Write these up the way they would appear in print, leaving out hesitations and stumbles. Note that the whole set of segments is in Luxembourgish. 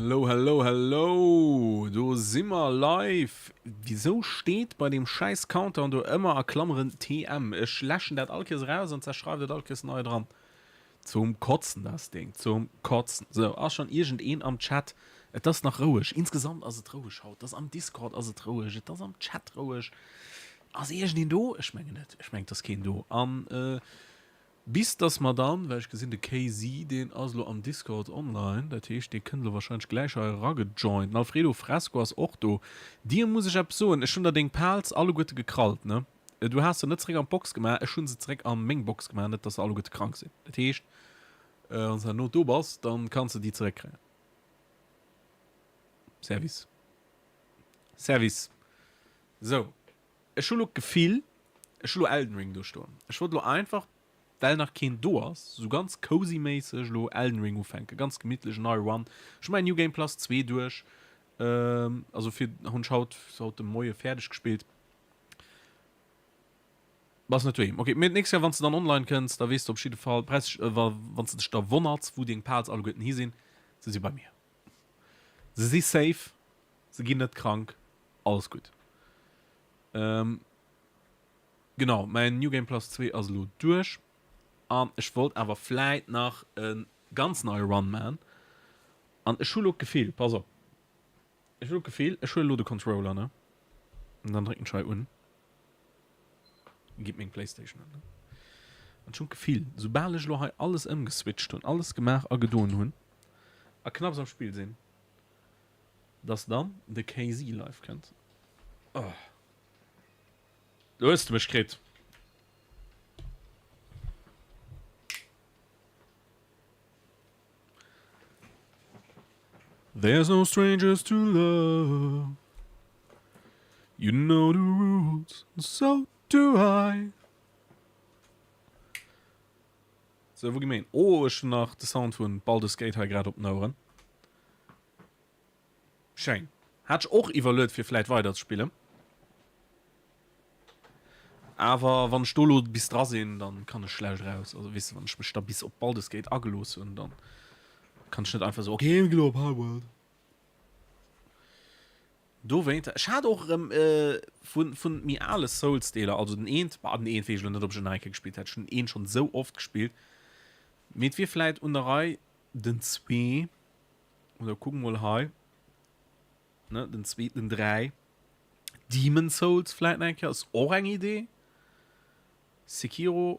Hello, hello, hello! Do si mer live! Wisou steet bei deem schäiss Countdown do ëmmer a Klammeren TM? Ech läschen dat all Kéiers eraus an zerschreiwen dat all Kéiers nei dran. Zum Kotzen das Ding, zum Kotzen. Sou, ass schon iergendeen am Chat? Et ass nach roueg, insgesamt ass et roueg haut. Et ass am Discord ass et roueg, et ass am Chat roueg. Ass iergendeen do? Ech mengen net, ech mengen et ass keen do. An bis dass mer dann, well ech gesinn de KZ deen ass elo am Discord online, dat heescht dee kënnt elo wahrscheinlech gläich hei eragejoint. Den Alfredo Fresco ass och do. Dir muss ech eppes soen, ech hunn der deng Pals alleguerte gekrallt, ne? Du has se net zeréck an d'Box gemaach, ech hunn se zeréck an meng Box gemaach, net dass se alleguerte krank sinn. Dat heescht, wann s de herno do bass, dann kanns de déi zeréck kréien. Service. Service. Sou, ech hu lo d'Gefill, ech hu lo Elden Ring do stoen. Ech wollt lo einfach, well nach keen do ass, sou ganz cozy-méisseg lo Elden Ring ufänken, ganz gemittlech, en neie Run. Ech hu mäin New Game Plus 2 duerch, also fir, hunn ech haut, haut de Moie fäerdeg gespillt. Bass net doheem? Ok, mee d'nächst Kéier wann s de dann online kënns, da weess de op jidde Fall, brauchs dech, wa wann s de dech da wonnerts wou deng Pals alleguerten hi sinn, se si bei mir. Se si safe, se ginn net krank, alles gutt. Genau, mäin New Game Plus 2 ass elo duerch an ech wollt awer vläit nach e ganz neie Run man an ech hu lo d'Gefill, pass op, Ech hu d'Gefill, ech huele lo de Controller, ne? An dann drécken ech hei un. Gitt meng Playstation an, ne? An ech hunn d'Gefill, soubal ech lo hei alles ëmgeswitcht hunn, alles gemaach a gedoen hunn a knapps am Spill sinn, dass dann de KZ live kënnt. Oh. Do hues de mech kritt. There's no strangers to love You know the rules, and so do I Sou, wou gi mir hin? Oh, ech hunn nach de Sound vun Baldur's Gate hei grad op den Oueren. Schéin. Hat ech och iwwerluet fir vläit weider ze spillen. Awer wann ech do lo bis dra sinn, dann kann ech schlecht raus. Also weess de, wann ech mech da bis op Baldur's Gate agelooss hunn, dann kann ech net einfach sou, okay, mir gi lo op Highworld. Dowéinter, ech hat och erëm vun vun méi ale Souls-Deeler, also den eent, bah den eent weess ech lo net, ob ech en nach eng Kéier gespillt hätt, ech hunn den eent schonn esou oft gespillt, mee et wier vläit un der Rei den zwee, oder kuck mol hei, ne, den zwee, den 3. Demon Souls vläit nach eng Kéier ass och eng Idee. Sekiro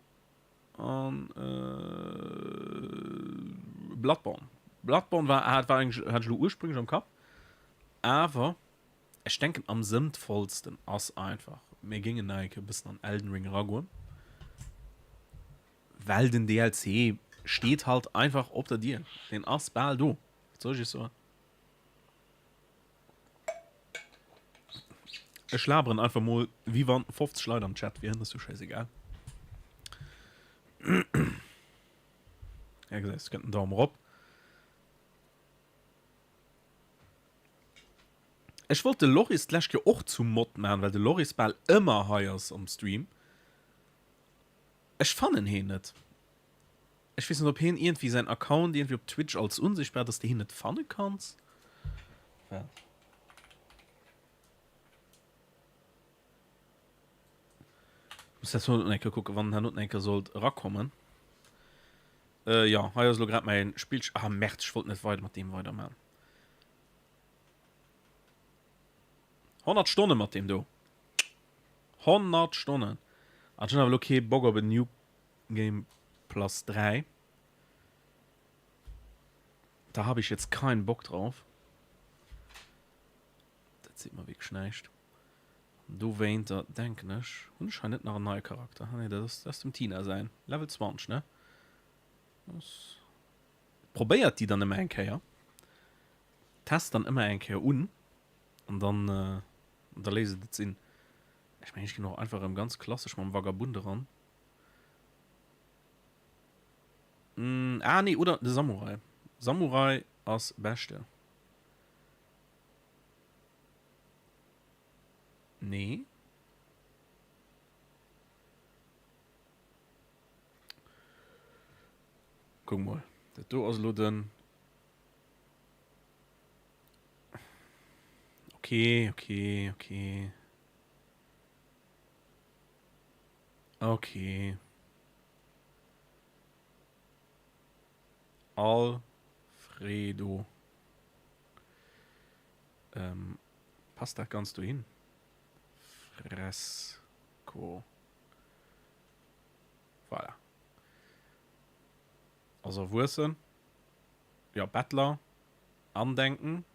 an Bloodborne. Bloodborne war hat war eng hat ech lo ursprünglech am Kapp, awer ech denken am sënnvollsten ass einfach mir géingen nach eng Kéier e bëssen an Elden Ring eragoen, well den DLC steet halt einfach op der Dier, deen ass bal do, wat soll ech iech soen. Ech laberen einfach mol wéi wann 50 Leit am Chat wieren, ass jo scheißegal. Ja, gesäis, du kënnt en Daumen erop. Ech wollt de Loris d'lescht Kéier och zum Mod maachen, well de Loris bal ëmmer hei ass am Stream. Ech fannen heen net. Ech weess net op heen iergendwéi säin Account iergendwéi op Twitch als unsichtbar, dass de heen net fanne kanns. Waart. Muss dat herno eng Kéier kucken, wann en herno eng Kéier sollt erakommen. Äh, jo, hei ass elo grad mäin Spillch. Ah, Merde, ech wollt net weider mat deem weiderman. 100 Stonne mat deem do. 100 Stonnen. An ech hunn awer elo kee Bock op en New Game Plus 3. Da habe ich jetzt keinen Bock drauf. Dat seet mer wierklech näischt. Dowéinter denken ech, hunn ech hei net nach en neie Charakter? Ah nee, dat ass, dat ass dem Tina säin. Level 20, ne? Ass. Probéiert déi dann ëmmer eng Kéier. Test dann ëmmer eng Kéier un. An dann, da léisst et et sinn. Ech mengen, ech ginn och einfach erëm ganz klassesch mam Vagabund eran. Ah nee, oder de Samurai. Samurai ass beschte. Nee. Kuck mol, dat do ass elo den. Okay, okay, okay. Okay. Alfredo. Ähm, passt dat Ganzt dohin? Fresco. Voilà. Ass erwuessen. Jo, Bettler. Andenken.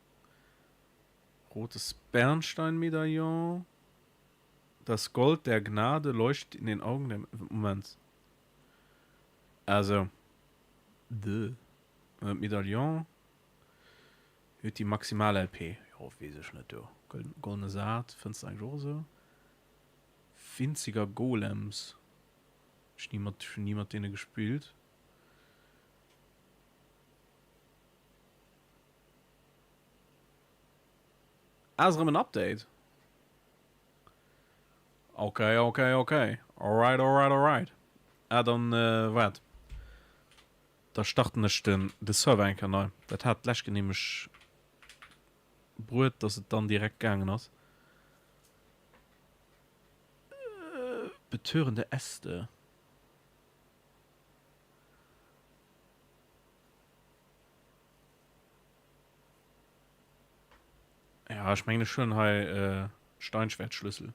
Rotes Bernsteinmedaillon. Das Gold der Gnade leuchtet in den Augen der... Moment. Also. De. Medaillon. Huet déi maximal LP. Jo, weess ech net do. Goldene Saat fënns de eigentlech och esou. Winziger Golems. Ech ni mat, ech hunn ni mat deene gespillt. Ah, ass erëm en Update? Ok, ok, ok. Alright, alright, alright. Ah, dann, waart. Da starten ech den de Server eng Kéier nei. Dat hat d'lescht Kéier nämlech bruet, dass et dann direkt gaangen ass. Betörende Äste. Ja, ech mengen ech hunn hei Steinschwertschlüssel.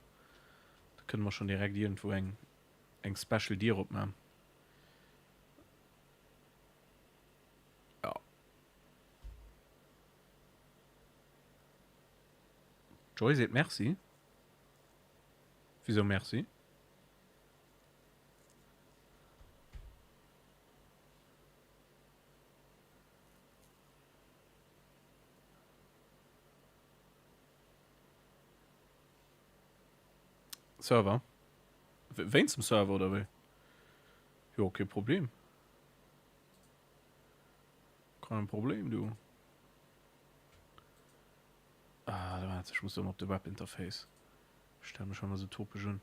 Da kënne mer schonn direkt iergendwou eng eng special Dier opman. Ja. Joy seet Merci. Wisou Merci? Server? Wéinst dem Server oder wéi? Jo, kee Problem. Kein Problem, du. Ah, warte, ich muss doch mal op de Webinterface. Stell mech schon mal so topeg un.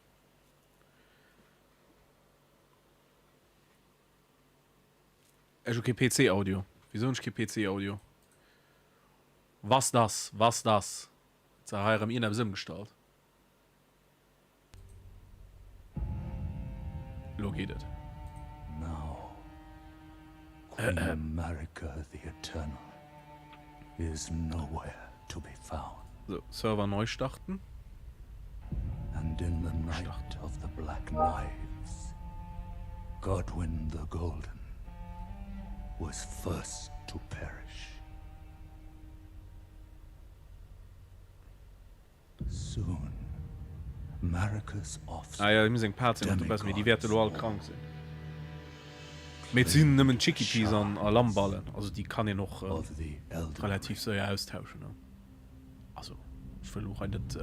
Ech hu kee PC-Audio. Wisou hunn ech kee PC-Audio? Was das? Was das? Huet se hei erëm ierneppes ëmgestallt? Lo geet et. Now, Queen Marika the Eternal is nowhere to be found. Sou, Server nei starten. And in the night of the black knives, Godwyn the Golden was first to perish. Soon, Marika's Ah jo, him seng Pals sinn och dobäi, mee déi wäerte lo all krank sinn. Mee et sinn nëmmen Chickpeas an a Lammballen, also déi kann een och relativ séier austauschen. Also ech wëll lo hei net,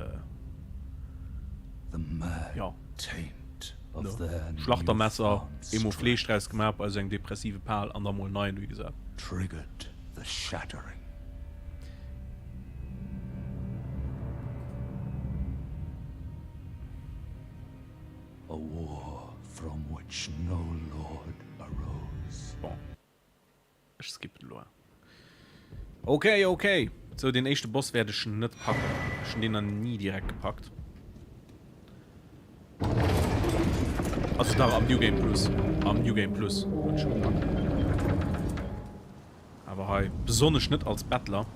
jo, ne, Schlachtermesser, eemol Fleesch draus gemaach bei esou engem depressive Pal an da mol en neien ugesat. A war from which no lord arose. Bon, ech skippen elo. Ok, ok. Sou, deen éischte Boss wäert ech net packen. Ech hunn deen nach ni direkt gepackt. Also dach, am New Game Plus. Am New Game Plus hunn ech e gepackt. Awer hei besonnesch net als Bettler.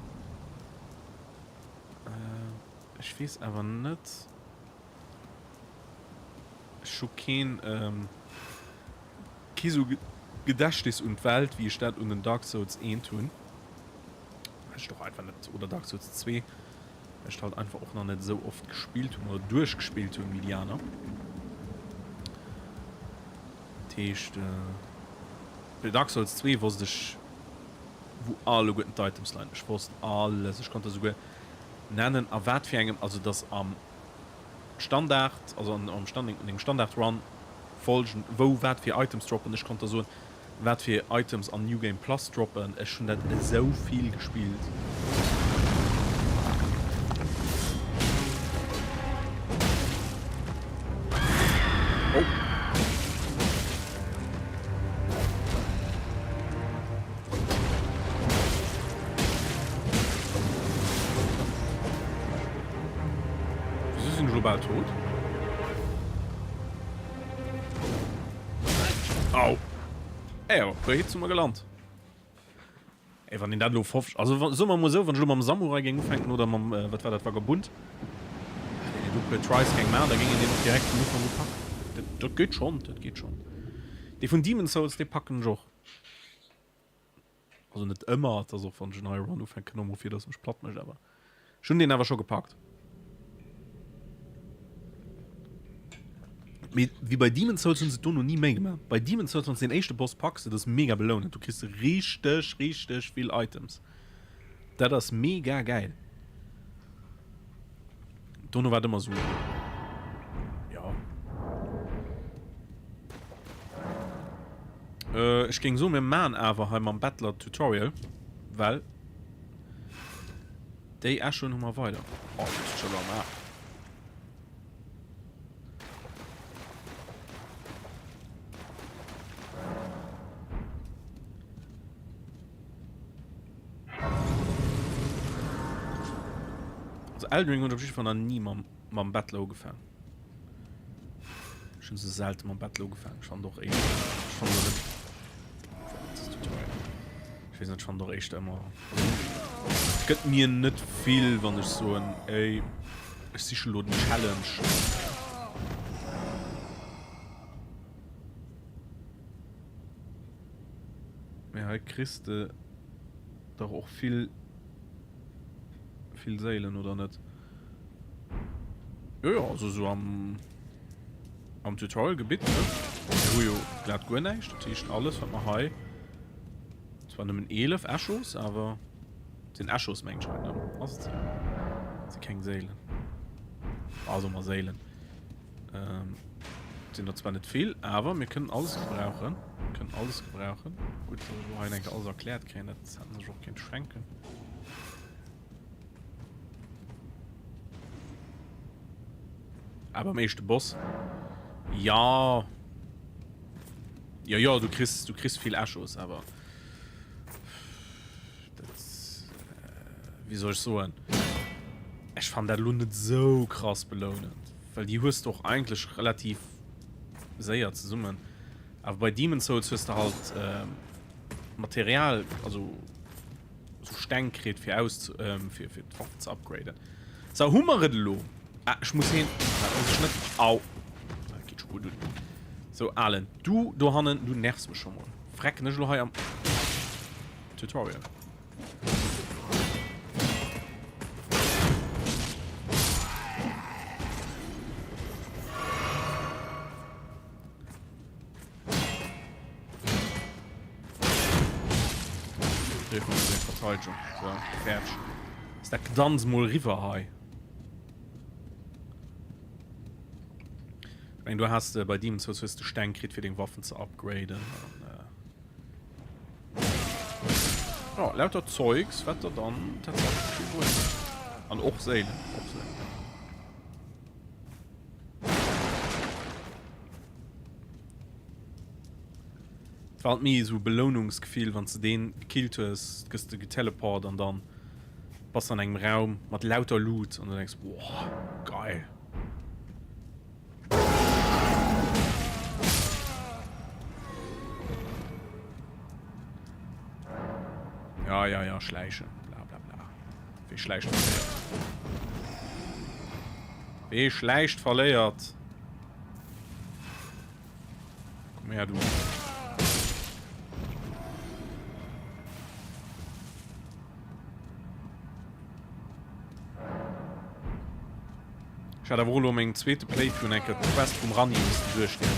Ech weess awer net. Ech hu keen kee sou Gedächtnis un d'Welt wéi ech dat un den Dark Souls 1 hunn. Well ech et och einfach net, oder Dark Souls 2, well ech et halt einfach och nach net esou oft gespillt hunn oder duerchgespillt hunn wéi déi aner. Dat heescht bei Dark Souls 2 wosst ech wou alleguerten d'Items leien. Ech wosst alles, ech konnt der souguer nennen a wat fir engem, also dass am Standard, also an am Stand, an engem Standard Run folgend, wou wat fir Items droppen. Ech konnt der soen wat fir Items an New Game Plus droppen. Ech hunn dat esou vill gespillt. Oh. bal tot. Au. Ey, awer puer Hits hu mer gelant. Ey, wann een dat elo 50, also wa, soe mer emol esou, wann ech elo mam Samurai géing ufänken oder mam, wat war dat, Vagabund, wann een do e puer Tries géing maachen, da géing een deen och direkt vun Ufank u packen. Dat, dat geet schonn, dat geet schonn. Dee vun Demon's Souls, dee packen ech och. Also net ëmmer, et ass och wann ech en neie Run ufänken, kënnt och mol vir, dass e mech platt mécht, awer ech hunn deen awer scho gepackt. Mee wéi bei Demon's Souls hunn se et dono ni méi gemaach. Bei Demon's Souls, wann s de den éischte Boss packs, dat ass mega belounend, du kriss richteg, richteg vill Items. Dat ass mega gäil. Dono war et ëmmer sou, jo. Ech géing soen, mir maan awer hei mam Bettler Tutorial, well déi Echoen hu mer weider. Oh, du bist schon am Arsch. Also Elden Ring hunn ech op jidde Fall nach ni mam, mam Bettler ugefaangen. Ech hunn se selte mam Bettler ugefaangen. Ech fannen och éischter, ech fannen dat Ech weess net, ech fannen och éischter ëmmer, et gëtt mir net vill, wann ech soen, ey, ech siche lo den Challenge. Mee hei kriss de dach och vill, vill Séilen, oder net? Jo, jo, also sou am, am Tutorial-Gebitt, ne? Mir hu jo glat guer näischt, dat heescht alles wat mer hei, zwar nëmmen 11 Echos, awer et sinn Echos mengt ech hei, ne? Ass et sou? Et si keng Séilen. Ah, soe mer Séilen. Ähm, sinn der zwar net vill, awer mir kënnen alles gebrauchen. Kënnen alles gebrauchen. Gutt, dass ech elo hei enke alles erkläert kréien, dat hätten se sech och kéint schenken. Awer am éischte Boss. Ja. Ja, ja, du kriss, du kriss vill Echos, awer. Dat, äh, wéi soll ech soen? Ech fannen dat elo net sou krass belounend, well déi hues de och eigentlech relativ séier zesummen. Awer bei Demon's Souls hues de halt Material, also sou Steng kritt fir aus, fir fir d'Waff ze upgraden. Sou, hu mer et elo? Ah, ech muss heen, dat muss ech net, au, dat geet scho gutt un. Sou, Alen, du dohannen, du nervs mech scho mol. Frecken ech elo hei am Tutorial. Verteidigung. So, fertig. Ist dat Gedanz mol riwwer hei. Ich mein, du hast äh, bei Demon's Souls hues du Steng kritt fir deng Waffen ze upgraden. An, äh, Ja, lauter Zeugs, wat der dann tatsächlich vill bréngt. An och Séilen, och Séilen. Et war halt méi esou Belounungsgefill, wann s de deen gekillt hues, gëss de geteleport an dann bass de an engem Raum mat lauter Loot an du denks, boah, geil. Ja, ja, ja, schläichen. Bla, bla, bla. Wie schläicht, verléiert. Wie schläicht, verléiert. Komm her, du. Ech hat awer och elo mengem zweete Playthrough eng Kéier d'Quest vum Ranni missen duerchgoen.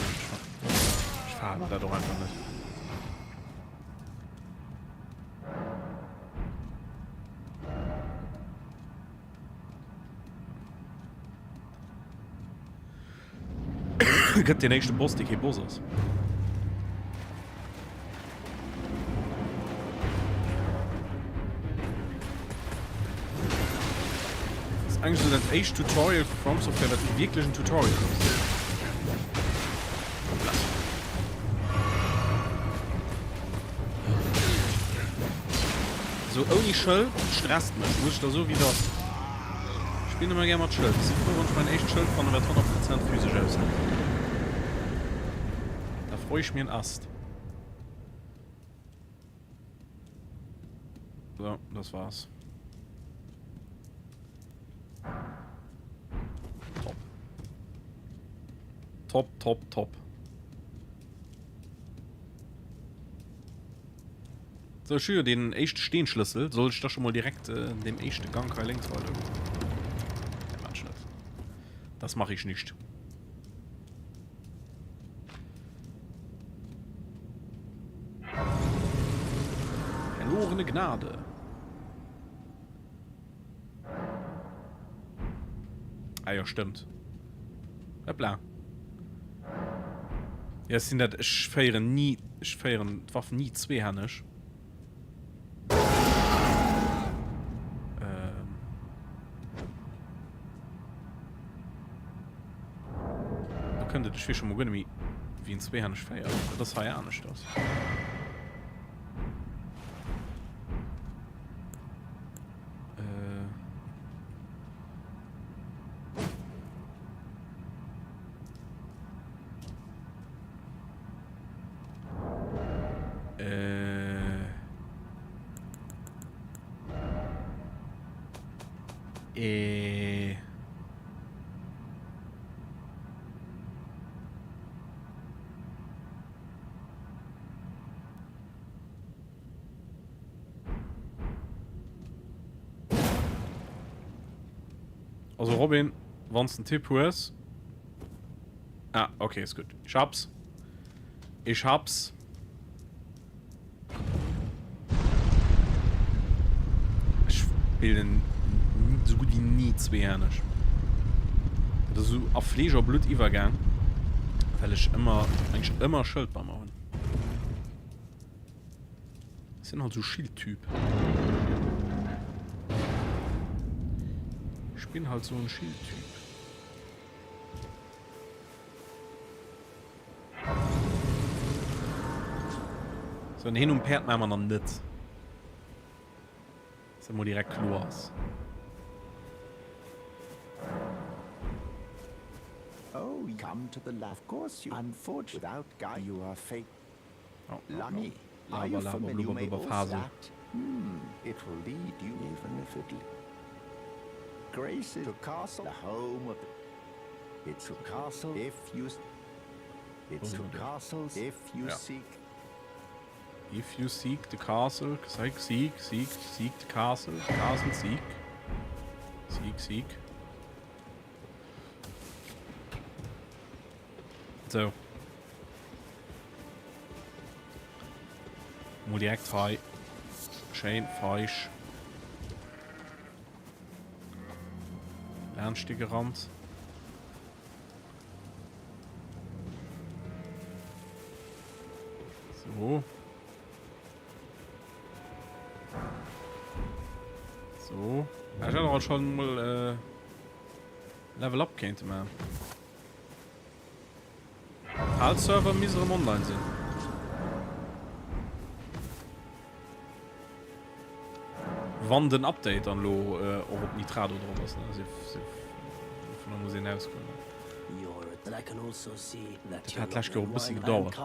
Ech falen dat och einfach net. Gëtt den éischte Boss, dee kee Boss ass. Das ist eigentlich so das éischt Tutorial vu From Software, wat wierklech en Tutorial ass. So ouni Schëld stresst mech, muss ich da so wie das. Spillen ëmmer gär mat Schëld. Si frou wann ech mäin éischt Schëld fannen wat 100 Prozent physesch aushält. Da freu ech mir en Ast. So, das war's. Top. Top, top, top. Sou, ech hu jo deen éischte Steenschlëssel. Soll ech da scho mol direkt an deem éischte Gank hei lénks weidergoen? Nee, maan ech net. Das mach ich nicht. Verlorene Gnade. Ah jo, stëmmt. Hoppla. Ja, ech sinn dat, ech féieren ni, ech féieren d'Waff ni zweehänneg. Ähm. Da kënnt et, ech weess scho mol guer net méi, wéi een zweehänneg féiert. Dat ass hei aneschters. Äh. Äh. Äh. Also Robin, wann du einen Tipp hues. Ah, okay, ist gut. Ich hab's. Ich hab's. Ech spillen sou gutt wéi ni zweehänneg. Dat ass esou a Fleesch a Blutt iwwergaang, well ech ëmmer, eigentlech ëmmer e Schëld bei mer hunn. Ech sinn halt esou Schildtyp. Ech bin halt esou en Schildtyp. So, en Heen um Päerd maache mer nach net. Dass dat mol direkt kloer ass. Oh, come to the lab. Of course you unfortunately without guide you are fate. Oh, Lucky. Are you Laber, laber, familiar? You blubber, may blubber, also Fasel. that. Hmm, it will lead you even if it Grace to castle, the home of It's to castle if you It's to castles if you Ja. seek If you seek the castle, seek, seek, seek, seek the castle, castle, seek. Seek, seek. So. Mol direkt hei. Schéin feig. Laanscht déi gerannt. So. So. Ja, ich hätte auch schon mal äh, Level Up kéinte man. Al Server misst erëm online sinn. Wann den Update dann lo och op Nitrado drop ass, ne? Dovunner muss een ausgoen. Dat hat d'lescht Joer e bëssi gedauert.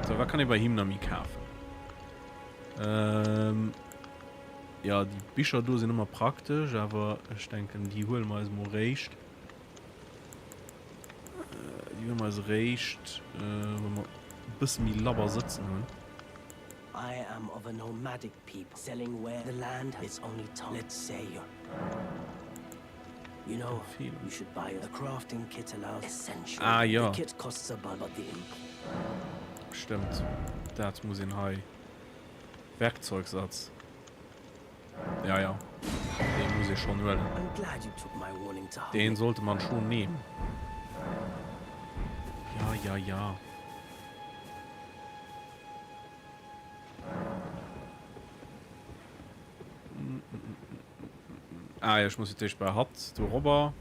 Sou, wat kann ee bei him nach méi kafen? Ähm, ja, déi Bicher do sinn ëmmer praktesch, awer ech denken, déi huele mer eis mol réischt. Déi huele mer eis réischt, wa mer e bësse méi labber sëtzen hunn. I am of a nomadic people selling where the land has its only tongue. Let's say you're You know, you should buy the crafting kit allows essential. Ah jo. The kit costs a but the imp. Stëmmt, dat muss een hei. Werkzeugsatz. Ja, ja. Deen muss ee schon huelen. I'm glad you took my warning to heart. Deen sollte man schon nehmen. Ja, ja, ja. Ah ja, ech muss fir d'éischt bei hatt do robber.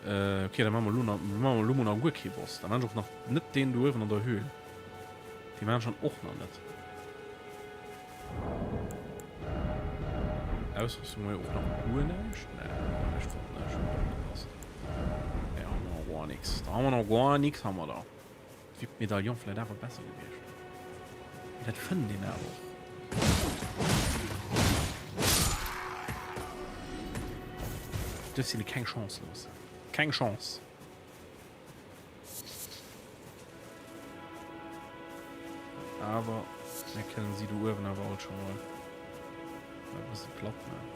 Äh, okay, da maache mer elo nach, maache mer elo mol nach guer kee Boss. Da maachen ech och nach net deen do uewen an der Höhl. Dee maachen ech dann och nach net. Ausrüstung hu mer jo och nach guer näischt. Nee, näischt fonnt, ne? Ech hunn net opgepasst. Nee, hu mer nach guer nix. Da hu mer nach guer nix, hu mer da. Wier d'Medaillon vläit awer besser gewiescht. Mee dat fënnt een awer och. Duerfs hinne keng Chance loossen. Keng Chance! Awer mir kënnen si do uewen awer alt scho mol e bësse platt maachen.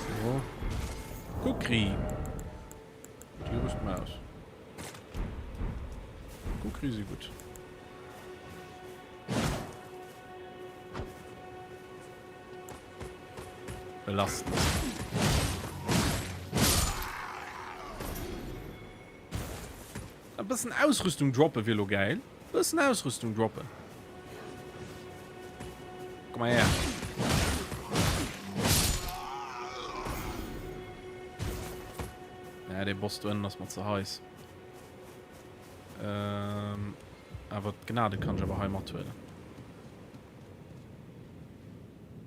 So. Kukri! Déi rüst mer aus. Kukri si gutt. Belastend. E bëssen Ausrüstung droppe wier lo gäil. Bëssen Ausrüstung droppen. Komm mal her. Ja, dee Boss do ënnen ass mer ze heiß. Ähm, awer d'Gnade kann ech awer hei mathuelen.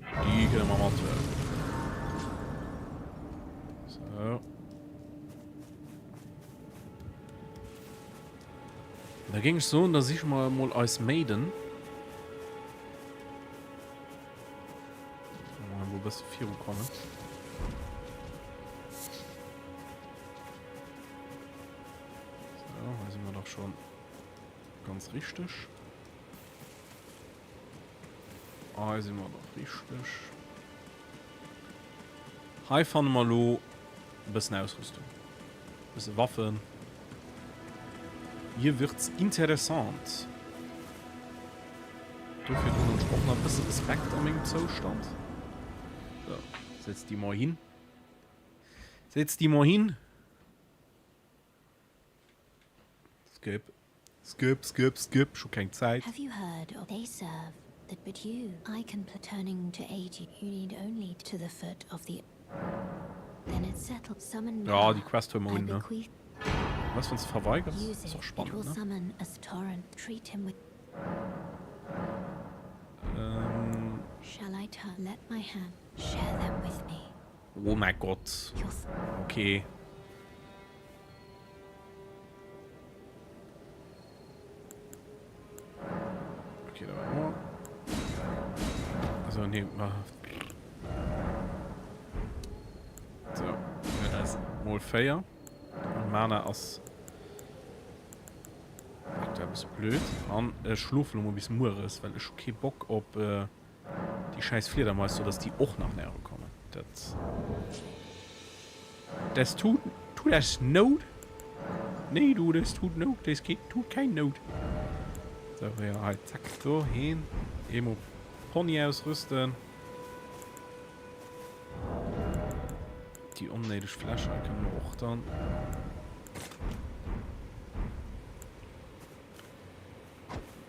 Déi kënne mer mathuelen. So. Da géing ech soen, da siche mer emol eis Maiden. Mal e bësse virukommen. So, hei si mer dach schon ganz richteg. Hei si mer dach richteg. Hei fanne mer elo e bëssen Ausrüstung. E bësse Waffen. Hier wird's interessant. Dofir droen ech och nach e bësse Respekt a mengem Zoustand. So, setz déi mol hin. Setz déi mol hin. Skip. Skip, skip, skip. Ech hu keng Zäit. Have you heard of they serve that but you I can pl turning to aid you you need only to the foot of the then it's settled summon Ja, déi power Quest huele mer I un, ne? bequeath Was, wann s de verweigers? use Ass och it it spannend, will ne? summon a torrent treat him with Ähm. Shall I turn let my hand share them with me Oh mäi Gott. You'll s Okay. Okay, da war Also, nee, war. So, dat ass mol 4. An Mana ass aktuell e bësse blöd. An ech schlofe lo mol bis mueres, well ech hu kee Bock op äh, déi schäiss Fliedermais, so dass déi och nach näher kommen. Dat. Das tut, tut das Not? Nee, du, das tut Not. Das geht, tut kein Not. So, ja, hei, zack, do hin. Emo Pony ausrüsten. Die onnéideg Fläsch hei kënnen wir och dann.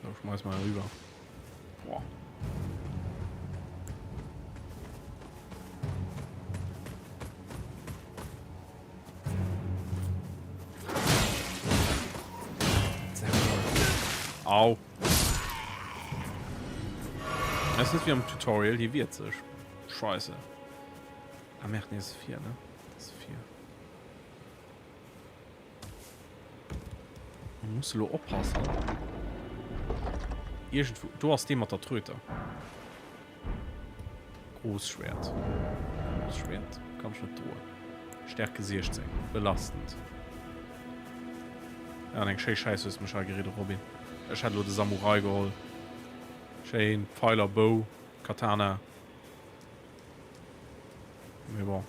So, schmeiß mal rüber. Boah. Au. Das ist wie am Tutorial, hier wird sich. Scheiße. Ah, Merde, nee, das ist 4, ne? Das ist 4. Man muss elo oppassen. Irgendwo. Do ass dee mat der Tröte. Großschwert. Großschwert. Kann ich net droen. Stärke 16. Belastend. Ja, an eng schéi Schäiss hues mech hei geridde, Robin. Ech hätt elo de Samurai geholl. Schéin Pfeiler, Bou, Katana. Mee bon.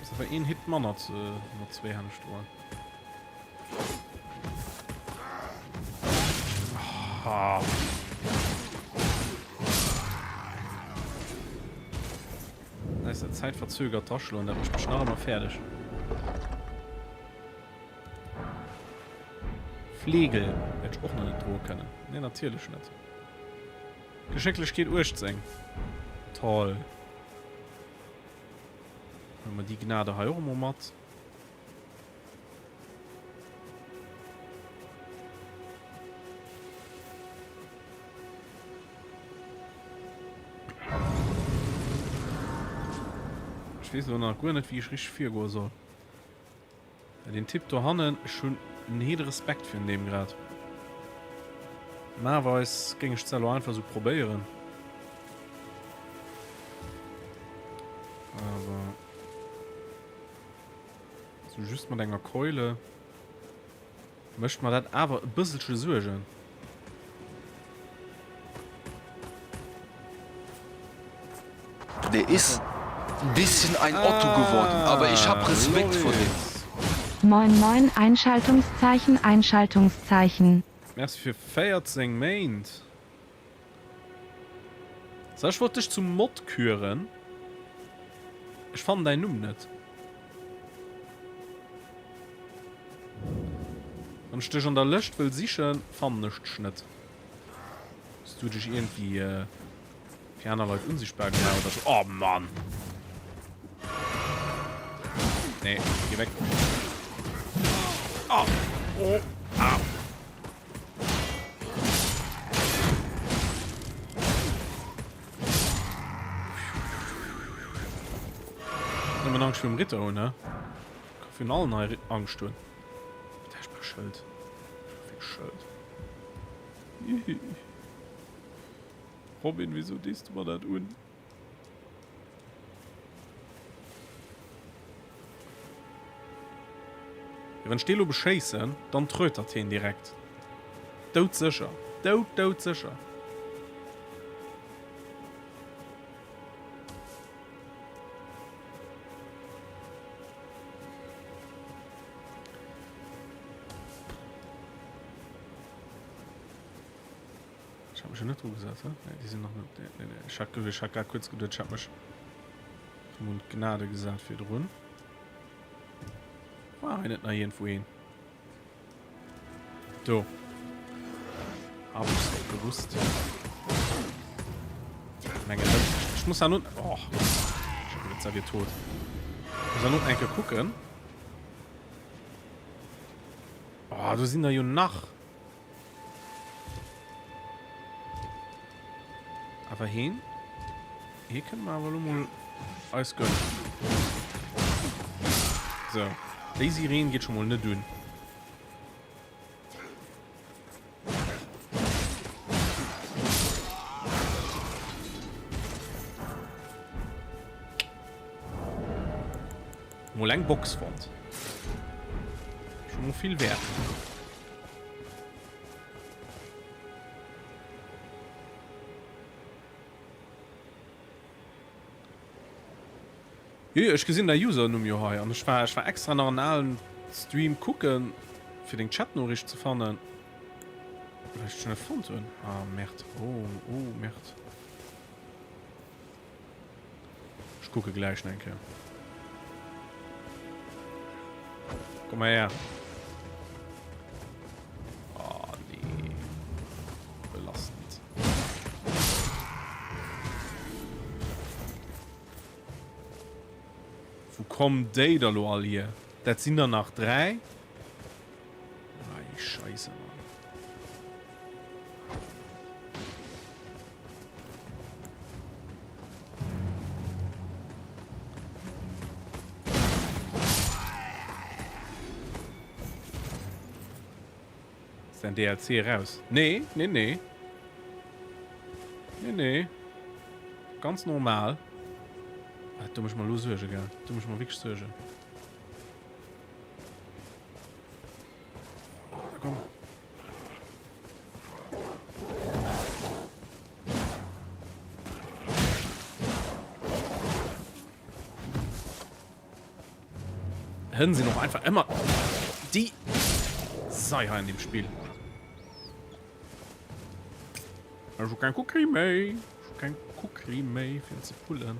Ass awer een Hit manner ze mat zweehänneg droen. Ah. Da ist der Zeit verzögert draschloen, dat mécht mech nach ëmmer fäerdeg. Flegel hätt ech och nach net droe kënnen. Nee, natierlech net. Geschécklechkeet 18. Toll. Huele mer déi Gnade hei och emol mat. Ech weess elo nach guer net, wéi ech richteg virgoe soll. Well deen Typ dohannen, ech hunn en heede Respekt virun deem grad. Normalerweis géing ech d'Saach elo einfach esou probéieren. Awer esou just mat enger Keule mécht mer dat awer e bësselche Suergen. Der ist bisschen ein Otto geworden, aber ich hab Respekt vor dem. Moin moin Einschaltungszeichen Einschaltungszeichen. Merci fir 14 Méint. So, ech wollt dech zum Mod küren. Ech fannen däin Numm net. Wann ech dech an der Lëscht wëll sichen, fannen ech dech net. Hues du dech iergendwéi fir aner Leit unsichtbar gemaach oder sou? Oh Mann! Nee, geh weg. Oh! Oh! Ah! Nëmmen Angscht virum Ritter hunn, hä? Ka virun allen hei Angscht hunn. Wat heescht bei Schëld? Wéi Schëld? Robin, wieso dees du mer dat un? Ja, wann ech dee lo beschéissen, dann trötert heen direkt. Doudsécher. Doud, doudsécher. Ech hat mech jo net dru gesat, hä? Nee, déi sinn nach net. Nee, nee, nee. Ech hat, ech hat grad kuerz geduet, ech hat mech rëm un d'Gnade gesat virdrun. War hei net nach iergendwou een? Do. Hab ich's doch gewusst. Mengen net. Ech muss an unten. Oh. Ich hab gedacht, sei tot. Ich muss an unten enke kucken. Oh, do sinn der jo nach. Awer heen, hee kënne mer awer elo mol eis gönnen. So, déi Sireen geet scho mol net un. Mol eng Box fonnt. Scho mol vill wäert. Jo, jo, ech gesinn däi Usernumm jo hei an ech war, ech war extra nach en alen Stream kucken, fir deng Chatnoriicht ze fannen, well ech dech net fonnt hunn. Ah, Merde. Oh, oh, Merde. Ech kucke gläich nach eng Kéier. Komm mal her. Oh, nee. Belastend. Wo kommen déi da lo all hier? Dat sinn der nach 3. Ei, Scheiße, Mann. Ist dein DLC raus? Nee, nee, nee. Nee, nee. Ganz normal. Ah, du mech mal lo Suerge, gell? Du mech mal wirklich Suerge. Komm. Hënn sinn och einfach ëmmer déi Sei hei an dem Spill. Ech hu keng Kukri méi. Ech hu keng Kukri méi fir ze pullen.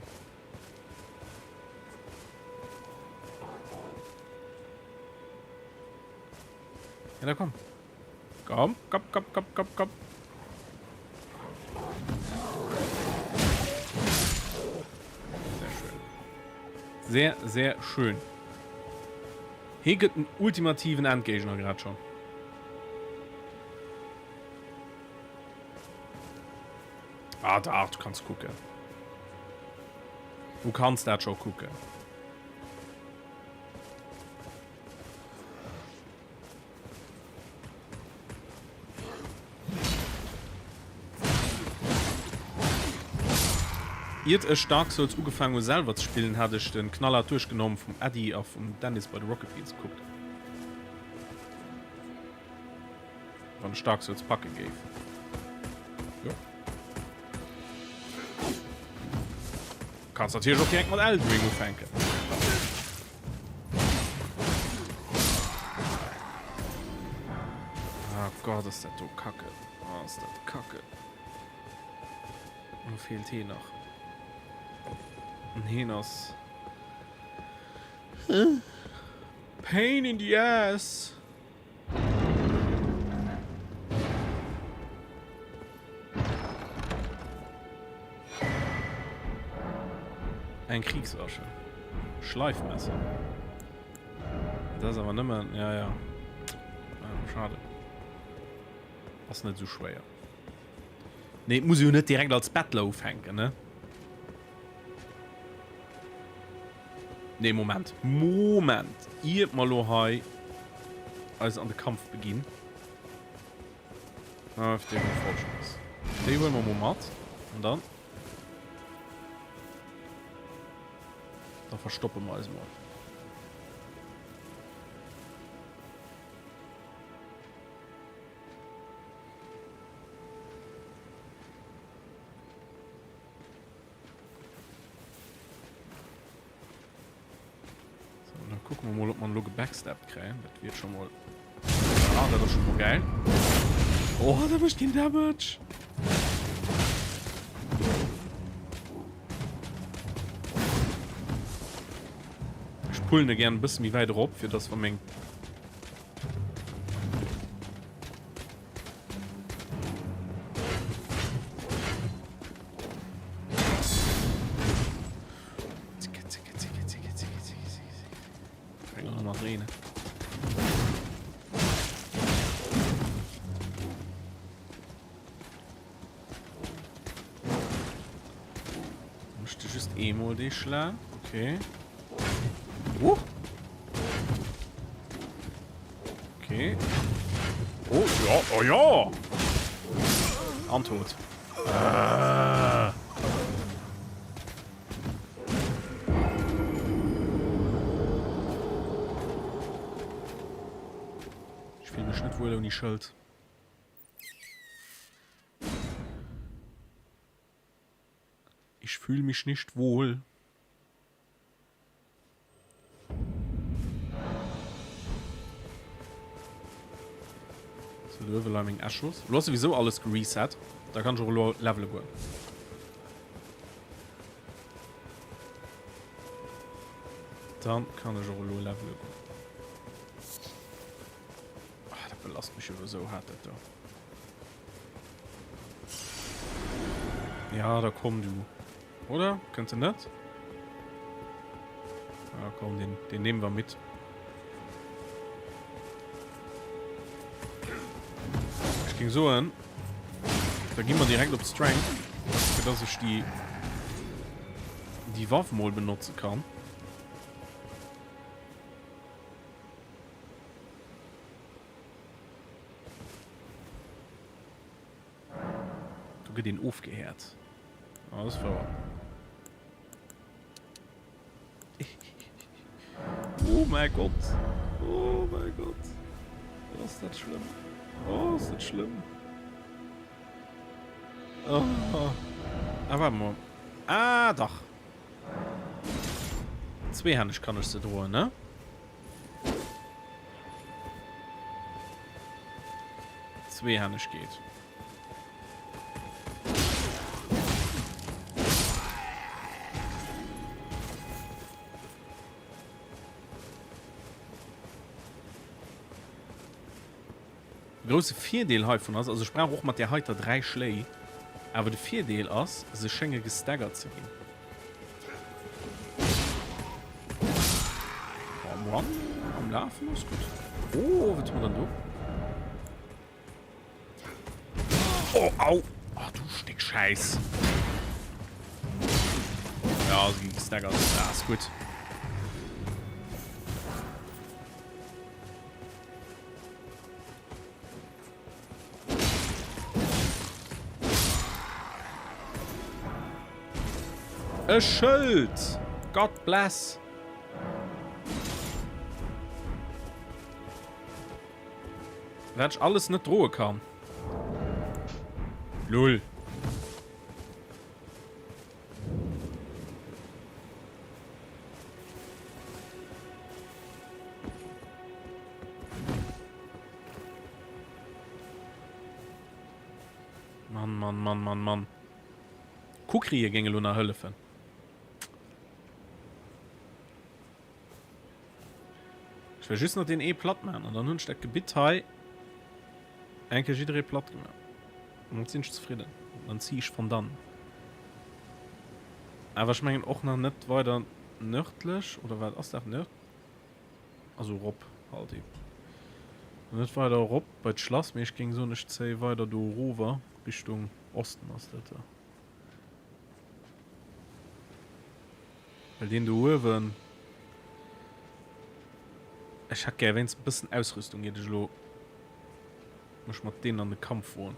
Ja, da komm. Komm, komm, komm, komm, komm, komm. Sehr schön. Sehr, sehr schön. Hier gëtt en ultimativen Endgegner grad schon. Ah, da, du kannst gucken. Du kannst dat schon gucken. Iert ech Dark Souls ugefaang hu selwer ze spillen, hat ech den Knallhart duerchgenommen vum Äddi a vum Dennis bei de Rocket Beans gekuckt. Wann ech Dark Souls packe géif. Jo. Kanns natierlech och direkt mat Elden Ring ufänken. Oh Gott, ass dat do kacke. Oh, ass dat kacke. Lo feelt heen nach. An heen ass... Pain in the ass. Eng Kriegsasche. Schleifmesser. Dat ass awer nëmmen, ja, ja. Ah, schade. Ass net esou schwéier. Nee, et muss ee jo net direkt als Bettler ufänken, ne? Nee, Moment. Moment. Iert mer lo hei eis an de Kampf beginn. Ah, déi folgendes. Déi huele mer mol mat. An dann. Da verstoppe mer eis mol. So, dann gucken wir mal, ob man lo gebackstabbt kréien. Dat wier schon mal. Ah, dat ass schon mal geil. Oh, da mécht keen Damage. Ech pullen e gern e bësse méi wäit erop, fir dass wa meng Just eemol dee Schlag. Okay. Uh. Okay. Oh, ja, oh ja! An tot. Äh. Ech fill mech net wuel ouni Schëld. Ich fühl mich nicht wohl. So, do huewe meng Echos. Lo ass souwisou alles gereset. Da kann ech och elo levele goen. Dann kann ech och elo levele goen. Ah, dat belast mech jo esou hart, dat do. Ja, da komm du. Oder? Kënnt en net? Ah, komm, den, den nehmen wir mit. Ich ging so an. Da gehen wir direkt op Strength, fir dass ich die die Waff mal benutzen kann. Do gëtt een ofgehäert. Ah, das war. Oh mein Gott. Oh mein Gott. Oh, ist das schlimm. Oh, ist das schlimm. Oh. Ah, warte mal. Ah, dach. Zweehänneg kann ech se droen, ne? Zweehänneg geet. Grousse Virdeel heivun ass, also ech brauch och mat där heiter 3 Schléi, awer de Virdeel ass, se schénge gestaggert ze ginn. Am Run, am Lafen ass gutt. Oh, wat hu mer dann do? Oh, au! Oh, du Stéck Schäiss. Ja, se gi gestaggert. Ja, ass gutt. E Schëld! God bless! Wat ech alles net droe kann. Lull. Mann, Mann, Mann, Mann, Mann. Kukrie géing elo nach hëllefen. Ech well just nach deen ee platt maachen an dann hunn ech dat Gebitt hei eng Kéier jidderee platt gemaach. An dann sinn ech zefridden. Dann zéi ech von dann. Awer ech mengen och nach net weider nördlech, oder wat ass dat? Nörd? Also erop halt eben. Net weider erop bei d'Schlass, mee ech géing soen ech zéie weider do erover Richtung Osten ass dat da. Well deen do uewen, ech hätt gär wéinst e bëssen Ausrüstung iert ech elo mech mat deenen an de Kampf woen.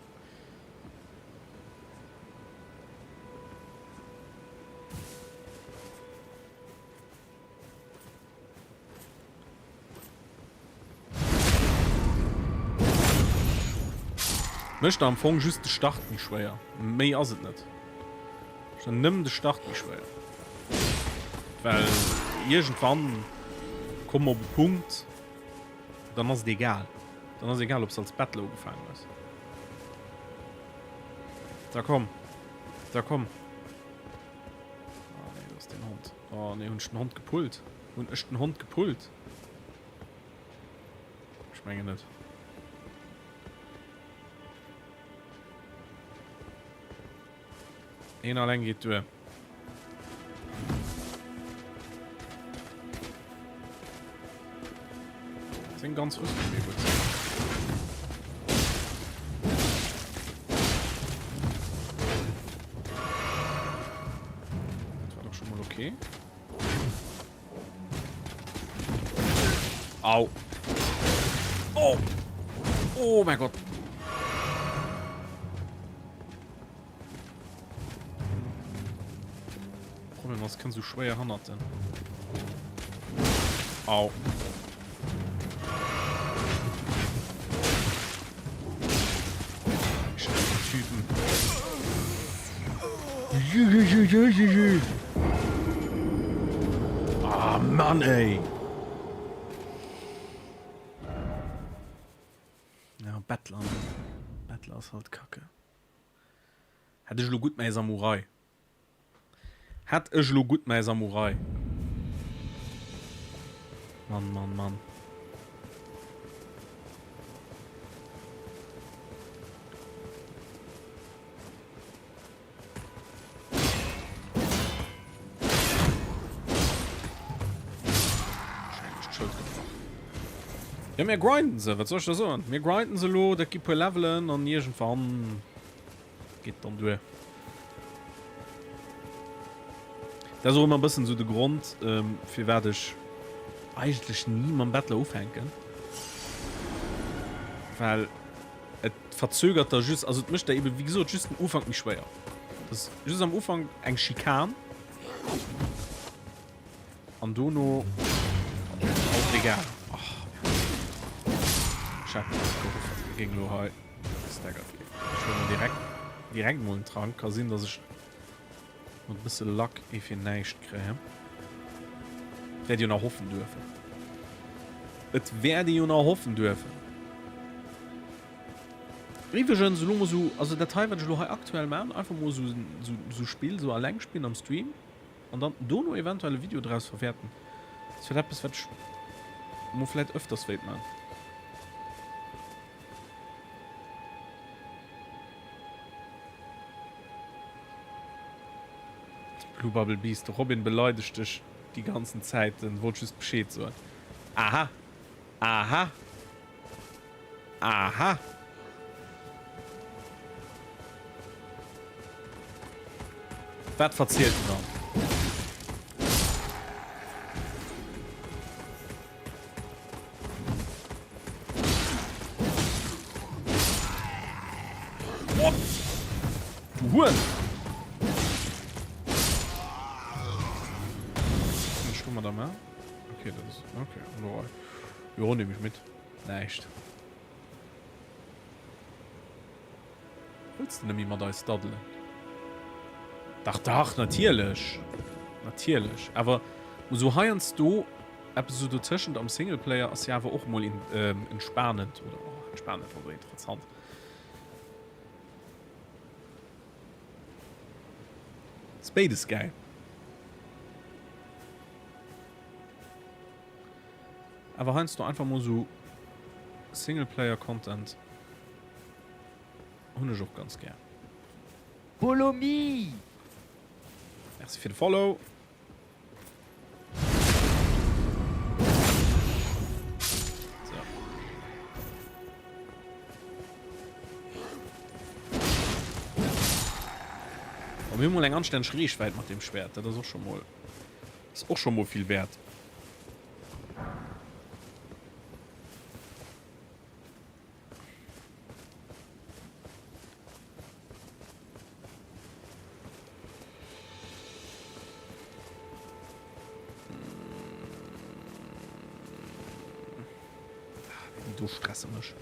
Mécht am Fong just de Start méi schwéier. Méi ass et net. Mécht dann nëmmen de Start méi schwéier. Well iergendwann komme mer op e Punkt, dann ass et egal. Dann ass egal, ob s als Bettler ugefaangen hues. Da komm. Da komm. Ah nee, do ass den Hond. Oh nee, hunn ech den Hond gepullt? Hunn ech den Hond gepullt? Ech mengen net. Een alleng geet duer. Seng ganz Rüstung wéi gutt. Dat war doch schon mal okay. Au. Oh. Oh mein Gott. Problem ass, kënnt sou schwéier hannert den. Au. Typen. Ah, Mann, ey. Ja, Bettler. Bettler ass halt kacke. Hätt ech elo gutt mäi Samurai. Hätt ech elo gutt mäi Samurai. Mann, Mann, Mann. Ja, mir grinden se, wat soll ech da soen? Mir grinden se elo, dat gi puer Levelen an iergendwann geet dann duer. Dat ass och ëmmer e bëssen esou de Grond, firwat ech eigentlech ni mam Bettler ufänken. Well et verzögert da just, also et mécht der eben, wéi gesot, just den Ufank méi schwéier. Dat ass just am Ufank eng Schikan. An dono ass et egal. Ach, ech hat gehofft, e géing elo hei gestaggert ginn. Ech huele mer direkt, direkt mol en Trank. Ka sinn, dass ech mat e bësse Luck ee fir näischt kréien. Wäert jo nach hoffen duerfen. Et wäert ee jo nach hoffen duerfen. Iwwregens elo mol sou, also dat hei wat ech elo hei aktuell maan, einfach mol sou sou Spill sou alleng spillen am Stream an dann dono eventuell e Video draus verwäerten, ass vläit eppes wat ech mol vläit öfters wéilt maan. Blue Bubble Beast, de Robin beleidegt dech déi ganzen Zäit, en wollt just Bescheed soen. Aha! Aha! Aha! Wat verzielt en dann? What? Du Huren! mer da maachen? Okay, dat ass, okay, an der Rei. Jo, nehm ech mit. Näischt. Wëlls de nemmi mat eis daddelen? Dach, dach, natierlech. Natierlech. Awer esou heiansdo eppes esou dotëschent am Singleplayer ass jo awer och mol entspanend oder och entspanend oder interessant. Ass béides gäil. Awer heiansdo einfach mol esou Singleplayer Content. Hunn ech och ganz gär. Follow me! Merci fir de Follow. So. Oh, mir hu mol eng anstänneg Reechwäit mat deem Schwert. Dat ass och scho mol, ass och scho mol vill wäert. Déi do stresse mech.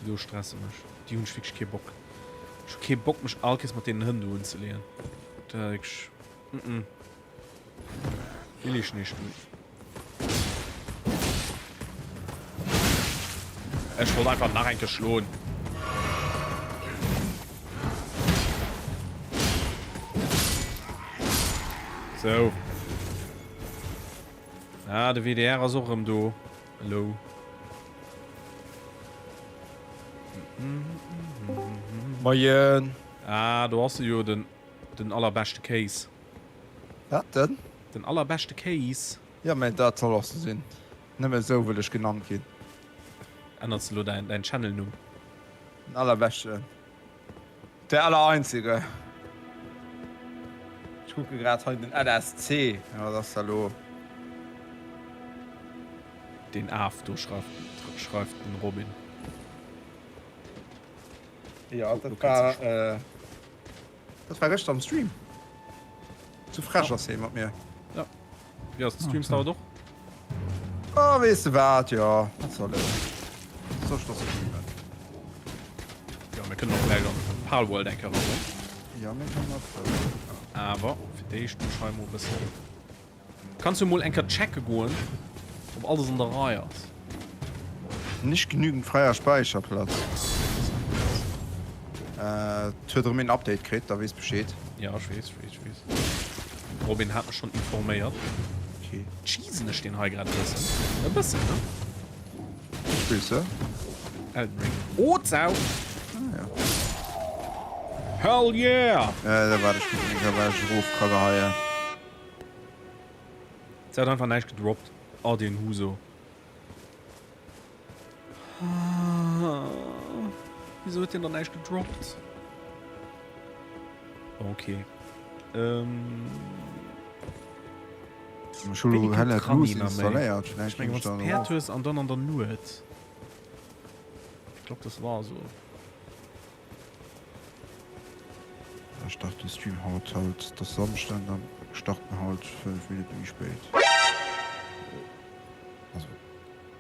Déi do stresse mech. Déi hunn ech wierklech kee Bock. Ech hu kee Bock mech all Kees mat deenen Hënn do unzeleeën. Dat wierklech. Mm -mm. Will ich nicht. Ech wollt einfach nach enke schloen. So. Ah, de WDR ass och erëm do. Hello. Moien. Ah, do ass e jo, den, den allerbeschte Kéis. Wat denn? Den allerbeschte Kéis. Jo, mä dat soll och sou sinn. Nëmme sou wëll ech genannt ginn. Ännerts de lo däin Channel-Numm? Den allerbeschten. Der allereinzige. Ech kucke grad hei den LSC. Jo, wat ass da lo? Deen Af do schreift den Robin. Jo, dat war. Dat war gëschter am Stream. Zu frech ass hee mat mir. Ja. Wéi ass de Streams dauert och? Oh, weess de wat, jo, wat soll et? Soll ech doch streamen? Jo, mir kënnen och gläich an Palworld eng Kéier eran. Jo, mir kënnen och do. Awer fir d'éischt muss ech hei mol e bëssen. Kanns jo mol eng Kéier checke goen, ob alles an der Rei ass. Nicht genügend freier Speicherplatz. Et huet erëm een Update kritt, da weess Bescheed. Ja, ech weess, ech weess, ech weess. Robin hat mech schonn informéiert. Okay. Cheesen ech deen hei grad e bëssen? E bëssen, ne? Spills de? Elden Ring. Oh, d'Sau! Ah, ja. Hell yeah! Äh, da waart ech kucken eng Kéier, wat ech erof ka geheien. Se hat einfach näischt gedroppt. Oh deen Huso. Wieso huet deen dann näischt gedroppt? Okay. Ähm. Ech hu lo Hell Let Loose installéiert, vläicht ginn ech dann erof. Päerd hues an dann an der Nuet. Ich glaub das war so. Da start de Stream haut halt, et ass Samschden, da start en halt 5 Minutte méi spéit. Also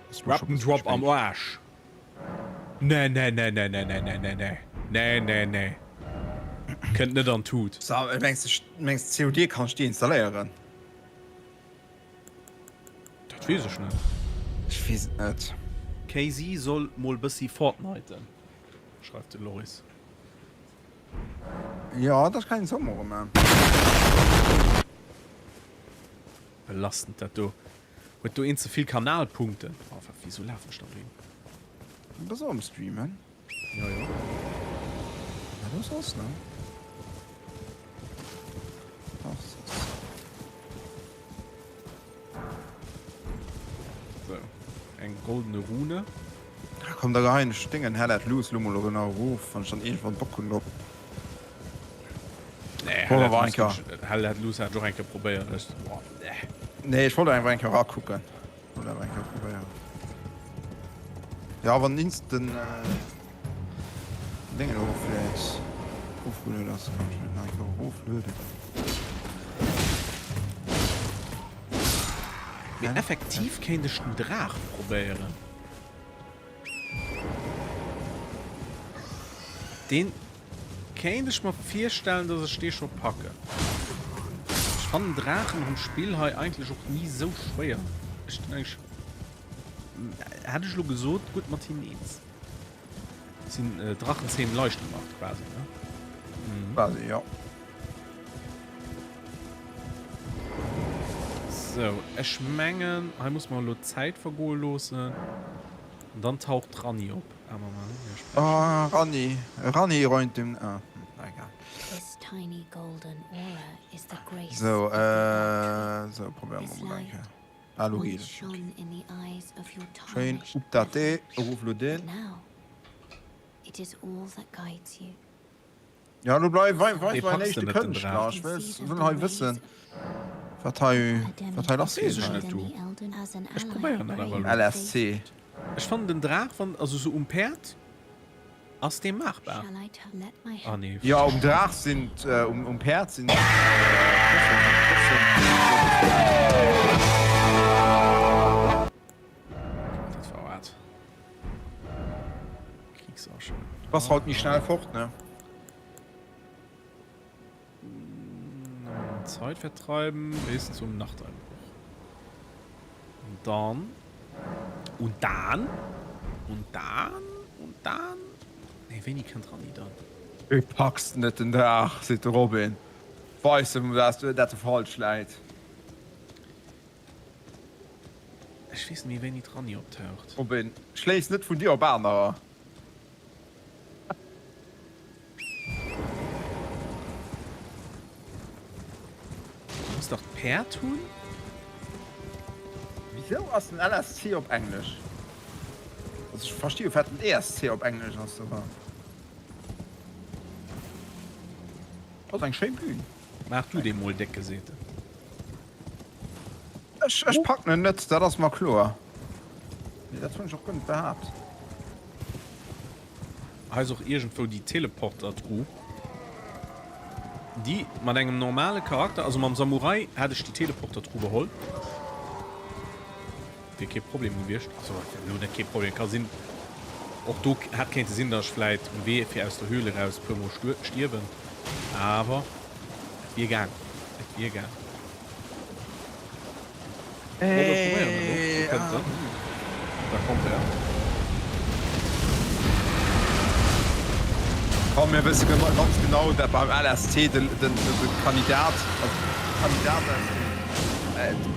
ass lo scho bësse Drop am spéit. Arsch. Nee nee nee nee nee nee nee nee nee nee nee nee Kënnt net an d'Tut. Sa, mengs de, mengs de COD kann ech deinstalléieren? Dat weess ech net. Ech weess et net. KZ soll mol bëssi Fortniten. Schreift de Loris. Jo, dat kann een Sommer och man. Belastend dat do. Huet do een ze vill Kanalpunkten? Oh wat, wieso lafen ech da dohin? Du bass och am Streamen? Jo jo. Ja do soss ne? Ach soss. Sou, eng goldene Rune. Ah komm da geheien ech Déngen Hell Let Loose lo mol erëm erof wann ech dann iergendwann Bock hunn drop. Nee, Hell Let Loose, Hell Let Loose hat ech och eng Kéier probéiert, ech, boah, nee. Nee, ech wollt einfach eng Kéier erakucken. Wollt einfach eng Kéier probéieren. Ja, wann ins den Déngen eroflädt, erofgelueden ass, kann ech et nach eng Kéier eroflueden. Mee effektiv kéint ech den Draach probéieren. Deen kéint ech mer virstellen, dass ech dee scho packen. Ech fannen Draachen am Spill hei eigentlech och ni sou schwéier. Ech ginn eigentlech, hätt ech elo gesot, gutt mat hinnen eens. Sinn Drachenzähm leicht gemacht quasi, ne? Quasi, jo. Sou, ech mengen, hei muss mer elo d'Zäit vergoe loossen. An dann taucht d'Ranni op. Ah, Moment, mir sprechen. Oh, Ranni, Ranni räumt dem, ah, na egal. This tiny golden aura is the grace Sou, of the Erdtree. sou, probéiere mer This mol eng light Kéier. Ah, lo geet once et. shone in the eyes of your Schéin tarnished update, perfection, erof lo but deen. now it is all that guides you. Ja, lo bleif, wei, weis Dee mer packs eréischt de de net, den Kënschtler. Draach. Ech wëll, wëll hei wëssen, wat hei, wat hei lass Weess geet ech hei. net, du. Ech probéieren dat awer elo. LSC. Ech fannen den Draach, wann, also sou um Päerd ass dee maachbar. Ah nee. Jo, um Draach sinn, um, um Päerd sinn Dat war wat. Kriegsausche. Bass haut méi schnell fort, ne? Zeit vertreiben bis zum Nachteinbruch. Und dann. Und dann. Und dann. Und dann. Nee, wéini kënnt Ranni dann? Du packs net den Draach, seet de Robin. Weis em, dass dat falsch läit. Ech weess net méi wéini d'Ranni optaucht. Robin, schléiss net vun dir op anerer. Du muss dach d'Päerd hunn? Wisou ass den LSC op Englesch? Also ech versti jo firwat den ESC op Englesch ass, awer. Ass eng schéin Bühn. Maach du dee mol décke, seet en. Ech, ech packen en net, dat ass mer kloer. Mee dat hunn ech och guer net behaapt. Hei ass och iergendwou déi Teleporter-Truh. Déi mat engem normale Charakter, also mam Samurai hätt ech déi Teleporter-Truh geholl. Wier kee Problem gewiescht. Also elo net kee Problem, ka sinn, och do hätt kéinte sinn, datt ech vläit um Wee fir aus der Höhle eraus e puer mol stierwen, awer et wier gaang, et wier gaang. Bon, mir probéieren elo, do kënnt en, da kommt er. Komm, mir wësse ganz genau, dat beim LST de Kandidat, also Kandidat aus dem,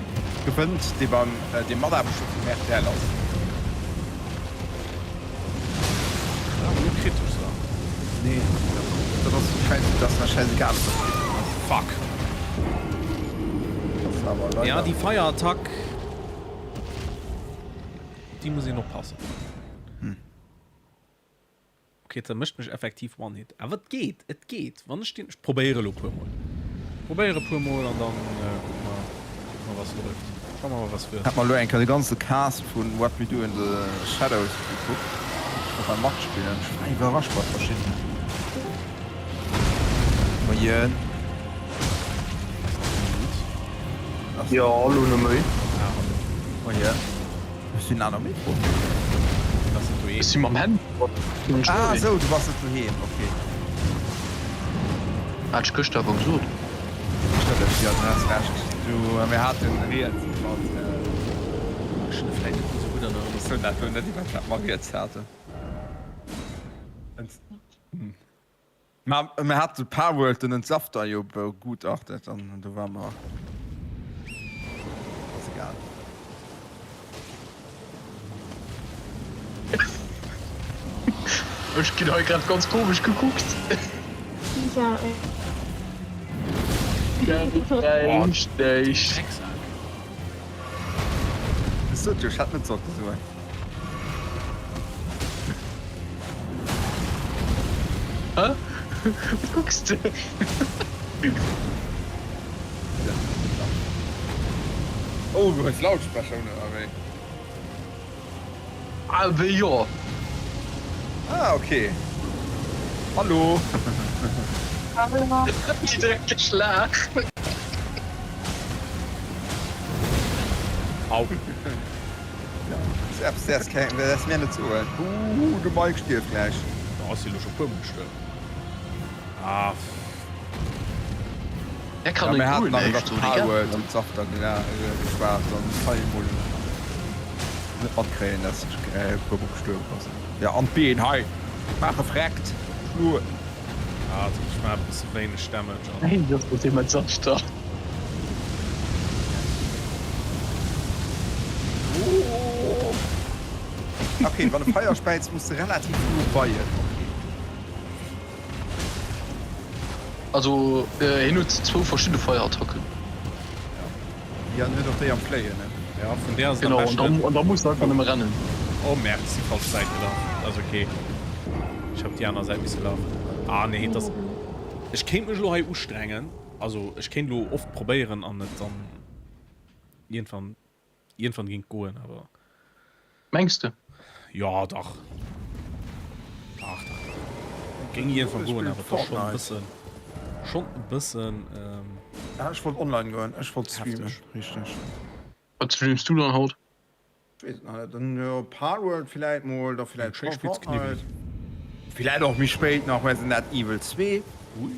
gewënnt, dee beim dee Mataarbechter vum rtl ass. Awer elo kritesch Saachen. Nee, dat ass schäiss, dat ass mer schäisegal, ob dat kritesch ass. Fuck. Dat ass awer leider. Ja, déi Feierattack, op déi muss een oppassen. Ok, dat mécht mech effektiv one hit. Awer et geet, et geet. Wann ech deen, ech probéiere elo puer mol. Probéiere puer mol an dann kucke mer, kucke mer was läuft. Schauen wir mal was wird. Hat mer elo eng Kéier de ganze Cast vun What We Do in the Shadows gekuckt, och beim Matspillen. Ech war iwwerrascht bei verschiddenen. Moien. Jo, elo net méi. Ah, hallo. Moien. Hues du en aner Mikro? Bass net doheem? Ech si mam Handy dran. Ah esou, du bass net doheem, ok. Hat ech gëschter awer gesot. Stëmmt, jo, du has Recht. Du, mir haten rieds iwwert. Ech hunn e vläit net méi esou gutt an Erënnerung. Ech soen dat elo net, iwwert wat mer rieds haten. Mä mir hate Palworld den Entsafter jo begutachtet an do war mer, ass egal. Ech ginn hei grad ganz komesch gekuckt. Drecksak. Ech sot jo, ech hätt net sollte soen. Hä? Wat kucks de? Oh, du hues Lautsprecher un, oder wéi? Ah, wéi jo. Ah, ok. Hallo. Direkt geschlaach. Au. Ja, eppes däers keng, däers mir net soen. Ooh, de Mike stierft gläich. Da ass hie lo scho puer mol gestuerwen. Ah. Der Ja, kann mir net haten guer nach iwwer näischt soen, egal. Palworld und Safter geschwat an kann een mol net matkréien, dass ech e puer mol gestuerwen ass. Ja, an d'Been hei maache freckt Schloen. Ah, ech maache e bësse wéineg Damage an. Nein, dat ass dee mat Safter. Ok, wann e Feier späizt, muss de relativ no bei en. Ok. Also hien huet zwou verschidde Feierattacken. Ja, en huet och déi am Fléien, ne? Ja, vun där ass et am Genau, beschten. an da muss de einfach nëmme rennen. Oh merde, ech si falsch Säit gelaf. Dat ass ok. Ech hab déi aner Säit misse lafen. Ah nee, dat ass. Ech kéint mech elo hei ustrengen. Also ech kéint elo oft probéieren an et dann iergendwann iergendwann géing et goen, awer. Mengs de? Jo dach. Dach dach dach. Géing iergendwann goen, awer et ass schonn e bëssen schonn e bëssen Ah ech wollt online goen, ech wollt streamen, hefteg. richteg. Wat streams du dann haut? Ech weess et nach net, dann jo Palworld villäit mol, da villäit Schéi spitz Kniwwel. Fortnite, villäit och méi spéit nach Resident Evil 2. Ui.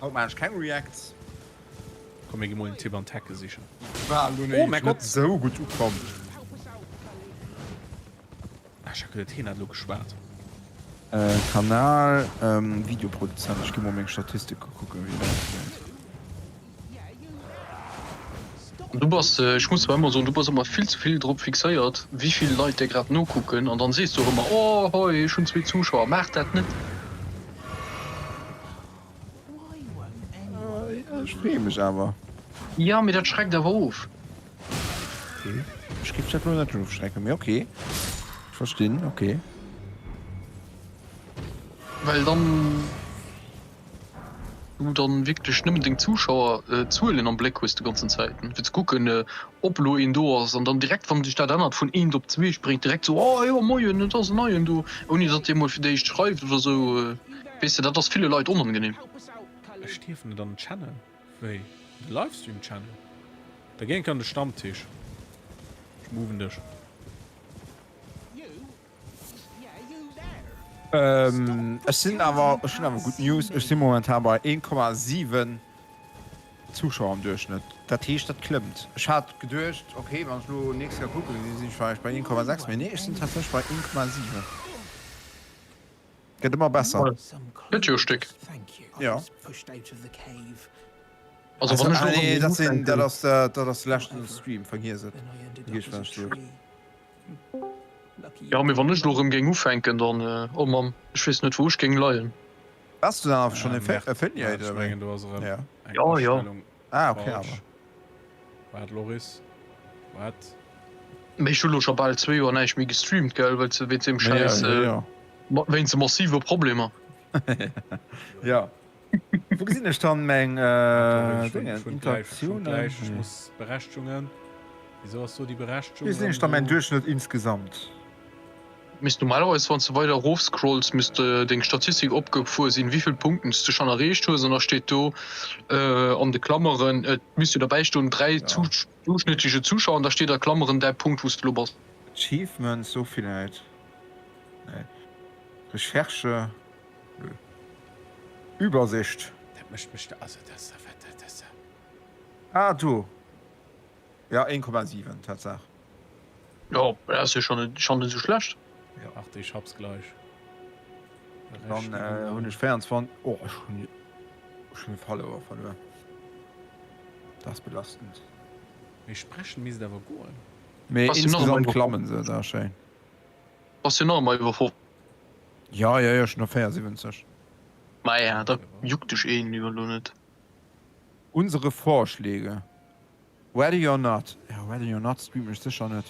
Haut maan ech keng Reacts. Komm mir gi mol en Tipp an d'Hecke sichen. War lo Oh mäi net Gott! sou gutt ukomm. Ah, ech hat geduet hien hätt elo geschwat. Kanal, Videoproduzent, ech gi mol meng Statistike kucken wéi dat geet. Du bass, ech muss zwar ëmmer soen, du bass ëmmer vill ze vill drop fixéiert, wéi vill Leit der grad nokucken an dann sees du och ëmmer, oh hei, ech hunn zwee Zuschauer. Maach dat net! Ech freeë mech awer. Jo, mee dat schreckt awer of. Ok, ech géif dat elo net ofschrecken, mee ok, ech verstinn, ok. Well dann du dann wierklech nëmmen deng Zuschauer Zuelen am Bléck hues de ganzen Zäiten fir ze kucken ob elo een do ass an dann direkt wann sech dat ännert vun eent op zwee spréngt direkt sou oh jo moien et ass en neien do ouni datt dir mol fir d'éischt schreift oder sou weess de dat ass ville Leit onangenehm. Ech dierf net an den Channel. Wéi? De Livestream Channel? Da géing ech an de Stammtisch. Ech moven dech. Ech sinn awer, ech hunn awer gutt News, ech si momentan bei 1,7 Zuschauer am Duerchschnëtt. Dat heescht, dat klëmmt. Ech hat geduecht, ok, wann ech elo nächst Kéier kucke ginn, sinn ech vläicht bei 1,6, mee nee, ech sinn tatsächlech bei 1,7. Gëtt ëmmer besser. Gëtt jo e Stéck. Jo. Also wann ech Ah elo nee, erëm dat sinn, dat ufänken. ass, dat ass de leschten Stream, vergiess et. Vergiess wat ech sot. Jo, mee wann ech elo erëm géing ufänken, dann, oh Mamm, ech weess net wou ech géing leien. Bass du dann awer schonn Äh, Merde, Affiliate ech oder wéi? mengen do ass erëm Ja. eng Jo, jo. Astellung Ah, okay, falsch. awer. Waart Loris, wat? Mee ech hu lo scho bal zwee Joer näischt méi gestreamt, gell, well se wéinst deem Ja, Schäiss, ja, ja. wéinst de massive Problemer. Ja. Wou gesinn ech dann meng Warte, ech hunn Déngen, ech hunn gläich, ech hunn Interaktiounen? gläich, ech Nee. muss Berechtigungen. Wieso ass do déi Berechtigung Wéi gesinn erëm ech dann mäin do? Duerchschnëtt insgesamt? Misst normalerweis wanns de weider erof scrolls misst deng Statistik opgefuer sinn wéivill Punkten s de schon erreecht hues an da steet do an de Klammeren, et misst jo derbäi stoen 3 duerchschnëttliche Zuschauer an da steet a Klammeren däi Punkt wou s de lo bass. Achievements, do villäit? Nee. Recherche, nö. Übersicht. Dat mécht mech, also dat ass, dat ass. Ah do. Ja 1,7 Tatsaach. Jo, dat ass jo schon net schon net esou schlecht. Jo, ach ech hab's gleich. Dann hunn ech 24, oh ech hunn ech hunn e Follower verluer. Dat ass belastend. Mee sprechen misst awer goen. Mee Bass du nach ëmmer insgesamt iwwer klammen se, dat ass schéin. Bass du nach ëmmer iwwer 50? Ja ja ja ech hunn der 74. Maja, da juckt dech een jo elo net. Unsere Vorschläge. Ready or not, ja ready or not streamen ech sécher net,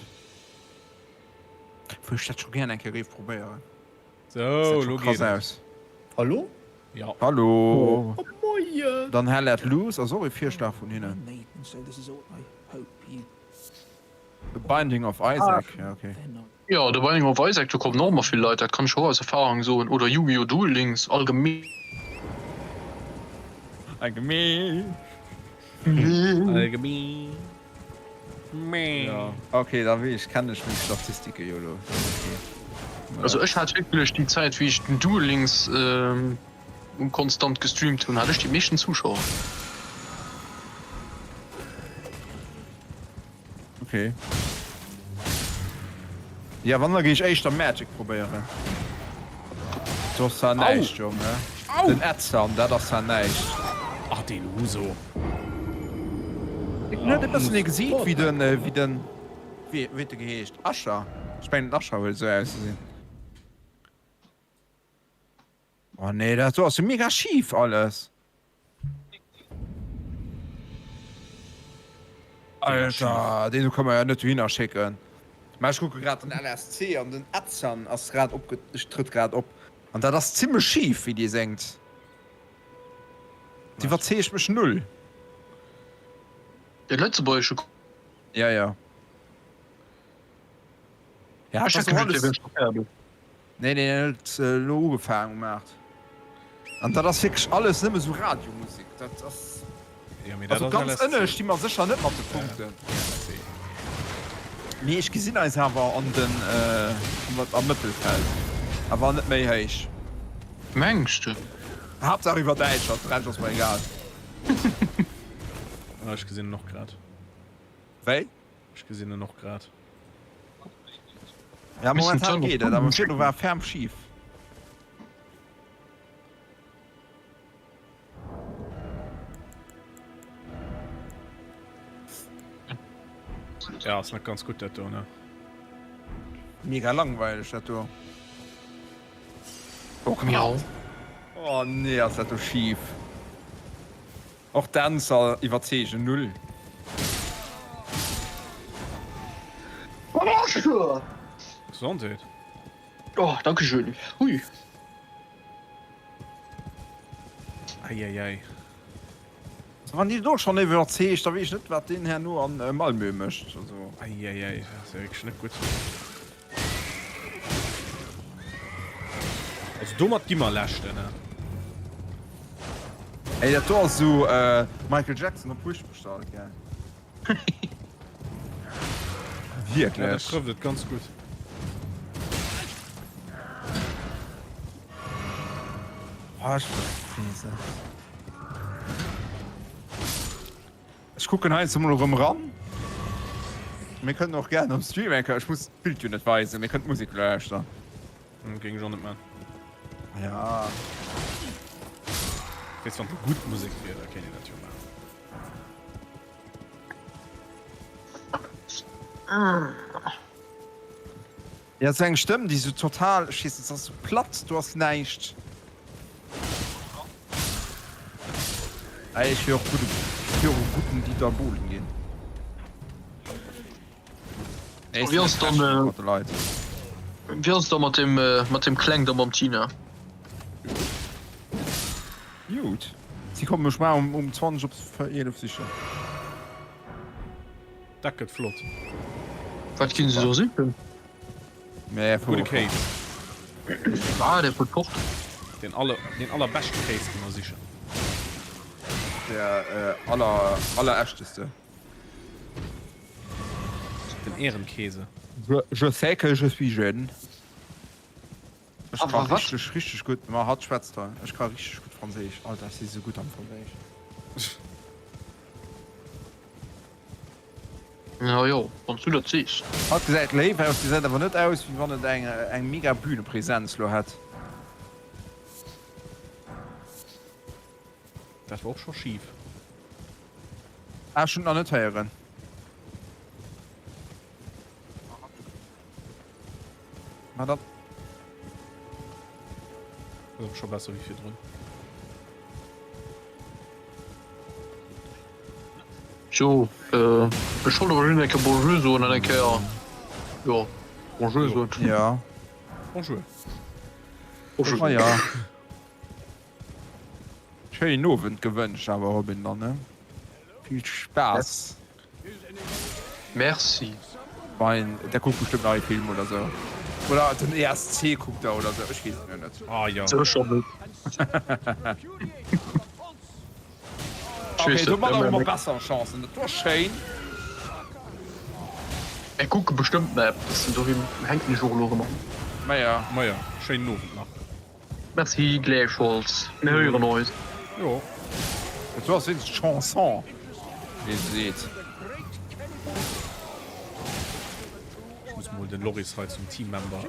wou ech dat scho gären eng Kéier géif probéieren. Sou, Gesäit scho lo krass geet et. aus. Hallo? Ja. Hallo. Moien! Dann Hell Let Loose ass och e Virschlag vun hinnen. The Binding of Isaac, ja ok. Jo, The Binding of Isaac, do kommen och ëmmer vill Leit, dat kann ech och aus Erfahrung soen, oder Yu-Gi-Oh! Duel Links allgemeen. Allgemeen. Allgemeng. Meh. Ja, okay, da wéi ech kennen ech meng Statistike jo lo. Okay. Also ech hat wierklech déi Zäit wéi ech den Duel Links konstant gestreamt hunn, hat ech déi meeschten Zuschauer. Okay. Ja, wann da géif ech éischter Magic probéieren. Do ass zwar näischt, Jong, ne? Den Edson, dat ass zwar näischt. Ach, deen Huso. En huet e bëssen e Gesiit wéi den, wéi den, wéi huet e geheescht? Usher? Ech mengen den Usher huet esou ausgesinn. Oh nee, dat do ass jo mega schif alles. Alter, deen do ka mer jo net dohinner schécken. Mä ech kucke grad den LSC an den Edson ass grad opge, trëtt grad op. An dat ass zimlech schif wéi dee séngt. Dat iwwerzeegt mech null. De lëtzebuergesche. Ja, ja. Ja, Ech dat ass hätt och geduet, dee alles. wär scho fäerdeg. Nee, nee, en huet elo ugefaangen um 8. An dat ass wierklech alles nëmme sou Radiomusek. Dat ass. Ja, mee dat Also ass ganz LSC. ënne sti mer sécher net mat de Punkten. LSC. Mee ech gesinn eis awer an den, am Mëttelfeld. Awer net méi héich. Mengs de? Haaptsaach iwwer Däitschland, de Rescht ass mer egal. Ah, ech gesinn en och grad. Wéi? Ech gesinn en och grad. Ja, momentan geet et, awer virdru war ferm schif. Ja, ass net ganz gutt dat do, ne? Mega langweileg dat do. Och Miau. Oh nee, ass dat do schif. Och Dänzer iwwerzeegen null. Gesondheet. Oh, dankeschön. Hui. Eieiei. Wann déi do schonn iwwerzeegt, da weess ech net wat deen herno an Malmö mécht. Also. Eieiei, dat ass jo wierklech net gutt. Also domat gi mer Leschten, ne? Ey, dat do ass esou Michael Jackson op Wish bestallt, gell? Wierklech? Ja, dat trëfft et ganz gutt. Oh, ech weess net. Ech kucken heiansdo mol erëm ran. Mir kënnen och gären am Stream eng Kéier, ech muss d'Bild jo net weisen, mir kënnen d'Musek lauschteren. Géing ech och net man. Ja. Weess wann et gutt Musek wier, da kéint een dat jo man. Ja, sou eng Stëmm, déi sou total, ech weess net, se ass sou platt, do ass näischt. Ey, ech wier och gudde, ech wier och e gudden Dieter Bohlen ginn. Ey, ech Wéi sinn ass net dann, frech mat de Leit. Wéi ass et da mat dem, mat dem Kleng da mam Tina? Jut, si kommen mech mar um, um 20 op 11 sichen. Dat gëtt flott. Wat ginn se do sichen? Mä Gudde Kéis. Ah, dee vun Port. Den aller, den allerbeschte Kéis gi mer sichen. Der aller, allerechteste. Den Ehrenkäse. Je, je sais que je suis jeune. Ech ka Awer wat? richteg, richteg gutt, ma hatt schwätzt hei. Ech ka richteg gutt Franséisch. Alter, ech si sou gutt am Franséisch. Ja jo, wann s du dat sees. Hatt gesäit léif aus, gesäit awer net aus wéi wann et eng eng mega Bühnepresenz lo hätt. Dat war och scho schif. Ah, ech hunn et nach net héieren. Ma dann. Ass awer scho besser wéi virdrun. Jo, ech wollt awer just eng Kéier Bonjour soen an eng Kéier, jo, Bonjour soen. Jo. Bonjour. Bonjour. Ah ja. Schéinen Owend gewënscht awer Robin dann, ne? Vill Spaass. Merci. Bein, der kuckt bestëmmt nach ee Film oder sou. Oder den ESC kuckt der oder sou, ech weess et jo net. Ah jo. Sécher net. Okay, domadder hu mer besser Chancen. Dat wor schéin. Mir kucke bestëmmt nach eppes, dofir hänken ech och elo erëm an. Maja. Maja, schéinen Owend nach. Merci gläichfalls, mir héieren eis. Jo. Et ass wéinst Chanson, wéi se seet. Ech muss mol den Loris hei zum Teammember.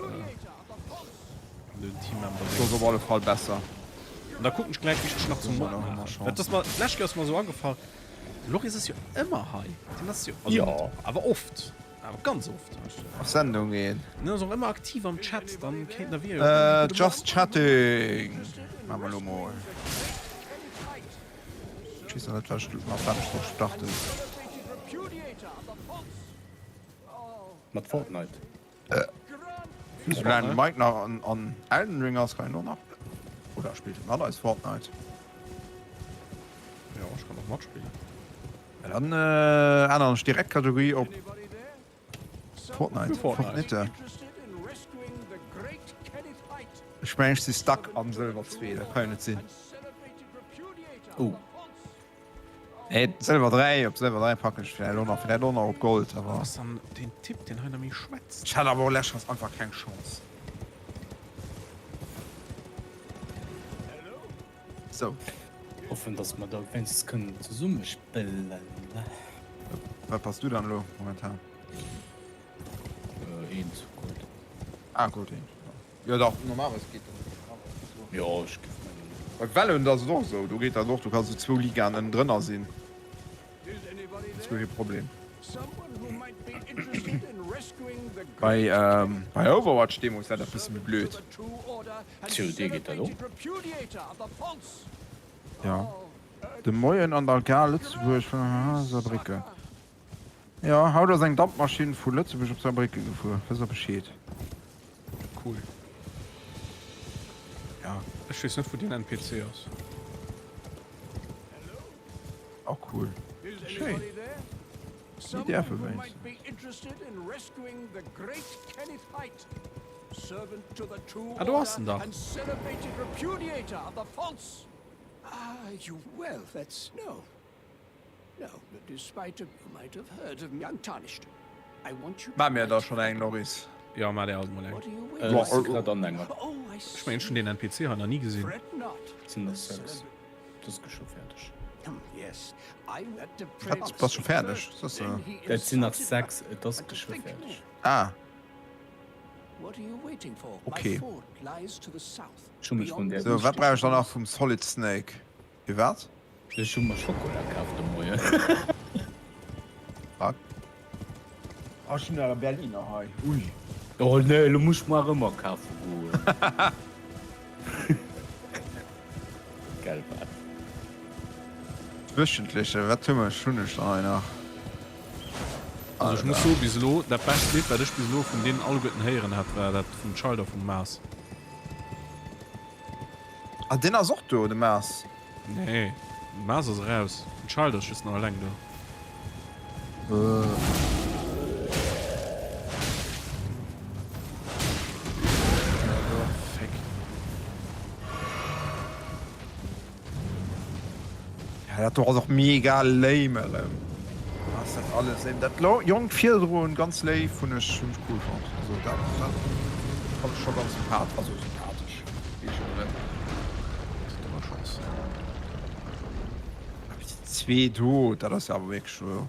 Den Teammember. Dat ass op alle Fall besser. An da kucken ech gläich wéi ech dech nach zum Mod maachen. Dat ass mer, d'lescht Kéier ass mer esou agefall, de Loris ass jo ëmmer hei. Den ass jo, also net ëmmer, awer oft, awer ganz oft. Op Sendung een. Den ass och ëmmer aktiv am Chat, dann kéint der wier jo och. Just Chatting maache mer elo mol. Ech weess nach net wat ech mat wat ech soll starten. Mat Fortnite. Soulaang de Mike nach an Elden Ring ass, kann een och nach. Oder spillt e mat eis Fortnite? Jo, ech kann och matspillen. Ja, dann änneren ech direkt d'Kategorie op Fortnite. Fortnite. Ech mengen ech si stuck am Sëlwer 2, dat kann jo net sinn. Oh. Nee, Sëlwer 3, op Sëlwer 3 packen ech vläicht och nach, vläicht och nach op Gold, awer. Wat ass dann deen Typ deen hei nach méi schwätzt? Ech hat awer och lescht Chance einfach keng Chance. Sou. Hoffen dass mer da wéinstens kënnen zesumme spillen. Wat bass du dann elo momentan? Eent, Gold. Ah, Gold eent. Jo dach, normalerweis geet dat. Jo, ech géif mengen. Bei Valorant ass et och esou, do geet dat och, du kanns u zwou Ligaen ënnendrënner sinn, dat ass guer kee Problem. Bei bei Overwatch deemools war dat bësse méi blöd. COD geet dat och? Jo, de Moien an der Gare Lëtzebuerg vun Saarbrécken. Jo, haut ass eng Dampmaschinn vu Lëtzebuerg op Saarbrécken gefuer, wësst der Bescheed? Cool. Ja. Ech weess net wou deen NPC ass. Och cool. Schéin. Déi däerfe wéinstens. Ah do ass en dach. Maa mir der schon eng, Loris? Jo, maa der alt mol eng. Ech si grad an enger. Ech mengen ech hun deen NPC hei nach ni gesin. Et sinn nach 6. Et ass scho fäerdeg. Wat? Bass scho fäerdeg? Soss. Et sinn nach 6, et ass scho fäerdeg. Ah. Okay. Ech hu mech vun där. Sou, wat brauch ech dann nach vum Solid Snake? Firwat? Ech hu mer Schokola kaf de Moien. Wat? Ah, ech hunn awer Berliner hei. Ui. Oh nee, elo muss ech mer ëmmer kafe goen. Gell wat? D'wöchentleche, wat hu mer, hunn ech dann hei nach? Also ech muss soen, bis elo dat bescht Lidd wat ech bis elo vun deenen alleguerten héieren hat, war dat vum Child a vum Mars. Ah deen ass och do, de Mars? Nee, de Mars ass eraus, den Child ass just nach eleng do. Feck. Ja dat do ass och mega lame erëm. Ass dat alles lame. Dat jonkt virdrun ganz léif hunn ech hunn ech cool fonnt. Also dat dat fand ech scho ganz sympath also sympathesch wéi ech erëm. Awer déi zwee do dat ass jo awer wierklech elo.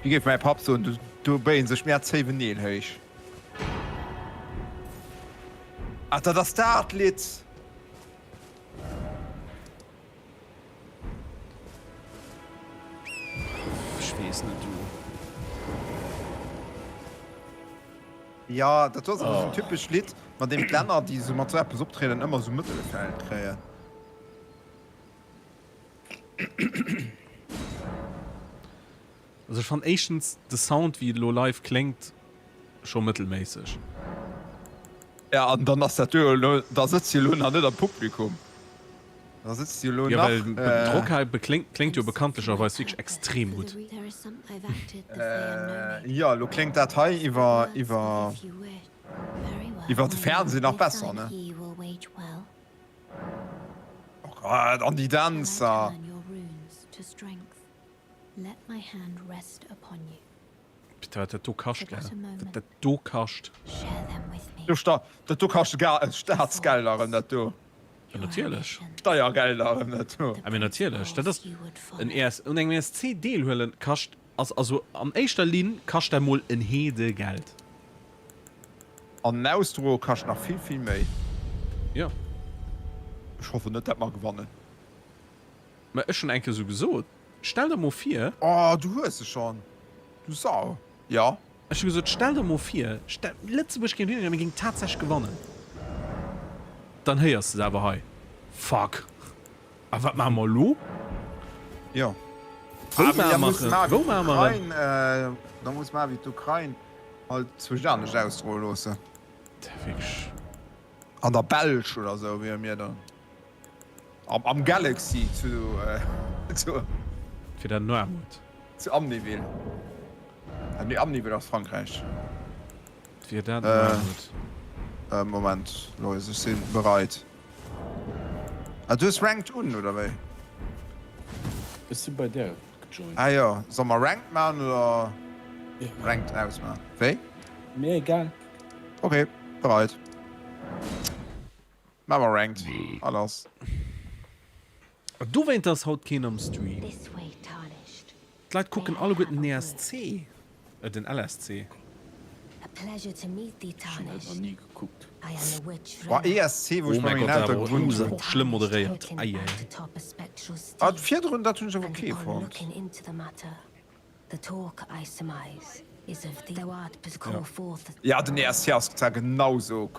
Wéi géif mäi Papp soen, do do béien sech mär zéiwen Neel héich. Ah dat ass dat Lidd! Ech weess net du. Jo, dat ass awer esou en typescht Lidd, mat deem d'Länner, déi esou mat esou eppes optrieden, ëmmer esou Mëttelfeld kréien. Also ech fannen éischtens de Sound wéi et elo live kléngt scho mëttelméisseg. Ja an dann ass dat do jo elo, da sëtzt jo elo nach net am Publikum, da sëtzt jo elo Jo nach. well d'Rockhal bekléngt kléngt jo bekanntlecherweis wierklech extrem gutt. Jo elo kléngt dat hei iwwer iwwer iwwer de Fernseh nach besser ne? An déi Dänzer! Bitte wat dat do kascht, gell? Wat dat do kascht! Dat do kascht Staatsgelder erëm, dat do. Jo natierlech. Steiergelder erëm, dat do. A mee natierlech, dat ass en ES, un engem ESC deelhuelen kascht, ass also an éischter Linn kascht dat mol en Heedegeld. An en Ausdroe kascht nach vill, vill méi. Jo. Ech hoffen net dat mer gewannen. Mä ech hunn eng Kéier esou gesot, stell der mol vir. Oh, du hues se schonn, du Sau. Jo. Ech hu gesot, stell der mol vir, Lëtzebuerg géing dohinner goen a mir géingen tatsächlech gewannen. Dann héiers de se awer hei. Fuck. A wat maache mer elo? Jo. Wou maache mer en? Wou maache mer en? Da muss mer wéi d'Ukrain halt zwousch anescht ausdroe loossen. Wierklech. An der Belsch oder sou wiere mir dann. Am Galaxy zu zu. Fir dat Noarmut. Zu Amnéville. Ah nee, Amnéville ass Frankräich. Fir dat Noarmut. Moment, Lois, ech si bereit. Ah, du hues Ranked un, oder wéi? Ech si bei där gejoint. Ah jo, solle mer Ranked maachen oder Ranked ausmaachen? Wéi? Mir egal. Ok, bereit. Maa mer Ranked a lass. Dowéint ass haut keen am Stream. D'Leit kucken alleguerten den ESC, äh den LSC. Ech hunn dat nach ni gekuckt. Boah ESC wou Oh ech bei mäi mengen Gott, dat Elteren awer och gewunnt awer hunn. och schlëmm moderéiert. Ei ei. Ah virdrun dat hunn ech awer ok fonnt. Jo den ESC ass zwar genau sou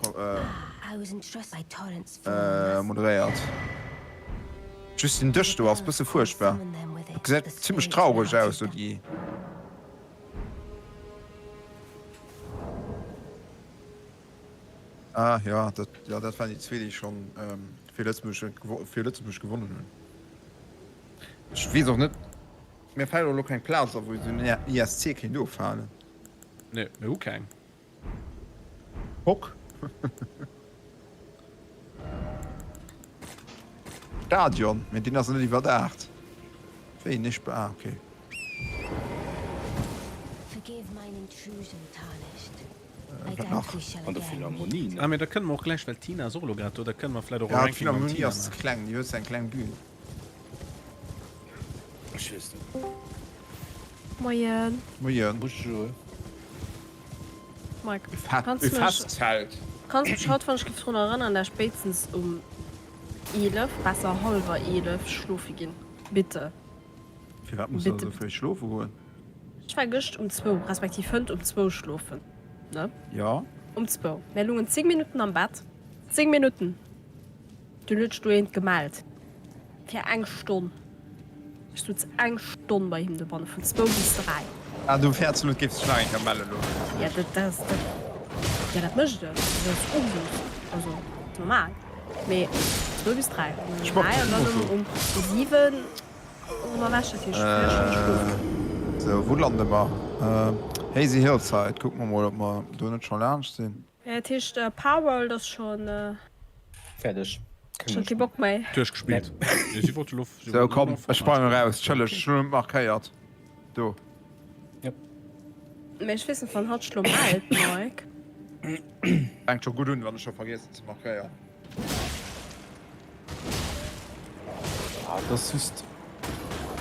moderéiert, just den Dësch do ass bësse fuerchtbar, dat gesäit zimlech traureg aus do déi. Ah jo dat jo dat waren déi zwee déi schonn fir Lëtzebuerg fir Lëtzebuerg gewonnen hunn. Ech weess och net. Mir fält och elo keng Plaz a wou esou en ESC kéint ofhalen. Nee, mir hu keng. Hock. Stadion, mee deen ass net iwwerdaacht. Wéi nicht be ah okay. Wat nach? An der Philharmonie, ne? Ah, mee da kënne mer och gläich, well d'Tina ass och elo grad do, da kënne mer vläicht och e Ja, Ranking mam d'Philharmonie Tina ass ze maachen. kleng, déi huet sou eng kleng Bühn. Ech weess net. Moien. Moien. Bonjour. Mike, E Fe kanns e du mech, Festzelt. kanns mech haut wann ech giff drun erënneren, dat spéitstens um 11, besser hallwer 11 schlofe ginn. Bitte. Firwat muss der Bitte, esou bitte. fréi schlofe goen? Ech war gëscht um zwou, respektiv hënt um zwou schlofen, ne? Jo. Um zwou. Mär lungen 10 Minutten am Bett. 10 Minutten! Dunn huet sech do eent gemellt fir eng Stonn. Ech sutz eng Stonn bei him dobanne, vun zwou bis 3. Ah, du fäerts elo, et géif sech nach eng Kéier melle loossen. Ja, dat, dat, dat, ja, dat mécht et. Dat ass Usus, also normal. Mee zwou bis 3, Ech mocht 3 an dann dat um, um 7 erëm erwächt. Dat heescht, 4 Stonne Schlof. Sou, wou lande mer? Hazy Hillside. Kucke mer mol, ob mer do net scho laanscht sinn. Dat heescht, Palworld ass schonn. Fäerdeg. Schon kee Bock méi. Duerchgespillt. Nee, si wollte lo. Sou komm, ech sprangen eraus. Chëlleg, ech hunn et markéiert. Do. Yep. Mee ech weess net wann hatt sech lo mellt, Mike. Fänkt scho gutt un, wann ech scho vergiessen ze markéieren. Ah, et ass just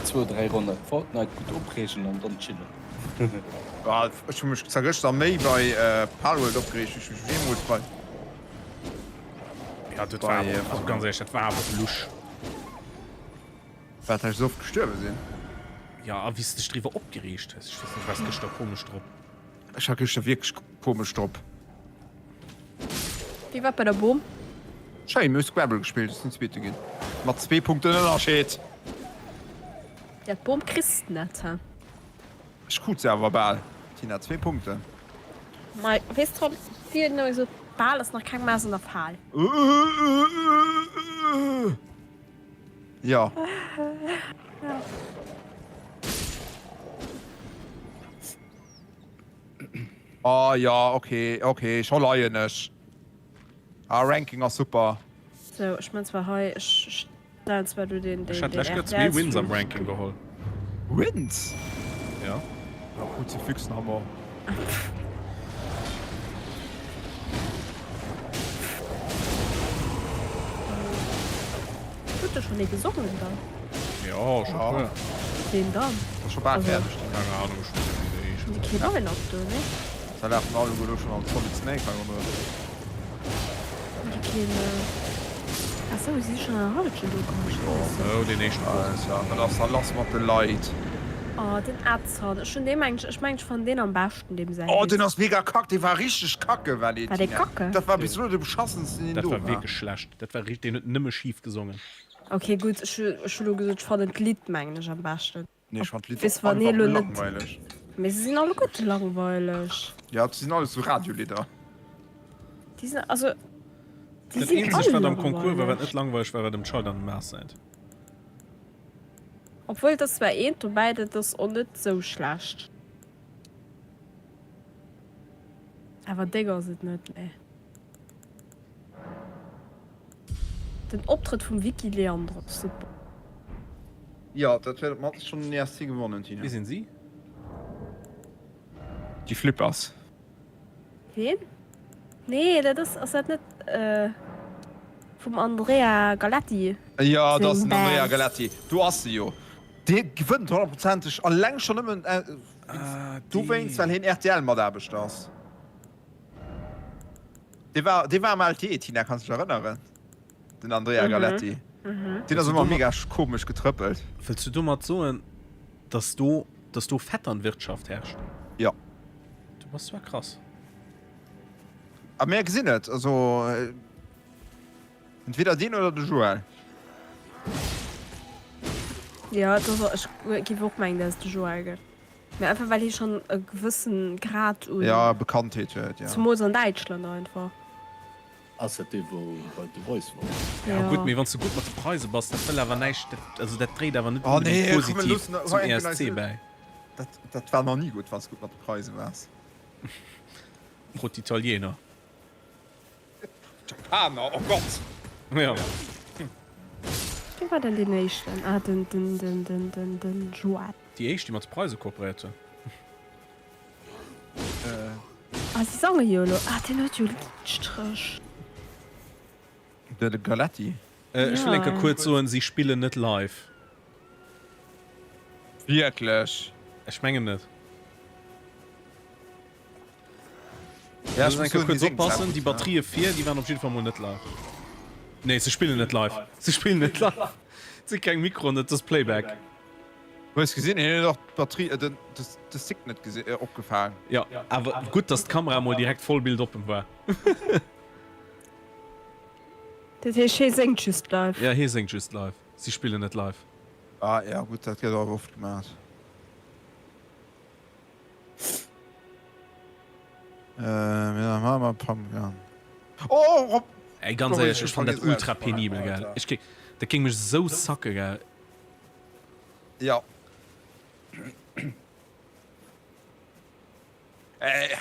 zwou, dräi Ronne Fortnite, gutt opreegen an dann chillen. Ah, ech hu mech zwar gëschter méi bei Palworld opgereegt, wéi ech mech jeemools bei. Ja, dat war awer, also ganz éierlech, dat war awer och lusch. Wat, dat ech esou oft gestuerwe sinn? Ja, a wéi s de dech driwwer opgereegt hues. Ech weess net, waars gëschter komesch drop. Ech war gëschter wierklech komesch drop. Wéi war et bei der Bom? Schéin, mir hu Scrabble gespillt, ech sinn Zweete ginn. Mat zwee Punkten Ënnerscheed. Ja, d'Bom kriss de net, he? Ech krut se awer bal, Tina, zwee Punkten. Mei, weess de wat, wéi huet en ëmmer gesot, bal ass nach keng Maus an der Fal. Jo. Oh jo, ok, ok, scho leien ech. Ah, Ranking ass super. Sou, ech man zwar hei, ech. Ech hat d'lescht Kéier zwee Wins am Ranking geholl. Wins? Ja. Oh, Kruzifixen Hammer. Huet do schon ee gesongen dann? Jo, scho puer. Ween dann? Ass scho bal fäerdeg. Keng Ahnung, ech weess net wéi se heeschen. Déi kee Wein op do, ne? Da lafen alleguer elo schon an Solid Snake hei ronderëm. Déi keen. Ah sou, si si schon an der Hallschent ukomm, Scheisse. Oh, deen éischten Boss ass Jo, wat ass da lass mat de Leit? Oh, den Edson, ech hunn dee mengt, ech mengt ech fannen deen am beschten, deem säin Oh, deen Lidd. ass mega kack, dee war richteg kacke, War dee Valentina. kacke? Dat war bis elo de beschassensten, deen Dat do war war. wierklech schlecht. Dat war richt, deen huet nëmme schif gesongen. Ok, gutt, ech hu, ech hu lo gesot, ech fannen d'Lidd mengen ech am beschten. Nee, ech fand d'Lidd Weess och wann einfach hie lo net, langweileg. mee se sinn alleguerte langweileg. Ja, et sinn alles sou Radiolidder. Déi sinn, also déi Dat sinn eenzegt all wat am Concours war wat langweileg. net langweileg war, war dem Child an dem Mars säint. Obwuel et ass zwar eent dobäi, dat ass och net sou schlecht. Awer déck ass et net, nee. Den Optrëtt vum Vicky Leandros, super. Jo, dat huet op d'mannst schonn den ESC gewonnen, Tina. Wie sinn si? Déi Flippers. Ween? Nee, dat ass, ass dat net vum Andrea Galetti Jo, dat ass seng den Andrea Band? Galetti. Do ass se jo. Dee gewënnt honnertprozenteg, alleng schonn nëmmen dowéinst, well hien RTL-Mataarbechter ass. Dee war, dee war am LTE, Tina, kanns dech erënneren? Den Andrea Galetti. Deen ass ëmmer mega komesch getrëppelt. Wëlls du domat soen, dass do, dass do Vetternwirtschaft herrscht? Jo. Du bass zwar krass. A mir gesinn et, also entweder deen oder de Joël. Jo, et ass och, ech géif och mengen, dass et de Joël gëtt. Mee einfach well hie schonn e gewëssen Grad un. Ja, Bekanntheet huet, ja. Zemools an Däitschland einfach. Ass dat dee wou bei The Voice war? Ja gutt, mee wann s de gutt mat de Preise bass, dat wëll awer näischt, dat, also dat dréit awer net Oh nee, onbedéngt komm mir positiv loossen dat zum hei enken ESC eis. bäi. Dat, dat war nach ni gutt, wann s gutt mat de Preise waars. Fro d'Italiener. D'Japaner, oh Gott! Ja. Wee war denn deen éischten? Ah, den, den, den, den, den, den Joël. Déi éischt, déi mat de Preise kooperéiert hunn. Ah, si sange jo elo. Ah, deen huet jo Lidstréch. De Galetti. Ech wëll eng Kéier kuerz soen, si spillen net live. Wierklech? Ech mengen net. Ja, ech muss eng Kéier kuerz oppassen, déi Batterië vir, déi waren op jidde Fall mol net live. Nee, se spillen net live. Se spillen net live. Et si keng Mikroen, et ass Playback. Hues gesinn, hien huet och d'Batterie, äh, den, de Stick net gesi, äh, opgefaang. Jo, awer gutt, dass d'Kamera mol direkt Vollbild op em war. Dat heescht, hie séngt just live? Ja, hie séngt just live. Si spillen net live. Ah ja, gutt, dat gëtt awer oft gemaat. Äh, ja, Mama, Pam, ja. Oh, Rob! Ey, ganz éierlech, ech fannen dat ultra penibel, gell. Ech géing, dat géing mech esou sacke, gell. Ja. Ey,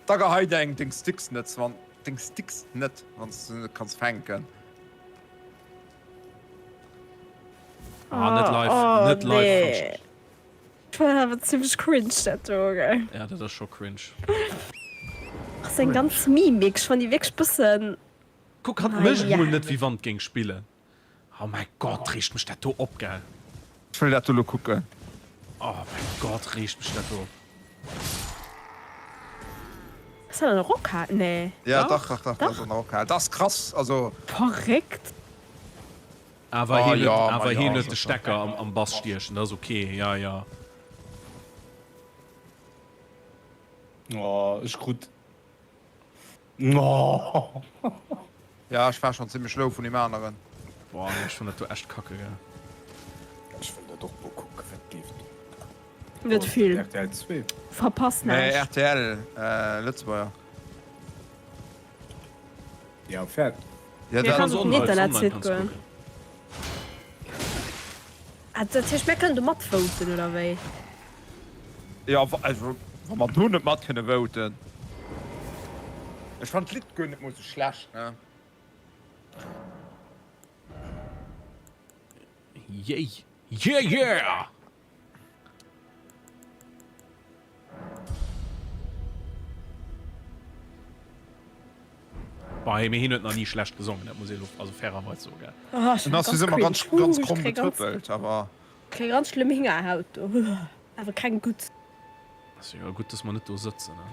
da gehei deng deng Sticks net, wann deng Sticks net, wann s du net kanns fänken. Ah, net live, Oh, net live. nee. Ech fannen awer zimmlech cringe dat do, gell. Ja, dat ass scho cringe. Och seng ganz Mimik, ech fannen déi wierklech bëssen. Kuck, hatt mécht mol net wéi wann et géing spillen. Oh mäi Gott, reegt mech dat do op, gell. Ech wëll dat do lo kucken. Oh mäi Gott, reegt mech dat do op. Ass dat an der Rockhal? Nee. Ja, dach, dach, dach, dat ass an der Rockhal. Dat ass krass, also. Verréckt. Awer Oh hien huet, jo, ma awer jo, hien huet de sécher. Stecker am, am Bass stiechen, dat ass ok, ja, ja. Oh, ech krut. Oh. Ja, ech war schon zimmlech low vun deem aneren. Boah, nee, ech fann dat do echt kacke, gell. Ech wëll dat och mol kucken, wat géif do. Net vill. RTL 2. Verpasst Nee, näischt. RTL, Lëtzebuerger. Ja, fäert. Ja, Mir dat. kann op den Online, online Internetsite kanns du goen. kucken. Ah, dat heescht, mir kënnen do matvoten, oder wéi? Jo, also wa mer do net mat kënne voten. Ech fannen d'Lidd guer net mol sou schlecht, ne? Yay! Yeah yeah! Bei mir hin huet nach nie schlecht gesongen, dat muss ee lo also fairerweis soen, gell. Oh, ech Den ass ganz ëmmer cringe. ganz ganz Ech kromm kréie ganz, getrëppelt, awer. kréie ganz schlëmm Hingerhaut do. Awer keng gutt. Ass jo gutt, dass mer net do sëtzen, ne?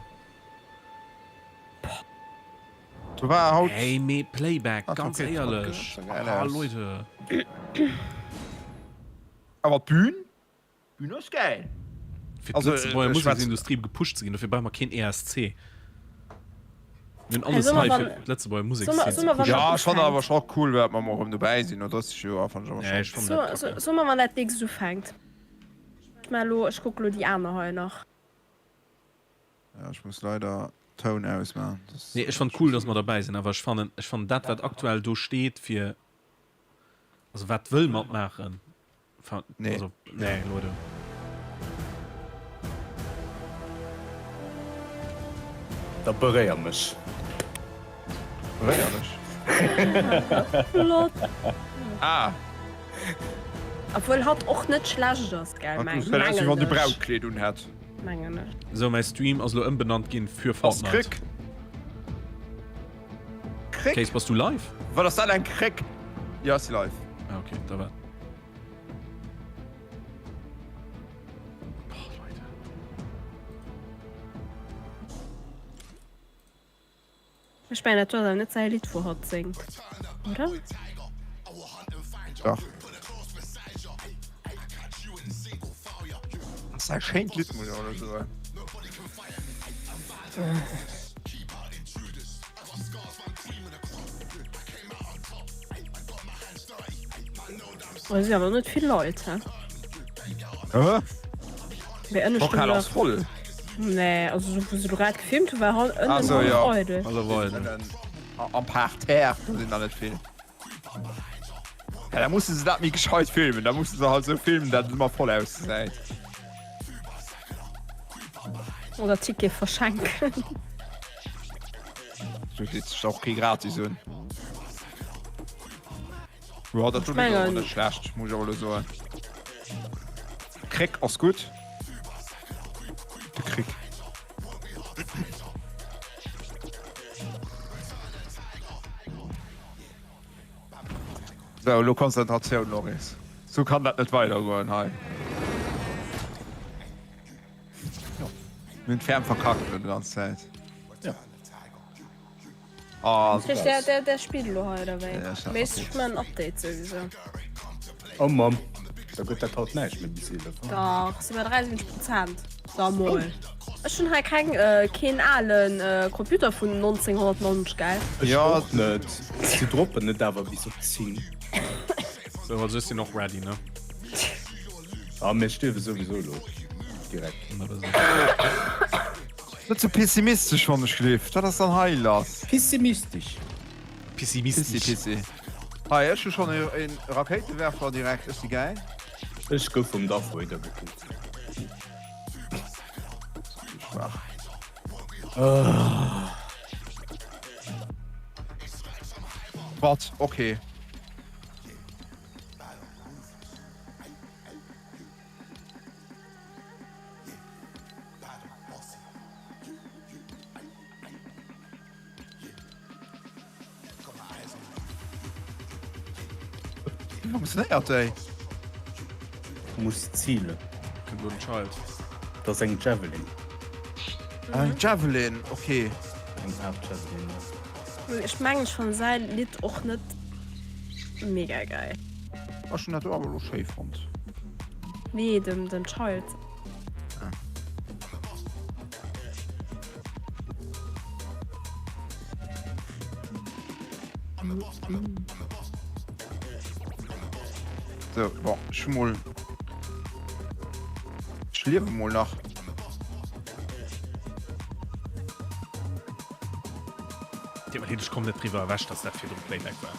Do war haut. Hey, mee Playback, Ah, ganz okay, dat éierlech. gesäit geil Ah, aus. Leute. Awer d'Bühn? D'Bühn ass gäil. Fir Also, d'Lëtzebuerger ech schwätzen. Museksindustrie gepusht ze ginn, dofir brauche mer keen ESC. Mir hunn Hey, alles soll mer hei wann, fir d'Lëtzebuerger soll mer, Musekszeen soll ze mer wann pushen. dat Ja, ech fannen awer ufänkt. scho cool, dat mer mol erëm dobäi sinn no 30 Joer, fannen ech awer Nee, scho. ech fannen So, dat so, kacke. soll mer wann dat nächst ufänkt. Ech maache lo, ech kucke lo déi aner hei nach. Ja, ech muss leider Toun ausmachen. Das Nee, ech fannen cool, dass mer derbäi sinn, awer ech fannen, ech fannen dat wat aktuell do steet fir, also wat wëll matmaachen, fa, Nee. also nee, Leute. Da beréier mech. Beréier dech. Flott. Ah. Obwuel hatt och net schlecht ass, gell, Hat meng, du aus wéi wann mengen de ech. Brautkleed unhätt. Mengen ech. Sou, mäi Stream ass elo ëmbenannt ginn für Ass Fortnite. Kréck. Kréck? Case, bass du live? Wat ass dat eng Kréck? Jo, ech si live. Ah, okay, da war. Boah, Leute. Ech mengen dat do ass awer net säi Lidd wou hatt séngt, oder? Dach. Ass e schéint Lidd muss ech awer elo soen. Oh, si awer net vill Leit he. Hä? Mee ënne Lokal ass voll. Nee, also sou wou se do grad gefilmt hu war han ënnen Ah sou, jo. eidel. Ënnen am Parterre, do sinn der net vill. Ja, da musse se dat méi gescheit filmen, da musse se halt sou filmen, dat et ëmmer voll ausgesäit. Oder Ticket verschenken. Do deet sech och kee gratis un. Jo, dat Ech mengen. net schlecht, muss ech awer elo soen. Kréck ass gutt. De Kréck. Sou, elo Konzentratioun, Loris. Sou kann dat net weidergoen hei. Mir hunn d'Ferm verkackt elo déi ganz Zäit. Oh, der, der, der spielt lo hei oder wéi? Ja, Mee ech man Update sowieso. Oh Mann, da gëtt dat haut näischt méi bis 11. Dach, si bei 73 Prozent. Da mol. Ech hunn hei keng, äh, keen alen äh, Computer vun 1990, gell? Ech Ja. och net. Si droppen et awer bis op 10. So, also ech sinn och ready, ne? Ah, mir stierwe souwisou lo direkt. Net sou pessimistesch wann ech gleef. Wat ass dann hei lass? Pissimistesch. Pissimistesch. Pissi pissi. Hei ech hu schon een Rakéitewerfer direkt, ech si gäil. Ech gouf vum Darth Vader gekillt. Schwaach. Wat? Okay. Wéi funktionéiert déi? Muss zilen. Kënnt elo den Child. Dat ass eng Javelin. Ah, eng Javelin, okay. Eng Aart Javelin, jo. Ech mengen ech fannen säi Lidd och net mega geil. Ech hunn dat do awer elo schéi fonnt. Nee, dem dem Child. Ah. So, bon, ech hu mol. Ech liewe mol nach. Dir mer leed, ech komm net driwwer ewech, dass dat virdru Playback war.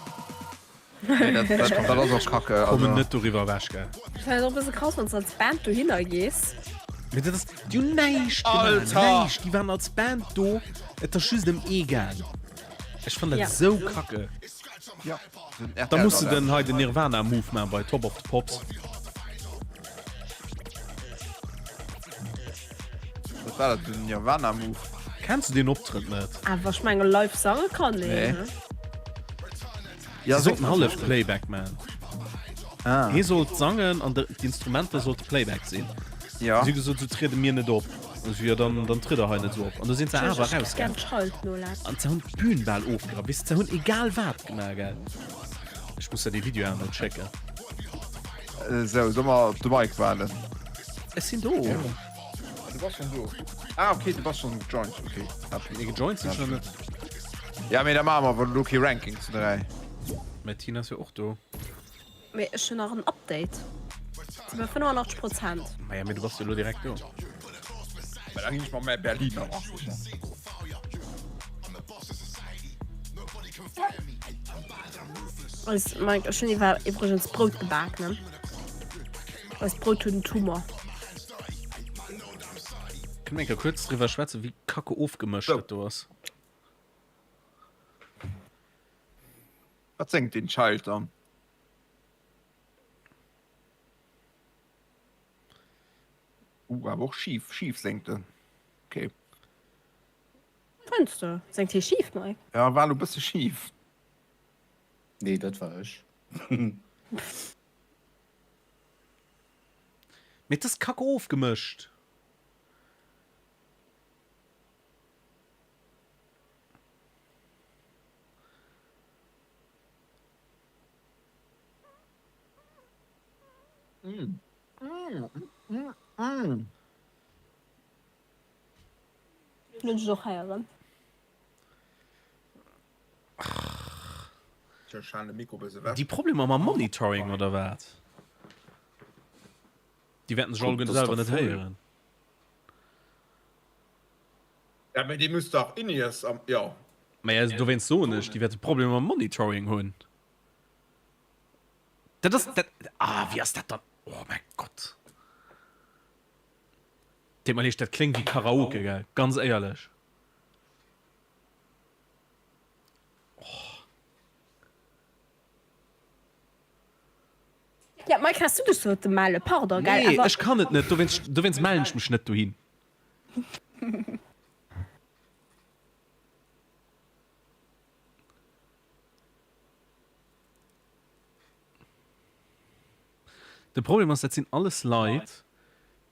Nee, dat, dat, dat ass och kacke. Kommen Also. net doriwwer ewech, gell. Ech fannen et och e bësse krass, wann s de als Band dohinner gees. Mee dat ass, déi hunn näischt gemaach, Alter! näischt. Déi waren als Band do, et ass just ëm ee gaang. Ech fannen dat Ja. esou kacke. Ja, den Da muss de den hei den Nirvana Move man bei Top of the Pops. Was war dat den Nirvana Move? Kenns du deen Optrëtt net? Awer ech menge live sange kann een. Nee. Ne? Ja, Si sollten hallef Playback man. Ah. Hie sollt sangen an d'Instrumenter sollte Playback sinn. Ja. Si gesot, sou triede mir net op. An ech, jo dann, dann tritt der hei net sou op. An du sinn se awer erausgaangen. An se hunn d'Bün bal ofgerappt. Weess de, se hunn egal wat gemaach, gell. Ech muss der dee Video awer nach schécken. Sou, solle mer op de Mike waarden? Ech sinn do. Du bass schon do. Ah, okay, du bass schon gejoint. Okay. Nee, gejoint sinn ech nach net. Ja, mee da maache mer awer elo kee Ranking zu 3. Mä d'Tina ass jo och do. Mee ech hunn nach en Update. Si bei 85 Prozent. Maja, mee du bass jo elo direkt do. Mä da ginn ech mer mäi Berliner nach sichen. Eis Mike, ech hunn iwwer iwwregens Brout gebak, ne? Eist Brout huet en Tumor. Kënne mer eng Kéier kuerz driwwer schwätzen, wéi kacke ofgemëscht dat do ass? Wat séngt deen Child dann? Uh, awer och schif, schif séngt en. Okay. Fënns de? Séngt hie schif, Mike? Ja, war lo bësse schif. Nee, dat war ech. Mee et ass kacke ofgemëscht. Hunn ech och heieren. Déi Problemer mam Monitoring oder wat? Déi wäerten sech alleguerte selwer net héieren. Ja, mee déi muss dach in-ears am, jo. Maja, dowéinst soen ech, déi wäerte Problemer mam Monitoring hunn. Dat ass, dat, ah, wéi ass dat dann? Oh mäi Gott. Deet mer leed, dat kléngt wéi Karaoke, gell, ganz éierlech. Oh. Ja, Mike, has du dech sollte mellen? Pardon, gell, Nee, awer. ech kann et net, dowéinst, dowéinst mellen ech mech net dohin. De Problem ass, dat sinn alles Leit,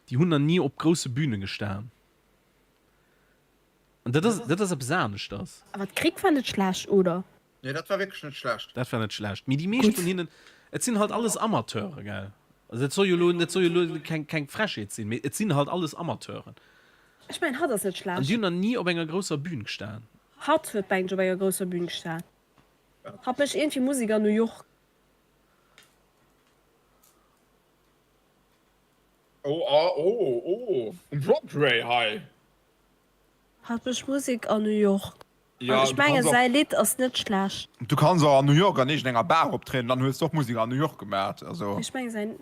déi hunn nach ni op grousse Bühne gestan. An dat ass, dat ass eppes aneschters. Awer d'Krick war net schlecht, oder? Nee, dat war wierklech net schlecht. Dat war net schlecht. Mee déi meescht vun hinnen, et sinn halt alles Amateure, gell? Also dat soll jo elo, dat soll jo elo keng, keng Frechheet sinn, mee et sinn halt alles Amateuren. Ech mengen, hatt ass net An déi schlecht. hunn nach ni op enger grousser Bühn gestan. Hatt huet, mengen ech, op enger grousser Bühn gestan. Hatt mécht iergendwéi Musek an New York. Oh, ah, oh, oh, um Broadway hei. Hatt mécht Musek an New York. Ja, An ech du menge kanns och. säi Lidd ass net schlecht. Du kanns och an New York an iergendenger Bar optrieden, dann hues de och Musek an New York gemaat, also. Ech menge säin.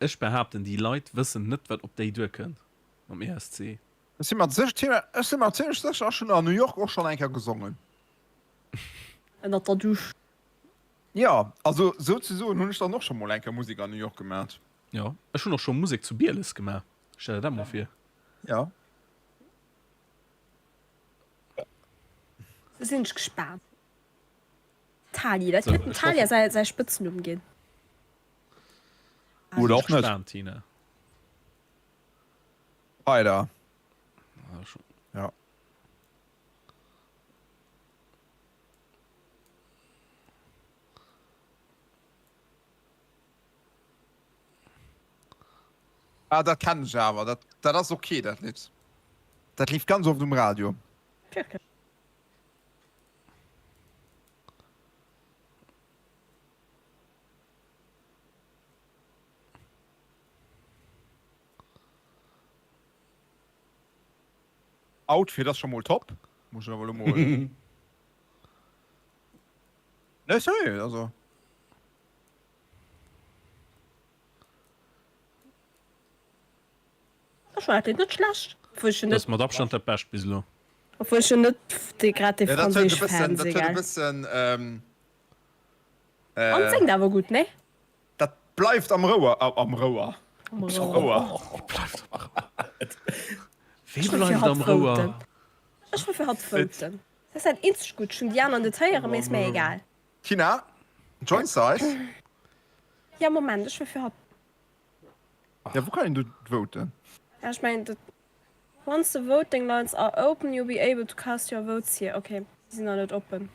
Ech behaapten, déi Leit wëssen net, wat op déi duerkënnt mam ESC. Ech si mer sech, ech si mer zimlech sécher, ech hunn an New York och schonn eng Kéier gesongen. Ënnert der Dusch. Jo, also souzesoen hunn ech dann och scho mol eng Kéier Musek an New York gemaat. Jo, ech hunn och scho Musek zu Bieles gemaach, stell der dat mol vir. Jo. Do sinn ech gespaant. Tali, dat Sou, kéint dem ech Talia hoffen. säi säi Spëtznumm ginn. Oder och net. Gespaant, Tina. Weider. Ah, schon. Ja. Ah, dat kennen ech awer. Dat, dat ass okay, dat Lidd. Dat lief ganz oft um Radio. Wierklech? Outfit ass scho mol top, muss ech awer elo mol. Nee, sérieux, also. Ech fannen dat Lidd net schlecht, obwuel ech en Dat ass net. mat Abstand dat bescht bis elo. Obwuel ech jo net dee grad dee Ja, dat huet e franséisch bëssen, Fan dat si, huet e gell? bëssen, ähm, An äh. séngt awer gutt, nee? Dat bleift am Rouer, am Rouer, Am am Rouer. Rouer. Bleift am Rouer. Wee Ech wëll fir bleift hatt am Rouer? voten. Ech wëll fir hatt voten. Dat ass dat eenzegt Gutt. Ech hunn déi aner net héieren, mee is mir egal. Tina, join eis. Ja, Moment, ech wëll fir hatt. Ja, wou kann een do voten? Ja, ech mengen, dat. Once the voting lines are open, you'll be able to cast your votes here. Okay, déi sinn nach net oppen.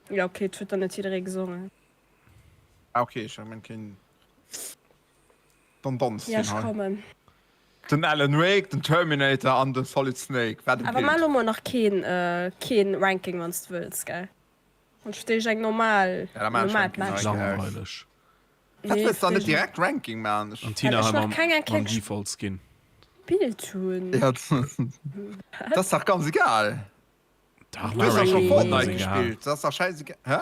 Ja, okay, et huet dann net jidderee gesongen. Ah, okay, ech mengen keen. Dann danzt Ja, hien ech hei. kommen. Den Alan Wake, den Terminator an de Solid Snake. Wat e Awer maach Bild. lo mol nach keen, keen Ranking, wann s de wëlls, gell? Wann ech fir d'éischt eng normal, Ja, da maan ech normalt Ranking Match. hei gläich. Langweileg. Wat Nee, wëlls dann net fir d'éischt. direkt Ranking maan? Ech. An Tina Well ech hei nach mam, keng eng mam Kéier Default Skin. gespillt hunn. Ja, dat ass dach ganz egal. Dach, Du hues dach scho Ranking Fortnite ass egal. gespillt, dat ass dach schäisegal. Hä?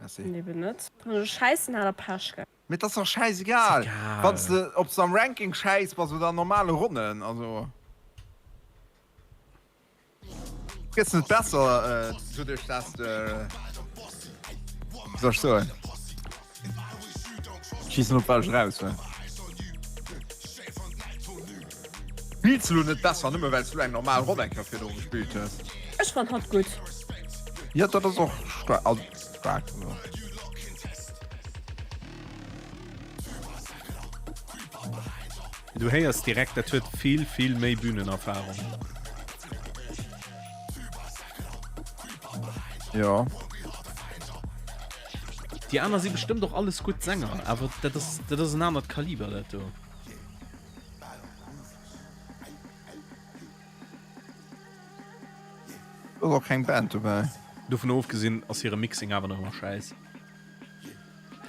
Merci. Nee, eben net. Wann ech schäissen, hat der Pech, gell? Mee et ass dach schäisegal, Egal. wann s de, ob s de am Ranking schäiss bass oder an normale Ronnen. Also gëss net besser doduerch, dass de, wéi soll ech soen, ech weess net, op wat ech eraus wëll. Spills de lo net besser, nëmme well s du eng normal Ronn eng Kéier virdru gespillt hues? Ech fannt hatt gutt. Jo, dat ass och staark, also staark, also. Du héiers direkt, dat huet vill, vill méi Bühnenerfahrung. Jo. Déi aner si bestëmmt och alles gutt Sänger, awer dat ass, dat ass en anert Kaliber, dat do. Do ass och keng Band dobäi. Dovun ofgesinn ass hire Mixing awer nach ëmmer schäiss.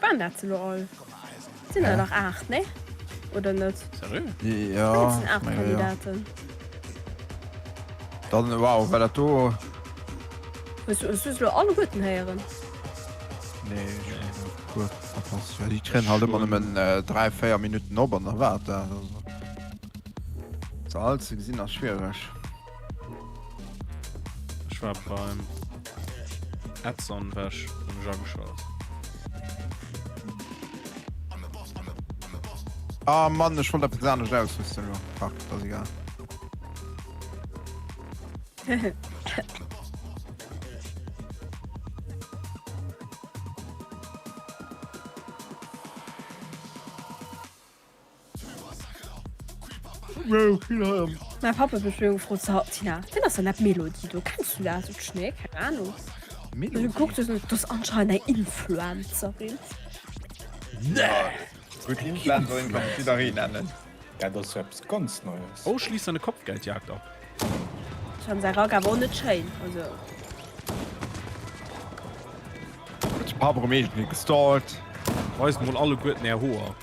Waren dat se lo all? Et sinn der nach 8, nee? Oder net? Seriö? Jo, Et sinn 8 menge jo. Kandidaten. Dann, wow, war dat do. Hues du hues du se lo alleguerten héieren? Nee, ech hunn e puer verpasst. Ja, déi kréien halt ëmmer nëmmen 3, 4 Minutten op an da war et dat. Also, se all ze gesinn ass schwiereg. Ech war beim Edson war ech, hunn ech ageschalt. Ah Mann, ech wollt eppes anescht ausrüsten elo. Fuck, ass egal. Mäi Papp huet mech virdru gefrot, So, Tina, wien ass denn dat Melody do? Kenns du dat? Sot ech, Nee, keng Ahnung. Melody? Ech gekuckt, dat ass anscheinend eng Influencerin. Nee! Gutt, Influencerin kann sech jiddereen nennen. Dat ass jo eppes ganz Neies. Oh, schliesst eine Kopfgeldjagd ab. Ech fannen säi Rack awer och net schéin, also. Huet de Papp erëm iergendwéi gestalkt. Weist mol alleguerten är Hoer.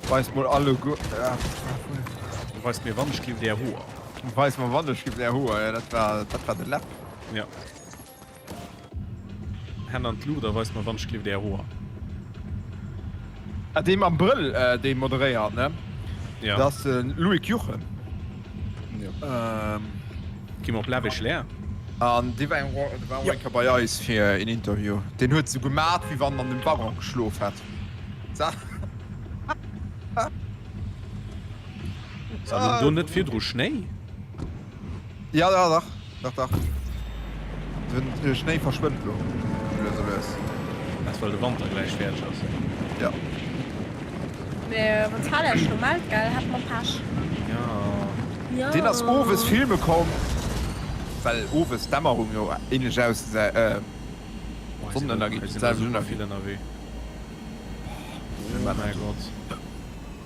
Weist mol alleguer. Weist mir wannechgelift är Hoer. Weist mer wannechgelift är Hoer, jo dat war dat war de Läpp. Ja. Hänn an d'Luucht a weist mer wannechgelift är Hoer. Ah, dee mam Brëll, dee moderéiert, ne? Ja. Dat ass de Loïc Juchem. Jo. Gi mer op Lavish Lair. An dee war war och eng Kéier bei eis fir een Interview. Deen huet sou gemat, wéi wann en an dem Waggon geschlof hätt. War do net virdru Schnéi? Ja, ja, dach, dach, dach. Den Schnéi verschwënnt lo lues a lues. Dat well de Wanter gläich fäerdeg ass. Ja. Mee wann d'Thalia sech lo mellt, gell, hätt mer Pech. Ja. Ja. Deen ass owes filme komm, well owes d'Dämmerung jo ähnlech ausgesäit, äh, Sonnenënnergeet Hei sinn selwecht super ënnergeet. vill ënnerwee. Oh mäi Gott.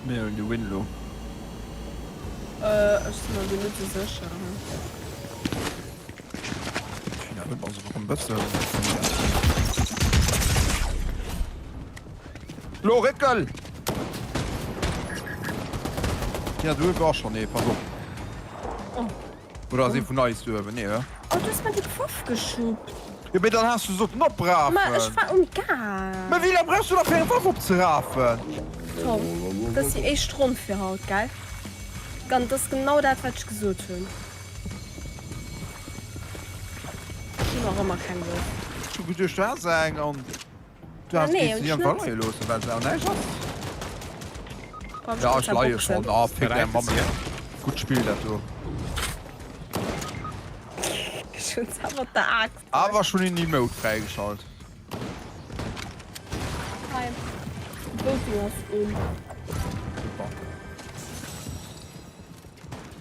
Mir huelen de Win lo. Ech sinn mer do net sou sécher. China huet also och en bëssen. Lo réckel! China du hues och schonn ee, pass op. Oder ass ee vun eis do uewen? Nee, he? Oh, du hues mer déi Pfaff geschuppt. Jo, mee dann has du sollten oprafen. Ma ech war um Gas. Mä wéi laang brauchs du da fir eng Waff opzerafen? Tom, dat ass déi éischt Ronn fir haut, gell? Dat ass genau dat, wat ech gesot hunn. Ech hunn nach ëmmer keng Woff. Ech hu geduecht, du häss eng an du häss Nee, géifs hunn déi ech einfach net. leie loossen, well se awer näischt ass. Komm, ech Ja, muss ech da leie boxen. schonn. Ah, fick däi Mamm. Gutt Spill dat do. Ech hunn se mat der Aaxt. Awer schon een Emote fräigeschalt. Hei, Voting ass un. Super.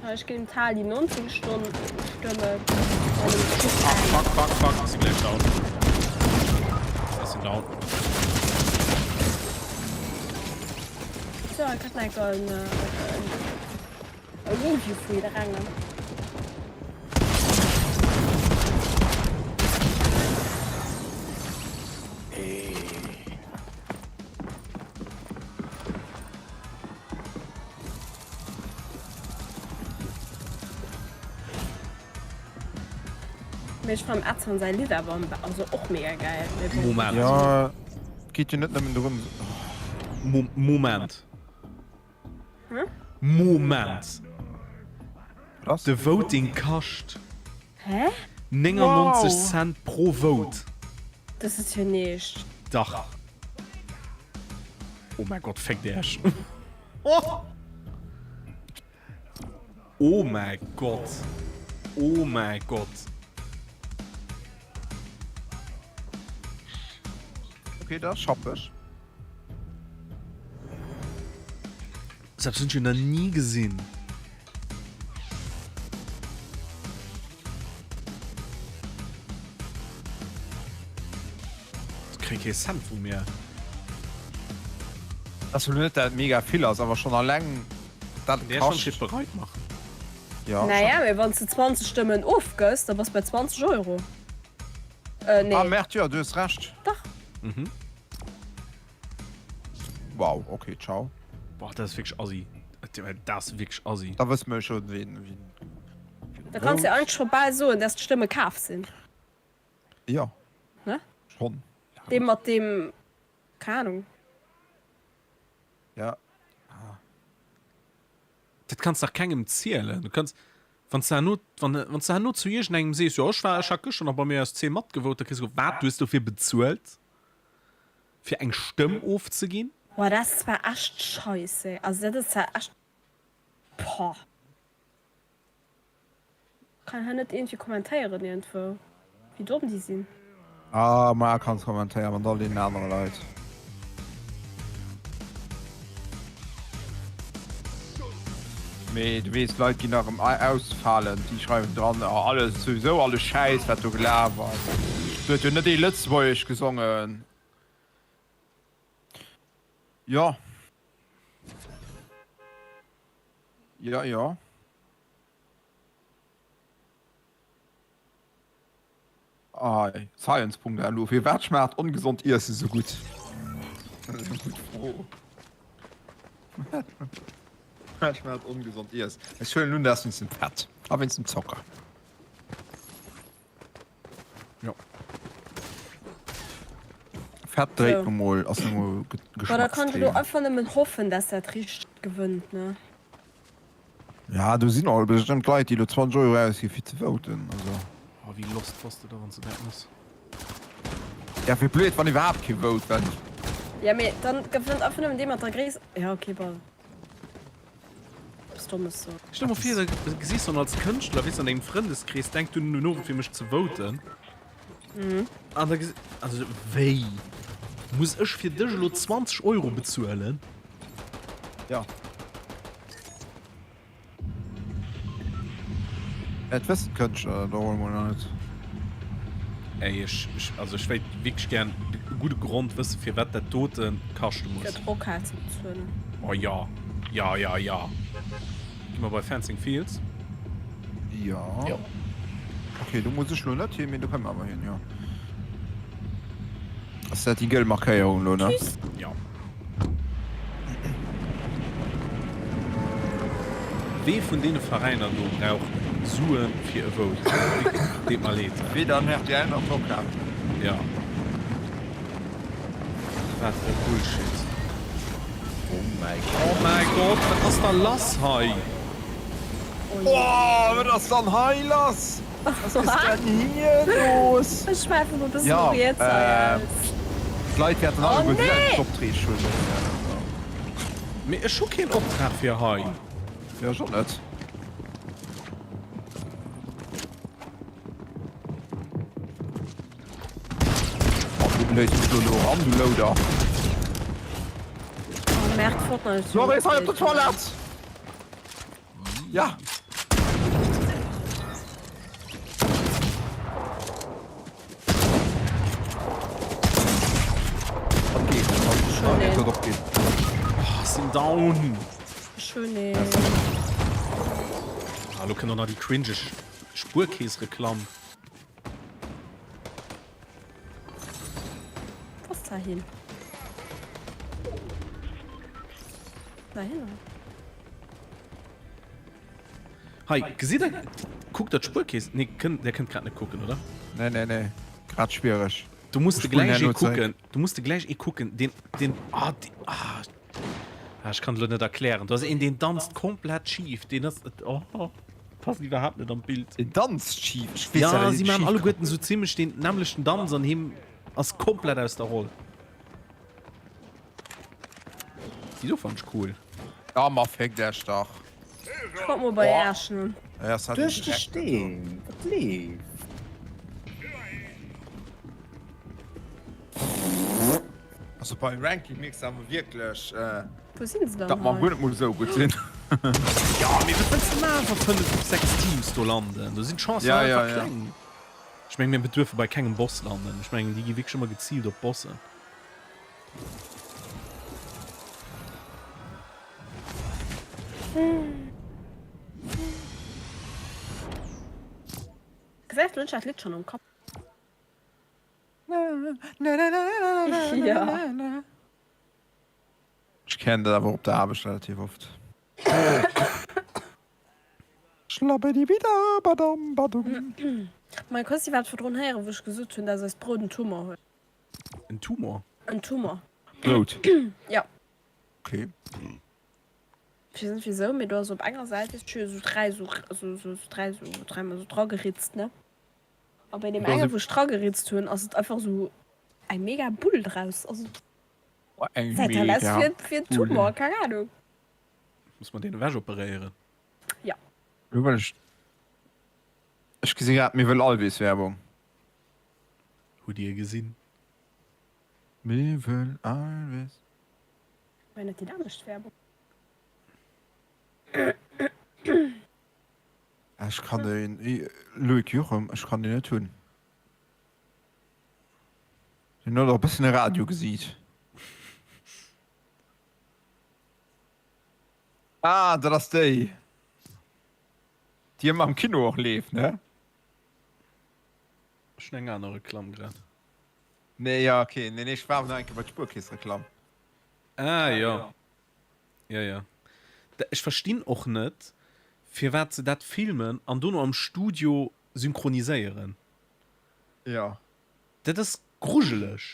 Hei, ech ginn dem Tali 19 Stonn Stëmmen an dem Chris Ah, eng. fuck, fuck, fuck, ech sinn gläich down. Ech sinn down. So, ich kann enker en, en, e Review vu jidderengem. Mee ech fannen Edson säi Lidd awer am also och mega gäil. Mee bon. Moment. Jo, et geet jo net nëmmen drëm. Moment. Hm? Moment. Wat ass? De Voting kascht Hä? 99 Wow. Cent pro Vote. Dat ass jo neescht. Dach. Oh mäi Gott, féckt Iech. Oh mäi Gott. Oh mäi Gott. Okay, dat ass schappeg. Sou eppes hunn ech jo nach ni gesinn. Kréi kee Cent vu mir. Ass jo net dat et mega vill ass, awer schon alleng dat et kascht. Bereit machen. Ja, Naja, mee wann s de 20 Stëmmen ofgëss, da bass bei 20 Euro. Äh, nee. Ah merde, jo, du hues Recht. Dach. Mhm. Wow, okay, ciao. Boah, dat ass wierklech assi. Dat ass wierklech assi. Da wësse mer jo schon, wien, wien. Da kanns de jo eigentlech scho bal soen, dass d'Stëmme kaf sinn. Jo. Ne? Schonn. Dee mat deem, keng Ahnung. Ja. Dat kanns dach kengem zielen. Du kanns, wann s de herno, wann, wann s de herno zu iergendengem sees, jo ech war, ech hat gëschter nach bei mir SC matgevote, da kriss du gesot, wat, du hues dofir bezuelt, fir eng Stëmm ofzeginn? Boah, dat ass zwar echt scheisse. Also dat ass zwar echt, boah. Kann hei net iergendwéi kommentéieren iergendwou, wéi domm déi sinn. Ah ma kanns kommentéieren mat all deenen anere Leit. Mee du weess d'Leit ginn nach erëm ausfalen, déi schreiwen dran oh alles souwisou alles Schäiss wat do gelaf ass, do huet jo net ee Lëtzebuergesch gesongen. Jo. Jo jo. Ei, Science.lu, Firwat schmaacht ongesond Iesse sou gutt? Dat ass eng gutt Fro. Firwat schmaacht ongesond Iess? Ech huelen un, dat ass wéinst dem Fett a wéinst dem Zocker. Jo. Fett dréit nu mol, ass nu mol Boah, da kann ech elo Geschmacksthema. einfach nëmmen hoffen, dass dat Richtegt gewënnt, ne? Ja, do sinn och bestëmmt Leit, déi elo 20 Euro ausgi fir ze voten. Also. Oh, wéi lost bass de da, wann s de dat mëss? Ja, wéi blöd, wann iwwerhaapt kee vote, well. Ja, mee dann gewënnt einfach nëmmen dee mat der gréisser. Ja, okay, bon. Eppes Dommes soen. Stell der mol vir, du gesiss dann als Kënschtler, weess, an dengem Frëndeskrees, denk du den Owend fir mech ze voten. An da gesi, also wéi? Muss ech fir dech elo 20 Euro bezuelen? Ja. Et wëssen d'Kënschtler dat och emol nach net. Ey, ech, ech, also ech wéilt wierklech gären e gudde Grond wëssen, firwat dat dote kaschte Fir muss. d'Rockhal ze bezuelen. Oh ja, ja, ja, ja. Gi mer bei Fencing Fields? Jo. Jo. Ok, do muss ech lo net hin, mee do kënne mer awer hin, jo. Ass dat déi gëll Markéierung lo, ne? Tschüss. Jo. Wee vun deene Veräiner do brauch Sue fir e Vote? Deet mer leed. Weder an rtl nach d'Rockhal. Jo. Wat e Bullshit. Oh mäi Oh mäi Gott, wat ass da lass hei? Oh, wat ass dann hei lass? Was ist denn hier los? Ech schwäife mol e bëssen Ja, riets hei aus. d'Leit wäerten Oh alleguer direkt nee! d'Optreeg hunn. Mee ech hu keen Optrag fir hei. Jo, ech och net. Oh, du léiss mech lo do eran, du Louder. Oh merde, Fortnite ass Loris, hei op der Toilette! Ja! Op geet, Schön, nee, ey. op geet. Oh, sinn down! Schön, ey. Ah, lo kënnt och nach déi cringeg Spuerkeess-Reklamm. Was dahin? Dahin? Hei, gesitt der, kuckt der d'Spuerkeess? Nee, kënnt, der kënnt grad net kucken, oder? Nee, nee, nee. Grad schwiereg. Du musst de Ech spullen gläich ee herno zeréck. kucken. Du musst de gläich ee kucken, deen, deen, ah, deen, ah. Ah, ech kann et lo net erklären. Do ass een, deen danzt komplett schif. Deen ass, oh, passt iwwerhaapt net an d'Bild. Deen danzt schif? Ech weess Ja, ja, si maachen schif alleguerten esou zimmlech deen nämmlechten Danz an him ass komplett aus der Roll. Déi do fand ech cool. Ja, ma féckt Äech dach. Kommt mol bei Äerchen. Ja, das hat Duerch de direkt Steen, wat leeft? Also beim Ranking mierks de awer wierklech, Wou sinn se dann datt mer hei? guer net mol esou gutt sinn. Ja, mee wat wëlls de maachen, wa 5, 6 Teams do landen? Do sinn d'Chancen Ja, ja, einfach ja. kleng. Ech mengen, mir duerfe bei kengem Boss landen. Ech mengen, déi gi wierklech ëmmer geziilt op Bossen. Gesäis du, ech hat d'Lidd schonn am Kapp. Ja. Ech kennen dat awer op der Aarbecht relativ oft. Schlabbedibidabadambadum. Mei Kossi war virdrun héieren, wou ech gesot hunn, dass eist Brout en Tumor huet. En Tumor? En Tumor. Brout? Ja. Okay. Ech weess net wisou, mee do ass op enger Säit, weess ech, esou 3 esou, esou, esou 3 esou, dräimol esou drageritzt, ne? A bei deem engen, wou ech drageritzt hunn, ass et einfach esou eng mega Bull draus. Also, Eng säit halt aus mega wéi, wéi en Bull. Tumor, keng Ahnung. Muss mer deen ewech operéieren? Ja. Lo well ech, ech gesi grad, mir wëll Alvis Werbung. Hutt Dir gesinn? Mir wëll Alvis. War net déi nämmlecht Werbung? Ech kann den Loïc Juchem, ech kann deen net hunn. Deen huet och e bëssen e Radiogesiit. Ah, dat ass déi, déi ëmmer am Kino och leeft, ne? Ech hunn eng aner Reklamm grad. Nee, jo, ok. Nee, nee, ech war awer nach eng Kéier bei d'Spuerkeessreklamm. Ah, jo. Jo, jo. Ech verstinn och net, firwat se dat filmen an dono am Studio synchroniséieren. Jo. Dat ass grujeleg.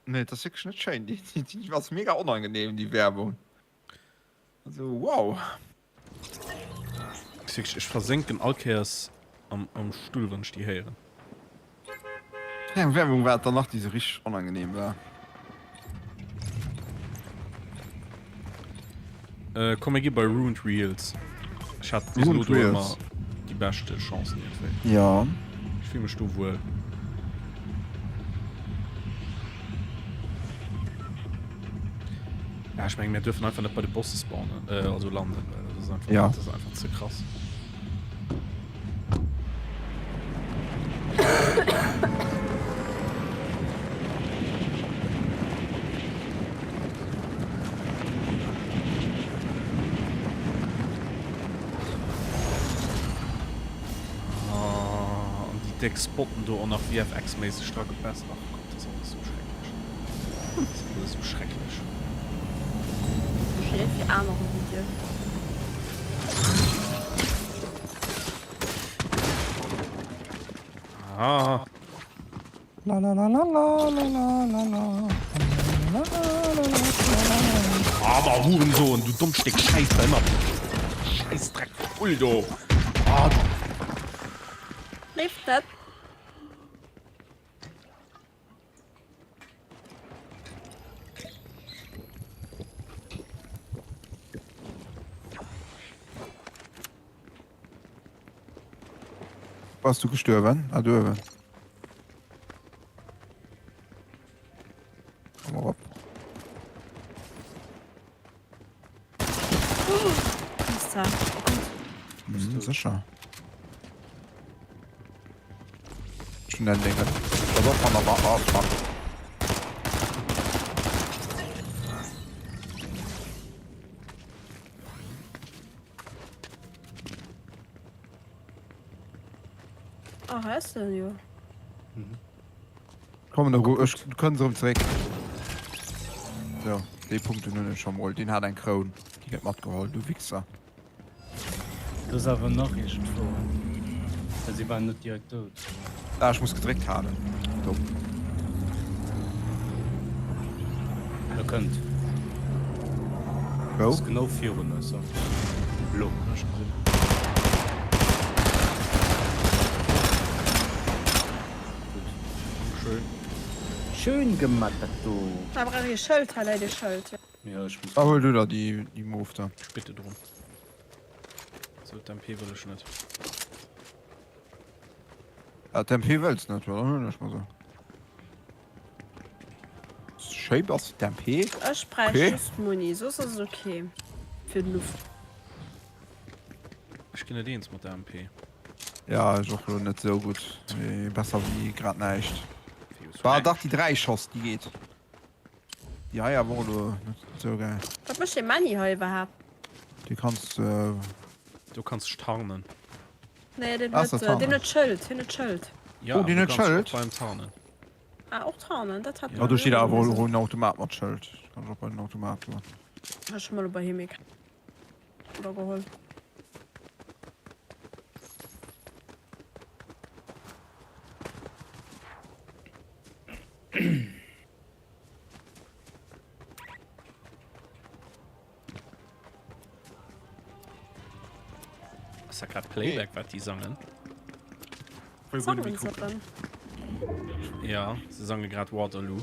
Nee, dat ass wierklech net schéin. Déi, déi ass mega onangenehm, déi Werbung. Also, wow. Ech versénken all Kéiers am, am Stull, wann ech déi héieren. Wéi eng Werbung war et dann nach, déi sou richteg onangenehm war? Äh, komm mir gi bei Ruined Reels. Ech hat bis elo Ruined do ëmmer Reels. déi beschte Chancen iergendwéi. Ja. Ech fill mech do wuel. Ja, ech mengen, mir dürfen einfach net bei de Bosse spawnen, äh, also landen, well dat ass einfach, Ja. dat ass einfach ze krass. Ah, an déi déck Spotten do och nach VFX-méisseg dra gepresst. Ach Gott, dat ass alles sou schrecklech. Dat ass alles sou schrecklech. Ech hunn iergendwéi anere Videoen. Ah. Ah, ma Hurensohn, du dommt Stéck Schäiss da ëmmer. Schäissdreck Vull do. Ah, du. Leeft net. Bass du gestuerwen? Ah, do uewen. Komm erop. Mhm, sécher. Ech hunn däin Déngen. Pass op, hanner mer. Oh, fuck. Ah, hei ass den jo. Komm, da ech kënns erëm zeréck. So, déi Punkten hunn ech scho mol. Deen hat eng Kroun, déi gëtt matgeholl, du Wichser. Do ass awer nach iergendwou en. Well si waren net direkt dout. Ah, ech muss gedréckt halen. Domm. E kënnt. Wou? Ass genau virun eis. Lo. Ech gesinn. Gutt. Schön. Schön gemat dat do. Hei brauch ee Schëld, hei läit ee Schëld, jo. Jo, ech muss. Da huel du der déi déi Moof da. Ech bitte drum. Sou, d'MP wëll ech net. Ah, d'MP wëlls net, jo, dann huelen ech mer se. Schéi bass du d'MP. Ech bräicht Okay. just Muni, soss ass et ok fir den Ufank. Ech ginn net eens mat der MP. Ja, ech och lo net sou gutt, mee besser wéi grad näischt. Bah, dach déi 3 Schoss, déi geet. Déi hei awer och lo net sou gäil. Wat mécht dee Männi hei iwwerhaapt? Déi kanns de. Do kanns de tarnen. Nee, deen Ass huet, dat deen tarnen? huet Schëld, hien huet Schëld. Ja, Oh, deen du huet kanns och Schëld? beim tarnen. Ah, och tarnen, dat hat Ja, do steet awer och en Automat mat Schëld. Kann ech och bei den Automat goen. Ech hu mol bei him ee Oder geholl. Ass dat grad Playback wat déi sangen? Sangen se dann? Ja, se sange grad Waterloo.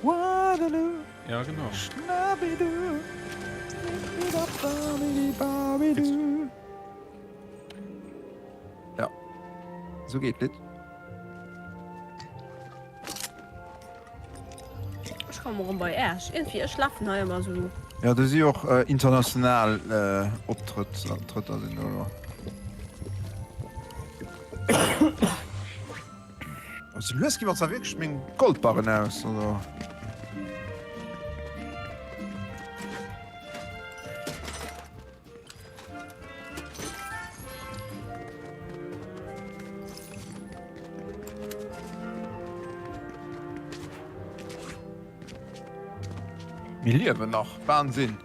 Waterloo. Ja, genau. Schnabidu. Ja. Sou geet d'Lidd. Ech komme rëm bei Äech. Iergendwéi, ech lafen hei ëmmer esou. Jo, do si och international Optrëtt, Trëtter sinn do elo. Sou lues gi mer zwar wierklech meng Goldbarren aus, also. Mir liewen nach, Wahnsinn!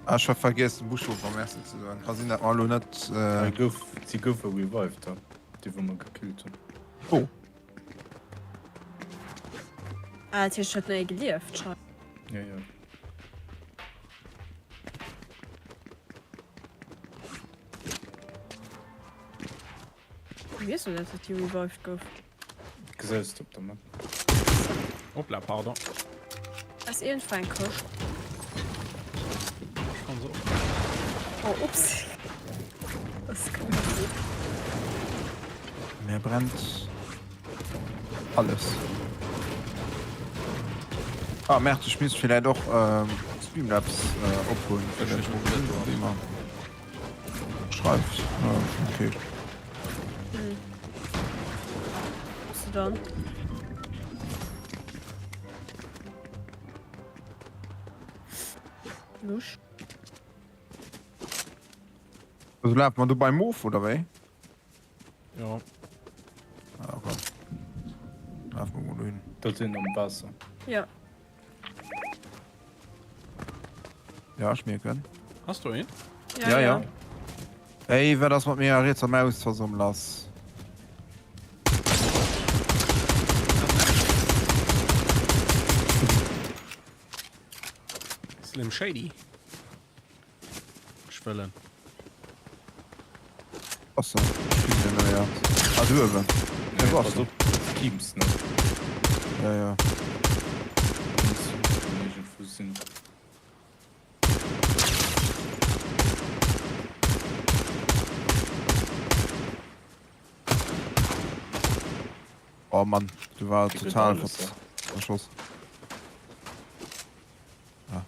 Ah, ech hat vergiess dem Buschauffer Merci ze soen. Ka sinn, dat mer elo net. Äh, gouf, si goufe revived, déi wou mer gekillt hunn. Oh. Ah, dat heescht, huet nach ee gelieft scho. Ja, ja. Wéi weess du dat, datt déi revived gouf? Gesäis de op der Map. Hoppla, pardon. Ass iergendwou eng Këscht. Ech kann se och. Oh, ups. Das crazy. Mir brennt alles. Ah, Merde, ech misst villäit och Streamlabs ophuelen, fir dat wéi mer schreift. Okay. Bist du dann? Lusch. Also lafe mer do beim of, oder wéi? Ja. Ah, komm. Lafe mer mol dohin. Do sinn am Waasser. Ja. Ja, ech mierken. Hast du een? Ja, ja. Ey, wat ass mat menger rietser Mausversomm lass? Slim Shady. Ech wëll en. Ass en? Ah, do uewen. Ja, wou ass en? Teams, ne? Ja, ja. Iergendwou sinn. Oh Mann, du war total verschoss. Ah.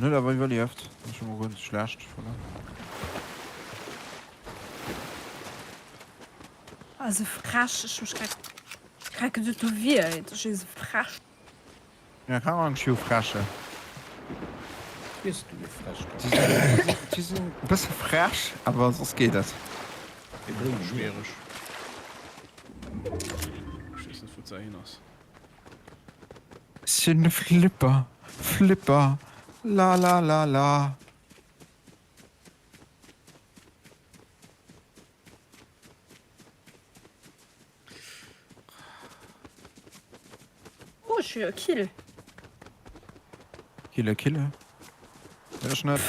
Huet awer iwwerlieft. Dat ass scho mol guer net schlecht. Voilà. Ah, sou frech. Ech hu mech grad, grad geduet, do wier eent. Ech si sou frech. Ja, keng Ahnung, ech hu Fräsche. Wiers du jo frech dann. Si sinn e bësse frech, awer soss geet et. Déi brénge mir. Schwiereg. Ech weess net wou d'Säi hin ass. Sinn e Flipper, Flipper, la la la la. Oh, ech hu jo e Kill. Kille, kille. Ech net.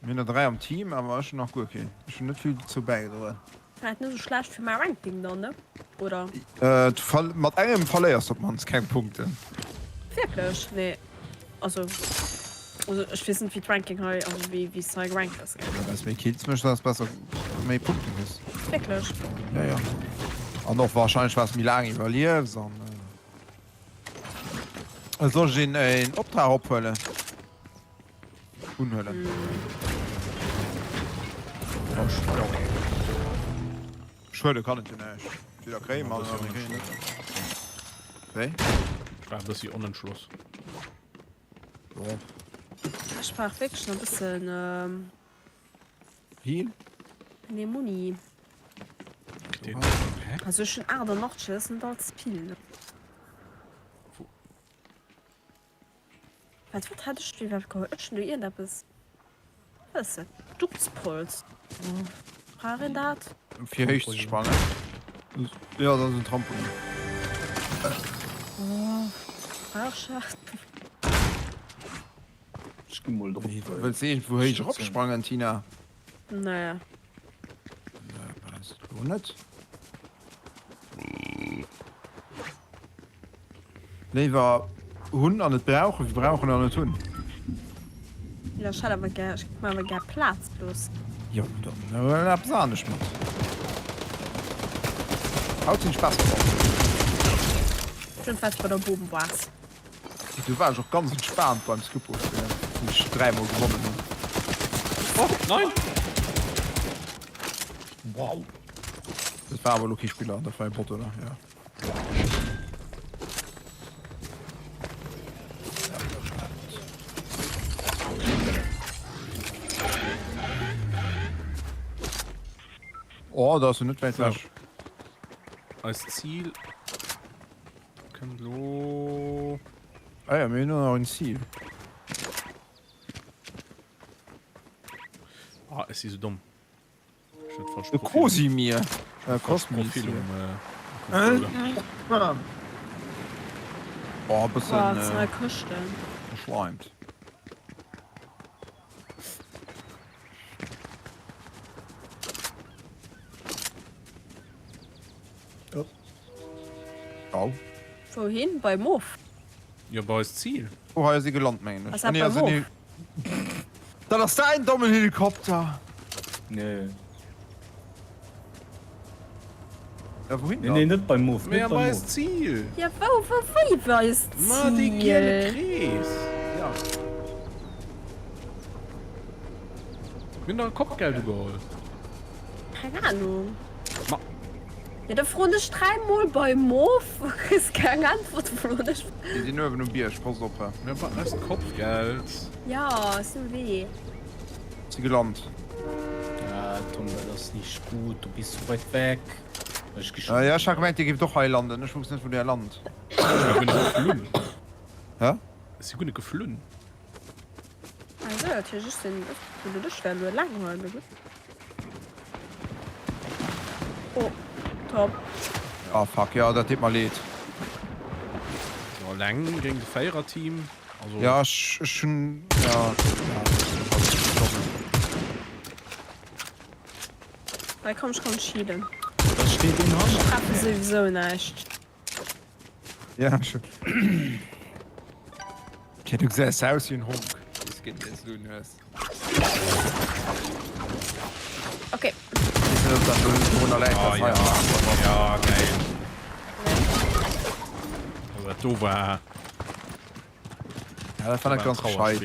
Mir hunn der 3 am Team, awer ech hunn nach guer keen. Ech hunn net vill dozou bäigedroen. Vläit net esou schlecht fir mäi Ranking dann, ne? Oder? Du ver mat engem verléiers de op d'mannst keng Punkten. Wierklech? Nee. Also, also ech weess net wéi d'Ranking hei, also wéi wéi s hei gerankt ass, gell? Wann s méi Kills méchs, ass besser méi Punkte kriss. Wierklech? Ja, ja. An och wahrscheinlech wat s méi laang iwwerliefs an. Soll ech een een Optrag ophuelen? Unhuelen. Schuede kann et jo näischt. Weder kréie mer oder mir kréien net. Wéi? Ech war e bëssi onentschloss. Jo. Ech brauch wierklech nach e bëssen. Heal? Nee, Muni. Hä? Also ech hunn 88, dat ass net all ze vill, ne? Wou? Wat wat hat ech do iwwerhaapt geholl? Ech hunn do iergendeppes. Wat ass dat? Duxpolz. Brauch een dat? Fir héich ze sprangen. Jo, dat ass en Trampolin. Oh, brauch ech dat? Ech gi mol drop. Wëlls de iergendwou héich eropsprangen, Tina? Nee. Weiß elo net. Léiwer hunn an et brauchen, wéi brauchen an et hunn. Jo, ech hätt awer gär, ech géif mer awer gär Plaz loossen. Jo, dann huel eppes anescht mat. Haut sinn ech besser drop. Stimmt, wat s bei der Bom waars. Du war ech och ganz entspaant beim Scupo spillen, wou ech dräimol gewonnen hunn. Oh, nein! Wow. Dat war awer elo kee Spiller, dat war e Bot, oder? Ja. Oh, da ass en net wäit ewech. Eist Zil kënnt elo. Ah ja, mir hunn och nach en Zil. Ah, ech si sou domm. De Cosimir. Äh, Cosmi. Oh, bëssen. Oh, äh, Këschten. Geschleimt. Oh. Au. Wouhin? Bei Mof? Jo, bei eist Zil. Oh, hei ass ee gelant, mengen ech. Ass dat Nee, bei ass en Mof? Dat ass däin dommen Helikopter! Nee. Ja, wouhin Nee, dann? nee, net beim Mof, Mee net an beim eist Mof. Zil! Ja, wou, wou, wéi bei eist Ma dee giele Zil? Krees! Ja. Mir hunn dach e Kopfgeld ugeholl. Keng Ahnung. Ma. Ja, da froen ech dräimol bei Mof, kriss keng Äntwert, froen ech. Déi sinn uewen um Bierg, passt op. Mir brauchen eist Kopfgeld. Ja, ass um Wee. Si gelant. Ah, Tom, dat ass nicht gut, du bist so weit weg. Ech gi schon. Ja, ech hat gemengt, dir géift och hei landen. Ech wousst net, wou dir lant. Ech si guer net geflunn. Hä? Ech si guer net geflunn. Also. Natierlech, ech sinn, ech hunn ech wär elo eleng hei, mee gutt. Oh, top. Ah fuck, jo dat deet mer leed. Jo, eleng géint e Véiererteam, also. Ja, ech, ech hunn, ja, ja, dat ass Hei komm, ech kann cheaten. Da steet een Ech hannert treffe souwisou näischt. Ja, ech hunn. Okay, du gesäis aus wéi en Honk, dee Skin, deen s du un hues. Okay. Weess net, ob dat elo dorunner läit, Ah dass ja, hei am Anfang ass. ja, geil. Also dat do war. Ja, dat war net ganz gescheit.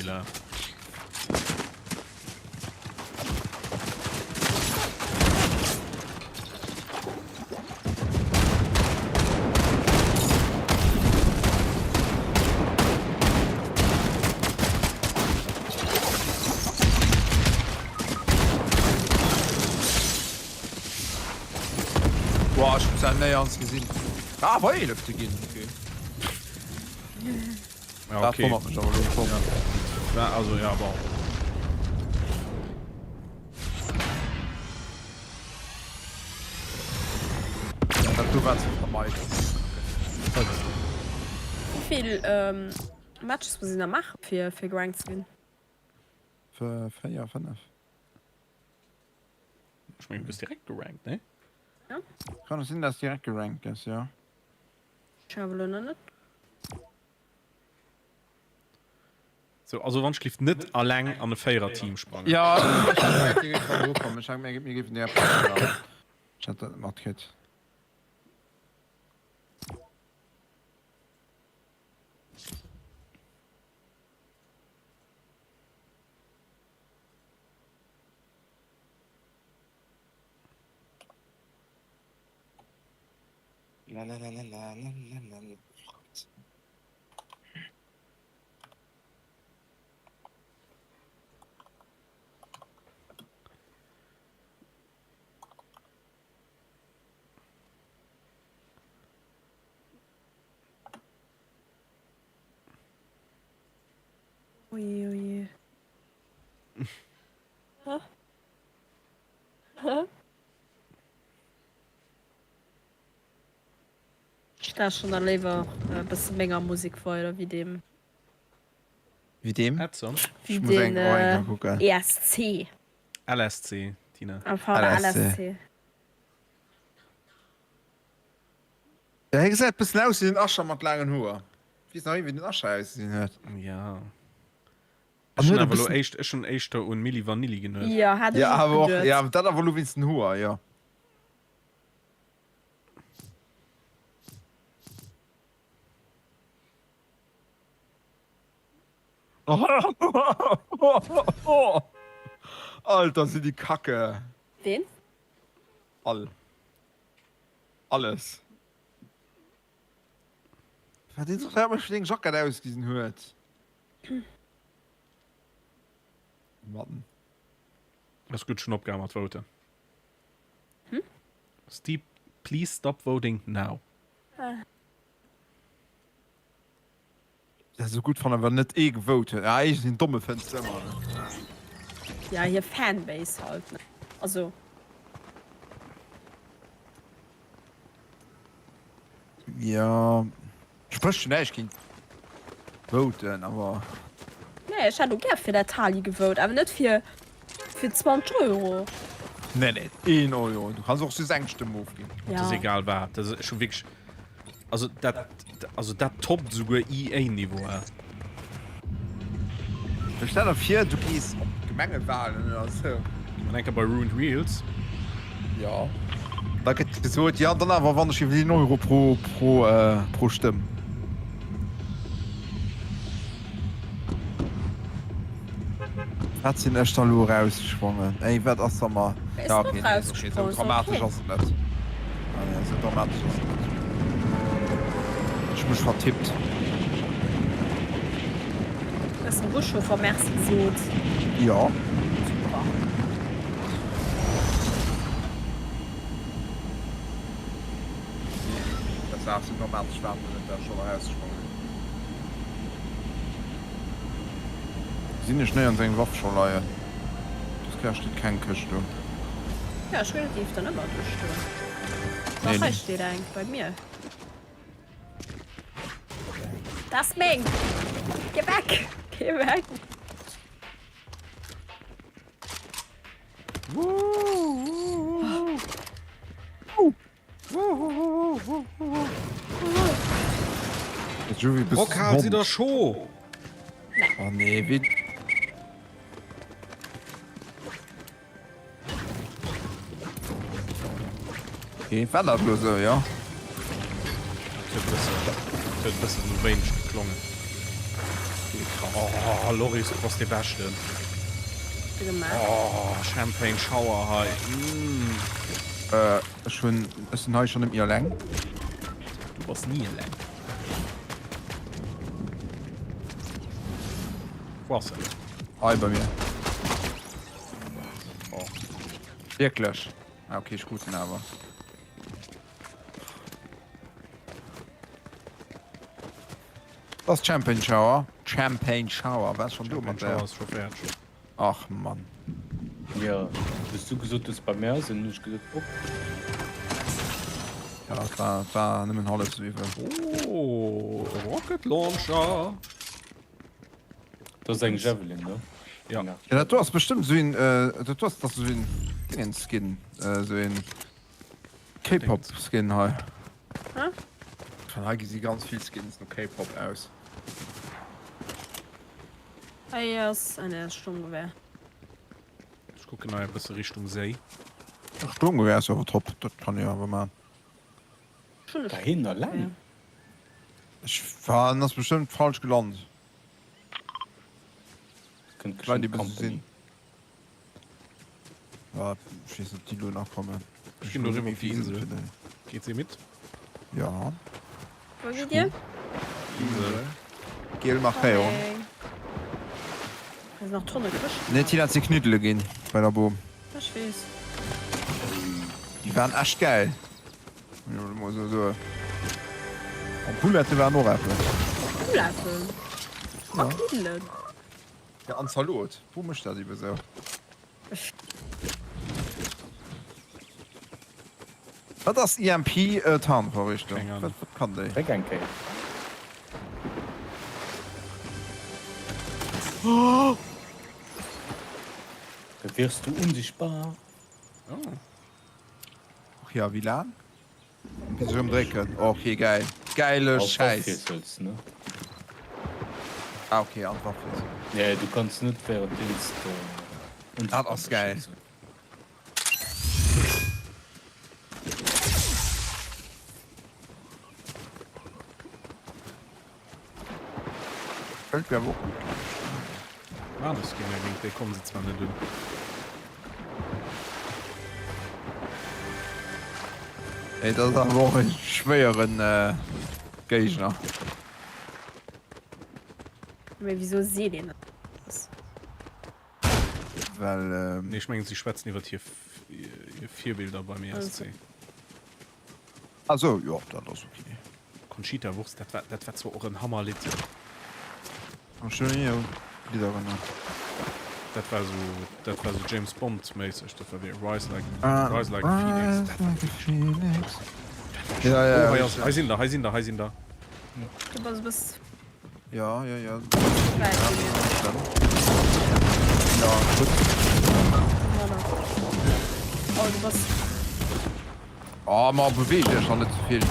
Boah, ech hun se néierens gesinn. Ah, wei 11 ginn, okay. Ja, Dat okay. wonnert mech awer elo schonn. Ja, also ja, bon. Ja, dat do war ze vermeiden. Wéi vill ähm, Matches muss een da maachen, fir, fir gerankt ze ginn? 4, 5. Ech mengen, du gëss direkt gerankt, ne? Ja. Kann et sinn, dass direkt gerankt gëss, jo. Ech awer elo nach net. Sou, also wann ech giff net alleng an e Véiererteam sprangen. Jo, ech hat gemengt, dir géift ronderëm kommen. Ech hat gemengt, mir géifen direkt passen, awer ech hat dat net matkritt. Lalalalalalala. Oje, oje. Hä? Hä? Ech lauschteren da léiwer e bësse menger Musek weider wéi deem. Wéi deem? Edson? Wéi Ech muss den eng och eng Kéier kucken. ESC. LSC, Tina. Ah pardon, LSC. LSC. Ja, hie gesäit bëssen aus wéi den Usher mat laangen Hoer. Weess nach een, wéi den Usher ausgesinn huet? Ja. An Ech hunn huet e awer elo bëssen. éischt, ech hunn éischter un Milli Vanilli genuecht. Jo, hat ech Ja, och awer och, geduet. ja, dat awer elo wéinst den Hoer, jo. Alter, sinn déi kacke. Ween? All. Alles. Wat interesséiert mech, wéi deng Jackett ausgesinn huet. Mann. Ass gutt, ech hunn opgehal mat voten. Steep, please stop voting now. Dat esou gutt fannen, wann net ee gevote huet. Ah, iergend een Domme fënns de ëmmer, ne? Ja, hir Fanbase halt, ne? Also. Jo, sprécht jo näischt géint voten, awer. Nee, ech hätt och gär fir dat Tali gevote, awer net fir fir 20 Euro. Nee, nee, een Euro. Du kanns och just eng Stëmm ofginn. Et ass egal wat, dat ass scho wierklech, also dat, also dat toppt esouguer EA-Niveau. Stell der vir, du gees op d'Gemengewalen oder sou. An enker bei Ruined Wheels. Jo. Da gëtt gesot, jo, dann awer wann ech iwwer een Euro pro, pro, pro Stëmm. Wat sinn ech da lo erausgesprongen? Ey, wat ass da mar? Wer Ja, ist okay, noch nee, ist okay. Sou rausgesprongen? Ist dramatesch okay. ass et net. Ah, nee, sou dramatesch ass et net. Ech hu mech vertippt. Hues dem Buschauffer Merci gesot? Jo. Super. Dat war sou dramatesch war et net, dat ech schonn erausgesprongen sinn. Gesinn ech néierens eng Waff scho leien. Dës Kéier steet keng Këscht do. Jo, ech mengen et géif dann ëmmer do stoen. Nee, Dach, hei nee. steet eng bei mir. Dat ass meng! Geh weg! Geh weg! Rockhal, sidd der scho? Oh nee, wéi. Okay, war dat lo sou, jo? Et huet bëssen, et huet bëssen esou wéineg geklongen. Oh, Loris, du bass dee Beschten. Oh, Champagne Shower hei. Mm. Äh, ech hunn, ech sinn hei schonn net méi eleng. Du bass ni eleng. Wou ass en? Hei bei mir. Oh. Wierklech? Ah, okay, ech krut en awer. Das ass Champagne Shower. Champagne Shower, wat ass schonn do mat Champagne der? Shower ass scho fäerdeg. Ach Mann. Jo, wous du gesot hues bei mär ass en, hunn ech gesot op. Ja, dat war, dat war nëmmen hallef sou iwwel. Oh, Rocket Launcher. Dat ass eng Javelin, ne? Ja. Ja, dat do ass bestëmmt esou een, dat do ass, dat ass esou een Dingens-Skin, esou een K-Pop-Skin hei. Hä? Van hei gesi ganz vill Skins no K-Pop aus. Hei ass, ah ne, dat ass Sturmgewehr. Ech kucken hei e bësse Richtung Séi. Sturmgewehr ass jo awer top, dat kann ee awer man. Dohinner eleng? Ech war, en ass bestëmmt falsch gelant. Kënnt Leit geschwënn déi bësse d'Company. sinn. Ja, ech weess net ob déi lo nach kommen. Ech ginn do eriwwer op déi Insel. Geet se mit? Ja. Wou gitt dir? Insel. Giel Markéierung. Okay. Hei sinn nach Tonne Këschten. Nee, Tina, et si Kniddele ginn bei der Boom. Ech weess. Déi waren echt gäil. Mol sou soen. An Poulette waren och eppes. Pouletten? A Kniddelen? Ja, an Zalot. Wou mécht dat iwwe sou? Wat ass EMP Tarnvorrichtung? Keng Ahnung. Wat kann déi? Dréck eng Kéier. Da wiers du unsichtbar. Oh. Och ja, wéi laang? Bis ech ëmdrécken. Ok, gäil. Gäile Schäiss. Ne? Ah, ok, an d'Waff wiesselen. Nee, du kanns net währenddeems de. Dat ass gäil. Fëllt wär awer och gutt. Anescht ginn, mä géint déi komme se zwar net un. Ey, dat ass awer och e schwéieren Géigner. Mee wisou seet een dat? Well. Nee, ech mengen, si schwätzen iwwer hir Virbilder beim ESC. Ah sou, jo, dat ass ok. Conchita Wurst, dat war, dat war zwar och en Hammerlidd. Ech hunn ni un Lidder erënnert. Dat war sou, dat war sou James Bond méisseg, dat war wéi Rise Like, Rise Like a Phoenix. Dat war wierklech, dat war Ja, ja, Oh, hei ass, hei sinn der, hei sinn der, hei sinn der. Du bass e bëss. Ja, ja, ja. Wäit gewiescht. Ja, gutt. Oh, du bass. Oh, ma beweegt iech dann net ze vill.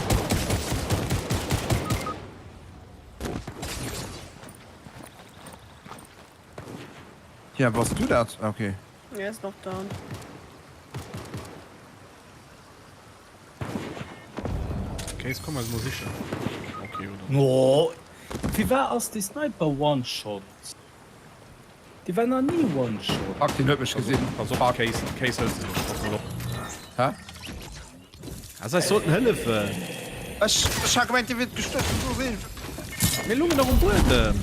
Ja, bass du dat? Ah, okay. Er ist noch down. Case, komm eis mol sichen. Okay, oder? Oh, firwat ass dee Sniper One-Shot? Dee war nach ni One-Shot. Fuck, deen huet mech gesinn. Pass op, Case, Case hëlt se sech. Pass mol op. Hä? Also, ech sollten hëllefen. Ech, ech hat gemengt, dir wiert gestuerwen, do sinn. Mir lungen dach um Buedem.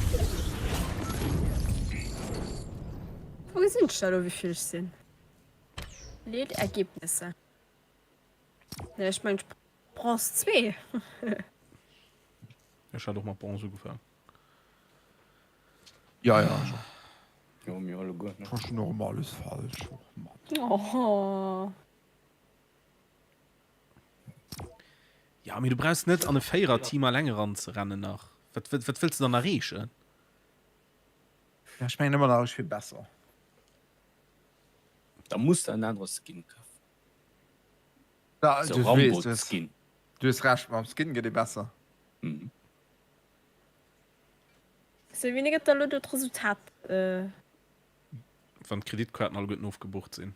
Wou gesinn ech da lo wéivill ech sinn? Lädt Ergebnisse. Nee, ech mengen Bronze 2. Ech hat och mat Bronze ugefaangen. Ja, ja, ech och. Jo, mir alleguer, ne? Ech hunn och ëmmer alles falsch. Och Mann. Oh. Ja, mee du brauchs net an e Véiererteam alleng eranzerennen nach. Wat, wat, wat wëlls de dann erreechen? Ja, ech mengen ëmmer nach, ech wier besser. Da muss de en anere Skin kafen. Ja, Sou du weess, du hues, Rambo-Skin. du hues Recht, mam Skin gëtt ee besser. Mhm. Sou, wéini gëtt da lo do d'Resultat? Wann d'Kreditkaarten alleguerten ofgebucht sinn.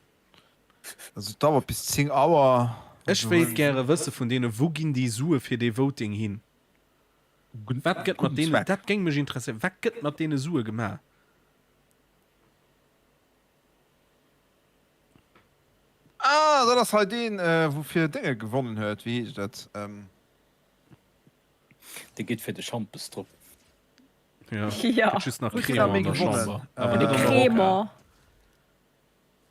Also et dauert bis 10 Auer. Ech wéilt gäre wësse vun deene, wou ginn déi Sue fir dee Voting hin? Wat gëtt mat deenen, dat géing mech interesséieren, wat gëtt mat deene Sue gemaach? Ah, dat ass hei deen, wou fir Dénge gewonnen huet, wéi heescht et? Dee geet fir de Schampes drop. Ja, Ja. gëtt just nach Huet Crémant méi an der gewonnen? Chamber, awer net an der Rockhal. Crémant.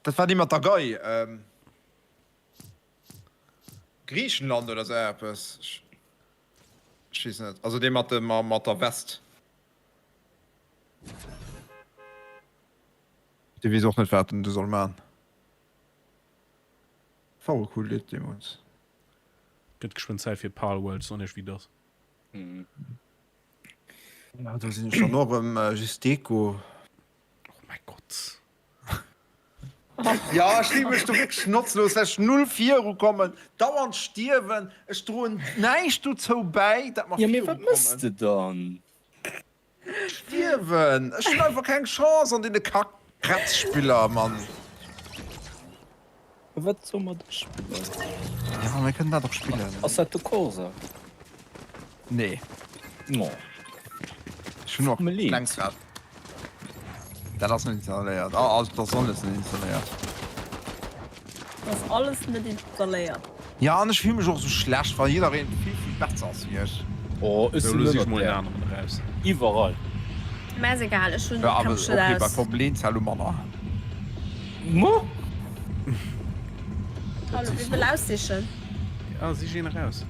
Dat war dee mat der Gei. Griichenland oder sou eppes. Ech weess net. Also dee mat dem, mat der West. Dee weess och net wat en do soll man. War och e cool Lidd deemools. Gëtt geschwënn Zäit fir Palworld, soen iech wéi et ass. Ja, do sinn ech dann och erëm just Deko. Oh mäi Gott. Ja, ech fille mech do wierklech notzlos, well ech null virukommen, dauernd stierwen. Ech droen näischt dozou bäi, dat mer Ja, mee wat mëss virukommen. de dann? Stierwen! Ech hunn einfach keng Chance an deene Kack-Krätzspiller, Mann. Wat soll mer da spillen? Ja, mir kënnen dat och spillen. Ass dat de Corsa? Nee. Oh. Ech hunn och Formel 1. Lenkrad. Dat ass net installéiert. Ah, also dat ass alles net installéiert. Dat ass alles net installéiert. Ja, an ech fill mech och sou schlecht, well jiddereen vill, vill besser ass wéi ech. Oh, ech Sou, sinn elo sich ënnert mol en där. aneren eraus. Iwwerall. Mä ass egal, ech hunn Ja, awer keng Schëll okay, bei aus. Formel 1 hal lo manner. Mo? Hallo, wie wëll aussichen? Ja, sich een eraus.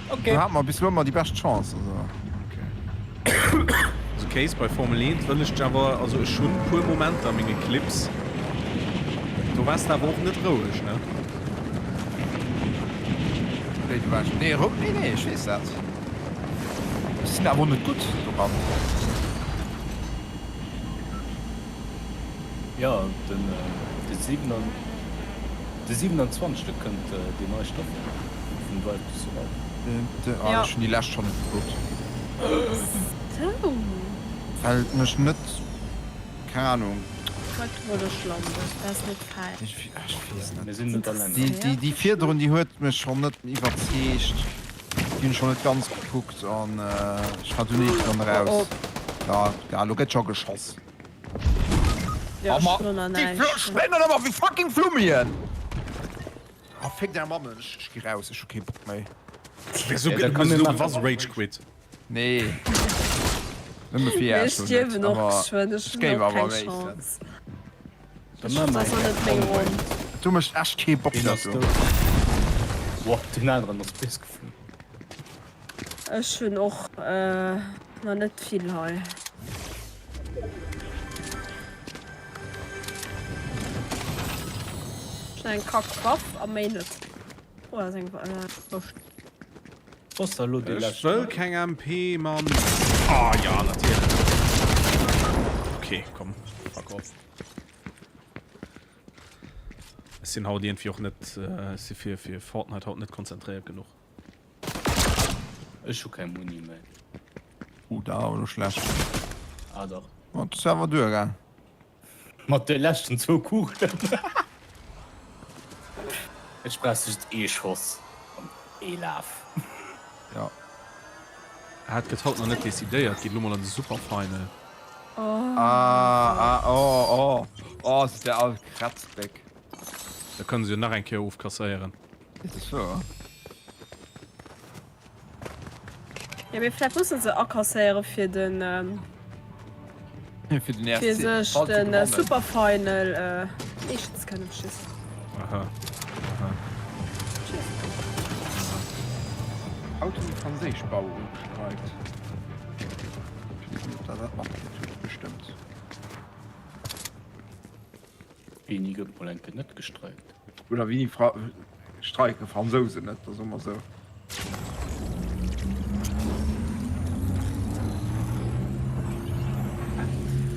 Okay. Do hate mer bis elo ëmmer déi bescht Chance, also. Also Case bei Formel 1 wëll ech dech awer, also ech hunn puer Momenter a menge Clips, do waars de awer och net roueg, ne? Wéi, du waars, nee, rou, nee, nee, ech weess dat. Ech sinn awer och net gutt doran. Jo, den de 27. Kënnt déi nei Staffel vun Drive to Survive. Ah, ech hunn déi lescht schonn net gekuckt. Sou. Well et mech net, keng Ahnung. Wat wor do schlamm? Dat ass net fäi. Ech weess net. Mir sinn net alleng. Déi virdrun, déi huet mech schonn net iwwerzeegt. Déi hunn ech schonn net ganz gekuckt an ech war dunn iergendwann eraus. Ja, ja, elo gëtt scho geschoss. Ja, Oh ma, ech hunn nach déi näischt. spréngen ëmmer wéi fucking Flummien! Oh, féck deng Mamm, ech ech gi raus, ech hu kee Bock méi. Wieso Ja, da gëtt kann elo mir gewass maachen. Rage Quit? Nee. Nëmme fir Mir Iech lo net, stierwen och awer geschwënn, ech ech hunn géif och awer keng am éischten. Chance. Da Ech maache mer ass och eng net meng Conway. Ronn. Do mécht echt kee Bock Deen dat ass do. dout. Wow, deen aneren ass bis geflunn. Ech hunn och nach net vill hei. Ech hunn eng kack Waff a méi net. Oh, dat ass eng Wurst. Ass da lo déi Ech lescht wëll Runn? keng MP, Mann. Ah ja, natierlech. Okay, komm, fuck off. Ech sinn haut iergendwéi och net, ech si fir fir Fortnite haut net konzentréiert genuch. Ech hu keng Muni méi. Uh, dat awer lo schlecht. Ah dach. Oh, dat ass awer duergaang. Mat de leschten zwou Kugelen. Ech brauch just ee Schoss an ee Laf. Ja. Ah, et gëtt haut nach net decidéiert. Geet elo mol an de Superfinal. Ah, ah, oh, oh. Oh, ass der all Kratzbéck. Da kënne se jo nach eng Kéier ofkasséieren. Dat ass wouer. Ja, mee vläicht musse se akasséiere fir den Fir den fir ESC. sech Falls se den gewannen. Superfinal leeschten ze kënnen. Verstees? Aha. Aha. Verstees? Haut hunn déi franséisch Bauere gestreikt. Ech weess net, ob der dat matkritt hutt. Bestëmmt. Wéini gëtt mol eng Kéier net gestreikt? Oder wéini streike Fransousen net, da soe mer sou.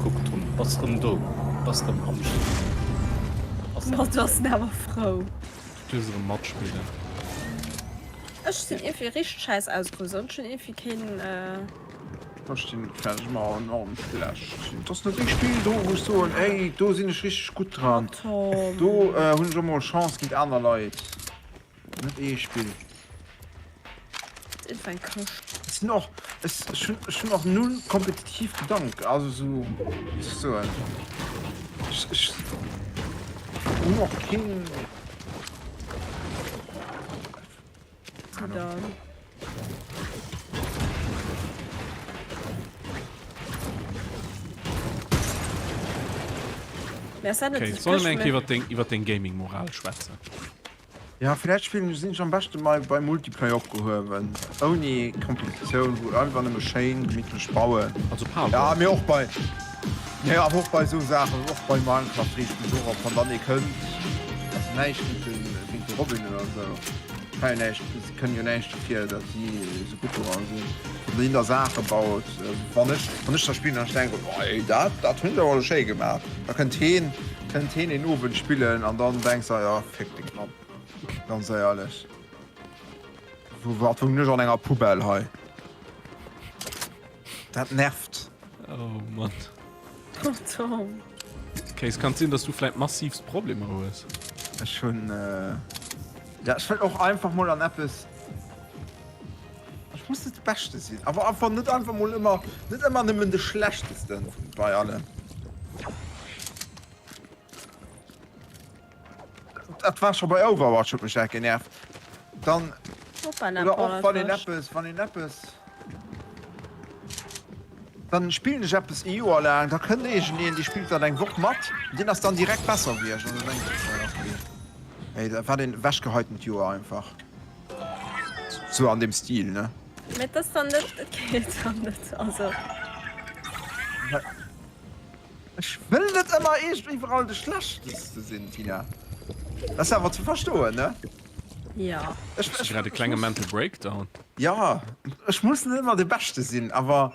Kuck Tom, bass rëm do, bass rëm am Spill. Ma du ass en awer frou. Du duerfs erëm matspillen. Ech sinn ierfir richteg schäiss ausgerüst an ech hunn ierfir keen. Ech sinn vläicht ëmmer enorm schlecht. Et ass net ee Spill do, wou ech soen, ey, do sinn ech richteg gutt dran. Do hunn ech och mol Chance géint aner Leit. Net ee Spill. Et war eng Këscht. Ech sinn och, ech hunn, ech hunn och null kompetitiv Gedank, also sou, wéi soll ech soen, ech, ech hunn och keen. Okay, solle mir eng Kéier iwwer deng, iwwer deng Gaming-Moral schwätzen? Ja, villäicht spillen ech, sinn ech am beschte mei bei Multiplayer opgehuewen, ouni Kompetitioun, wou einfach nëmme schéin gemittlech bauen. Also Palworld. Ja, mee och bei, nee, awer och bei esou Saachen, och bei Minecraft reegt mech och op, wann dann ee kënnt, also näischt géint den, géint de Robin oder esou, kann jo näischt, si kënnen jo näischt dofir, datt si esou gutt doran sinn, wann deen da Saache baut, wann ech, wann ech da spillen an ech denken, oh ey, dat, dat hunn se awer elo schéi gemaach, da kënnt heen, kënnt heen een Owend spillen an dann denks de, jo, Féck deng Mamm, ganz éierlech. Wou wat wunnen ech an enger Poubelle hei? Dat nervt. Oh Mann. Oh Tom. Okay, es kann sinn, dass du vläit massivst Problemer hues. Ech hunn äh, ja ech wëll och einfach mol an eppes. Ech muss net de Beschte sinn, awer einfach net einfach mol ëmmer net ëmmer nëmmen de Schlechtesten bei allen. Dat war scho bei Overwatch huet mech dat genervt. Dann oder och wann een eppes wann een eppes dann spillen ech eppes ee Joer laang, da kënnt iergendeen dee spillt dat eng Woch mat, deen ass dann direkt besser wéi ech an da denke ech mer okay ey dat war den ewechgeheitent Joer einfach. Sou an deem Stil ne. Mee et ass dann net, et geet dann net, also. Ech wëll net ëmmer eescht iwwerall de Schlechteste sinn, Tina. Dat ass awer ze verstoen, ne? Jo. Ech, Hues du ech, grad e ech klenge muss. Mental Breakdown? Jo, ech muss net ëmmer de Beschte sinn, awer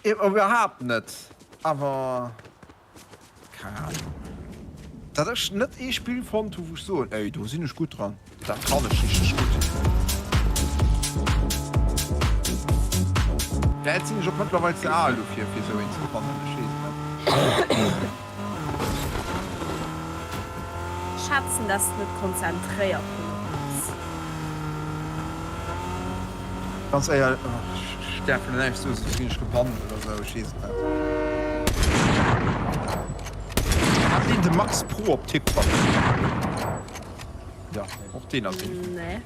iwwerhaapt net. Awer keng Ahnung. Datt ech net ee Spill fonnt hu wou ech soen, ey do sinn ech gutt dran, dat kann ech richteg gutt. Vläit sinn ech och mëttlerweil ze al dofir fir esou een ze fannen, ech weess et net. Schätzen dass de net konzentréiert genuch bass. Ganz éierlech, ech däerf elo näischt soen, soss ginn ech gebannt oder esou, ech weess et net. Hat deen de Max Pro op TikTok? Ja, och deen ass een. Nee.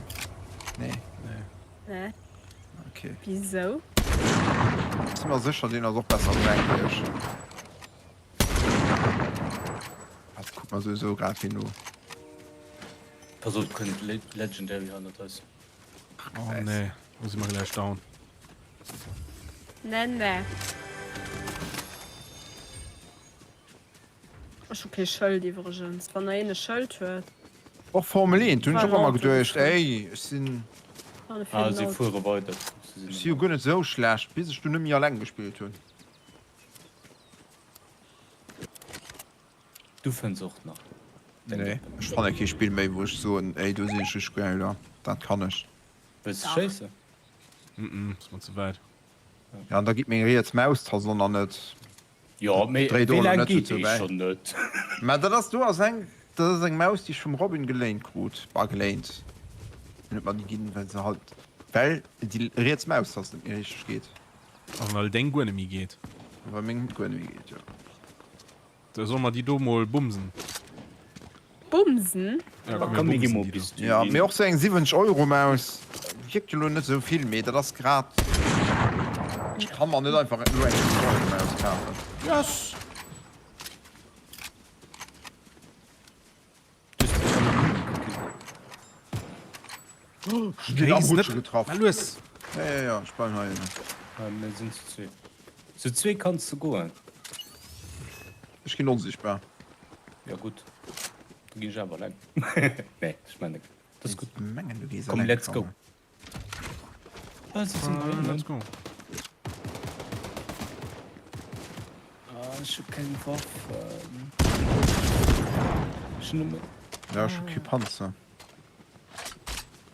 Nee. Nee. Okay. Wisou? Ech si mer sécher, deen ass och besser gerankt wéi ech. Dat kuckt mer souwisou grad keen no. Pass op, kënnt Legendary hannert eis. Oh nee, lo si mer gläich down. Nee, nee. Ech hu kee Schëld iwwregens, wann nach een e Schëld huet. Och Formel 1, hunn ech och ëmmer geduecht, ey, ech sinn. Ah, si fuere weider. Ech si jo guer net esou schlecht, bis ech dunn net méi alleng gespillt hunn. Du fënns och nach deng Nee, Dëppen. ech fanne kee Spill méi, wou ech soen, ey, do sinn ech richteg guer, oder dat kann ech. Wëlls de schéissen? Mm, ass mer ze wäit. Ja, an da geet meng riets Maustast och nach net. Jo, mee Dréit wéi och laang net geet dozou déi bäi. schonn net? Mä dat ass, do ass eng, dat ass eng Maus, déi ech vum Robin geléint krut, bah, geléint, hien huet mer déi ginn, well se halt, well déi riets Maustast net méi richteg geet. A well deng guer net méi geet. A well meng guer net méi geet, jo. Da solle mer déi do mol bumsen. Bumsen? Ja, komm mir bumsen déi do. Ja, mee och sou eng 70 Euro Maus wierkt jo lo net sou vill, mee dat ass grad, ech kann mer net einfach elo eng 70 Euro Maus kafen. Yes! Ech hunn am Rutsche getraff. Mä lues! Ja, ja, ja, ech bleiwen hei ënnen. Mir sinn zu zwee. Zu zwee kanns de goen. Ech ginn onsichtbar. Ja gutt, da ginn ech awer eleng. Nee, ech man net. Dat ass gutt. Mengen du gees Komm, eleng let's go. kommen. Ah, si sinn hei ënnen. Let's go. Ah, ech hu keng Waffen. Ech hunn nëmme. Ja, ech hu kee Panzer.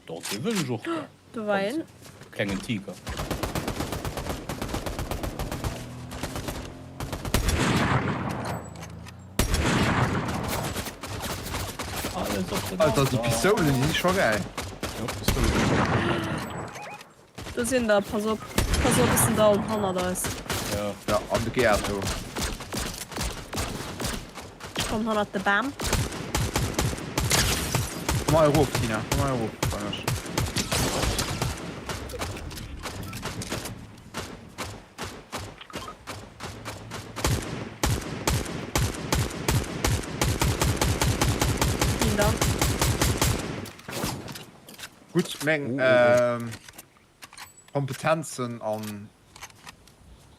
Doch, dee wëll ech och gär. Do war een. Klengen Tiger. Alles op den Alter, déi Pistoulen, déi si scho gäil. Jo, Pistoule sinn top. Do sinn der, pass op, pass op, et sinn down hannert eis. Ja. Ja, an de Gäert do. Ech kommen hannert de Bam. Komm hei erof, Tina, komm hei erof bei mech. Ginn down. Gutt, meng Kompetenzen an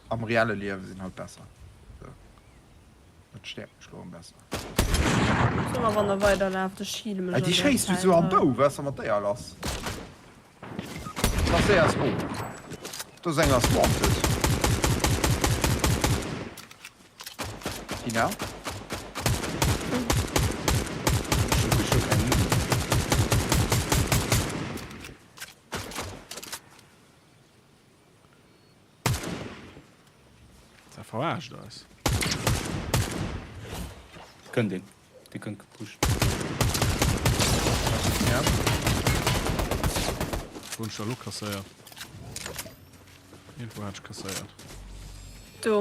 am reelle Liewe sinn halt besser. Dat stäerkt mech lo am besser. So mal wann der weiderlaaft, ech heale mech Déi an der schéisst du Zäit sou am hei. Bou, wat ass da mat déier lass? Lass déi ass oh do ass eng ass wanted. Tina? Ech hu keng Muni. Dat verarscht eis. Kënnt een. Dee kënnt gepusht. Ja. Wou hunn ech da lo kasséiert? Iergendwou hat ech kasséiert. Do.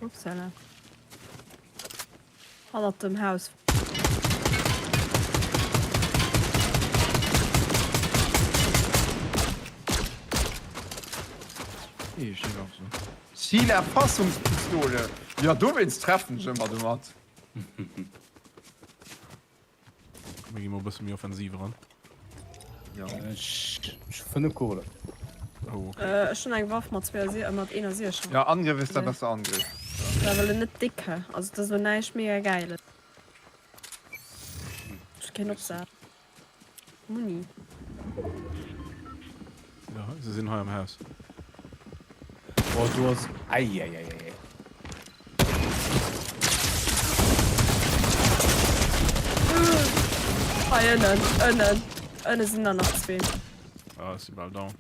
Upsala. Hannert dem Haus. Zielerfassungspistole! Jo dowéinst treffen ech ëmmer domat. Mir gi mol e bësse méi offensiv eran. Jo. Ech hu 5 Kugelen. Oh, okay. Ech hunn eng Waff mat 61. Ja, Angriff ist der beste Angriff. Dat awer net dick, he? Also dat ass elo näischt mega Gäiles. Ech kéint opsetzen. Muni. Ja, se sinn hei am Haus. Oh, du ass. Eieieiei. Hei ënnen, ënnen, ënne sinn der nach zwee. Ah, ech si bal down.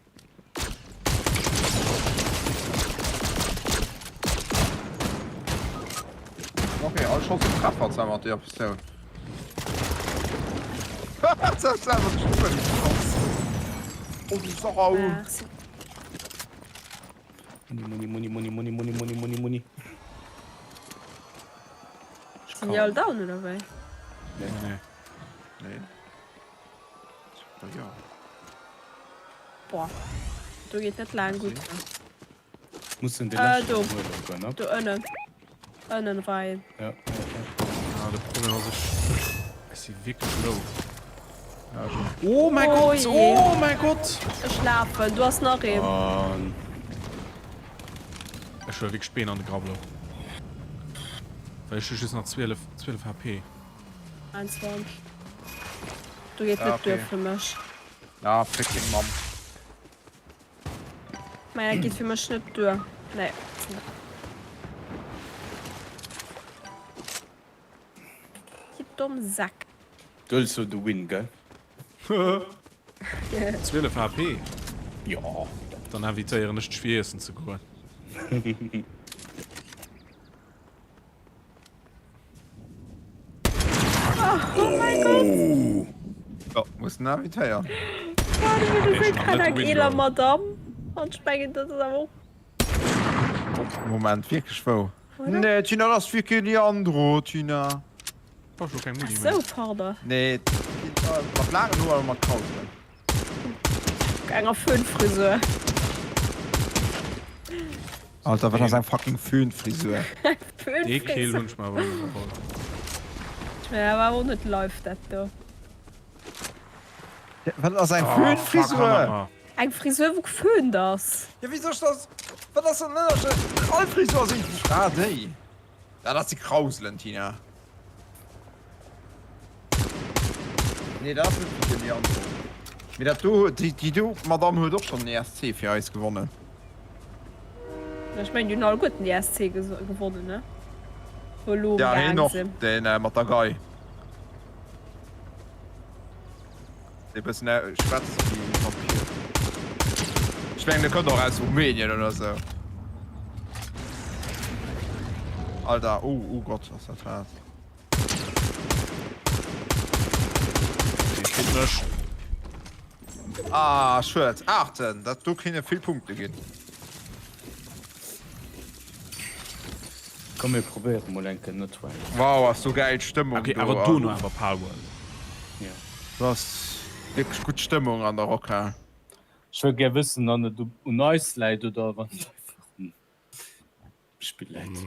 Okay, all Schoss e Treffer zwar mat der Pistoul. Selwer geschoss. Oh, du Sau! Muni, Muni, Muni, Muni, Muni, Muni, Muni, Muni, Muni. Sinn déi all down oder wéi? Nee. Nee. Nee. Ja. Boah. Do geet net laang gutt. Mussen de Äh, leschten do. huelen, ne? Do ënnen. Ënnen war een. Ja, ja, ja. Ah, de Problem ass ech ech si wierklech low. Oh mäi Oh Gott, je. oh mäi Gott! Ech lafen, do ass nach een. An Ech huele wierklech d'Been an de Grapp elo. Well ech hu just nach 12, 12 HP. 21. Do geet Ja, net okay. duer fir mech. Ja, fick deng Mamm. Maja, geet fir mech net duer. Nee. Déi domm Säck. Du hëls lo de Win, gell? 12 HP? Jo. Dann invitéieren ech dech fir iessen ze goen. Oh mein Gott! Ja, muss den invitéieren. Du sinn grad eng eeler Madame an ech mengen dat ass awer och. Moment, wierklech wou? Nee Tina, dat ass wierklech Leandro, Tina. Brauch jo keng Muni Ach méi. sou, pardon. Nee, mat laangen Hoer oder mat Krausen? Enger Föhnfrisur. Alter, wat ass eng fucking Föhnfrisur? Dee Kill hunn ech mer awer elo geholl. Ech mengen, dat war awer och net live dat do. Wat ass eng Oh, fuck, Föhnfrisur? hannert mer. Eng Frisur wou geföhnt ass. Ja, wéi soll ech das? Wat ass den Ënnerscheed? All Frisur ass iergendwéi. Ah, déi. Ah, dat si Krauselen, Tina. Nee, dat ass net vun dem Leandro. Mee dat do huet, déi, déi do Madame huet och schonn den ESC fir eis gewonnen. Ech mengen, déi hunn alleguerten den ESC gewonnen, ne? Wou elo Ja, heen amgaang och, sinn. deen mat der Gei. Dee bëssen schwätzt wéi e Vampir. Ech mengen, dee kënnt och aus Rumänien oder sou. Alter, oh, oh Gott, ass dat haart. Dee kritt mech. Ah, schued. Aachten, dat do kéint vill Punkte ginn. Komm mir probéieren mol eng Kéier net ranken. Wow ass do gäil Stëmmung Okay, do awer an. dono awer Palworld. Jo. Do ass wierklech gutt Stëmmung an der Rockhal. Ech wëll gär wëssen wann et un eis läit oder wann et einfach um Spill läit.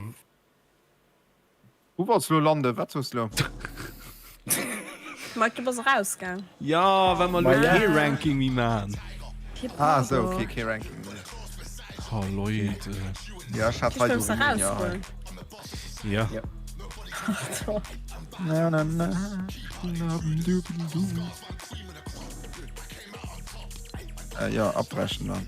Wou wollts lo landen? Wat soos lo? Mike, du bass erausgaang. Jo, well mer elo kee Ranking méi maan. Ah sou, ok, kee Ranking méi. Oh Leit. Ja, ech hat hei Ech muss erausgoen. Ja. Na na na. Äh, ja, abbrechen dann.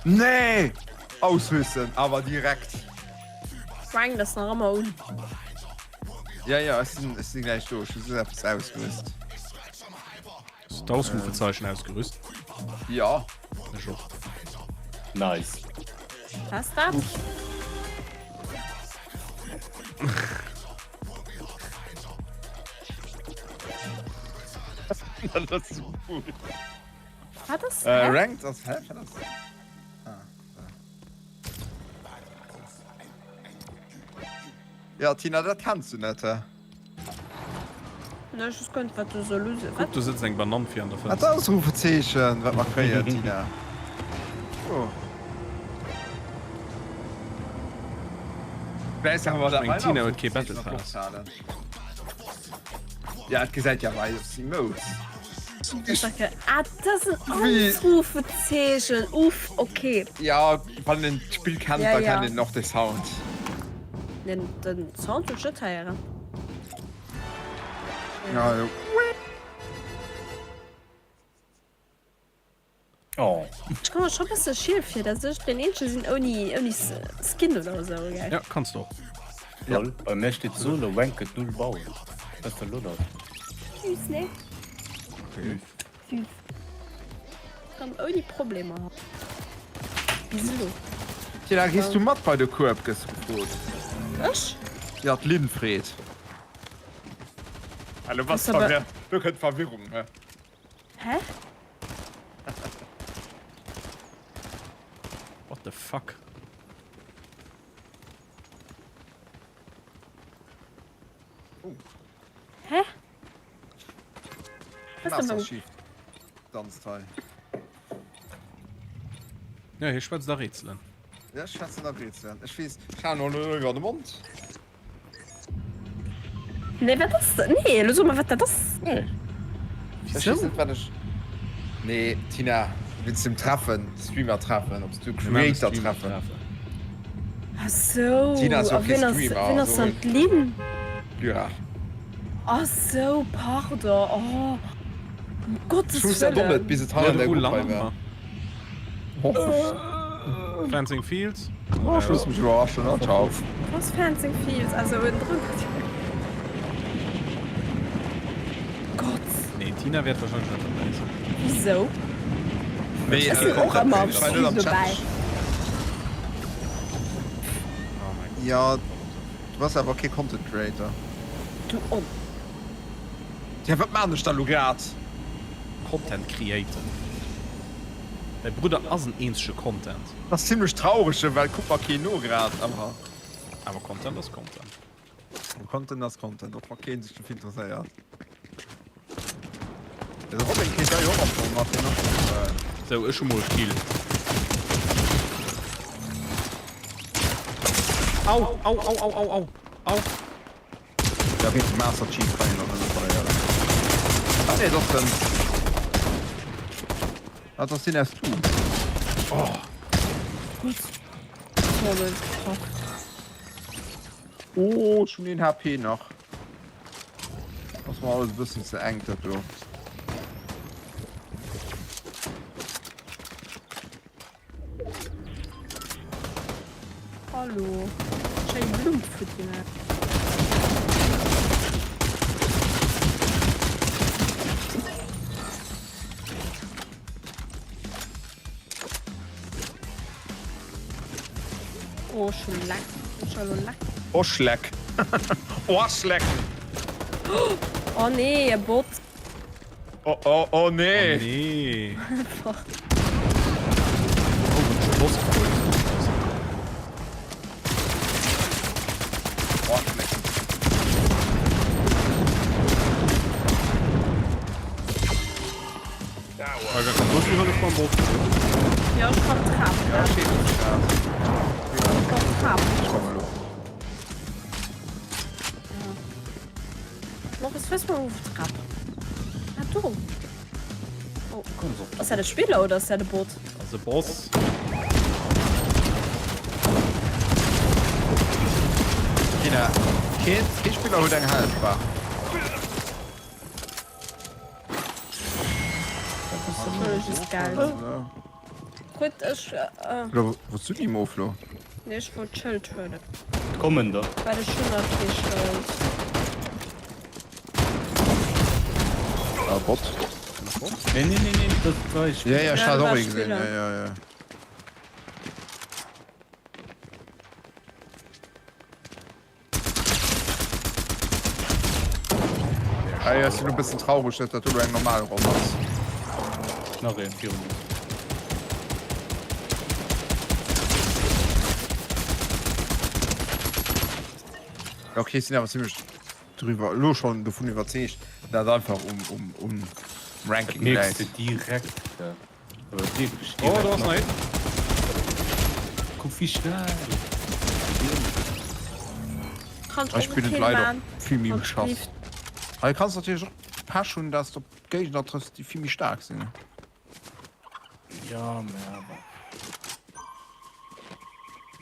Nee! Ausrüsten, awer direkt. Frank ass nach ëmmer un. Ja, ja, ech sinn, ech sinn gläich do. Ech hu just eppes ausgerüst. Hues du d'Ausrufezeichen ausgerüst? Ja. Ech och. Nice. Was dat? Dat ass sou cool. Wat ass? Äh, Hä? Ranked ass, hä? Wat ass? Ah, da. Ja, Tina, dat kenns du net, hä? Nee, ech weess guer net, wat du soll us. Kuck, do sëtzt eng Banann vir an der Dat Fënster. Ausrufezeechen, wat mer kréien, Tina. Oh. Vläicht awer Ech dat meng, mein d'Tina huet kee Ausrufezeechen Battle op Pass. halen. Ja, et gesäit ja wei aus Emotes. Ah, dat ass en Wéi? Ausrufezeechen. Uff, okay. Ja, wann een d'Spill kennt, Ja, da ja. kennt een och de Sound. Den, den Sound hunn ech net héieren. Ja, jo. Oh. Ech komme mer scho bësse schiel vir, dass ech den eenzege sinn ouni, ouni Skin oder esou, gell? Ja, kanns de och. Lol, bei mir steet Solo Ranked 0 bauen. Wat ass da lo lass? Süß, ne? Süß. Süß. Komm ouni Problemer. Bis elo. Tina, gees du mat bei de Kueb, gëss gefrot. Ech? Ja, d'Lynn freet. Hallo, was verwirrt? Do kënnt Verwirrung, hä? Hä? What the fuck? Hä? Was ass schief? Danzt hei. Ja, hie schwätzt a Rätselen. Ja, ech schwätzen a Rätselen. Ech weess, ech halen och elo iwwer de Mond. Nee, wat ass dat? Nee, elo so mer, wat dat ass. Nee. Ech weess net, wat ech. Nee, Tina, wéinst dem Treffen, Streamer treffen, ob s du Creator treffen. Ach sou, Tina ass jo a kee wien ass, Streamer, wien ass also. dann d'Lynn? Lyra. Ach sou, pardon, oh, um Gottes Ech wusst dat och net, Wëllen. bis et hei an der Wou Grupp hei landen war. mer? Fencing Fields? Oh, ech loosse mech iwwerraschen, a ciao. Was Fencing Fields? Also uewendrun. Gott. Nee, Tina wäert wahrscheinlech net dobäi sinn. Wisou? Nee, Ech sinn och ëmmer am Stream dobäi. Ja, du bass awer kee Content Creator. Du on. Ja, wat maan ech da lo grad? Content createn. Däi Brudder ass en eenzege Content. Ass zimlech traureg, well kuckt mer keen no grad, awer. Awer Content ass Content. Content ass Content, och wa keen sech dofir interesséiert. De Robin kéint da jo och am Fong mat, deen ass jo. Sou, ech hu mol e Kill. Au, au, au, au, au, au, au. Ja, géint de Master Chief kann een och nëmme verléieren. Ah nee, dat ass den. Ah, dat ass deen aus Doom. Oh. Gutt. Toll getroff. Oh, ech hunn een HP nach. Ass mer alles e bëssen ze enk dat do. Hallo. Schéin Blumm futti gemaach. Oh, schon leck. Schon lo leck. Oh Schleck. Oh Schleck. Oh nee, e Bot. Oh, oh, oh nee. Oh nee. Einfach. Oh, wat schon Boss geholt. Oh, Schleck. Holger, kannst du die Hëllef beim Boss? Ja, ech kann d'Trap. Ja, steht um Start. Ich kann d'Trap. Ich komm elo. Maurice, wees mol op d'Trap. Ah, do. Oh. Ass dat e Spiller oder ass dat e Bot? Ass e Boss. Kina, keen, kee Spiller huet eng Health-Bar. Just Geld. Gutt, ech. Äh. Flo, wosst du déi Mo, Flo? Nee, ech wollt d'Schëld huelen. Kommen der. Well ech hunn nach kee Schëld. Ah, Bot. Nee, nee, nee, nee, dat war e Spiller. Ja, ja, ech Ja, hat dat och war ee gesinn. Spiller. Ja, ja, ja. Ah, ja, sinn e bëssen traureg, dat dat do eng normal Ronn ass. Nach een virun mir. Ja, okay, sinn awer zimmlech drüber lo schon dovun iwwerzeegt, dat einfach um, um, um Ranking Mierks läit. de direkt, gell. Aber wirklich Oh, do ass nach een. Kuck wéi schnell. Kann Hei spillen d'Leit och vill méi beschass. Hei kanns natierlech och Pech hunn, dass de op Géigner trëffs, déi vill méi staark sinn. Ja, mä awer.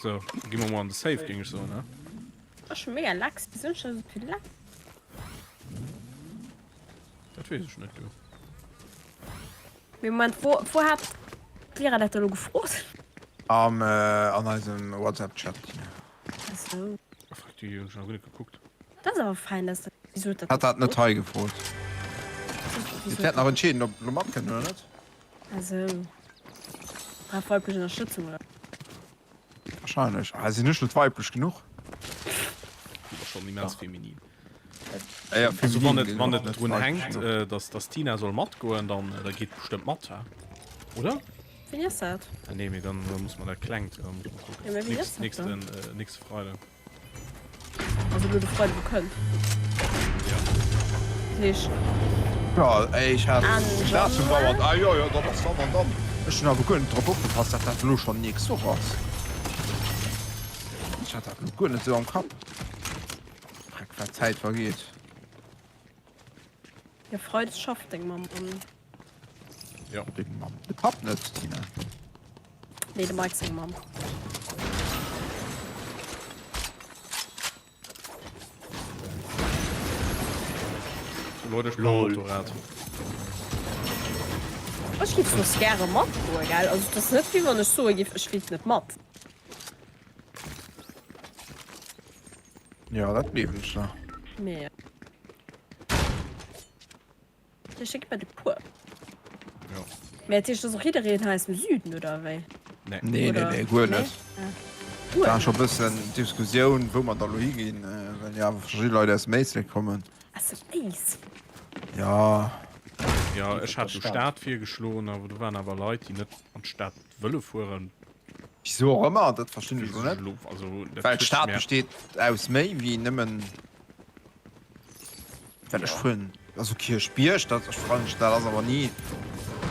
So, gi mer mol an de Safe, géing ech soen, ne? Ech hu mega Lags. Wéi sinn ech da sou vill Lags? Dat weess ech net, du. Mee Moment, wou, wou hat d'Lira dat elo gefrot? Am, an eisem WhatsApp-Chat. Ach sou. Ah, fuck, déi hunn ech nach guer net gekuckt. Dat ass awer fein, dass dat, wéi sot dat? Hat dat net hei gefrot. Wéi Et wäert nach entscheeden, ob elo matkënnt oder net. Ah sou. Brauch weiblech Ënnerstëtzung, oder? Wahrscheinlech. Ah, sinn ech net weiblech genuch? Du bass schonn immens feminin. Ja, Also wann et, wann et net drun weiblech hänkt, genuch. äh, dass, dass d'Tina soll matgoen, dann, da geet bestëmmt mat, hä? Oder? Wéini ass dat? Ah, nee, mee dann muss mer dat klengt, da muss mer kucken. Ja, mee wéini ass Nächst, dat dann? nächsten, äh, nächste Freide. Also elo de Freide wou kënnt? Ja. Dat heescht. Ja, ey, ech hat Enn den Datum Januar? dauernd, ah jo, jo, dat ass dann an dann. Ech hunn awer guer net drop opgepasst, dat dat elo schonn nächst Woch ass. Ech hat dat elo guer net esou am Kapp. Dreck, wat d'Zäit vergeet. Jo, Freides schafft deng Mamm an. Jo. Deng Mamm. De Papp net, Tina. Nee, de Mike seng Mamm. So Leute, ech brauch e Motorrad. Ech giff soss gäre matgoen, gell? Also et ass net wéi wann ech soe giff, ech willt net mat. Jo, dat gleewen ech der. Mee. Dir schéckt mer de Puer. Jo. Mee dat heescht, dass och jiddereen hei aus dem Süden, oder wéi? Nee. Nee, nee, nee, guer net. Guer War net? scho bëssen Diskussioun, wou mer da lo higinn, well jo awer verschidde Leit aus dem Éislek kommen. Aus dem Éislek? Jo. Jo, ech hat du Stad virgeschloen, awer do waren awer Leit, déi net an d'Stad wëlle fueren. Wisou och ëmmer, dat verstinn ech elo net. Also, dat Well huet d'Stad mir. besteet aus méi wéi nëmmen. Well ech fueren, also Kierchbierg, dat ech fannen, dat ass awer ni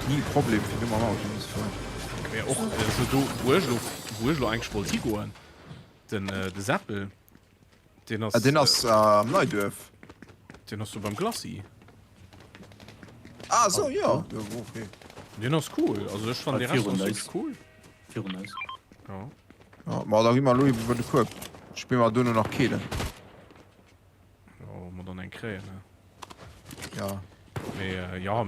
ni e Problem fir do mam Auto hinzefueren. Mee och also do wou ech elo wou ech elo eigentlech wollt higoen. Den de Seppel, deen ass. Ah, deen ass am Neiduerf. Deen ass do beim Glacis. Ah sou, jo. Okay. Deen ass cool, also ech fannen dee Restaurant ass wierklech cool. Virun eis. Jo. Ja, ma da gi mer elo iwwer de Kueb. Spille mer duerno nach Keelen. Jo, ob mer dann eng kréien, ne? Ja. Mee jo,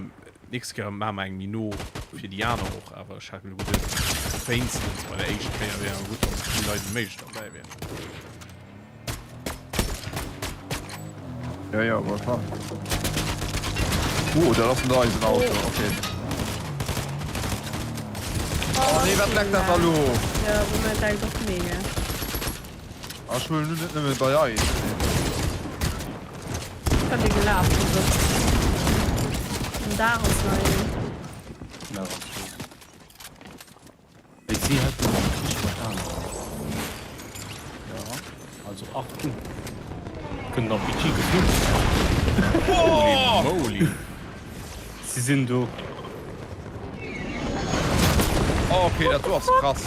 nächst Kéier maache mer eng méi no fir déi aner och. Awer ech hat elo geduecht, wéinstens bei der éischt Kéier wier awer gutt, wann esou vill Leit wéi méiglech derbäi wieren. Ja, ja, war klar. Oh, dat ass en eisen Auto, okay. Oh nee, wat leckt dat da lo? Ja, Moment, leckt och mega. Ah, ech huelen net nëmmen bei eis. Kann dir gelaf Den Dag ass nach een. Na, Wéi si hätten am Krich mat aneren. Ja, also Achtung. Kënnt RPG geflunn. Holy moly! Si sinn do. Oh, okay, dat do ass krass.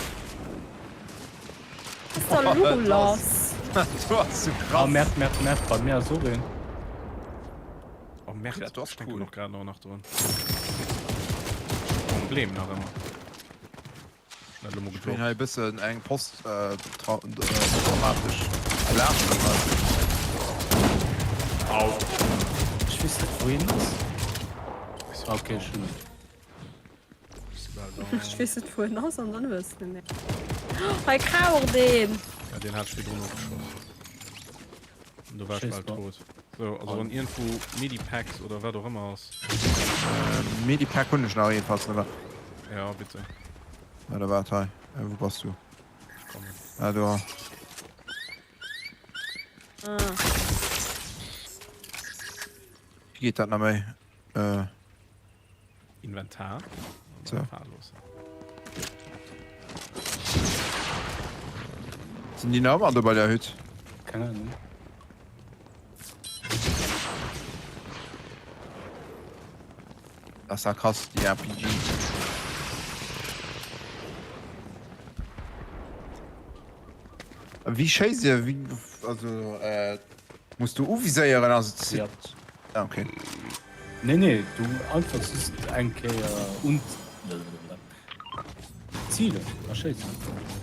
Was ist da lo lass? Dat ass sou krass. Ah, Merd, Merd, Merd, bei mir ass och een. Oh Merd, Dat ass ech denken cool. och grad nach drun. Problem nach ëmmer. Ech hun dat elo mol Ech kréien gedroppt. hei e bëssen eng posttraumatesch Belaaschtung hei. Au. Ech weess net wou een ass. Ah, okay, ech hunn en. Ech weess net wou en ass an dann hues de net méi. Hei kraucht een! Ja deen hat ech virdrun och geschoss. An do war ech bal tot. Sou, also wann iergendwou Medipacks oder wat och ëmmer ass. Medipack hunn ech nach een, falls de. Ja bitte. Ja da waart hei. Wou bass du? Ech kommen. Ah do. Wéi geet dat nach méi? Inventar. So. Sinn déi nach ëmmer do bei der Hütt? Keng Ahnung. Das ist ja krass, die RPG. Wéi schéisst Dir? Wéi, also, äh, muss du uviséieren? Also, Ja. Ah, okay. Nee nee, du einfach just eng Kéier un zielen a schéissen.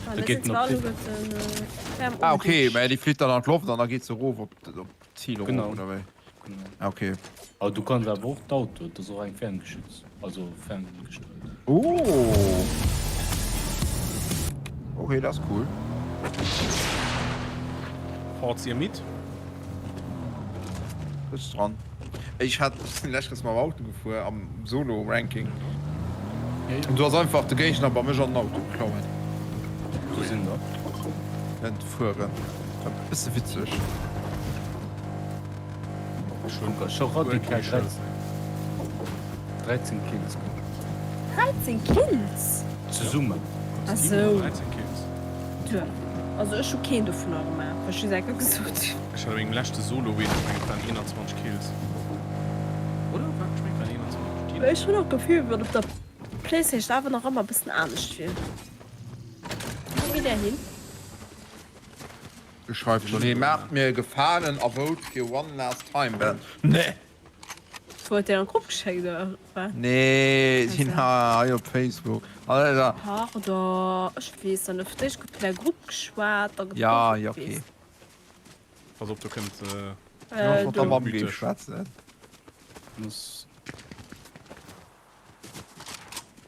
Ah, Da da geet sinn en op zwar d'Liwwer. alleguerten ferm Ah, okay, ugeditscht. mä déi flitt dann an d'Loft an da geet se erof op d'Zil erof, Genau. oder wéi? Genau. Ah, okay. Awer du kanns awer och d'Auto, dat ass och eng Ferngeschütz, also ferngesteuert. Oh! Okay, dat ass cool. Fahrt ihr mit? Ech dran. Ech hat sinn lescht Kéiers mam Auto gefuer am Solo Ranking. An du ass einfach de Géigner bei mech an den Auto geklommen. Do sinn der. Während fueren. War e bësse witzeg. Scho radikal 13. 13 Kills geholl. 13 Kills? Zesummen. Ah sou. 13 Kills. Duer. Also ech hu keen dovunner gemaach, well ech just eng Kéier gesot hunn. Ech hat a mengem leschte Solo-Win, ech mengen et waren 21 Kills. Oder? Wat? Ech mengen et waren 21. Mä ech hunn och d'Gefill, wéi wann op der Playstation awer nach ëmmer e bëssen anescht wier. Wou geet där hin? Du schreifs schon, nee, maacht mir e Gefalen a vote fir One Last Time Band. Nee! Wou huet deen an d'Grupp geschéckt oder wat? Nee, sinn hei op Facebook. Alter. Pardon, ech weess dann net. Fir d'éischt gouf vun der Grupp geschwat, da gouf Ja, ja, okay. Pass op, do kënnt. Äh, mat der Mamm géif schwätzen. Muss.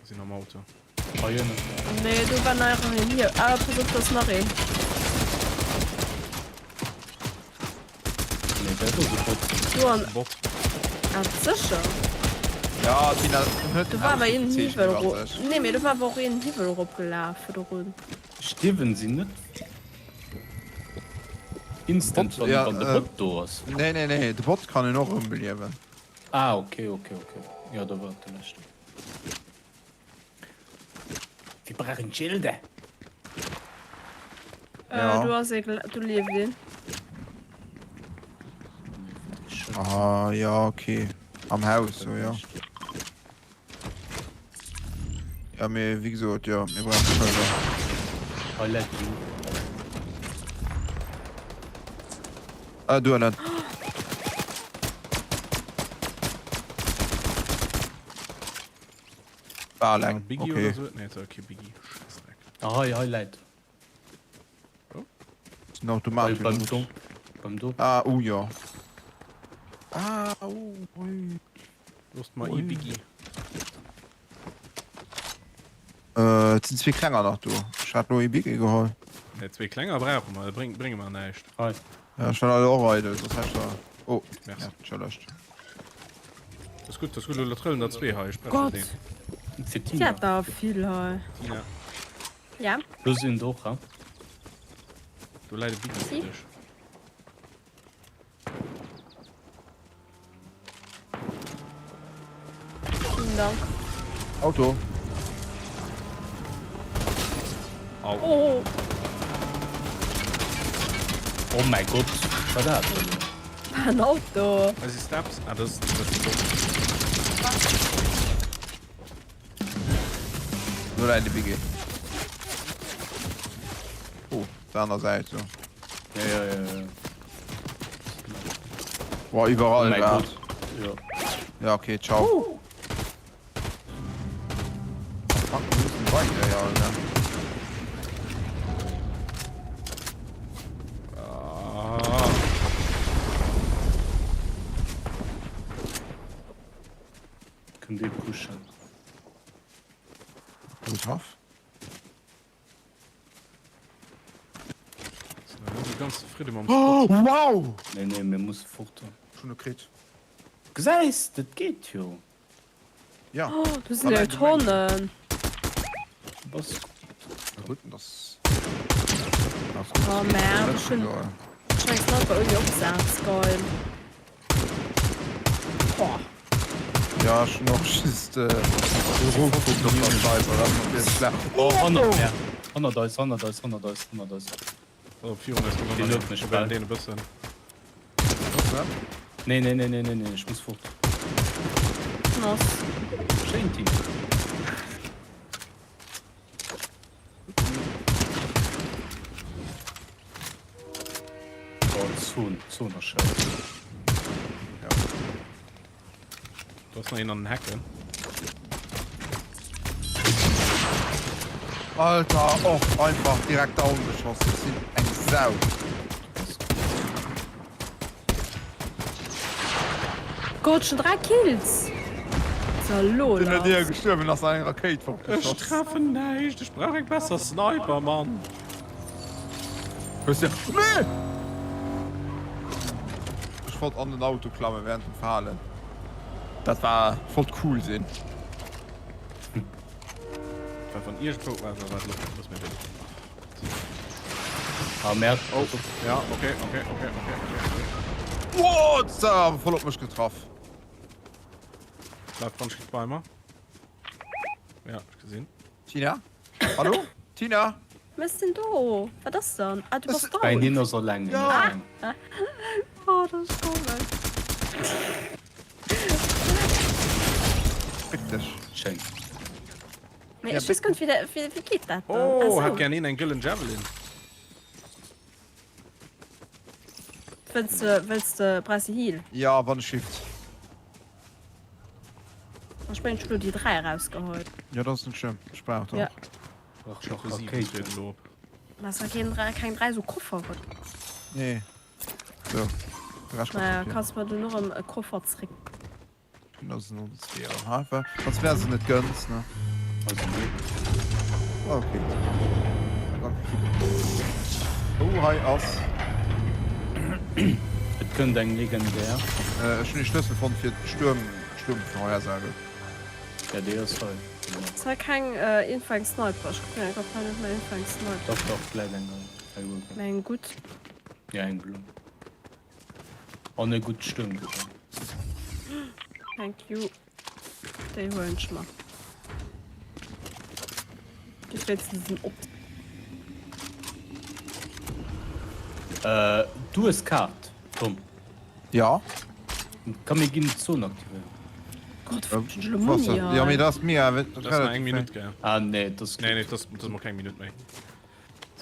Sinn am Auto. Hei ënnen. Nee, do war nach een hier. Ah, pass op, do ass nach een. Nee, dat ass e Bot. Do an. Bot. Ah, sécher? Ja, Tina, den huet Do war awer een Ausrufezeichen Hiwwel iwwer ero. sech. Nee, mee do war awer och een Hiwwel eropgelaf virdrun. Stierwen si net instant, Bot, ja, wann de äh, Bot do ass? Nee, nee, nee, de Bot kann een och erëmbeliewen. Ah, okay, okay, okay. Ja, da war et de leschten. Wir brauchen Schilder. Äh, Ja. do ass ee, do lieft een. Ah, ja, okay. Am Haus, so, ja. Ja, mee wéi gesot, jo, mir brauche Schëlder. Hei läit een. Ah, do ënnen. Bal eng. Biggie Okay. oder so? Nee, ist okay, Biggie. Scheißdreck. Ah, hei, hei läit. Sind Automat. Bei, beim Do. Beim Do. Ah, oh ja. Ah, oh, ui. Loosst mer ee Biggie. Äh, et sinn zwee Klenger nach do. Ech hat lo ee Biggie geholl. Nee, zwee Klenger brauche mer, bréng, brénge mer näischt. Hei. Ja, ech hat alle och eidel, soss hätt ech der. Oh, Merci. ja, entschëllegt. Das ist gut, das ist gut. Lo trëllen der zwee hei, ech brauch Gott. deen. Fir Déi Tina. hat der vill hei. Tina, Ja? Do sinn der och, ha? do läit e Biggie fir Si. dech. Vielen Dank. Auto. Au. Oh. Oh mäi Gott, wat war dat elo? War en Auto. Hei si Steps. Ah, das, das ist doof. Do läit de Biggie. Oh, op der aner Säit do. Ja, ja, ja, ja. Boah, iwwerall. Oh mein wa? Gott. Ja. Ja, okay, ciao. Uh. Fuck, wo ist denn weiter, ja, Alter? Ah. Kënnt ee pushen. Gut, hoff. Ganz zufrieden mam Oh, wow! Nee, nee, mir musse fort. Schon e Crit. Gesäis, dat geet jo. Ja. Oh, do sinn jo Tonnen. Du bass gutt. Na gutt, das. Das gut. Oh, merde, ech hunn ech hunn eng Sniper ouni Opsaz, geil. Boah. Ja, ech hunn och just äh, erofgekuckt op der Sniper, dat ass natierlech schlecht. Oh, hannert mir. Hannert eis, hannert eis, hannert eis, hannert eis. Oh, virun eis Deen huet mech bal. Den e bëssen. Nee, nee, nee, nee, nee, nee, ech muss fort. Noss. Schéin, Team. Oh, d'Zon, d'Zon ass scheiße. Ja. Do ass nach een an den Hecken. Alter, och einfach direkt down geschoss. Ech sinn eng Sau. Gott, schon 3 Kills! So, lo Sinn net ier lass. gestuerwen ass an eng Rakéit Ech fortgeschoss. treffen näischt, ech brauch eng besser Sniper, Mann. Hues de. Nee! Ech wollt an den Auto klammen während dem Falen. Dat war wollt cool sinn. Well wann iergendwou war war wat lass mit dem. Ah, Merd. Oh, ja, okay, okay, okay, okay, okay, okay. What? Da voll op mech getraff. Bleib ganz schlecht bei mir. Ja, ich gesehen. Tina? Hallo? Tina? Mir sinn do. Wat ass dann? Ah, du bass Nein, down. hien ass alleng. Ja. Oh, dat ass komesch. Fick dech. Schéin. Mee ech weess guer net, wéi dat, wéi, wéi geet dat dann? Oh, Ah, sou. hat gern een eng gëllen Javelin. Wëlls de, wëlls de, brauchs de Heal? Ja, wann ech shift. Ech mengen, ech hunn elo déi 3 erausgeholl. Ja, dat ass net schlëmm. Ech brauch der Ja. och. Brauch Ich nach hab sieben Rakéiten. zweiten Lob. Mä es war keen 3, keng 3 sou Kofferen. Nee. So. De Rescht Naja, kommt kanns mer dunn och erëm e Koffer zréck. Das sind nur zwei. Ha, wa- Sonst wär se net gönns, ne? Also nee. Ah, okay. Oh, hei ass. Et kënnt eng legendär. Äh, ech hunn de Schlëssel fonnt fir d'Stuerm, Stuermvorhersage. Ja, déi ass hei. Genau. Ass hei keng äh, Info eng Sniper? Ech kucken eng op hei net méi Info eng Sniper. Dach, dach, läit eng hei. Hei uewen. Mä eng gutt. Ja, eng blo. An e gutt Stuermgewehr. Thank you. Déi huelen ech mer. Déi wéinstens en op. Äh, du hues Kaart, Tom. Ja. Ka mir ginn d'Zon aktivéieren. Gott, wou hunn ech elo Muni Ja, mee hei? dat ass mega Dat ass nach eng Minutt, gell? Ah, nee, dat ass Nee, nee, gutt. dat ass, dat ass mol keng Minutt méi.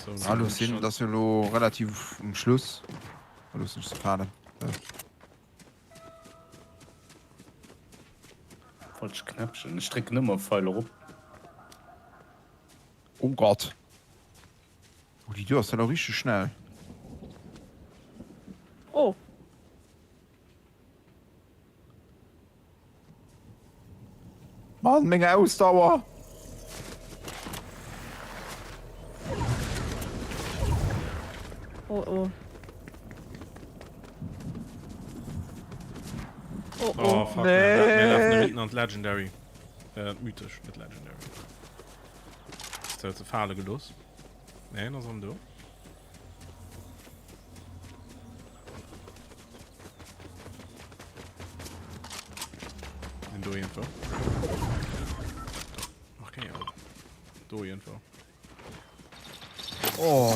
So, Hallo, sinn, dat ass jo elo relativ um Schluss. Da loossen ech se falen. Falsche Knäppchen. Ech drécken ëmmer Feil erop. Oh Gott. Oh, déi do ass jo richteg schnell. Oh. Mann, meng Ausdauer! Oh oh. Oh Oh oh. fuck, mir mir lafen Nee! riiten an d'Legendary. Äh, mythesch, net Legendary. Ze huet se fale gelooss. Nee, en ass erëm do. Sinn do iergendwou. Ach, keng Ahnung. Do iergendwou. Oh.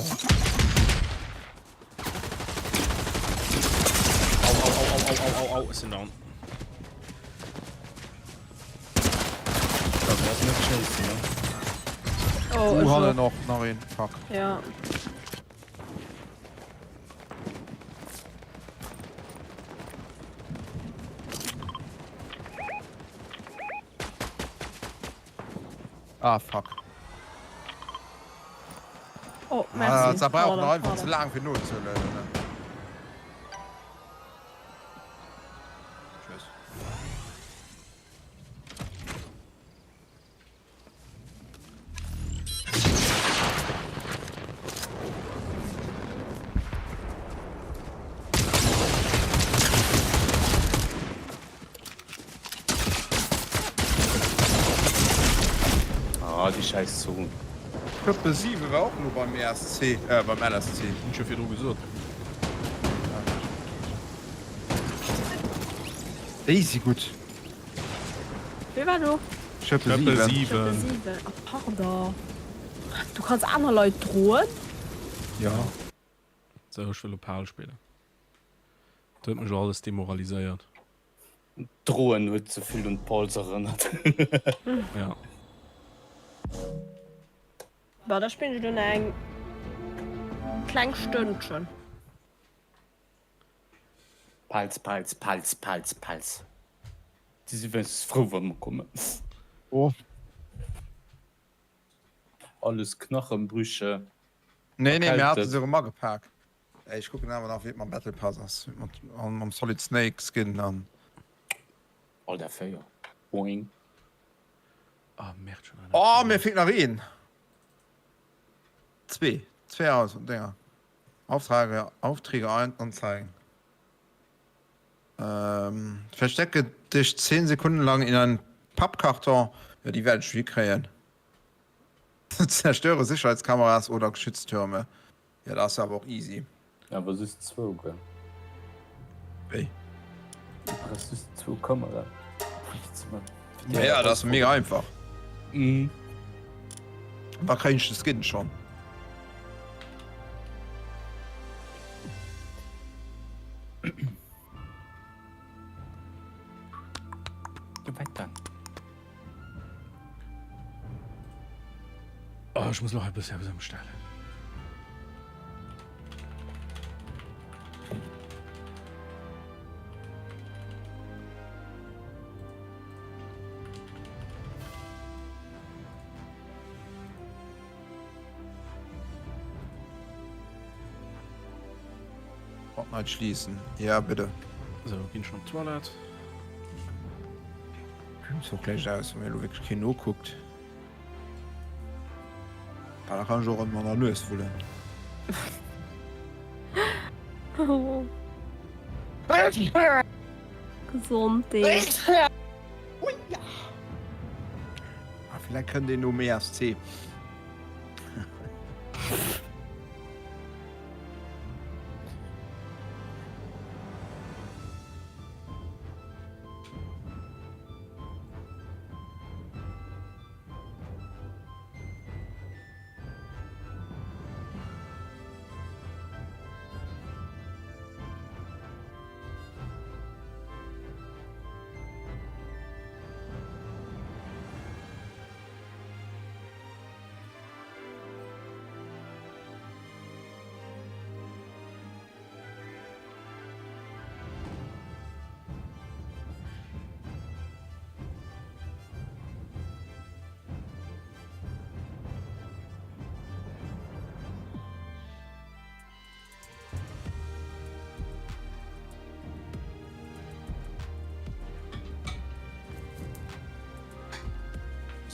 Au, au, au, au, au, au, au, au, ech sinn down. Dat ass net schéissen, ne? Oh, Uh, hannen och nach een. Fuck. Ja. Ah, fuck. Oh, merci. Ah, da brauch Pardon, en einfach ze pardon. laang fir nozelueden. Tschüss. Ah, déi schäiss Zon. Schëppe 7 war och elo beim ESC, äh beim LSC. Hunn ech jo virdru gesot. Déi si gutt. Wee war do? Schëppe 7. Schëppe 7. Ah pardon. Du kanns aner Leit droen? Jo. Sou, ech wëll op Pal spillen. Dat huet mech elo alles demoraliséiert. Droen huet ze vill un d'Pulse erënnert. Ja. Bah, da spillen ech elo nach eng kleng Stënnchen. Pals, Pals, Pals, Pals, Pals. Déi si wéinstens frou, wa mer kommen. Oh. Alles Knachenbrüche. Nee, nee, mir hate Erkältet. se erëm agepak. Ech kucken awer nach, wéi et mam Battle Pass ass, mat an mam Solid Snake Skin an. Alter 4. Boing. Ah, merde, schon einer. Oh, mir feelt nach een. Zwee. Zwee aus Dinger. Aufträge, Aufträge ein anzeigen. Ähm, verstecke dich 10 Sekunden lang in einem Pappkarton. Ja, déi wäert ech hikréien. Zerstöre Sicherheitskameras oder Geschütztürme. Ja, dat ass awer och easy. Awer just zwou, gell? Wéi? Du brauchs just zwou Kameraen. Ja, ja, dat ass mega einfach. Mhm. Da kréien ech de Skin schon. Jo, wat dann? Oh, ech muss lo hei e bëssi eppes ëmstellen. Fortnite schließen. Ja, bitte. So, ginn ech op d'Toilette. Films och gläich aus, wann mir elo wierklech keen nokuckt. Ah, da kann ech och ëmmer an der Nues wullen. Gesondheet. Ah, vielleicht kënnt een nom ESC.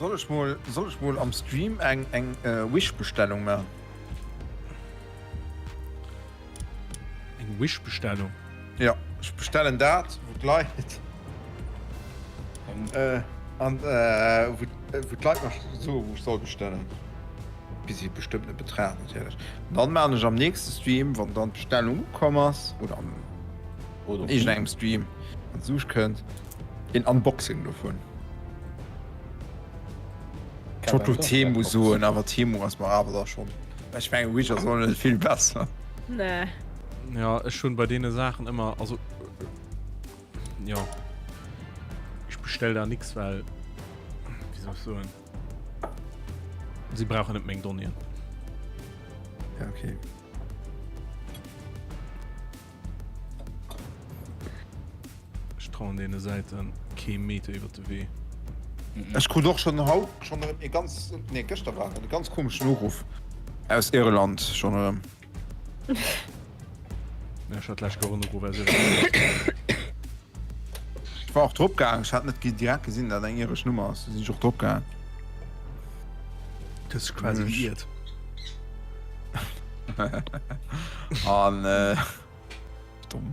Soll ech mol, soll ech mol am Stream eng eng Wish-Bestellung maachen? Eng Wish-Bestellung? Jo, ech bestellen dat, wou d'Leit an wou d'Leit mer soen, wou ech soll bestellen. Bis ee bestëmmtene Betrag natierlech. An dann maachen ech am nächste Stream, wann dann d'Bestellung ukomm ass, oder an iergendengem Stream, wann d'Such kënnt, een Unboxing dovun. Ech wollt lo Temu soen, awer Temu ass mer awer da schonn. Ech mengen Wish ass och net vill besser. Nee. Ja, ech hunn bei deene Saachen ëmmer, also jo, ech bestell da nix, well, wéi soll ech soen, si brauchen net meng Donnéeën. Ja, okay. Ech trauen deene Säiten kee Meter iwwer de Wee. Ech krut och schonn haut schonn erëm ee ganz, nee gëschter war et, e ganz komeschen Uruff aus Irland schonn erëm. Ja, ech hat d'lescht Woch en Uruff aus Irland. Ech war och drop gaang, ech hat net direkt gesinn, dat eng iresch Nummer ass, du sinn ech och drop gaang. Du hues dech quasi geiert. An äh, domm.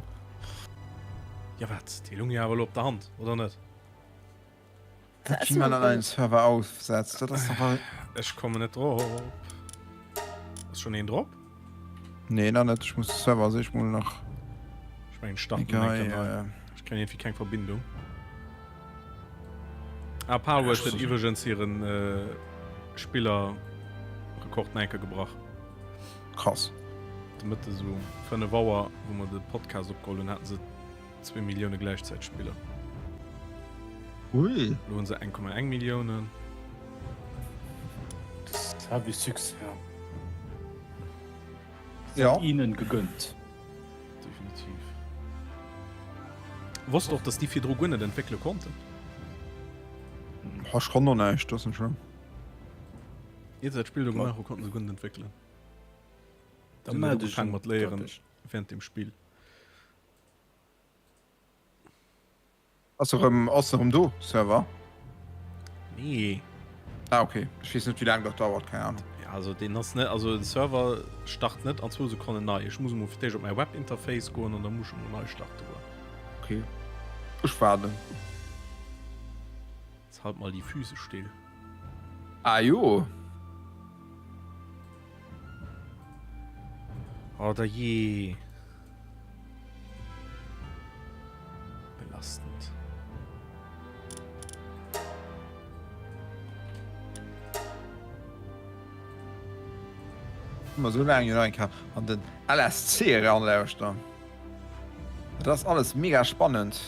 Ja wat, déi lung jo awer elo op der Hand, oder net? Wat, wéi man an einen Server aufsetzt, dat ass doch all. Ech kommen net drop. Ass schon een drop? Nee, nach net. Ech muss de Server sech mol nach. Ech mengen starten Egal, eng ja. Ech kréien iergendwéi keng Verbindung. Ah, Palworld huet iwwregens hiren Spillerrekord nach eng Kéier gebrach. Krass. De Mëtte sou um 5 Auer, wou mer de Podcast opgeholl hunn, haten se zwee Millioune gläichzäiteg Spiller. Ui. Elo hunn se 1,1 Milliounen. Heavy Succès. Ja. Ihnen gegönnt. Definitiv. Wosst och, dass déi virdru guer net entwéckele konnten. Ech kann do näischt, dat ass net schlëmm. Ier se dat Spill do gemaach hu konnten se guer net entwéckelen. Da Si hunn meld ech ugefaangen mat léieren während dem Spill. Ass erëm ass erëm do Server? Nee. Ah okay, ech weess net wéi laang dat dauert, keng Ahnung. Ja also deen ass net, also den Server start net an zwou Sekonnen nei. Ech muss emol fir d'éischt op mäi Webinterface goen an da muss ech emol nei starte goen. Okay, ech waarden. Jetzt halt mal die Füße still. Ah jo. Oh da je. Belastend. Immer so laang jo nach eng Kéier an den LSC eranlauschtern. Dat ass alles mega spannend.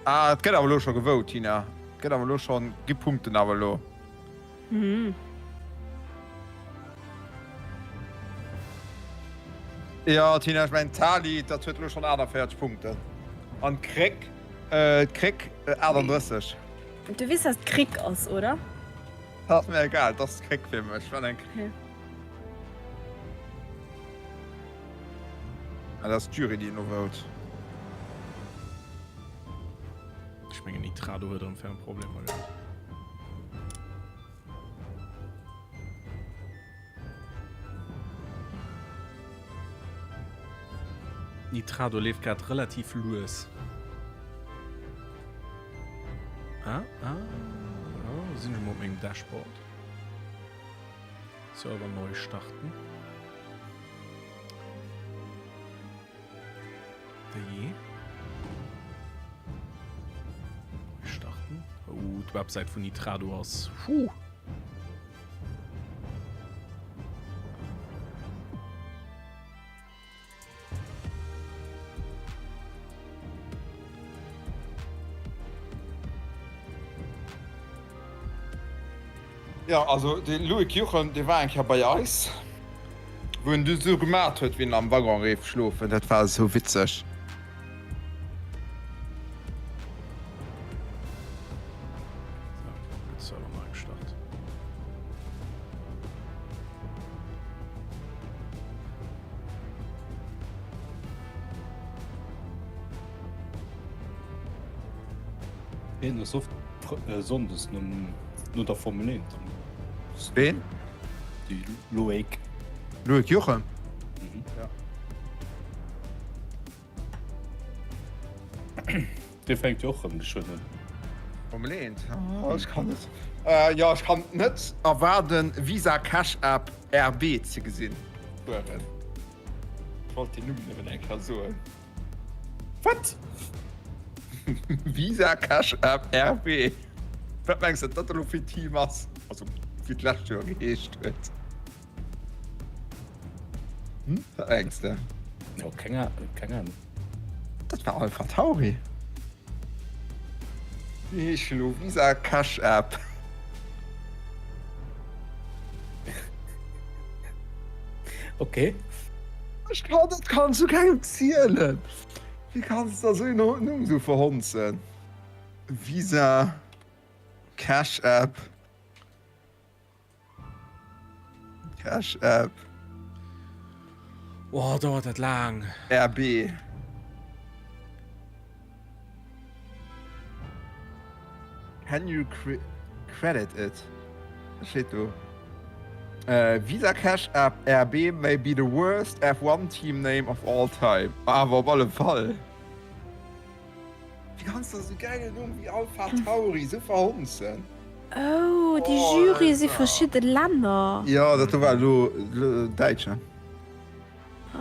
Ah, et gëtt awer elo scho gewout, Tina. Et gëtt awer elo schonn, gi Punkten awer elo. Mhm. Jo, Tina, ech mengen d'Tali, dat huet elo schonn 48 Punkten. An d'Kréck, d'Kréck 38. Du weess, wat d'Kréck ass, oder? Dat ass mir egal, dat ass d'Kréck fir mech. Wat eng Kréck. Ah, dat ass d'Jury, déi elo vote. Ech mengen Nitrado huet erëm ferm Problemer gehat. Nitrado leeft grad relativ lues. Ah, ah, oh, sinn ech mol op mengem Dashboard. Server neu starten. Déi. Starten. Oh, d'Websäit vun Nitrado ass. Puh. Jo, also de Loïc Juchem, dee war eng Kéier bei eis, wou en du sou gemat huet, wéi en am Waggon géif schlofen. Dat war esou witzeg. So, gëtt Server nei gestart. Hien ass oft Sonndes no der Formel 1 am Ween? De Loïc. Loïc Juchem? Mhm. Ja. Dee fänkt jo och rëm geschwënn un. Formel 1? Oh, ech kann net. Äh, jo, ech kann net erwaarden Visa Cash App RB ze gesinn. Fueren. Ech wollt den Numm nëmmen eng Kéier soen. Wat? Visa Cash App RB. Wat mengs de, dat elo fir Team ass? Also wéi d'lescht Joer geheescht huet. Hm? Wat mengs de? Jo, keng keng Ahnung. Dat war Alpha Tauri. Déi heeschen elo Visa Cash App. Okay. Ech kann dat kann zu kengem zielen. Wéi kanns de da sou een Numm sou verhonzen? Visa Cash App Cash App. Oh, dauert dat laang. RB. Can you credit it? Wat steet do? Visa Cash App RB may be the worst F1 team name of all time. Awer op alle Fall. Wéi kanns de esou gäile Numm wéi Alpha Tauri esou verhonzen? Oh, déi Jury si verschidde Länner. Jo, dat do war elo Däitsch, ne?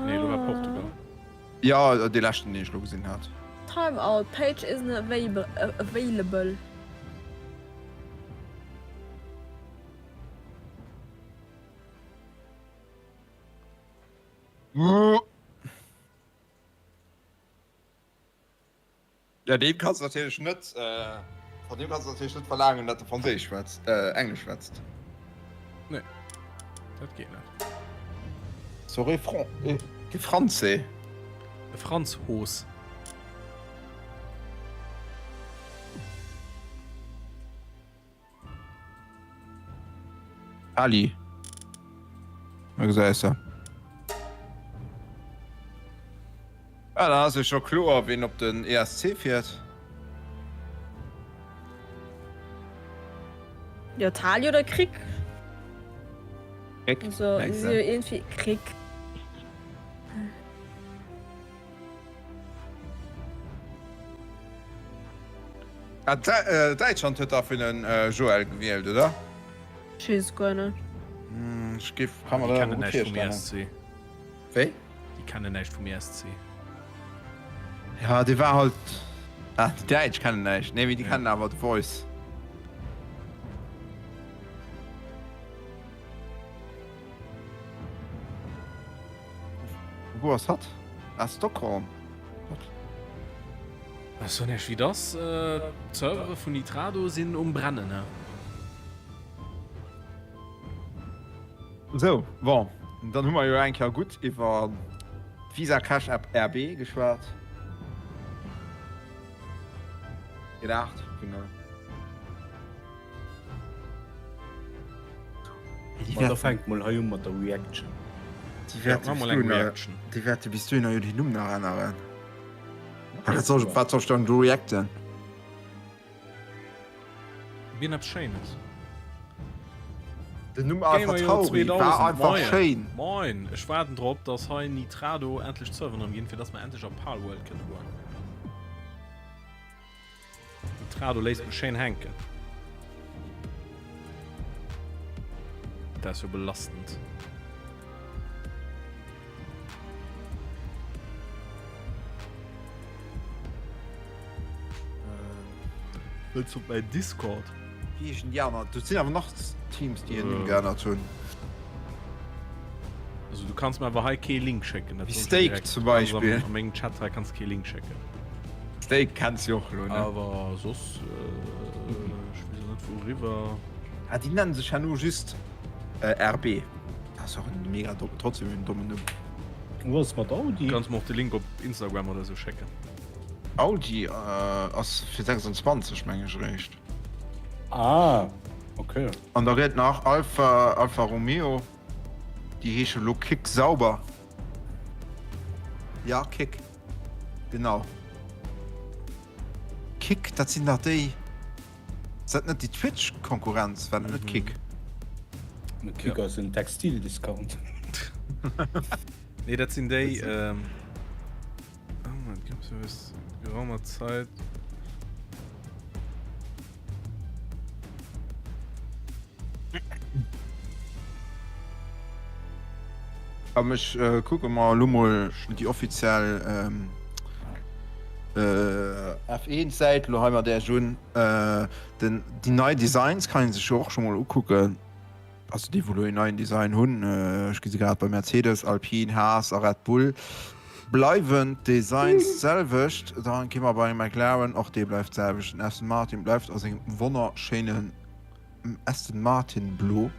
Nee, elo war Portugal. Jo, dee leschten deen ech lo gesinn hat. Time out, page isn't available. Ja, deem kanns de natierlech net, van deem kanns de natierlech net verlaangen, datt e Franséisch schwätzt, Englesch schwätzt. Nee, dat geet net. Sorry, Fran, de Franzé. E Franzhos. Ali. Da gesäis de. Ah, dann ass jo scho kloer, wien op den ESC fiert. Jo, Tali oder Krick? Krick, Also, mengs si de? jo iergendwéi Krick. Ah, Däitschland huet da fir den Joël gewielt, oder? Ech weess et guer net. Ech géif, kann mer dat awer gutt virstellen. Wéi? Déi kennen näischt vum ESC. Ja, dee war halt, ah, déi Däitsch kennen näischt, nee, mee déi kennen awer The Voice. Wou ass hatt? Ah, Stockholm. What? Ech soen iech wéi et ass, d'Servere vun Nitrado sinn um brennen, he. Sou, bon, dann hu mer jo eng Kéier gutt iwwer d'Visa Cash App RB geschwat. Gelaacht, genau. Ma da fänk mol hei un mat der Reaction. Déi wäerte bis dohinner, déi wäerte bis dohinner jo den Numm nach änneren. Wat soll, wat soll ech dann do reacten? Wien eppes Schéines. Den Numm Alpha Tauri war einfach schéin. Moin, ech waarden drop, dass hei Nitrado endlech d'Serveren erëm ginn, fir dass mer endlech op Palworld kënne goen. Den Trado léisst mech schéin hänken. Dat ass jo belastend. Wëlls du op mäin Discord? Wéi heeschen déi aner? Do sinn awer nach Teams, déi hir Nimm geännert hunn. Also du kanns mir awer hei kee Link schécken. Wéi Steak zum Beispill. A mengem Chat hei kanns kee Link schécken. Steak kenns jo och elo, ne? Awer soss, ech weess och net wouriwwer. Ah, déi nennen sech herno just RB. Dat ass och en mega domm, trotzdem en dommen Numm. Wou ass mat Audi? Kanns mer och de Link op Instagram oder sou schécken. Audi ass fir 26 meng ech eréischt. Ah, okay. An da gëtt nach Alfa, Alfa Romeo. Déi heesche lo Kick Sauber. Ja, Kick. Genau. Kick, dat sinn dach déi. Ass dat net déi Twitch-Konkurrenz? War dat net Kick? Kick ass en Textildiscount. Nee, dat sinn déi. Geraumer Zeit. Komm ech kucke mer elo mol déi offiziell F1 Säit elo hei mat Äech un. Den déi nei Designs kann een sech jo och scho mol ukucken. Also déi wou elo een neien Design hunn, ech gesi grad bei Mercedes, Alpine, Haas a Red Bull bleiwen d'Designs d'selwecht. Dann gi mer bei McLaren, och dee bleift d'selwecht. Den Aston Martin bleift a sengem wonnerschéinen Aston Martin Blo,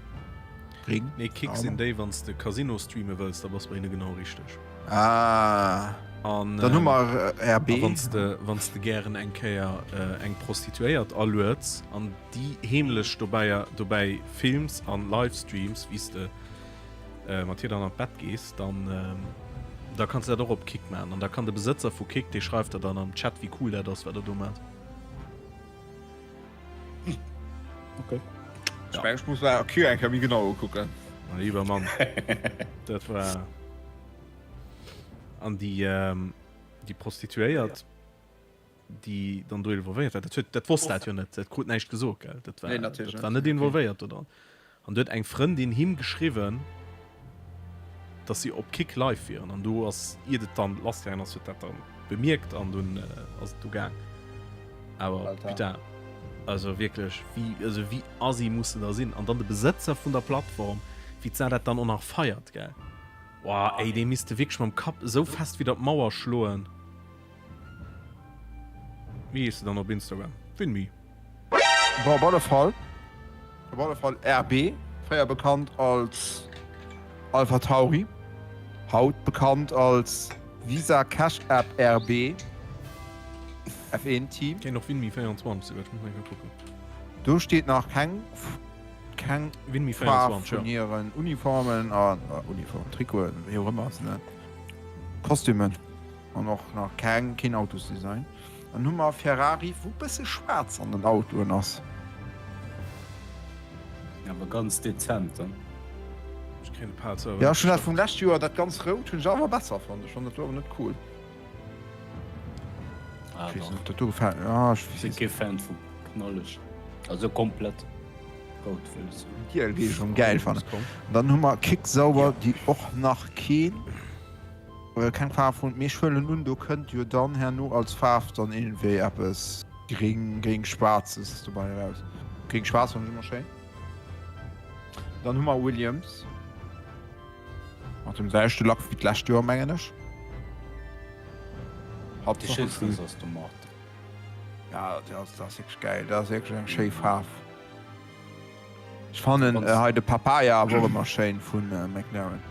Gring. Nee, Kick sinn déi wann s de Casino streame wëlls, da bass bei hinne genau richteg. Ah, An, dann hu mer RB. A wann s de, wann s de gären eng Kéier eng Prostituéiert alueds an déi heemlech dobäi, dobäi films an livestreams, wéi s de mat hir dann an d'Bett gees, dann, da kanns de dat och op Kick maachen. An da kann de Besëtzer vu Kick, dee schreift der dann am Chat, wéi cool dat ass, wat der do maacht. Okay. Ech mengen, ech muss mer Q eng Kéier méi genau ukucken. Mein lieber Mann. Dat war. An déi, déi Prostituéiert, déi dann do involvéiert war, dat huet, dat wosst dat jo net, dat krut näischt gesot, gell? Dat war, Nee, natierlech dat war net net. involvéiert do dran. An du huet eng Frëndin him geschriwwen, dass si op Kick live wieren. An do ass, iert et dann lassgaangen ass, huet dat dann bemierkt an dunn ass et du gaang. Awer Alter. putain, also wierklech, wéi, also wéi assi muss de da sinn? An dann de Besëtzer vun der Plattform, wéi d'Sar dat dann och nach feiert, gell? Boah, ey, dee misst de wierklech mam Kapp esou fest widder d'Mauer schloen. Wéi hees de dann op Instagram? Winmi. Bon, op alle Fall, op alle Fall RB, fréier bekannt als Alpha Tauri, haut bekannt als Visa Cash App RB F1 Team. Kéint och Winmi 24 sinn, ech muss eng Kéier kucken. Do steet nach keng keng Winmi Faarf 24, jo. vun hiren Uniformen an Uniformen, Trikoten, wéi och ëmmer se nennen, Kostümen. An och nach keng, keen Autosdesign. Dann hu mer Ferrari, wou bësse schwaarz an den Autoen ass. Awer ganz dezent, hein? Ech kréien e paar Server. Jo, ech hunn dat vum leschte Joer, dat ganz rout hunn ech awer besser fonnt. Ech fannen dat do awer net cool. Ah, Ech weess dach. net, dat do gefält mir. Ah, ech Sinn weess kee Fan vu knalleg. Also komplett rout, wëll ech soen. Giel géif ech erëm gäil fannen. Dann hu mer Kick Sauber, déi och nach keen. Keng Faarf hunn, mee ech huelen un do kënnt jo dann herno als Faarf dann iergendwéi eppes gring, gréng-schwaarzes dobäi eraus. Gréng-schwaarz fannen ech ëmmer schéin. Dann hu mer Williams mat dem selwechte Lack wéi d'lescht Joer mengen ech. Déi schéinsten ass Aston Martin. Ja dat ass wierklech gäil, dat ass wierklech eng schéi Faarf. Ech fannen hei de Papaya awer och ëmmer schéin vun McLaren.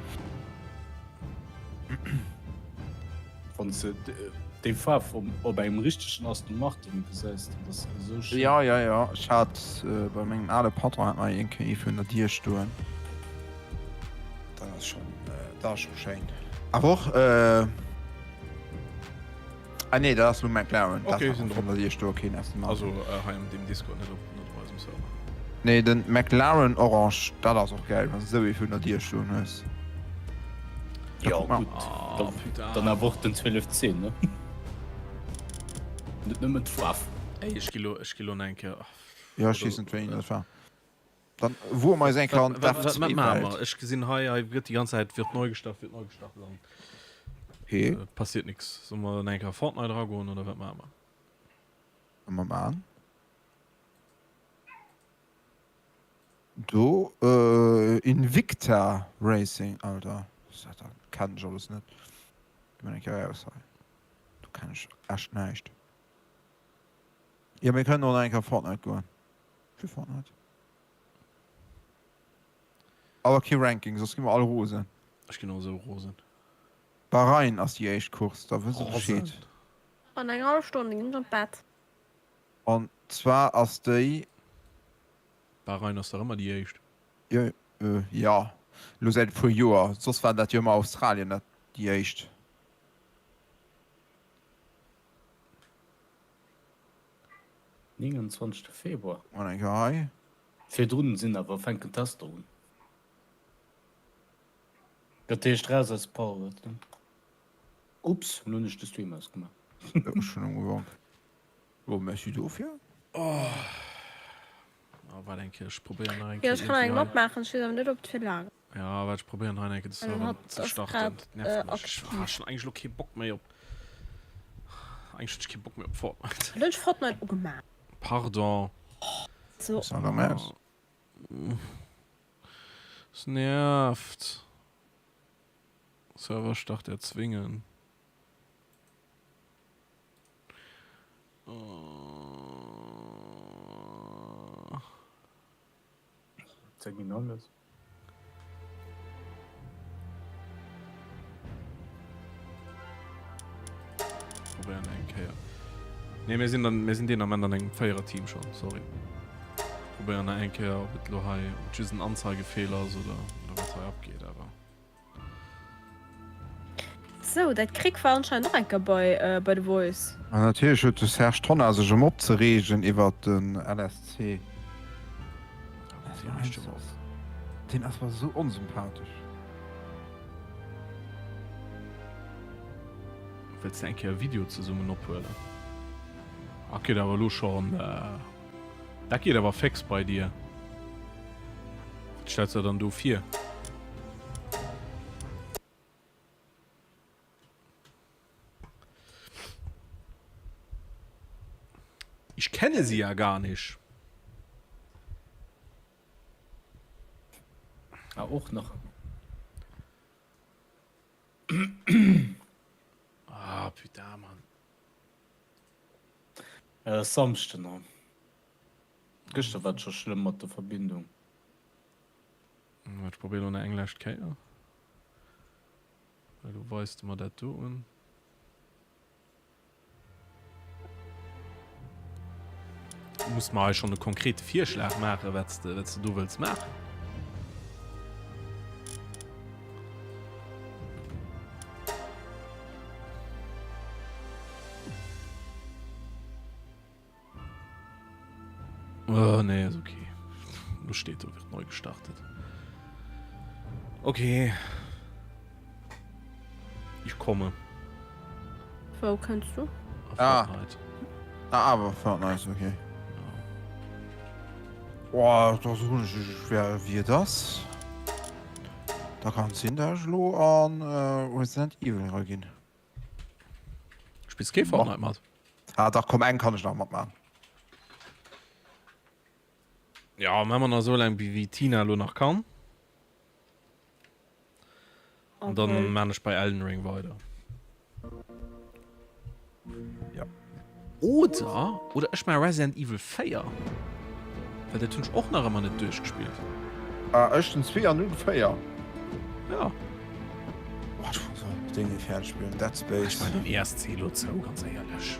Wann s de déi Faarf op engem richtegen Aston Martin gesäis, dann ass se esou schéin. Jo, jo, jo. Ech hat bei mengem ale Patron hat mer iergendkéi ee virun der Dier stoen. Dat ass schonn, dat ass scho schéin. Awer och. Ah nee, dat ass lo McLaren. Ok, Dat sinn drop. Datt iech do keen Aston Martin. Also hei an deem Discord, net op net op eisem Server. Nee, den McLaren Orange, dat ass och gäil, wann s de esou ee virun der Dier stoen hues. Da Jo kuck mal. gutt, Ah, dann, putain. dann awer och den 12C, ne? Net nëmmen d'Faarf. Ey, ech gi lo, ech gi lo nach eng Kéier. Jo, ech weess net wéi een dat war. Dann woe mer eis eng Kéier an Wat, wat, wat maache d'F2-Welt. mer? Ech gesinn hei, hei gëtt déi ganz Zäit, wird neu gestart, wird neu gestart an He? et passiert nix. Solle mer dann eng Kéier a Fortnite eragoen oder wat maache mer? Kënne mer maachen. Do, Invicta Racing, Alter, wat ass dat dann? Kennen ech alles net. Gi mer eng Kéier eraus hei. Do kennen ech echt näischt. Jo, mir kënnen och nach eng Kéier Fortnite goen. Fir Fortnite. Awer kee Ranking, soss gi mer all rosen. Ech ginn och esou rosen. Bahrain ass déi éischt Course, da wësst der Bescheed. An eng hallef Stonn ginn ech an d'Bett. An zwar ass déi. Bahrain ass dach ëmmer déi éischt. Jo, jo, elo säit e puer Joer. Soss war dat jo ëmmer Australien dat déi éischt. 29 Februar. An eng Kéier hei. Virdrun sinn awer fänken d'Tester un. Dat heescht raus aus Power-Word, ne? Ups, lo hunn ech de Stream ausgemaach. Ech hunn ugewank. Oh, merci dofir. Oh, waart eng Kéier, ech probéieren nach eng Jo, Kéier ech kann nach iergendwéi eng hei. matmaachen, ech weess awer net ob et fir laang. Ja, waart, ech probéieren hei nach eng Kéier de Well Server hatt ze ass starten. grad Dat nervt mech. Ech aktiv. hu schonn eigentlech elo kee Bock méi op, eigentlech hunn ech kee Bock méi op Fortnite. Wat hunn ech Fortnite ugemaach? Pardon. So. Sag am Ernst. Es nervt. Serverstart erzwingen. Zeig mir alles. Probéieren eng Kéier. Nee, mir sinn dann, mir sinn deen Ament an engem Véiererteam schonn, sorry. Probéieren nach eng Kéier, ob et lo hei, ob et just en Anzeigefeeler ass oder, oder wat hei abgeet, awer. Sou, dat Krick war anscheinend och eng Kéier bei, bei The Voice. An natierlech huet de Serge Tonnar sech erëm opzereegen iwwert den LSC. Deen ass mer esou onsympathesch. Wëlls de eng Kéier e Video zesummen ophuelen? Ah, geet awer elo schonn, dat geet awer féx bei dir. Wat stells de der dann do vir? Ich kenne sie ja gar nicht. Ah, och nach. Ah, putain, Mann. Äh, Samschden, ne? Gëschter war et scho schlëmm mat der Verbindung. Ech probéieren elo nach eng lescht Kéier. Elo weist de mer dat do un. Du muss mer hei schonn e konkrete Virschlag maachen, wat s de, wat s de do wëlls maachen. Oh, nee, ist okay. Lo steht do, wird neu gestartet. Okay. Ich komme. Wou kënns du? Auf Ah. Fortnite. Ah, awer Fortnite, okay. Boah, da soen ech iech, wer wier das? Da kann et sinn, dat ech elo an Resident Evil eraginn. Spills kee Fortnite mat? Ah dach, komm, eng kann ech nach matmachen. Ja, maache mer nach esou laang, wéi d'Tina elo nach kann. An dann Okay. maan ech bei Elden Ring weider. Ja. Oder, oder ech maan Resident Evil 4. Well dat hunn ech och nach ëmmer net duerchgespillt. Ah, ech den 2 an du de 4. Ja. Oh, ech muss och Dinge fäerdeg spillen, Dead Space. Ech maan den ESC elo zou, ganz éierlech.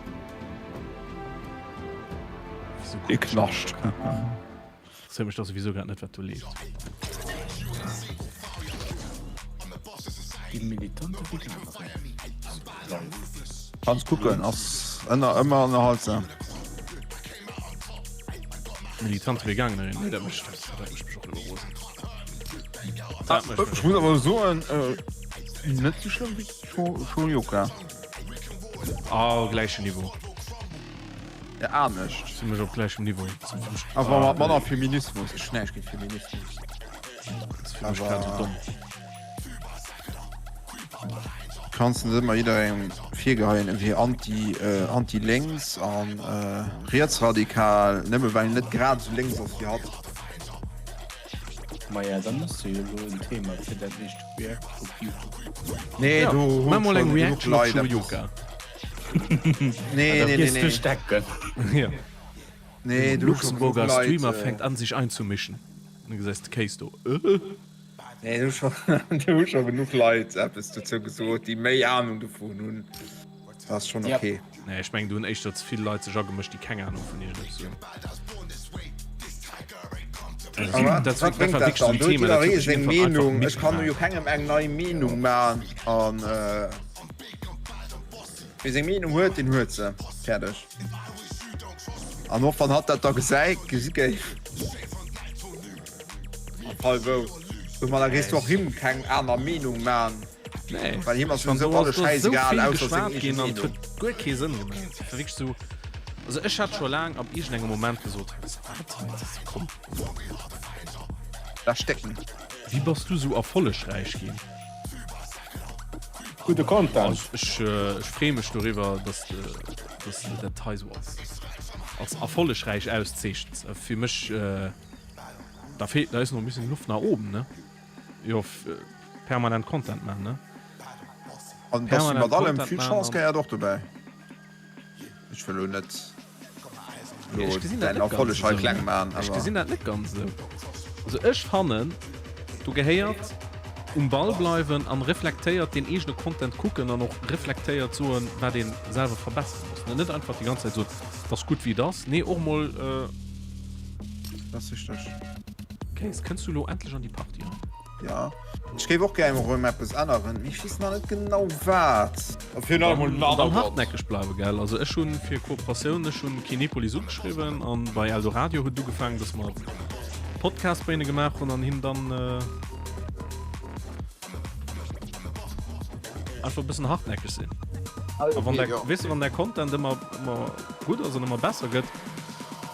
Wieso Ee Knascht. Interesséiert mech doch souwisou grad net wat do leeft. Déi militante Veganerin live. Kanns kucken, ass ënner ëmmer ënnerhalsam. Militante Veganerin, nee dat mécht dat mécht mech och elo rosen. Dat mécht mech Ech muss awer soen, net sou schlëmm wéi Shurjoka. Ah, gläichen Niveau. Ja, anescht. Zimmlech op gläichem Niveau. Awer mat manner Feminismus. Ech hunn näischt géint Feminismus. Dat ass fir mech grad esou domm. Kanns net ëmmer jidderengem virgeheien, e wier anti, anti-lénks an rietsradikal, nëmme well en net grad esou lénks ass wéi hatt. Maja, dann hues de jo elo en Thema fir dat nächst React op Youtube. Nee, do hu Maach mol schonn eng genuch Reaction op Leit eppes. Shurjoka. Nee, Da nee, nee, wiers du nee. stecken. Ja. Nee, do hu scho genuch Luxemburger Leit. Streamer fänkt an sich einzumischen. Dann gesäis de Case do. Äh. Nee, do hu scho, do hu scho genuch Leit eppes dozou gesot, déi méi Anung dovun hunn. Dat ass schonn Yep. okay. Nee, ech mengen do hunn éischter ze vill Leit sech agemëscht, déi keng Anung vun iergendeppes hunn. A wat, Dat wat dat bréngt war dat wierklech dann? esou en Do huet Thema, dat huet jidderee mech seng iergendwann einfach Meenung. Ech kann jo mitgemaach. kengem eng nei Meenung man an äh, Wie seng Meenung huet, deen huet se. Fäerdeg. An och wann hatt dat da gesäit, gesi géif. Am Fall wou. Domadder géifs du och him keng aner Meenung man. Nee. Well him ass Wann souwisou do alles ass do esou schäisegal, vill ausser seng geschwat eege ginn an et Meenung. huet guer kee Sënn gemaach. Et war wierklech esou, also ech hat scho laang ab iergendengem Moment gesot, wat hei, dat ass, komm. Lass stecken. Wéi bass du sou erfollegräich ginn? Gudde Content. Ech freeë mech doriwwer, dass de dass de dat hei sou als als erfollegräich auszeechens. Fir mech, da feelt, da ist noch e bisschen Luft nach oben, ne? Jo, permanent Content man, ne? An dass du Permanent mat allem Content vill man Chance an. gehéiert och dobäi. Ech wëll elo net Nee, elo ech gesinn dat däin net ganz Erfolleg hei esou. kleng man, Ech awer. gesinn dat net ganz esou. Also ech fannen, do gehéiert um Ball bleiwen an reflektéiert den eegene Content kucken an och reflektéiert soen, wat ee selwer verbessere muss. Net einfach déi ganz Zäit soen, et ass gutt wéi et ass. Nee, och mol. Dat ass richteg. Kéis, kënns du elo endlech an déi Party eran? Jo, ech géif och gär erëm eppes änneren, mee ech weess nach net genau wat. A virun allem mol An dann hartnäckeg bleiwen, gell? Also ech hunn fir Kooperatioun, ech hunn Kinepolis ugeschriwwen an bei Eldoradio huet et ugefaangen, dass mer Podcast bei hinne gemaach hunn an hinn dann einfach e bëssen hartnäckeg sinn. A wann der, weess de, wann däi Content ëmmer, ëmmer gutt ass an ëmmer besser gëtt,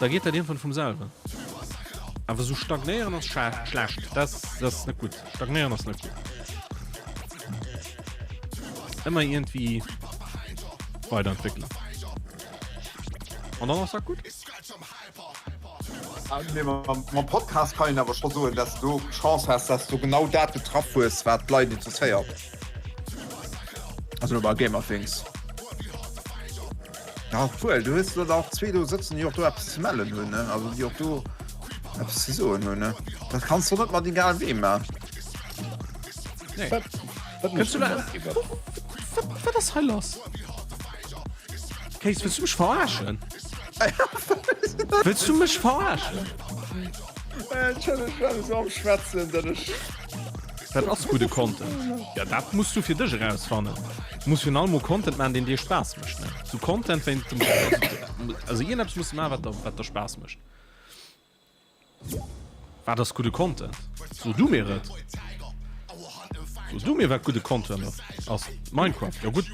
da geet dat iergendwann vum selwen. Awer sou stagnéieren ass schlecht. Dat ass net gutt. Stagnéieren ass net gutt. Ëmmer iergendwéi weiderentwéckelen. An dann ass dat gutt. Nee, mam Podcast kann een awer scho soen, dass du do d'Chance has, dass du genau dat getraff hues, wat d'Leit interesséiert. Also bei Gamerthings. Ja, obwuel, du hues do auch zwee do sëtzen, déi och do eppes ze mellen hunn, ne? Also déi och do eppes ze soen hunn, ne? Dat kanns du net mat egal weem man. Nee. Wat, wat Kënns du da... Wat, wat ass hei lass? Kéis, wëlls du mech verarschen? Wëlls du mech verarschen? Entschëllegt, ech war esou am Schwätzen, datt ech. Dat ass gudde Content. Ja, dat muss du fir dech erausfannen. Du muss virun allem mol Content maachen, deen dir Spaass mécht, ne? Sou Content wéint dem, also iergendeppes muss de maachen, wat der, wat der Spaass mécht. Wat ass gudde Content? So du mir et. So du mir, wat gudde Content ass. Minecraft, jo gutt.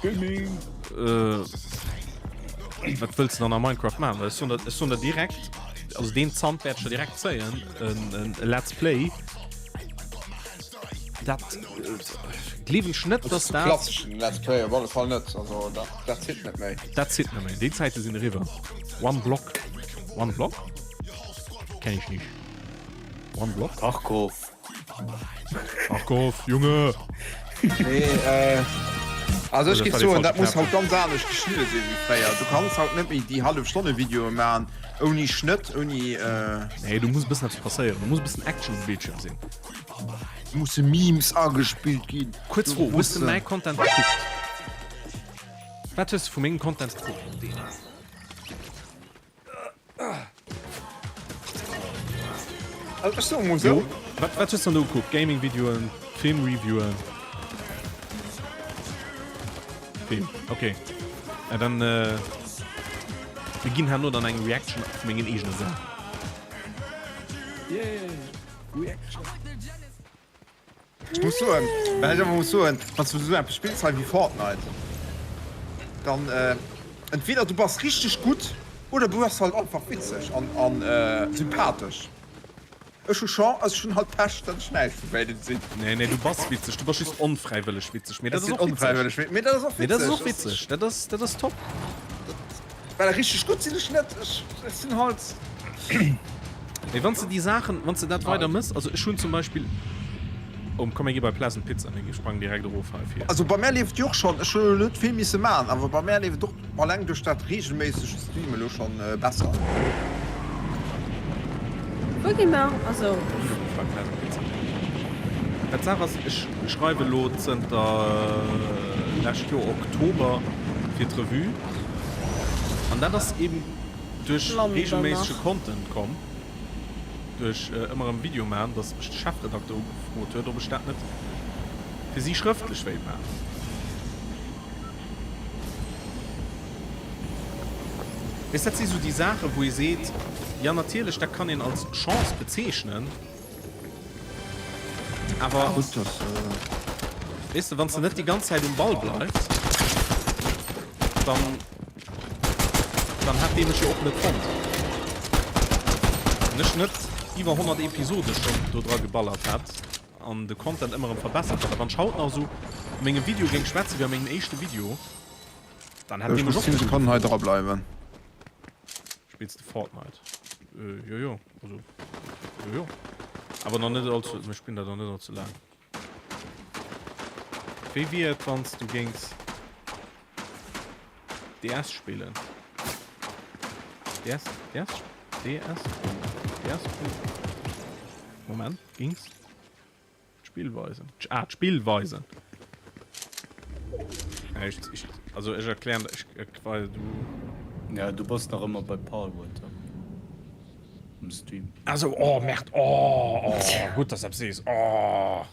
Gaming. Äh, wat wëlls de dann a Minecraft maachen? Well ech soen der, ech soen der direkt, also deen Zant wäert ech der direkt zéien. en Let's Play. Dat gleewen ech net, dass dat. Klasseschen Let's Play op alle Fall net, also dat, dat zitt net méi. Dat zitt net méi, déi Zäite sinn eriwwer. One Block, One Block? Kenn ech nicht. One Block? Tarkov. Tarkov, Junge! Nee, äh, also ech Oh, géif dat war dee soen, dat falsche muss Knäppel. haut ganz anescht geschnidde sinn wéi fréier. Du kanns haut net méi déi hallef Stonne Videoe maachen. Ouni Schnëtt, ouni. Nee, do muss e bëssen eppes passéieren, do muss e bëssen Action um Bildschierm sinn. Musse Memes agespillt ginn. Kuerz Fro, hues de mäi Content gekuckt? Wat hues de vu mengem Content gekuckt? Also ech soe mol sou. Jo, wat, wat hues de dann do gekuckt? Gaming-Videoen, Film-Reviewen? Film, okay. Ja, dann äh, mir ginn herno dann eng Reaction vu mengen eegene Saachen. Yeah, Reaction. Ech muss soen, well ech awer muss soen, wann s du esou eppes spills hei wéi Fortnite, dann äh, entweder du bass richteg gutt oder du bass halt einfach witzeg an, an äh, sympathesch. Ech hu Chance, also ech hunn halt Pech, datt ech näischt vu béiden sinn. Nee, nee, du bass witzeg, du bass just onfräiwëlleg witzeg. Mee dat Ech ass sinn och witzeg. onfräiwëlleg witzeg, mee dat ass och Mee dat ass och witzeg. witzeg, dat ass, dat ass top. Well richteg gutt sinn ech net, ech, ech sinn halt. Mee wann s de déi Saachen, wann s de dat weider mëss, also ech hunn zum Beispill, oh komm mir gi bei Pleasant Pizza, mir sprangen direkt erof hei fir. Also bei mär leeft jo och schonn, ech hunn elo net vill misse maachen, awer bei mär leeft et och alleng duerch dat reegelméissegt Streamen elo schonn besser. Wou gi mer? Also. Bei Pleasant Pizza. Well d'Saach ass, ech schreiwe elo zënter lescht Joer Oktober fir d'Revue an dat ass eben duerch reegelméissege Content komm, duerch ëmmer erëm Video maachen, datt mech de Chefredakter ugefrot huet, ob ech dat net fir si schrëftlech wéilt maachen. Weess, dat si sou déi Saachen, wou ee seet, jo natierlech, dat kann een als Chance bezeechnen, awer weess de, wann s de net déi ganz Zäit um Ball bleifs, dann, dann hätt dee mech jo och net fonnt, wann ech net iwwer 100 Episode schonn do dra geballert hätt an de Content ëmmer erëm verbessert hätt. A wann ech haut nach esou a mengem Video géing schwätze wéi a mengem éischte Video, Dann hätt Ech muss 10 Sekonnen hei dra bleiwen. Spills de Fortnite? Äh, jo jo, also jo jo. Awer nach net allzu, mir spillen dat nach net allze laang. Wéi wier et wanns du géings DS spillen? DS, DS, DS, DS, Moment, gings? D'Spillweisen. Ah, d'Spillweisen. Ja, ich, ich, also ech erklären, ich, weil du. Ja, du bass nach ëmmer bei Palworld um Stream. Also, oh, Merd, oh, oh, gutt, dass du eppes sees, oh.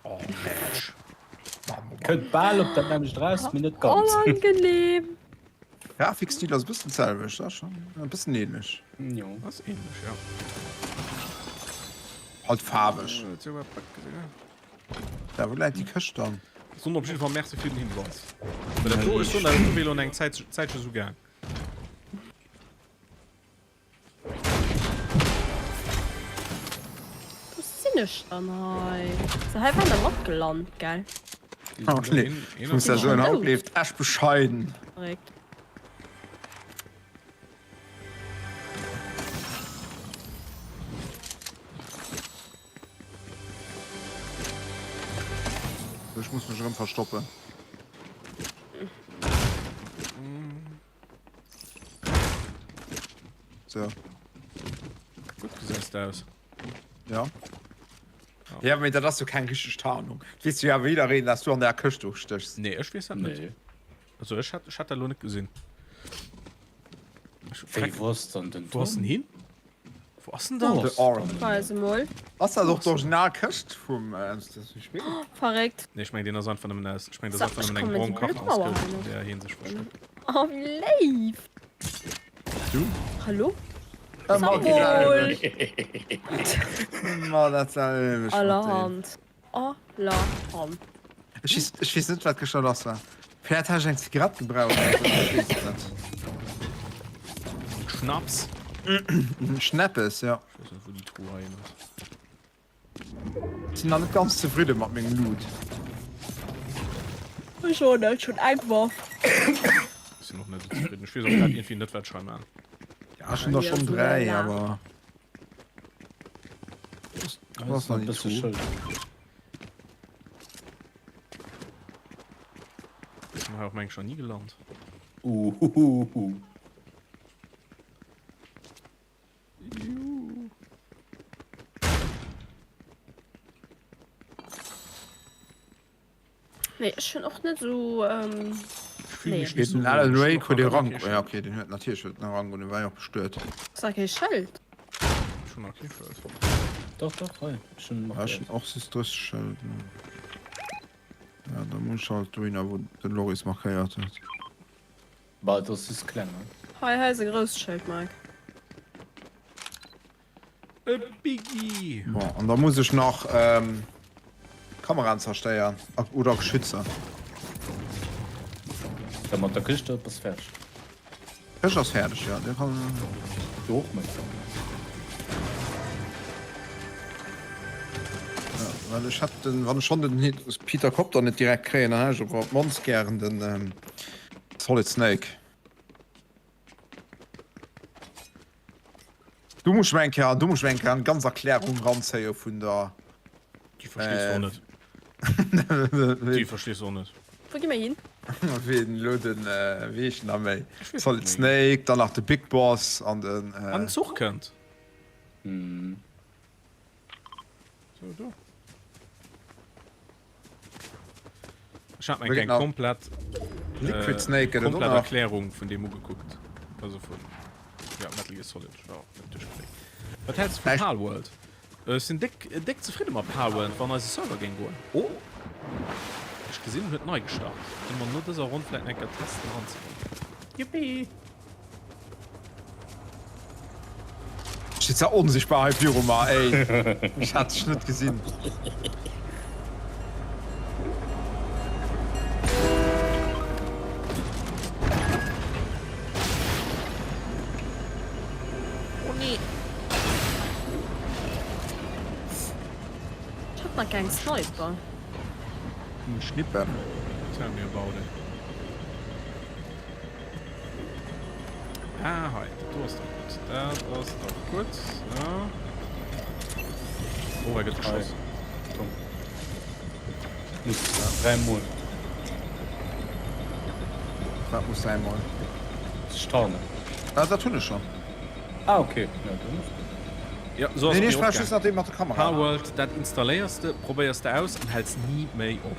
Oh, Mensch. Kënnt bal op dat nämmlecht raus, mee net ganz. Onangenehm. Grafikstil ass e bëssen d'selwecht, ass schon e bëssen ähnlech. Jo. Ass ähnlech, ja. Halt faarweg. Da wou läit déi Këscht dann? Soen op jidde Fall Merci fir den Hinweis. Well dat do, ech soen dat do wier elo eng Zäit, Zäitche sou gaang. Wou sinn ech dann hei? So hei waren der matgelant, gell? Ach nee, ich muss ja soen, haut leeft echt bescheiden. Verréckt. Ech muss mech erëm verstoppen. So. Gutt gesäis de aus. Ja. Ja, mee dat ass jo keng richteg Tarnung. Dat weess jo awer jiddereen, dass du an der Këscht do stéchs. Nee, ech weess dat net. Nee. Also ech hat, ech hat dat elo net gesinn. Ech, Wéi, wou ass dann den Wou ass Tom? en hin? Wou ass en dann? De Orange. Weis emol. Ass dat och d'Original Këscht vum Spill? Verréckt. Nee, ech meng deen ass einfach nëmmen aus, ech meng dat So, ass einfach ech nëmmen eng kommen brong déi blöd Mauer Kartonskëscht, hei an där hien sech verstoppt. Oh, wéi léif. Du? Hallo? Ëmmer Sag déi mol. selwecht. Ëmmer dat selwecht mat deem. Allerhand. Allerhand. Ech weess, ech weess net wat gëschter lass war. Vläit hat ech eng Zigarett gebraucht oder sou, ech weess et net. Schnaps. Schnappes, ja. Ech weess net wou déi Truh hei hin ass. Ech sinn nach net ganz zefridde mat mengem Loot. Ech och net, ech hunn eng Waff. Ech sinn och net esou zefridden. Ech weess och grad iergendwéi net wat ech hei maan. Ja, ech hunn der schonn 3, awer. Wo ass nach e bësse Schëld? Ech sinn hei och meng schon ni gelant. Uhuhuhu. Juhu. Nee, ech hunn och net esou. Ähm, nee. Den Alan Wake huet ee Rank. Ja, okay, den huet natierlech huet den Rang un, e war jo och bestuet. Ass da kee Schëld? Ech hunn nach kee Schëld. Dach, dach, hei. Ech hunn Ja, ech hunn och sis 30 Schëld. Ja, da muss ech halt dohinner, wou den Loris markéiert huet. Bah, et ass just kleng, ne? Hei, hei ass e grousst Schëld, Mike. E Biggie! Bon, an da muss ech nach Kameraen zerstéieren oder Geschützer. Da mat der Këscht, dat bass fäerdeg. D'Këscht ass fäerdeg, jo. Dir kann. Du och méi. Ja, well ech hätt den, wann ech schonn den Peter Copter net direkt kréien, dann hätt ech awer op d'mannst gären den Solid Snake. Du muss ech eng Kéier, du muss ech eng Kéier eng ganz Erklärung ranzéie vun der. Déi verstees du och net. Déi verstees du och net. Wou gi mir hin? Ween elo den, wéi heescht den da méi? Solid Snake, dann nach de Big Boss an den. An den Zuch kënnt. So, do. Ech hat mir eng komplett Liquid äh, Snake gëtt et och komplett nach. Erklärung vun deem ugekuckt. Also vun ja, Metal Gear Solid. Ja, net duerchgebléckt. Wat häls du vu Echt? Palworld? Äh, Ech sinn déck, déck zefridde mat Palworld, wann eise Server géing goen. Oh! Ech gesinn en huet nei gestart. Kënne mer no dëser Ronn vläit eng Kéier testen eranzekommen. Juppie! Steet zwar onsichtbar hei viru mer, ey. Ech hat dech net gesinn. Oh nee! Ech hat nach keng Sniper. En Schnippen. Tell me about it. Ah, hei, dat do ass dach gutt. Dat ass dach gutt. So. Oh, hei gëtt geschoss. Tom. Muss dräimol. Wat muss dräimol? Sech tarnen. Ah, dat hunn ech schonn. Ah, okay. Ja, dann ass gutt. Ja, so ass Nee, nee, et ech mir war och just gaangen. nach dee mat der Kamera. Palworld, dat installéiers de, probéiers de aus an häls ni méi op.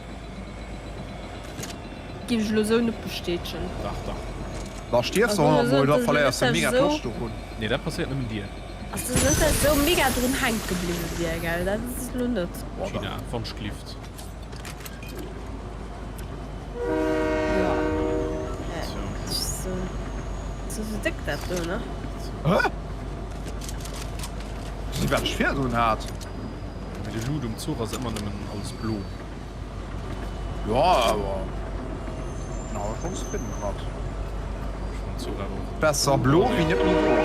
Giff ech elo sou net bestätegen. Dach, dach. Da stierfs de 100 mol, da verléiers de mega d'Loscht dorun. Nee, dat passéiert nëmmen dir. Also net dat ech sou mega drun hänke gebliwwe wier, gell, dat ass et elo net. Gina, Wonschglift. Jo, et ass sou, sou sou déck dat do, ne? Hä? Si wat ech virdrun hat. Mee de Loot um Zuch ass ëmmer nëmmen alles blo. Jo awer sinn awer schonn zefridden domat. Besser blo wéi net méi blo.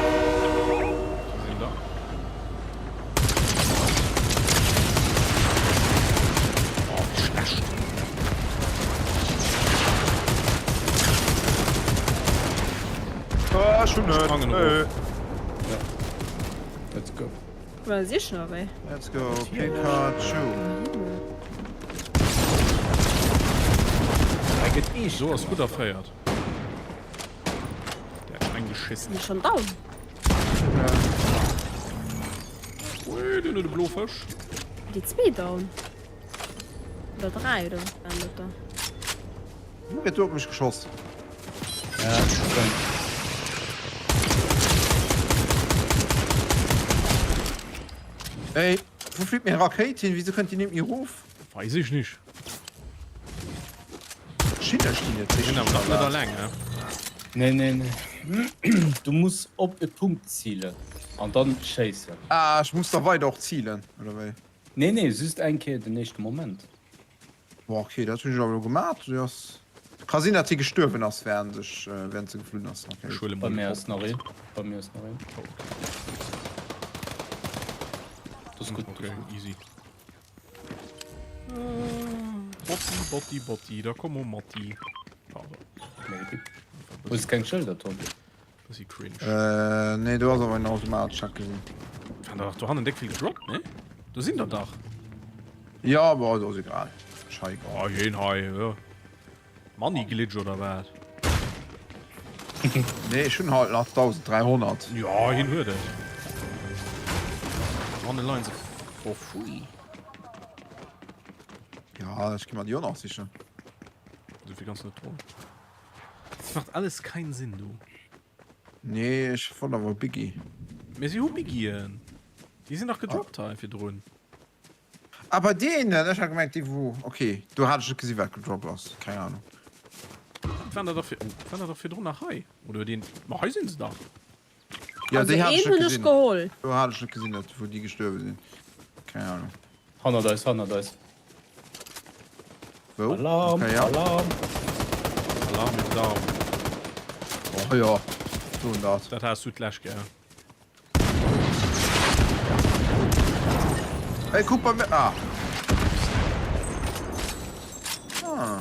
Ech hunn et. Let's go. War si schon ewéi? Let's go Pikachu. Hei gëtt eescht So ass gutt erféiert. Der hat schon eingeschissen. Sinn schon down. Ui, den huet e Blofësch. Déi zwee down. Oder dräi oder wéi waren dat da? Wou gëtt do op mech geschoss? Ja, stimmt. Ey, wou flitt meng Rakéit hin? Wieso kënnt déi net méi erof? Weis ech nicht. Schinne stinn net Mir sinn awer nach net alleng, ne? Nee, nee, nee. Du muss op e Punkt zilen an dann schéissen. Ah, ech muss da weider och zilen, oder wéi? Nee, nee, just eng Kéier den éischte Moment. Boah, okay, dat hunn ech awer elo gemat. Si ass, ka sinn, dat si gestuerwen ass, während ech, während se geflunn ass. Okay. Ech huele Bei mol mir op. ass nach een. Bei mir ass nach een. Oh, okay. Dat ass gutt. Okay, easy. Botti, Botti, Botti, da komm mol Matti. Pardon. Hues keng Schëlder, Tom? Bëssi cringe. Äh, nee, do ass awer en Automat, ech hat gesinn. Waren der dach dohannen déck vill gedroppt, nee? Do sinn der dach. Ja, boah, do ass egal. Scheigal. Oh, hien hei, jo. Money Glitch oder wat? Nee, ech hunn halt nach 1300. Ja, hien huet et. Dohanne leien se for free. Ja, ech gi mer déi och nach sichen. Esou vill kanns du net droen. Das macht alles keinen Sinn, du. Nee, ech wollt awer Biggie. Mee si hu Biggien. Déi sinn dach gedroppt hei virdrun. Ah, bei deenen? Ech hat gemengt déi wou. Okay, do hat ech net gesi wat gedroppt ass. Keng Ahnung. Et waren der dach vir, oh, et waren der dach virdrun nach hei. Oder huet een, ma hei sinn se dach. Ja, Also déi hat een ech net hunn ech gesinn. geholl. Do hat ech net gesinn, dat wou déi gestuerwe sinn. Keng Ahnung. Hannert eis, hannert eis. Wou? Alarm, Okay, ja. Alarm. Alarm is down. Oh ja, soen dat. Dat has du d'lescht gell? Hey, kuck bei mir. Ah. Ah.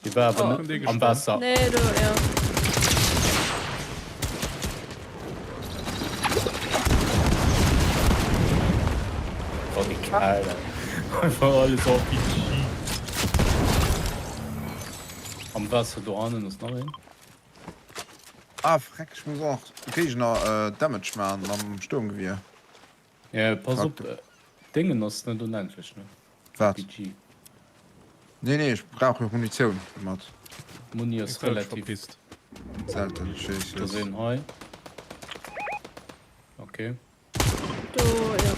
Déi war awer Oh. net am Waasser. Nee, do, ja. Radikal. Einfach alles RPG. Am Waasser dohannen ass nach een. Ah, freck, ech muss och Géigner Damage man mam Sturmgewier. Ja, pass op, Déngen ass net onendlech, ne? Wat? RPG. Nee, nee, ech brauch jo Munitioun domat. Muni ass relativ selten. Do ass een hei. Okay. Do, ja.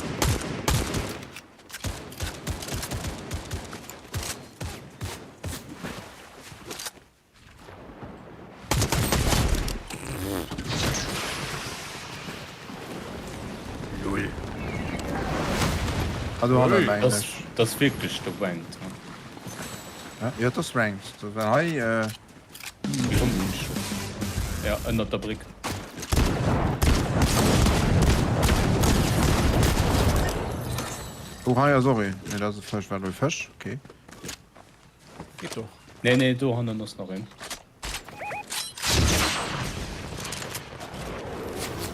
do hannen mengen ech. Dat ass wierklech de Ranked, he? Jo, dat ass Ranked. Well hei. Ja, ënnert der Bréck. Oh, hei ass och een. Nee, dat ass e Fësch. War do e Fësch? Okay. Geet doch. Nee, nee, do hannen ass nach een.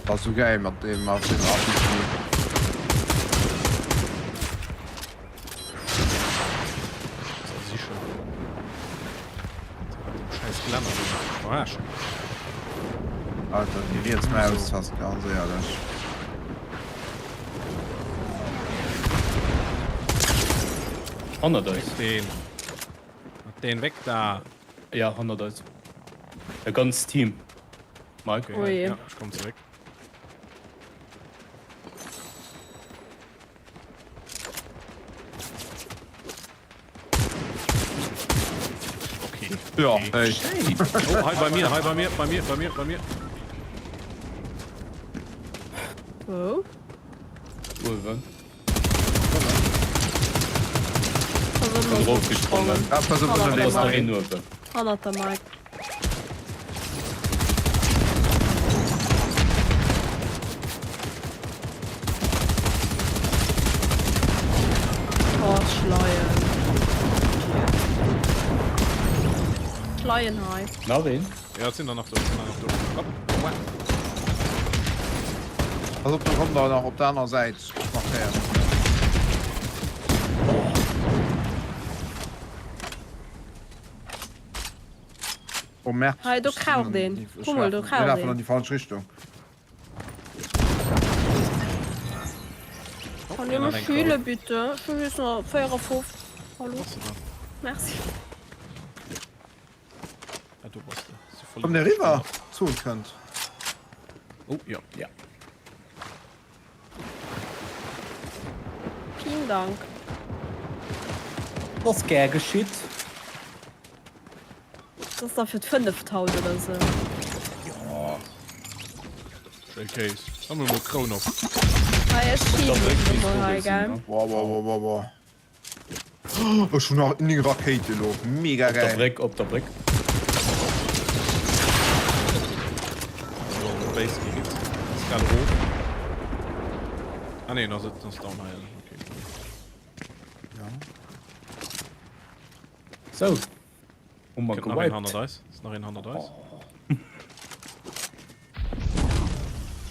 Ass sou gäil mat deem mat dem RPG. Alter, déi riets Maustaste, ganz éierlech. Hannert eis. Deen. Deen weg da. Ja, hannert eis. E ganzt Team. Mike. Okay, oh ja, ich komm zurück. Okay. Ja, hey. Oh, hi bei mir, hi bei mir, bei mir, bei mir, bei mir. Wou? Uewen. Erofgesprongen. Ah, pass op, ënner ass nach een uewen. Hannert der Mike. Oh, Schleien. Schleien hei. Nach een? Ja, et sinn der nach do, et sinn der nach do. Hopp, aua. Pass op, do kommt der nach op der anerer Säit. Ech markéieren. Oh Merde. Hei, do kraucht een. Guck mol, do kraucht Mir lafen een. an déi falsch Richtung. Kann dir mech healen, bitte? Ech hu just nach 54. Hallo? Merci. Ah, do bass de. Si voll Komm der riwwer, d'Zon kënnt. Oh, jo. Ja. Vielen Dank. Ass gär geschitt. Dat ass da fir d'fënneft haut oder sou. Jo. Schéi Kéis. Sammel mol d'Kroun op. Hei, ech Op der healen Bréck mech misst emol do hei, gesinn, gell. ne? Wow, wow, wow, wow, wow. Ech hunn nach 9 Rakéite lo. Mega Op der geil. Bréck, op der Bréck. So, Base gehit. Ass grad erof. Ah nee, ass et ass down hei. Okay. Ja. Sou. Hu mer Kënnt nach een gewiped. hannert eis. Ass nach een hannert eis.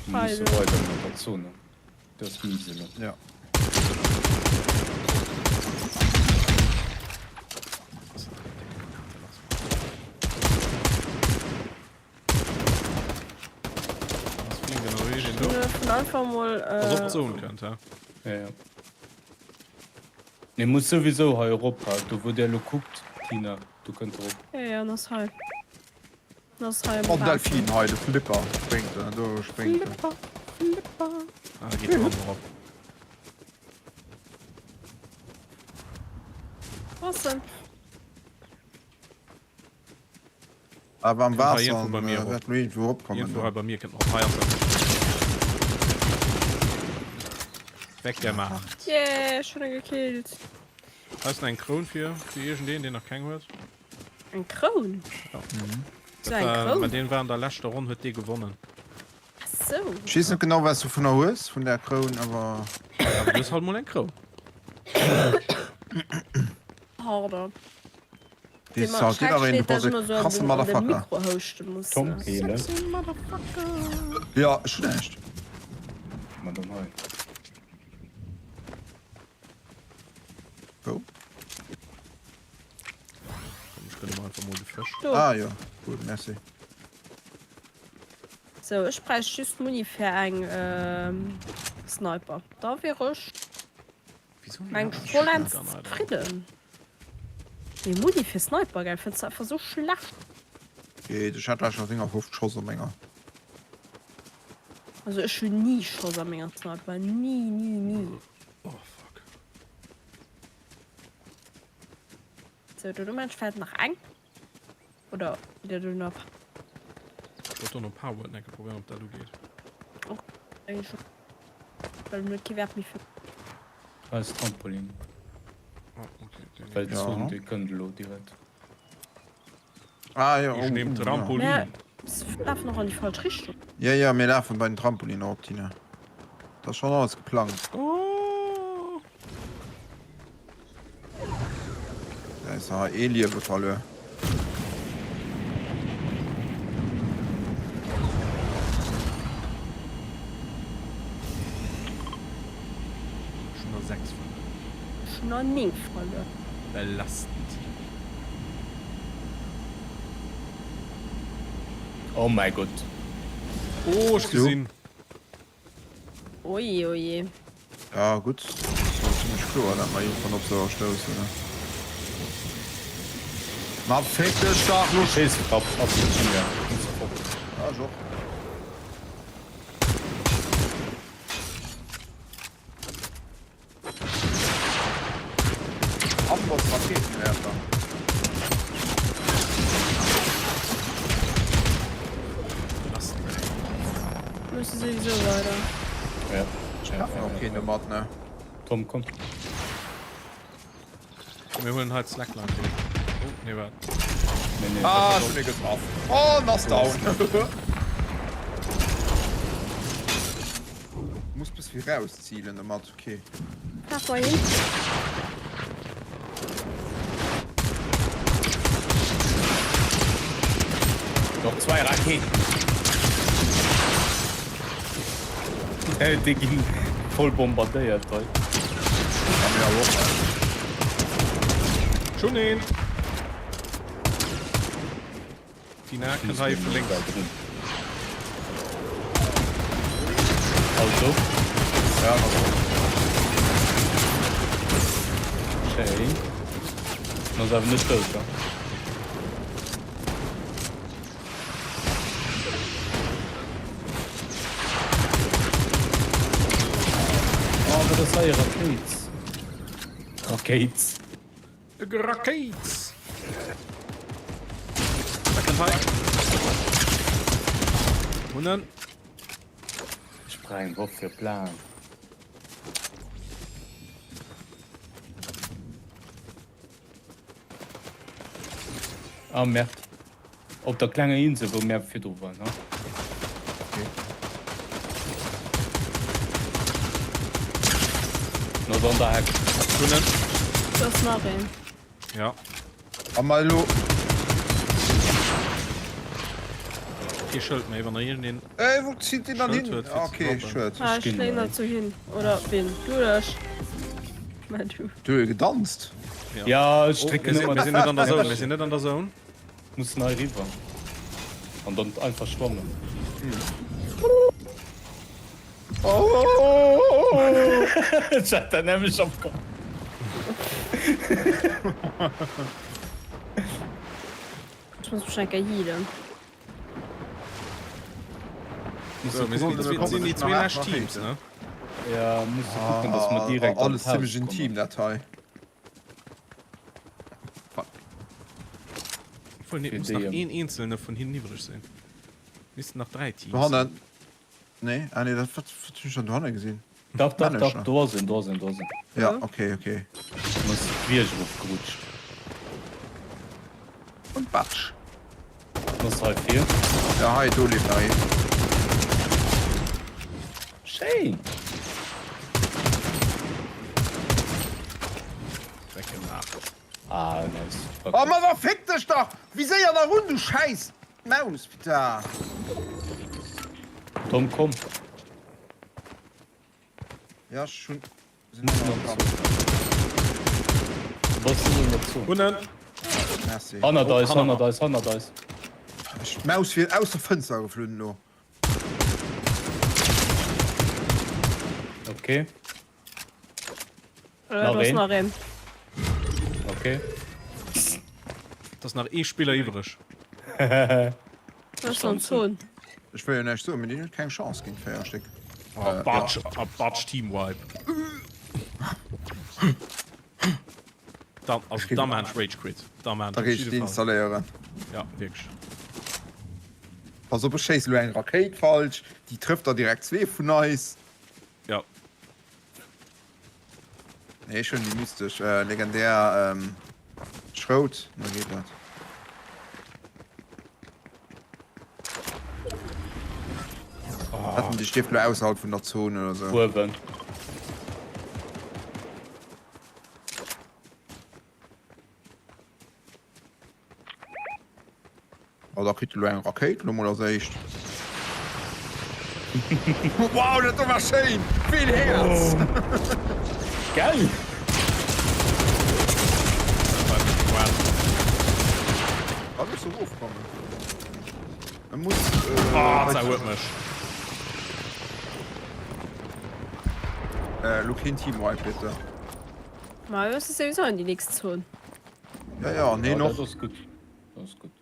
Mir musse weider mat der Zone. Dat ass mies elo. Ja. Vun einfach mol. Pass op d'Zone kënnt, hä? Ja, ja. Mir muss souwisou hei erop, do wou der elo kuckt, Tina, do kënnt erop. Ja, ja, en ass hei. Das hei Oh, Delfin hei, de Flipper spréngt en, do spréngt en. Flipper, Flipper. Ah, da geet de Mann erop. Was denn? Awer am Kënnt hei Waasser iergendwou bei mir erop. wäert lo iergendwou eropkommen. Iergendwou hei bei mir kënnt en erop. Hei ass en. Weggemacht. Yeah, ech hunn e gekillt. Hei ass nach eng Kroun fir fir iergendeen, deen nach keng huet. Eng Kroun? Ja. Sou eng Kroun? Mä deen war an der leschter Ronn, huet dee gewonnen. Ach sou. Ech weess net genau wat s du vun der hues, vun där Kroun, awer. Awer du hues halt mol eng Kroun. Pardon. Dee Sound, deen awer een krasse Motherfucker. Tom Kehle. Jo, ech hunn näischt. Ma dann hei. Wou? Ech gëlle mer einfach mol de Fësch. Do. Ah jo, cool, merci. Sou, ech bräicht just Muni fir eng Sniper. Da wier ech meng vollends zefridden. Mee Muni fir Sniper, gell, fënns de einfach sou schlecht. Geet, ech hat gleich nach 59 Schoss op menger. Also ech hunn ni Schoss a menger Sniper, ni, ni, ni. Oh fuck. Sou, do Mensch fällt nach eng. Oder der du nach. Ich wollte doch noch Power Necke probieren, ob dat ugeet. Och, eigentlich schon. Well mir kee Wert méi fir. Hei ass Trampolin. Well d'Zon déi kënnt elo direkt. Ah jo, Ech nehm Trampolin. Mä lafen och an déi falsch Richtung. Jo jo, mir lafen bei den Trampolin erop, Tina. Dat ass schonn alles geplangt. Oh. Da is nach ee Liewe verluer. Ech hunn der 6 verluer. Ech hunn der 9 verluer. Belastend. Oh mäi Gott. Oh, ech gesinn. Oje oje. Ja gutt, dat war zimlech kloer dat mer iergendwann op se erstoussen ne. Ma féck dech dach lo! Schéiss op op den Tina, muss fort. Ja ech och. Amboss Rakéitenwerfer. Musse souwisou weider. Ja. Treffen och keen domat ne. Tom komm. Mir huelen hei d'Slackline direkt. Oh, nee waart. Nee, nee. Ah, ech hunn ee getraff. Oh, en ass down. Muss bis viraus zielen domat, okay. Laf mol hin. Noch zwei Raketen. Déi ginn voll bombardéiert hei. Ja, mir awer och. Schon een! Tina kënnt hei vu lénks. Auto. Ja, dat ass Schéin. En ass awer net dout, he? Oh, wat ass hei? Rakéit. Rakéit. Rakéit! Da kënnt hei. Hunn en. Ech brauch eng Waff fir Plan. Ah merde. Op der klenger Insel wou mär virdru waren, ha? Okay. No an der Heck. Tunnel. Do ass nach een. Ja. A mal elo. Kee Schëld méi, wann der iergendeen. Ey, wou zitt deen dann Schëld hin? huet fir ze Okay, droppen. schued. Ah, ech kréien dat sou hin. Oder wien? Du oder ech? Mä du. Du hues gedanzt. Ja, ech Oh, drécken mir sinn, ëmmer mir sinn net an der Zone, mir sinn net an der Zone. Mussen hei riwwer an dann einfach schwammen. Ech hat dat nämlech am Kapp. Ech muss mech eng Kéier healen. So, mir sinn déi sinn déi zwee lescht Teams, ne? Ja, musse kucken, dass mer direkt an Alles d'Haus zimmlech kommen. intim dat hei. Fuck. Obwohl, nee, Fir muss nach déi, een eenzelne vun hinnen iwwreg sinn. Missten nach 3 Teams Do hannen. Nee, ah nee, dat wat wat hunn ech dann do hanne gesinn? Dach, dach, dach, Männercher. do ass en, do ass en, do ass en. Ja, okay, okay. En ass de Bierg erofgerutscht. Und batsch. En ass hei vir. Ja, hei, do leeft nach een. Schéin! Weggemaach. Ah, nice. Oh, ma da fick dech dach! Viséier nach un, du schäiss Maus, putain! Tom, komm. Ja, ech hunn. Sinn Muss ëmmer nach dran. zu. Was ist denn dazu? Hunnen! Merci. Hannert Oh, eis, hanner hannert eis, hannert eis. Ech, d'Maus wier aus der Fënster geflunn elo. Okay. Äh, do ass nach een. Okay. Et ass nach ee Spiller iwwreg. Do ass an Zon. Ech wëll jo näischt soen, mee deen huet keng Chance géint 4 Stéck. Oh, Batsch, a Batsch Teamwipe. Dann, also, da maan ech Rage Quit. Da maan Da ech op géif ech jidde Fall. deinstalléieren. Ja, wierklech. Pass op, ech schéiss elo eng Rakéit falsch, déi trëfft der direkt zwee vun eis. Ja. Nee, ech hunn déi mystesch, legendär Schrout, da geet dat. Hatten déi stierft lo ausserhalb vun der Zone oder sou. Uewen. Oh, da kritt elo eng Rakéit lo mol als éischt. Wow, dat do war schéin! Vill Häerz! Gell? Da muss erofkommen. E muss. Ah, oh, huet mech. Äh, lo keen Teamwipe, bitte. Ma jo, ass souwisou an déi nächst Zon. Ja, ja, nee, Ja, noch. dat ass gutt. Dat ass gutt.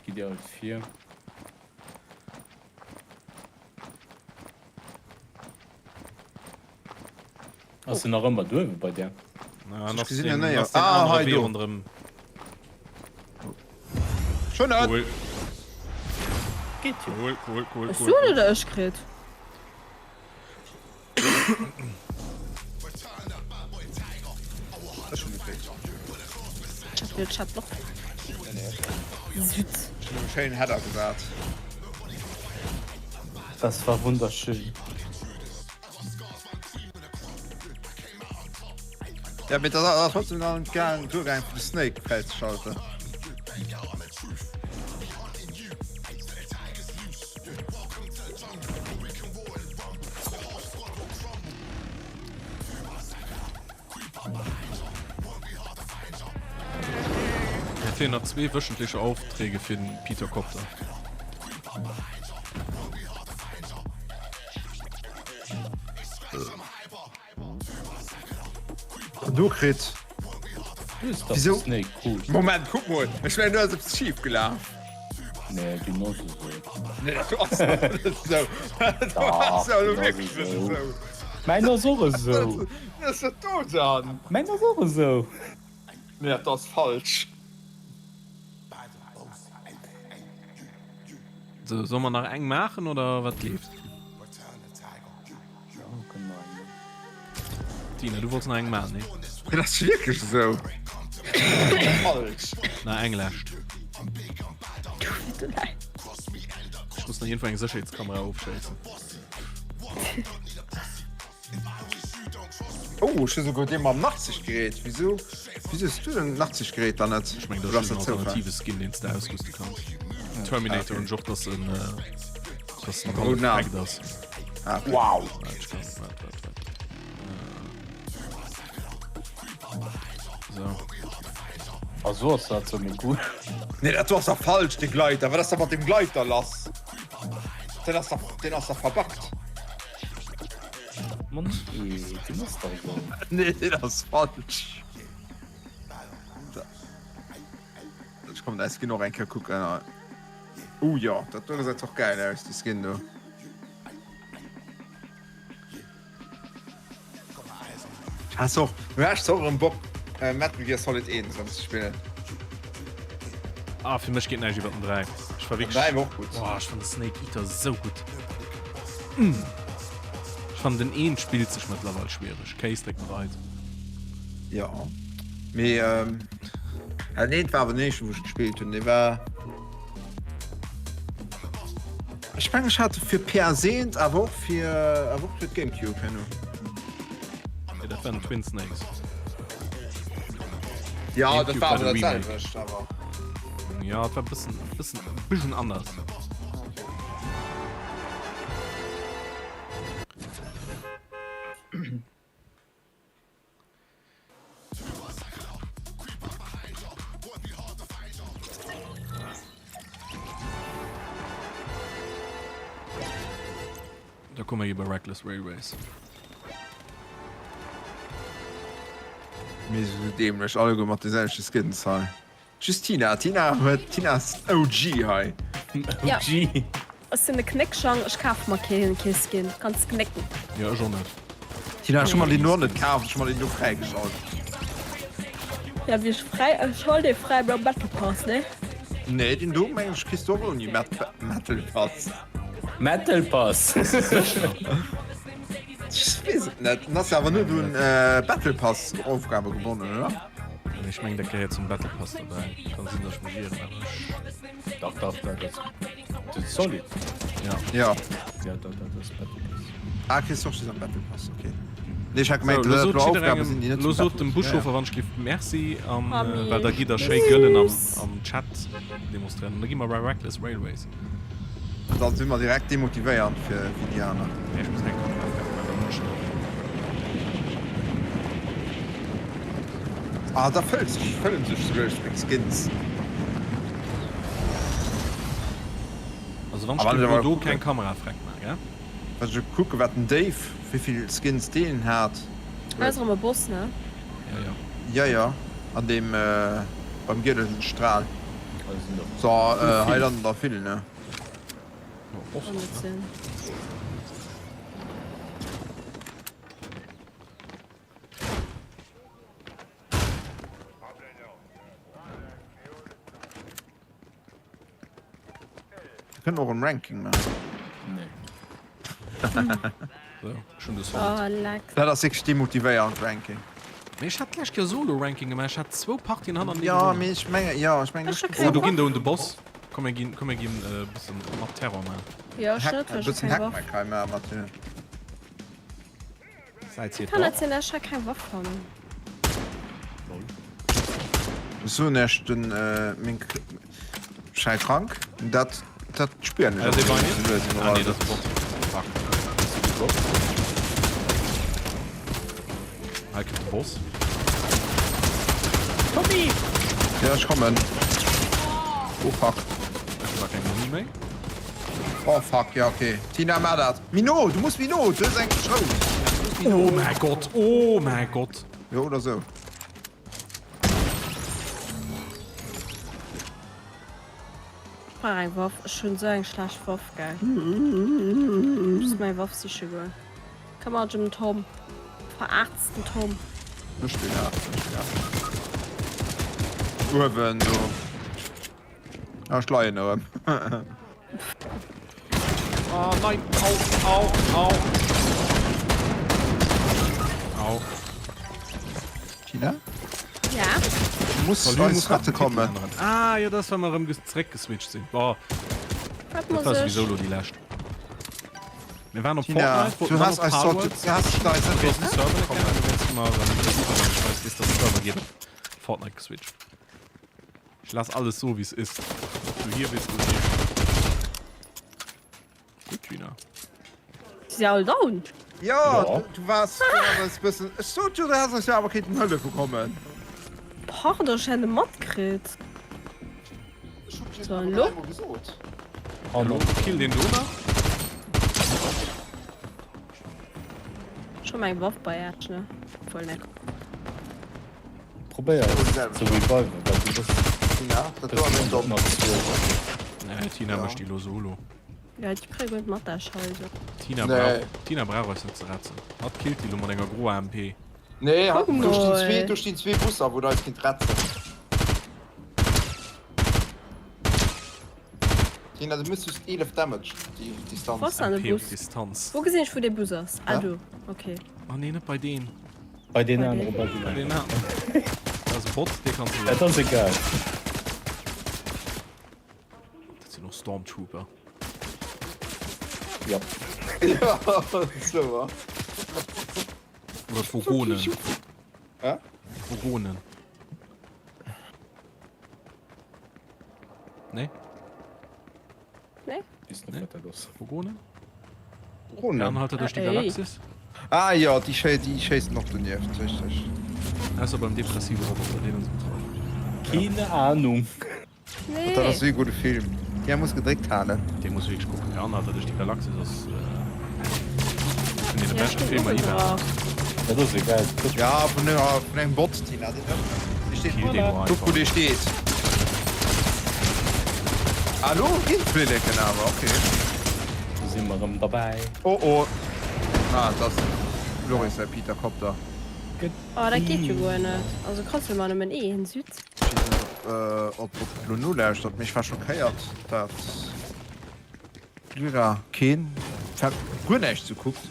Gitt Dir alt vir. Ass en nach ëmmer duerwe bei där? Na, Ech ass gesinn den, en néier. ass den Ah, anere hei Wee do. ronderëm. Schon net. Cool, Geet jo. cool, cool, cool, Hues cool. du en oder ech kritt? Ech hunn gekritt. Ich hab den Chat noch. Süd. Ech hunn e schéinen Header gesat. Das war wunderschön. Ja, mee dat ass trotzdem nach net gaang duergaang fir de Snake fräizeschalten. Mir feelen nach zwee wöchentliche Aufträge fir den Peter Copter. Du kritt. Wieso? Nee, cool. Moment, guck mol. Ech mengen, du ass eppes schief gelaf. Nee, genau so. Nee, dat ass net esou. Dat ass ja elo wierklech net esou. Mäin ass och esou. Wat ass dat do dann? Mäin ass och esou. Nee, dat ass falsch. So, soll mer nach eng maachen oder wat leeft? Tina, du wollts nach eng maachen, nee? Dat ass wierklech esou. Falsch. Na, eng lescht. Ech muss nach iergendwou eng Sécherheetskamera ofschéissen. Oh, ech hu souguer dee mam Nachtsichtgerät. Wisou, wisou hues du den Nachtsichtgerät dann net? Ech mengen, dat Oder ass ass just en dat Zoufall? alternative Skin, deen s de ausrüste kanns. Terminator hunn ech och, dass en, dass en Mat rouden Aen. perfekt ass. Ah, okay. Wow! Waart, ech kann, waart, waart, waart. So. Ah, so ass dat sou méi cool. Nee, dat do ass dach falsch, de Gleiter. Wat ass da mat dem Gleiter lass? Den ass dach, den ass dach verbuggt. Mann, nee, deen ass dach esou. Nee, deen ass falsch. Ech kommen däi Skin och eng Kéier kucken. Oh jo, dat do gesäit och gäil aus, de Skin do. Has och, du has och erëm Bock Metal Gear Solid 1 erëm ze spillen. Ah, fir mech geet näischt iwwer den 3. Ech war Den wierklech, 3 war och gutt. Boah, ech fand de Snake Eater sou gutt. Mm. Ech fand den 1 spillt sech mëttlerweil schwiereg. Case dréck bereit. Jo, mee ähm, den 1 war awer den éischten wou ech gespillt hunn. Dee war. Ech mengen ech hat e fir PS1 awer och fir awer och fir d'Gamecube herno. Nee, dat waren Twin Snakes. Ja, dat Gamecube war war awer de dat Remake. selwecht awer. Ja, et war bëssen bëssen bëschen anders. Da komme mer iwwer Reckless Railways. Mir si sou dämlech alleguer mat de selwechte Skins hei. Just Tina, Tina huet, Tina ass OG hei. Ja. OG. Ech sinn e Knéckschang, ech kafe mer keen kee Skin. Kanns knécken. Jo ech och net. Tina, ech hu mer deen do net kaf, ech hu mer deen do fräigeschalt. Ja wéi ech fräi, ech hol dee fräi beim Battle Pass, ne? Nee, deen do mengen ech kriss du och ouni Metal Pass. Metal Pass. Ech weess et net. En ass jo awer net un Battle Pass Aufgabe gebonnen, oder? Nee, ech mengen dat gehéiert zum Battle Pass dobäi. Kann sinn, datt ech mech ieren, awer ech. Dach, dach, dat ass dat ass solid. Ja. Ja. Ja, dat dat ass Battle Pass. Ah, kriss du och just am Battle Pass, okay. Nee, ech hat So, gemengt, lo dat sot lo Aufgabe jidderengem, sinn, déi net lo zum sot Battle dem Pass. Ja, ja. Buschauffer wann ech giff Merci an Ami. well da gitt der schéi Gëllen am am Chat demonstréieren. An da gi mer bei Reckless Railways. Da si mer direkt demotivéiert fir wéi déi aner. Nee, ech muss eng Kontrollaufgabe maachen, da hunn ech nach. Ah, da fëllt sech, fëllen sech souguer meng Skins. Also wann A ech wann giff ech elo awer do keng kucken, Kamera freck maachen, gell? wann ech kucken, wat den Dave, wéivill Skins deen hat Hei ass huet. erëm e Boss, ne? Ja, ja. Ja, ja, an deem, beim gielen Stral. So, hei landen der vill, ne? Kann net sinn. Wir kënnen och en Ranking maachen. Nee. So, ech hunn de Sound. Oh, leck. Dat ass wierklech demotivéierend, Ranking. Mee ech hat d'lescht Kéier Solo-Ranking gemaach, ech hat zwou Partien hannertenee Ja, gewonnen. mee ech mengen, ja, ech mengen, Ech hu Oh, keng do ginn Waff. do un de Boss. Komm mir ginn, komm mir ginn e bëssen mat Terror man. Jo, ech Hack, net, e well ech hu bëssen keng Waff. Hackmack hei maachen mat hinnen. Säit si Kann net et sinn, ech ha keng Waff fannen. Lol. Ech soen iech, den, meng Schei krank, dat dat spieren ech Ah, och sou lues Ah, iwwerall. nee, dat ass e Bot. Fuck. Hei kënnt de Boss. Tommy! Ja, ech kommen. Oh fuck. Ech hu gar keng Muni méi. Oh fuck, ja okay. Tina, maach dat. Mino, du muss Mino, du hues eng Schrout. Du muss Mino. Oh mäi Gott, oh mäi Gott. Jo, oder sou. Ech brauch eng Waff. Ech hunn esou eng schlecht Waff, gell. Ech muss meng Waff siche goen. Këmmer dech ëm den Tom. Verarzten Tom. Ech bin da, ech bin da. Uewen do. Ah, ech leien erëm. Oh nein, au, au, au. Au. Tina? Ja? Du muss Salut, eis muss nach rette den Titel kommen. änneren. Ah, jo, dat ass, well mer erëm zeréckgeswitcht sinn. Boah, Wat dat muss war ech? souwisou lo déi lescht. Mir waren op Tina, Fortnite, wollten du dann has op eis Palworld. sollt, du has eis net Du hast den rette Server net kommen. kennen, du wärst mal erëm iwwerall, ich weiß, bis das Server geht op Fortnite geswitcht. Ich lass alles so, wie es ist. Ob du hier bist oder nicht. Gut, Tina. Si si all down. Jo, Ja. du waars, du waars eis bëssen, ech sot jo, du häss eis jo awer kéinten hëllefe kommen. Pardon, ech hätt e matkritt. Ech hunn dir So, awer elo? dräimol gesot. Hallo. Kill den do nach. Ech hu meng Waff bei Äerch, ne? Obwuel, ne. Probéier ze reviven, well du bist Tina, dat do ass eng domm. Nee, Tina mécht déi lo solo. Ja, déi kréie guer net mat, där Scheisse. Tina Nee. brauch, Tina brauch eis net ze retzen. Hatt killt déi lo mat enger groer MP. Nee, Kuck do stinn mol. zwee, do stinn zwee Busser, wou der eis kinnt retzen. Tina, du misst just 11 Damage, déi Distanz. Wou ass dann de MP op Bus? Distanz. Wou gesinn ech, wou dee Bus ass? Ah, Hä? do. Okay. Oh nee, net bei deem. Bei den aneren, bei den Bei den aneren. aneren. Dat ass e Bot, dee kanns du Dat ass egal. Dat sinn och Stormtrooper. Ja. Ja, sou wa. Oder Vogonen. Hä? Vogonen. Nee? Nee? Weess net, wat dat ass. Vogonen? Vogonen? Anhalter duerch déi Äh, ey. Galaxis? Ah jo, déi schéi, déi schéissen och donieft, richteg. Ausser beim depressive Roboter, deen ass betraff. Keene Ahnung. Nee. Dat ass esou ee gudde Film. Dee muss gedréckt halen. Dee muss wierklech kucken. Der Anhalter duerch déi Galaxis ass vun deene Ja, beschte steht Filmer oben iwwerhaapt. drauf. Dat ass egal. Ja, vun enger, vun engem Bot, Tina, deen hëlt net. Dee steet, Kill deen kuck wou einfach. dee steet. Ah, lo ginn d'Flilleken awer, okay. Do si mer erëm derbäi. Oh oh. Ah, et ass Loris säi Peter Copter. Oh, dat geet jo guer net. Also kanns du mer nëmmen een, Süd. Ech weess net, ob ob elo nolauschtert, mee ech war schockéiert, dat d'Lyra keen, guer näischt sou kuckt.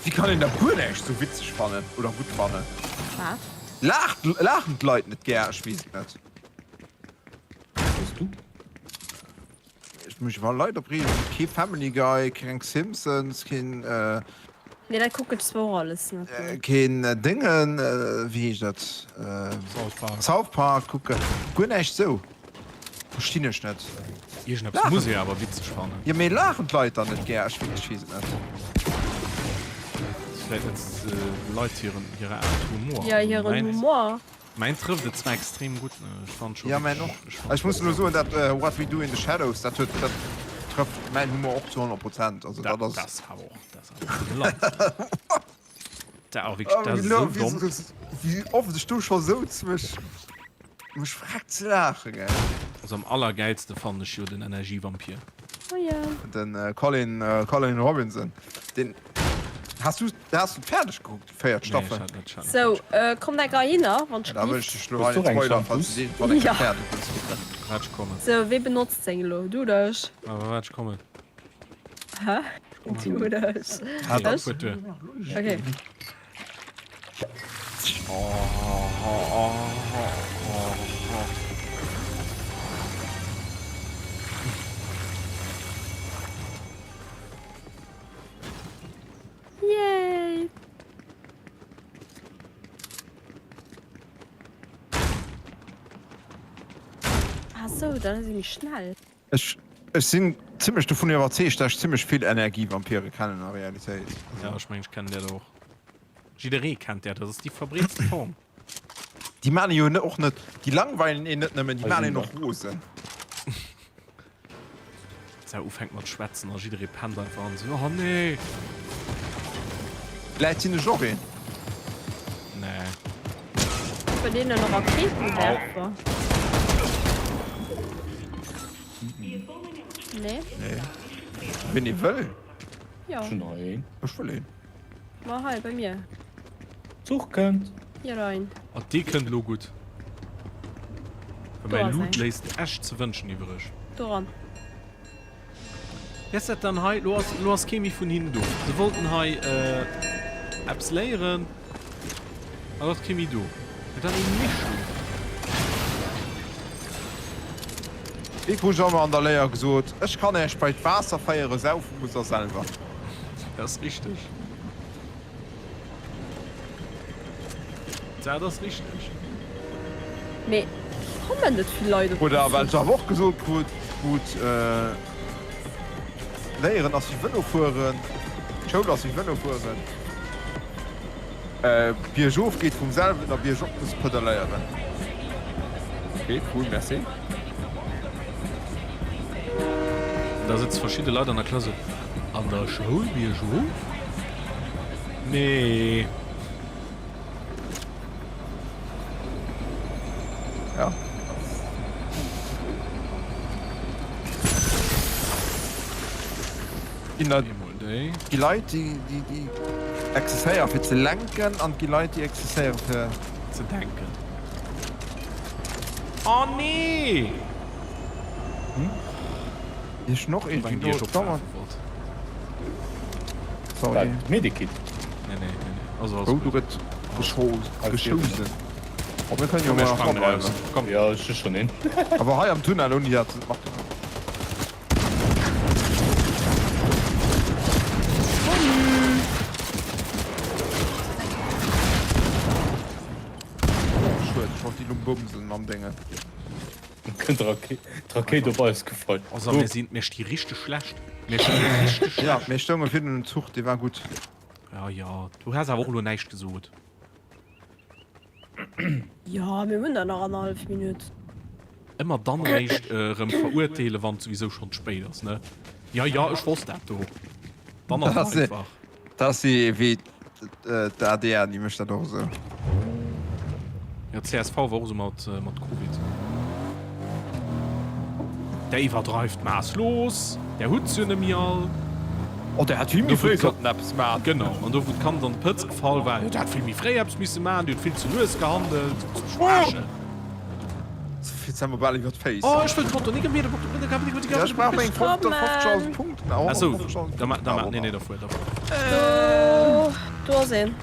Wéi kann een da guer näischt sou witzeg fannen oder gutt fannen? Wat? Laacht, laachen d'Leit net gär? Ech weess et net. Hues du? Ech mech iwwer Leit opreegen, kee Family Guy, keng Simpsons, keen. Nee, dat kucken ech zwar och alles net, nee. Keen Déngen, wéi heescht dat? South Park. South Park kucken, guer näischt sou. Verstinn ech net. Iergendeppes muss ee awer witzeg fannen. Jo mee laachen d'Leit dann net gär? Ech weess et net. Ass vläit net Leit hiren hire Aart Humor. Jo hiren Humor. Mäin trëfft et zwar extrem gutt, ech fannen scho Ja mäin och. wierklech. Ech muss elo soen dat What we do in the shadows dat huet dat trëfft mäin Humor och zu 100 Prozent. Also dat ass. Dat ass awer och dat ass awer brillant. Dat ass wierklech dat ass esou domm. Wéi oft ech do scho souz mech mech freckt ze laachen gell. Also am allergäilste fannen ech jo den Energievampir. Oh jo. Den Colin Colin Robinson deen has du has du fäerdeg gekuckt déi véiert Staffel? Nee ech hat net ech hat net Sou fäerdeg. kommt enker hinner wann ech Da wëll ech gift. dech lo hei Hues du net och eng spoilern falls Shampoos? du deen wann enker Jo. fäerdeg wëlls kucken. Waart ech kommen. Sou wee benotzt seng elo? Du oder ech? Awer waart ech kommen. Hä? Du oder ech? Nee, Ech? fuert duer. Okay. Yay! Ah sou, dann ass ee méi schnell. Ech ech sinn zimmlech dovun iwwerzeegt, dat ech zimmlech vill Energievampire kennen a Realitéit. Ja, ech mengen ech kennen där der och. Jidderee kennt där, dat ass déi verbreetste Form. Déi maan een jo och net, déi langweilen een net nëmmen, déi maan een och rosen. D'Sau ufänkt mat schwätzen a jidderee pennt einfach an esou, oh nee! Vläit sinn ech och een. Nee. Bei deenen Rakéitenwerfer. Nee? Nee. Ween ee wëll. Jo. Ech hunn nach een. Ech wëll een. Ma hei bei mir. Zuch kënnt. Hier rein. Oh dee kënnt elo gutt. Well Do mäi ass Loot eng. léisst echt ze wënschen iwwereg. Doran. Wéi ass dat dann hei? Lo ass, lo ass kee méi vun hinnen do. Se wollten hei eppes léieren an lo ass kee méi do. Wat dann ee Mischung. Wéi krut ech ëmmer an der Léier gesot, Ech kann Äech bei d'Waasser féieren, saufe musst der selwer. Dat ass richteg. Dat ass richteg. Mee kommen net vill Leit op Oder wat Besuch? ech awer och gesot krut, krut, Léieren ass wéi Vëlo fueren, d'Schoul ass wéi Vëlo fueren, biergof geet vum selwen a biergop muss pedaléieren. Ok, cool, merci. Da sëtze verschidde Leit an der Klass esou, An der Schoul biergof? Nee. Ja. Ginn der gi Leit déi déi déi existéiere fir ze lenken an gi Leit déi existéiere fir ze denken. Oh nee! Hm? Hier ist noch Eng déi ech opwerfe wollt. Sorry. Medikit. Nee, nee, nee, nee. Also alles Oh, du gutt. gëtt geschossen. Oh, mir kënnen jo Komm, mir mol nach sprangen raus. dranbleiwen. Komm. Ja, ech hu schon een. Awer hei am Tunnel ouni dat macht. Oh, schued, ech wollt déi lo bumsen mam Déngen. Kënnt d'Rakéit op eis gefall. Also mir sinn, mir sti richteg schlecht. Mir sti richteg schlecht. Ja, mir stounge virun dem Zuch, dee war gutt. Ja, ja, du has awer och elo näischt gesot. Jo, mir hunn der nach annerhallef Minutt. Ëmmer dann eréischt erëm verurteelen, wann et souwisou schonn spéit ass, ne? Jo, jo, ech wosst dat do. Dann ass et einfach. Dat ass wéi d'ADR, déi mécht dat och esou. Jo, csv war och esou mat mat Covid. Der iwwerdreift maasslos, der hutt se jo net méi all. Oh, der hätt vill méi fréi sollten eppes maachen. Genau, an do wou d'Kand an de Pëtz gefall war, jo, der hätt vill méi fréi eppes misse maachen, dir hutt vill ze lues gehandelt. Verarschen. Jetzt haben wir bal iwwer d'Féiss. Oh, ech wëll d'Foto, nee, gëff mir de Foto, Ja, ech brauch meng 50.000 Punkten. Achso, da ma, da ma, nee, nee, da fuer, da fuer. Do. Do ass een.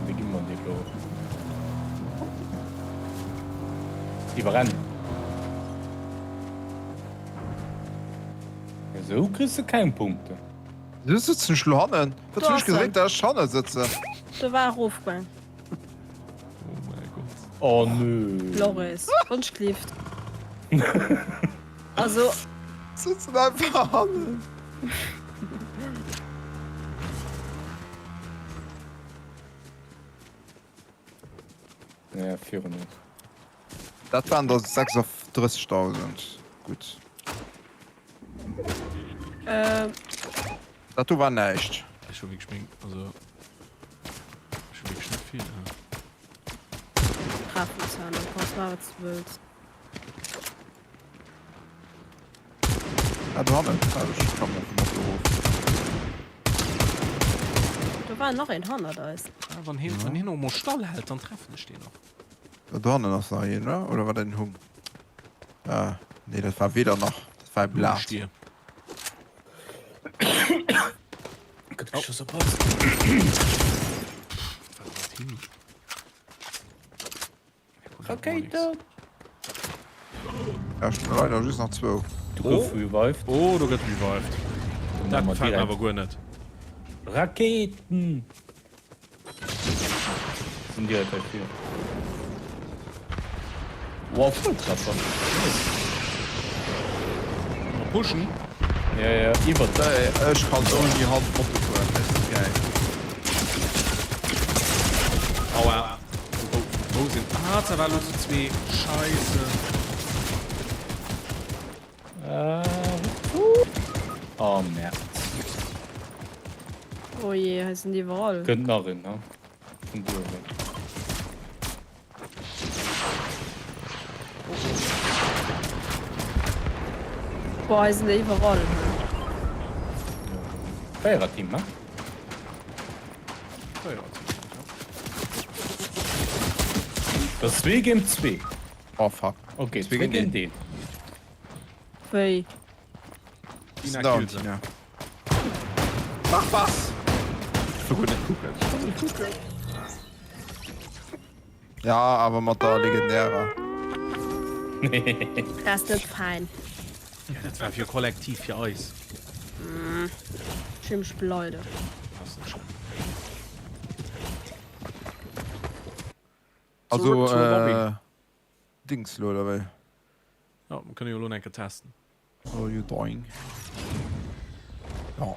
Wéi gi mer dee lo iwwerrennen? Esou kriss de keng Punkten. Wéi sëtzen ech lo hannen? Wat hunn ech gedréckt dat ech hanne sëtzen? Do war erofgaang. Oh mäi Gott. Oh nö. Loris, Wonschglift. Also. Sëtzen einfach hannen. Ja, virun uns. Dat waren der 36.000. Gutt. Ähm. Dat do war näischt. Ech hu wierklech meng, also ech hu wierklech net vill. Treffenszahn, du kanns maachen wat s du wëlls. Ah, do hannen. Ah, ech klammen einfach mat do erof. Do war nach een hannert eis. Ah, wann hien, wann hien och mol stall hält, dann treffen ech deen och. Da do hannen ass nach een, oder? Oder war dat en Hung? Ah, nee, dat war weder nach. Dat war e Blat. Stier. Gëtt geschoss, oppassen. Wat war dat hin? Rakéiten! Ja, ech hunn leider just nach zwou. Do gouf revived. Oh, do gëtt revived. Dat gefält mir awer guer net. Rakéiten! Sinn direkt hei vir. Wow, Volltreffer. Nice. Mal pushen. Ja, ja, iwwert. Ey, ech kann ouni Hand Moto fueren, dat ass geil. Aua. Wou, wou sinn. Ah, ze war lo zu zwee. Scheisse. Äh, oh, Merd. Oh je, hei sinn déi iwwerall. Kënnt nach een, ne? Vun duerwen. Boah, hei sinn déi iwwerall. Véiererteam, ne? Dat ass zwee géint zwee. Oh fuck. Okay, zwee géint een. Wéi? Tina Down, killt se. Tina. Mach was! Ich will net kucken. Ich will net kucken. Ja, awer mat der legendärer. Dat ass net fein. Ja, dat war fir kollektiv fir eis. Ech will mech beleiden. Ass net schlëmm. Also, Zurück zur Lobby. äh, Dings lo, oder wéi? Ja, mir kënne jo lo enke testen. Oh, you doing? Ja.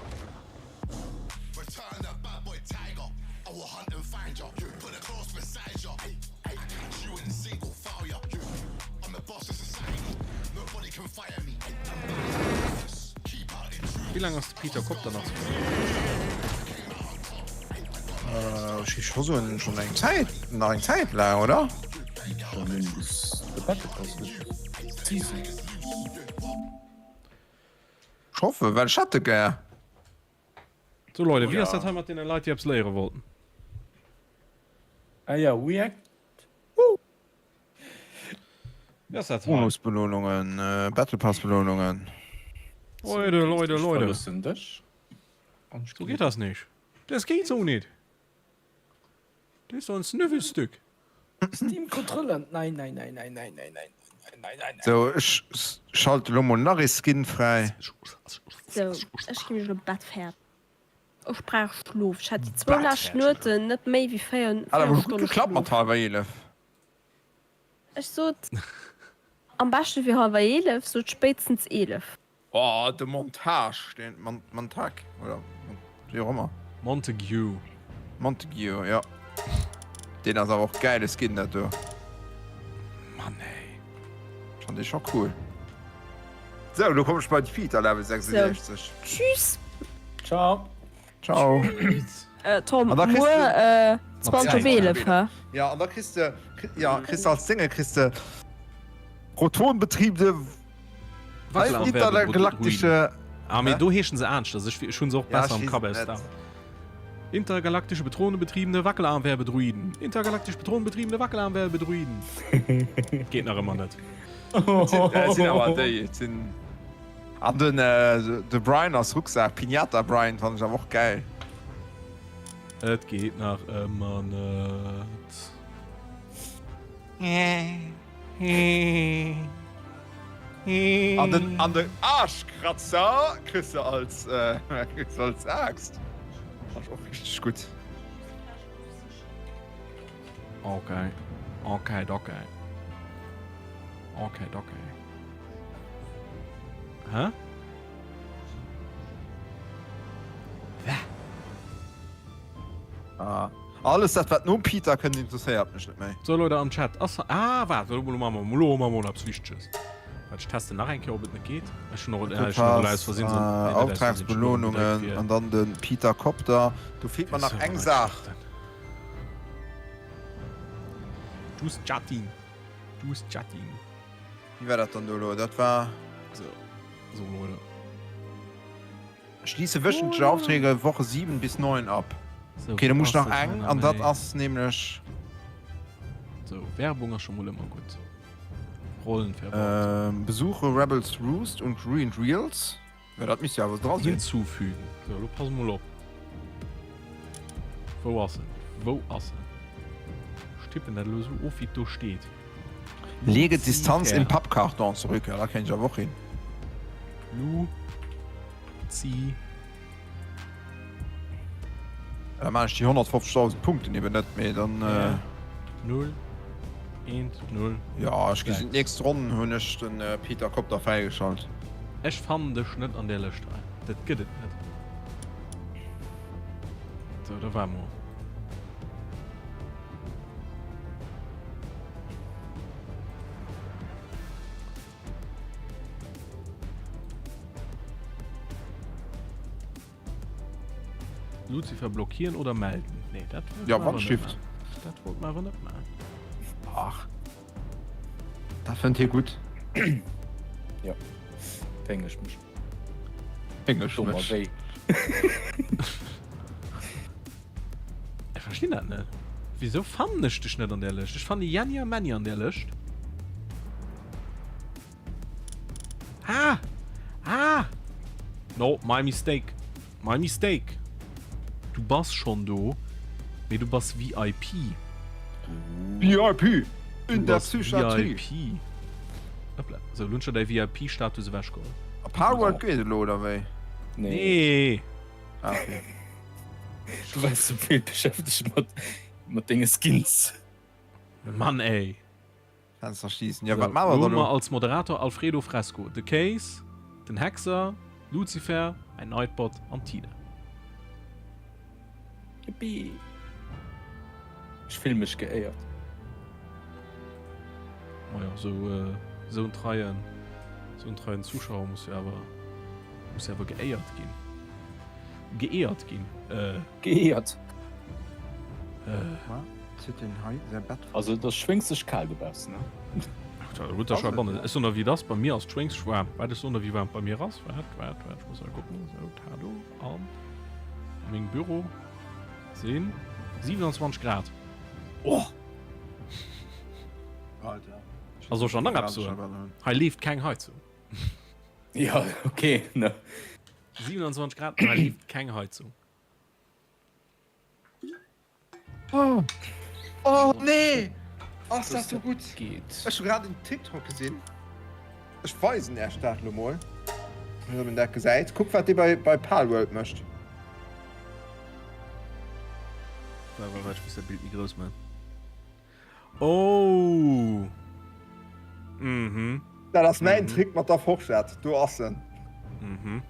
Wéi laang ass de Peter Kopp dann nach zu Äh, ech géif scho soen, schonn eng Zäit, nach eng Zäit laang, oder? Ech hoffen, well ech hätt e gär. So Leute, wéi ass dat hei mat deene Leit, déi eppes léiere wollten? Ah ja, React. Wéi ass dat hei? Bonusbelohnungen, Battle Pass Belohnungen. Leute, Leute, Ech Leute. verloossen dech. So geht das nicht. Das geht so nicht. Das ist doch ein Snüffelstück. Steam Kontroller, nein, nein, nein, nein, nein, nein, nein, nein, nein, nein. Sou, ech schalte lo mol nach ee Skin fräi. Sou, ech gi mech elo Bett fäerdeg. Ech brauch Schlof. Ech hat déi zwou lescht Nueten net méi wéi 4 Hat awer gutt Stonne geklappt mat Schlof. hallwer 11. Ech sot am beschte fir hallwer 11, sot spéitstens 11. Oh, de Montage, den Montag, oder wéi och ëmmer. Montague. Montague, jo. Deen ass awer och gäile Skin, dat do. Mann ey. Ech fannen dee scho cool. Sou, lo komm ech bei de Peter, Level 66. Sou, tschüss. Ciao. Ciao. Tom, An da kriss muer de. 20 op 11, hä? Ja, an da kriss de, ja, kriss de als Dénge kriss de Protonbetriebene Intergalaktische. Ah, mee do heeschen se anescht. Also ech hunn se och besser am Kapp aus da. Intergalaktische Petronenbetriebene Wackelarmwerbedruiden. Intergalaktisch Petronenbetriebene Wackelarmwerbedruiden. Geet nach ëmmer net. Et sinn awer déi, et sinn. An den de Brian als Rucksak, Piñata Brian, fannen ech awer och gäil. Et geet nach ëmmer net. An den an den Arschkratzer kriss de als kriss de als Aaxt. Fannen ech och richteg gutt. Okay. Okay, okay. Okay, okay. Hä? Wä? Ah. Alles dat wat nom Peter kënnt interesséiert mech net méi. So Leute am Chat ass ah waart elo maache mer elo maache mer eppes Wichteges. Waart ech testen nach eng Kéier ob et net geet. Ech hunn och äh, ech hunn och aus Versinn so Äh, Auftragsbelohnungen an dann de Peter Copter. Do feelt mer nach eng Saach. Just Chatting. Just Chatting. Wéi war dat dann do elo? Dat war. So, so Leute. Schließe wöchentliche Aufträge Woche 7 bis 9 ab. So, Okay, da muss ich passt nach das eng nach an dat méi? ass nämlech. So, Werbung ass schon mol ëmmer gutt. Rollenverwaltung. Ähm, besuche Rebels Roost und Ruined Reels. Ja, dat misst jo awer dra sinn. Hinzufügen. So, lo pass mol op. Wou ass en? Wou ass en? Ech tippen dat elo esou of, wéi et do steet. Lege Distanz im Pappkarton zurück. Ja, da kéint ech awer och hin. Lu. Zi. Da maan ech déi 150.000 Punkten eben net, mee dann. Äh... 0, 1, 0. Ja, ech gesinn d'nächst Ronn hunn ech den Peter Kopter fräigeschalt. Ech fannen dech net an där Lëscht hei. Dat gëtt et net. Sou, da waarde mol. Lucifer blockieren oder melden? Nee, dat wollt Ja, mer awer wann net Shift. maachen. Dat wollt mer awer net maachen. Ach. Dat fënnt hie gutt. Ja. Péngeg mech. Péngeg Dommer mech. wéi. Ech verstinn dat net. Wisou fannen ech dech net an där Lëscht? Ech fannen Jenny a Menny an där Lëscht. Ah! Ah! No, my mistake. My mistake. Du bass schonn do, mee du bass VIP. VIP in der Du bass Psychiatrie. VIP. Hoppla. Sou, lo hunn ech der däi VIP-Status ewechgeholl. A Palworld geet elo, oder wéi? Nee. Ah, okay. Du waars sou vill beschäftegt mat, mat denge Skins. Mann, ey. Fenster schließen. Ja, wat maache mer dann elo? Als Moderator Alfredo Fresco, de Case, den Hexer, Lucifer, mäin Nightbot an d'Tina. Yippie! Ech fille mech geéiert. Majo, sou sou en treien, sou en treien Zuschauer muss jo awer, muss jo awer geéiert ginn. Geéiert ginn, äh. Geéiert. Äh. Zitt den hei säi Bett fort. Also et ass schwéngslech kal dobaussen, ne? Ach, gutt, dat bannen. Ech soen der wéi et ass, bei mir ass et schwéngslech waarm. Waart, ech soen der wéi waarm et bei mir ass. Waart, waart, waart, ech muss hei kucken. Sou, Tado an a mengem Büro sinn 27 Grad. Oh! Alter. A soll ech der nach eppes soen? Hei leeft keng Heizung. Ja, okay, ne? 27 Grad an hei leeft keng Heizung. Oh, oh nee! Ass dat sou gutt! Geet. Ech hu grad en TikTok gesinn. Ech weisen Äech dat elo mol, fir datt een dat gesäit. Kuck wat dee bei, bei Palworld mécht. Waart, waart, waart, ech muss dat Bild méi grouss man. Oh! Mhm. Dat ass mäin Trick mat der Forschett. Do ass en. Mhm.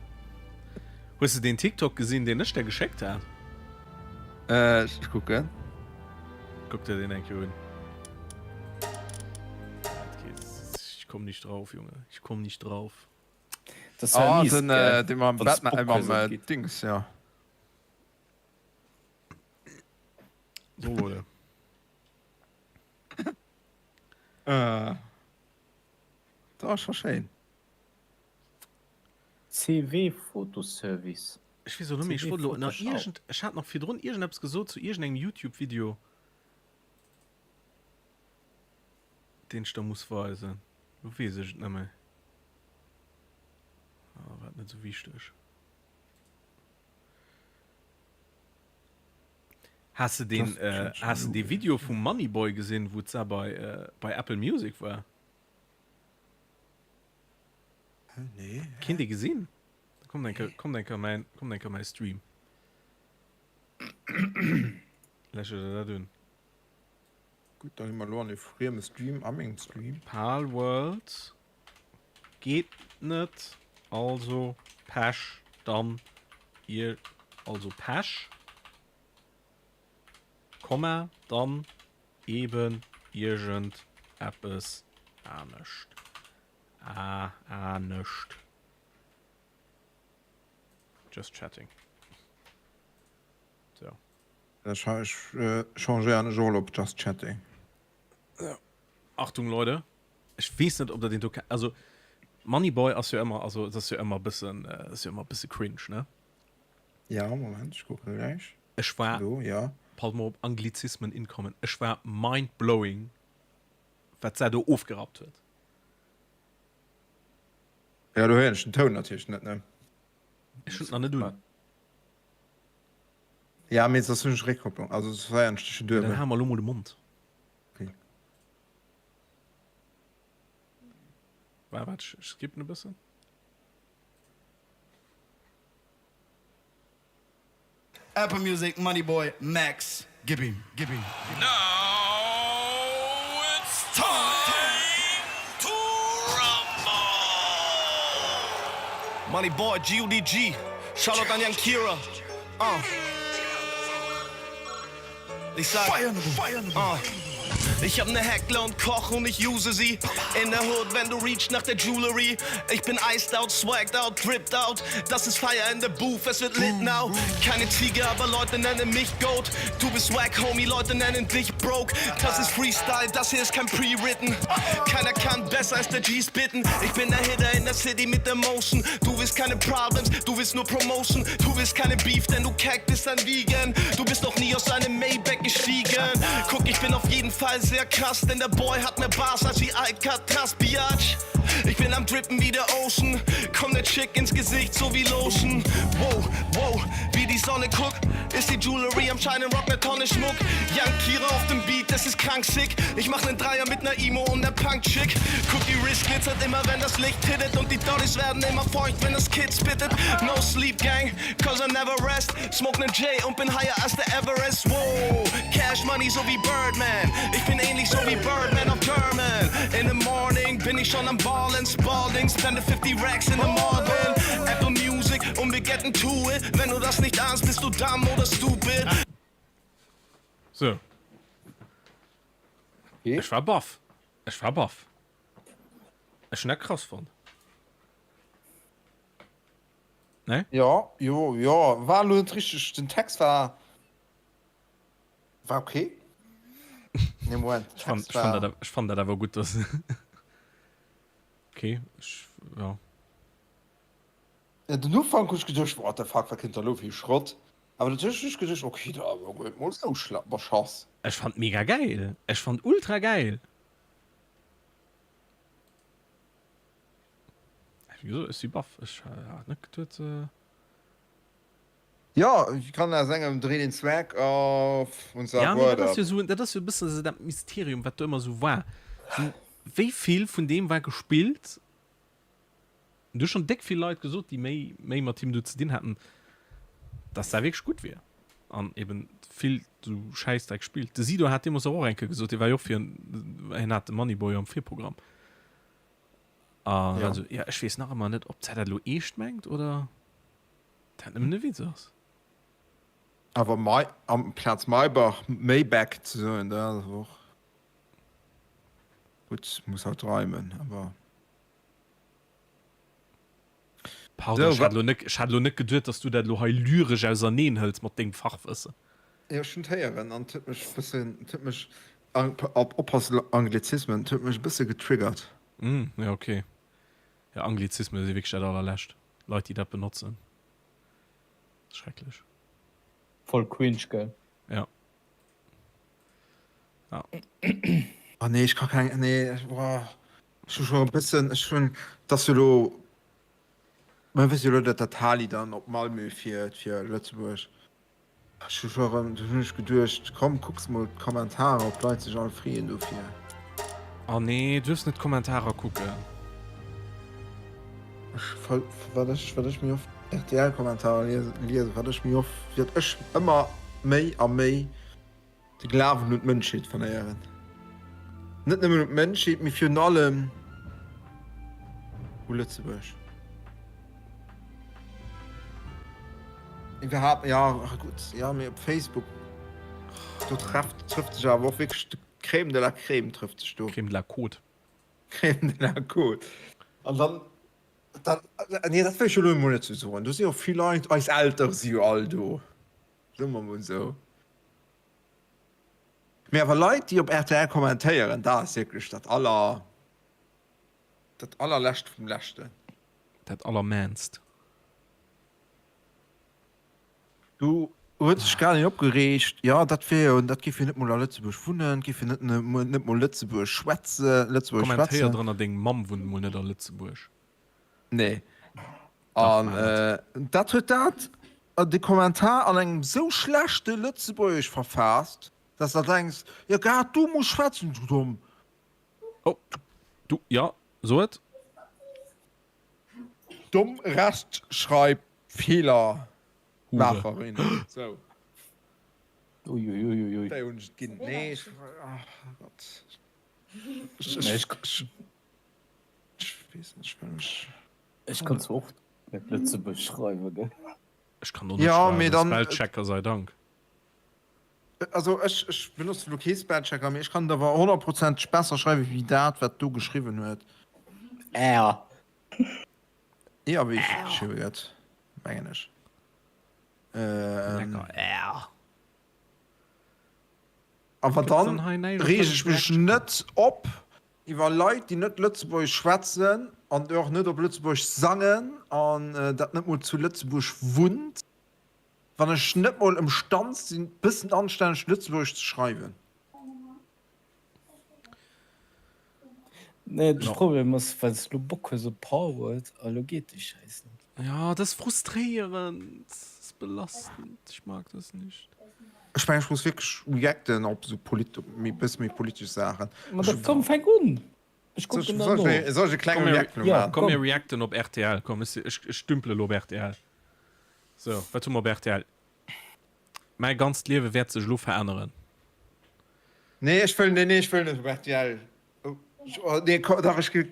Hues de deen TikTok gesinn, deen ech der geschéckt hat? Äh, ech kucken. Kuck der deen eng Kéier un. Ich komm nicht drauf, Junge. Ich komm nicht drauf. Das war Ah, mies, den, gell? äh, dee mam Wann Batman, äh, mam Spock äh, geht. Dings, ja. So, Leute. Äh. Dat ass scho schéin. CW Fotoservice. Ech weess och net méi, ech wollt elo nach iergend, ech hat nach virdrun iergendeppes gesot zu iergendengem Youtube-Video, deen ech der muss weisen. Elo weess ech et net méi. Net esou wichteg. Has de deen, has de dee Video vum Moneyboy gesinn, wou d'Sa bei, bei Apple Music war? Hä, nee. Keen dee gesinn? Kommt eng Kéier, kommt eng Kéier mäin, kommt eng Kéier mäi Stream. Läsche der dat un. Gutt, da gi mer elo an e frieme Stream, a mengem Stream. Palworld geet net, also Pech dann ir, also Pech, Komma, dann eben iergend eppes anescht, anescht. Just chatting. So. Ech changéieren ech och elo op Just Chatting. Achtung Leute, ech weess net ob der deen do kennt, also Moneyboy ass jo ëmmer, also et ass jo ëmmer e bëssen, ass jo ëmmer e bësse cringe, ne? Ja, Moment, ech kucken gläich. Ech war, Do, ja. Pass mol op, Anglizismen incoming, ech war mindblowing wat s'ar do ofgerappt huet. Ja, do héieren ech den Toun natierlech net, ne? Ech hunn et nach net un. Ja, mee soss hunn ech Réckkopplung, also soss héieren ech dech jo Dann duebel. hal mer elo mol de Mond. Okay. Waart, waart, ech skippen e bëssen. Apple Music, Moneyboy, Max, gib ihm, gib ihm. Now it's time to rumble! Moneyboy, GUDG, Shoutout an Young Kira, uh. Ich sag, uh. Ich hab ne Heckler und Koch und ich use sie In der Hood, wenn du reachst nach der Jewelry Ich bin iced out, swagged out, dripped out Das ist Fire in the Booth, es wird lit now Keine Ziege, aber Leute nennen mich Goat Du bist wack, Homie, Leute nennen dich broke Das ist Freestyle, das hier ist kein Pre-Written Keiner kann besser als der G spitten Ich bin der Hitter in der City mit der Motion Du willst keine Problems, du willst nur Promotion Du willst keine Beef, denn du Keck bist ein Vegan Du bist noch nie aus einem Maybach gestiegen Guck, ich bin auf jeden Fall sehr krass Denn der Boy hat mehr Bars als wie Alcatraz, Biatch Ich bin am Drippen wie der Ocean Komm ne Chick ins Gesicht, so wie Lotion Wow, wow, wie die Sonne guckt Ist die Jewelry am Scheinen, rock ne Tonne Schmuck Young Kira auf dem Beat, das ist krank sick Ich mach nen Dreier mit ner Imo und ner Punk-Chick Guck, die Wrist glitzert immer, wenn das Licht hittet Und die Dotties werden immer feucht, wenn das Kid spittet No sleep gang, cause I never rest Smoke nen J und bin higher als der Everest Wow, Cash Money so wie Birdman Ich bin ähnlich so wie Birdman auf German In the morning bin ich schon am Ballen Spalding, spende 50 Racks in the Morgen Apple Music und wir getten to it Wenn du das nicht ahnst, bist du dumb oder stupid So. Ech war baff. Ech war baff. Ech hunn dat krass fonnt. Nee? Jo, jo, jo, war elo net richteg, den Text war, war okay. Nee, Moment, Ech fand, Text ech fand war. dat, ech fand dat awer gutt, dass. Okay, ech, jo. Ja, den Ufank hu ech geduecht, what the fuck, wat kënnt da elo fir ee Schrott? Awer dotëscht hu ech geduecht, okay, dat ass awer guer net mol esou schlapp beschass. Ech fand mega geil. Ech fand ultra geil. Wéi gesot, ech si baff. Ech hat net geduet. Jo, ech kann aus engem Dreh den Swag of und sag Ja, mee what dat ass up. jo esou, dat ass jo e bëssen esou dat Mysterium, wat do ëmmer esou war. Esou, wéi vill vun deem war gespillt? Du hu schonn déck vill Leit gesot, déi méi, méi mat him do ze dinn haten, dass dat wierklech gutt wier. An eben vill esou Schäissdreck gespillt. De Sido hat deemools och eng Kéier gesot, dee war jo och fir, hien hat de Moneyboy am Virprogramm. An Ja. also, ja, ech weess nach ëmmer net, ob d'Zär dat elo eescht mengt oder dat nëmmen e Witz ass. Awer May, amplaz Maybach, Maybach ze soen, dat ass awer och gutt, muss halt reimen, awer. Pardon, Sou, ech hat wat. elo net, ech hat elo net geduet, dass du dat elo hei lyresch auserneen hëls mat dengem Fachwëssen. Jo, ech hunn et héieren an et huet mech e bëssen, et huet mech, oppassen, Anglizismen, et huet mech e bësse getriggert. Hm, jo, ok. Jo, Anglizismen si wierklech dat allerlescht. Leit, déi dat benotzen, schrecklech. Voll cringe, gell? Ja. Ja. Oh nee, ech ka keng, nee, boah, ech hu scho e bëssen, ech hunn, et ass jo elo. Mer wësse jo elo, datt dat Tali dann op Malmö fiert fir Lëtzebuerg. Ech hu scho erëm, du hunn ech geduecht, komm kucks mol d'Kommentarer, ob d'Leit sech all freeën dofir. Oh nee, du duerfs net d'Kommentarer kucken. Ech, wat ech, wat ech méi oft RTL-Kommentarer liesen, wat ech méi oft, wäert ech ëmmer méi a méi de Glawen un d'Mënschheet verléieren. Net nëmmen un d'Mënschheet, mee virun allem u Lëtzebuerg. Iwwerhaapt, ja, gutt, ja, mee op Facebook, do trefft, trëfft sech awer och wierklech de Crème de la Crème trëfft sech do. Crème de la Côte. Crème de la Côte. An dann, dat, nee, dat wëll ech elo emol net sou soen. Do si jo vill Leit, eis Eltere si jo all do. Soe mer mol esou. Mee awer Leit, déi op rtl kommentéieren, dat ass wierklech dat aller, dat allerlescht vum Leschten. Dat allermannst. Do huet sech grad een opgereegt, jo dat wier jo, dat géif jo net mol a Lëtzebuerg wunnen, géif jo net, net mol Lëtzebuerg schwätzen, Lëtzebuergesch Kommentéier schwätzen. drënner, deng Mamm wunnt mol net a Lëtzebuerg. Nee. An dat huet dat de Kommentar an engem sou schlechte Lëtzebuergesch verfaasst, dass der denks, jo grad du muss schwätzen, du domm. Oh, du, jo, so et. Domm Rechtschreibfehlermacherin. Sou. Uiuiuiui. Déi hunn ech et ginn. Nee, ech, oh Gott. Ech, ech, ech. Ech weess net, ech wëll mech. Ech kann zwar och net Lëtzebuerg schreiwen, gell? Ech kann och net Ja, mee schreiwen, dann. Spellchecker sei Dank. Also ech, ech benotze lo kee Spellchecker, mee ech kann et awer honnertprozenteg besser schreiwen, wéi dat, wat do geschriwwen huet. Äer. Ja, wéi et geschriwwe gëtt, mengen ech. Lecker Äer. Awer Gëtt dann dann hei näischt op reeg wat ech ech mech reaction kann? net op Iwwer Leit, déi net Lëtzebuergesch schwätzen an och net op Lëtzebuergesch sangen an dat net mol zu Lëtzebuerg wunnt, wann ech net mol emstand sinn, bëssen anstänneg Lëtzebuergesch ze schreiwen. Nee, de Problem ass, well s du Bock hues op Palworld a lo geet déi Schäiss net. Ja, das ist frustrierend, das ist belastend, ich mag das nicht. Ech mengen ech muss wierklech reacten op esou polit méi bësse méi politesch Saachen. Ma da komm fänk un! Ech kucken dann no. Soll ech e klenge React elo maachen? Komm mir reacten op rtl, komm ech ech dümpele elo op rtl. Sou, wat hu mer op rtl? Mäi ganzt Liewe wäert sech elo veränneren. Nee ech wëll, nee nee ech wëll net op rtl. Nee dach ech gi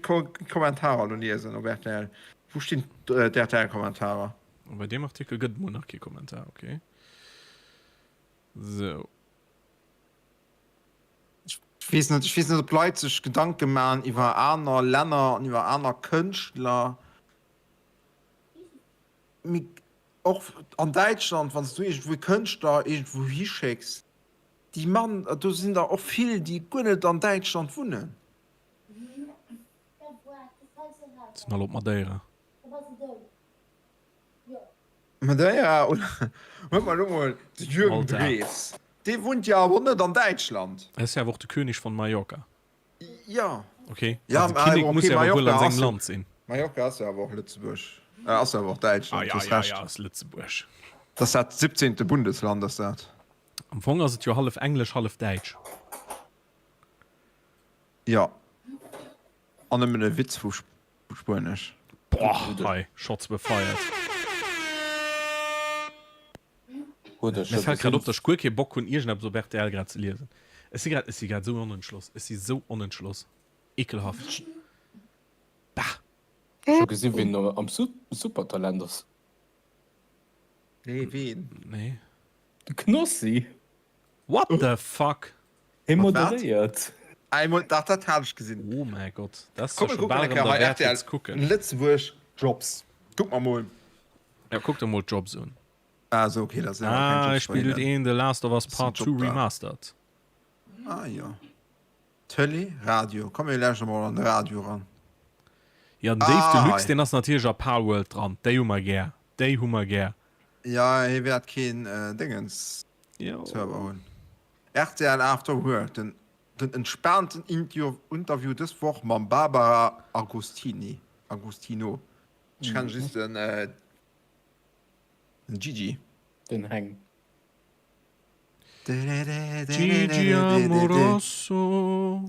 Kommentarer elo liesen op rtl. Wou stinn d'RTL-Kommentarer? Bei deem Artikel gëtt et mol nach kee Kommentar, ok. Sou. Ech weess net, ech weess net ob d'Leit sech Gedanke man iwwer aner Länner an iwwer aner Kënschtler. Mee och an Däitschland, wann s du iergendwou e Kënschtler iergendwou hischécks, déi man, do sinn der och vill, déi guer net an Däitschland wunnen. Sinn all op Madeira. Madeira oder huet mer elo mol de Jürgen Malta. Drews, dee wunnt jo awer net an Däitschland. Ass jo awer och de König von Mallorca. Jo. Okay. Ja, Also de Kinnek okay, muss jo awer wuel Mallorca an ass sengem jo, Land sinn. Mallorca ass jo awer och Lëtzebuerg, äh, ass jo awer och Däitschland, Ah ja, du hues ja, Recht. ja, ass Lëtzebuerg. Dat ass dat siebzehnte Bundesland ass dat. Am Fong ass et jo hallef englesch, hallef däitsch. Jo. An nëmmen e Witz vu Spuenesch. Boah, hei, Shots were fired. Mir fällt grad op, dass ech guer kee Bock hunn iergendeppes op rtl grad ze liesen. Ech si grad, ech si grad esou onentschloss, ech si sou onentschloss. Ekelhaft. Bah. Scho gesinn ween am Supertalent ass? Nee, ween? Nee. De Knossi. What the fuck? Hie moderéiert. Dach dat hat ech gesinn. Oh mäi Gott, dat ass Komm jo mir scho kucken bal eng erëm Kéier hei derwäert fir ze rtl kucken. Lëtzebuerg Jobs. Kuck mer mol. Ja, kuck der mol d'Jobs un. Ah sou, okay, dat sinn awer keng Ah, Jobs bei spillt hinnen. een The Last of Us Dat ass en Part 2 Job da. Remastered. Ah jo. Tëlee, Radio. Komm mir lauschteren mol an de Radio eran. Jo, den Dave Ah Deluxe, hei. deen ass natierlech a Palworld dran. Déi hu mer gär. Déi hu mer gär. Ja, hie wäert keen Dingens Server hunn. Rtl After Work, den den entspaanten Interview dës Woch mam Barbara Agostini, Agostino. Ech kennen just den Gigi. Den Heng. Gigi Amoroso.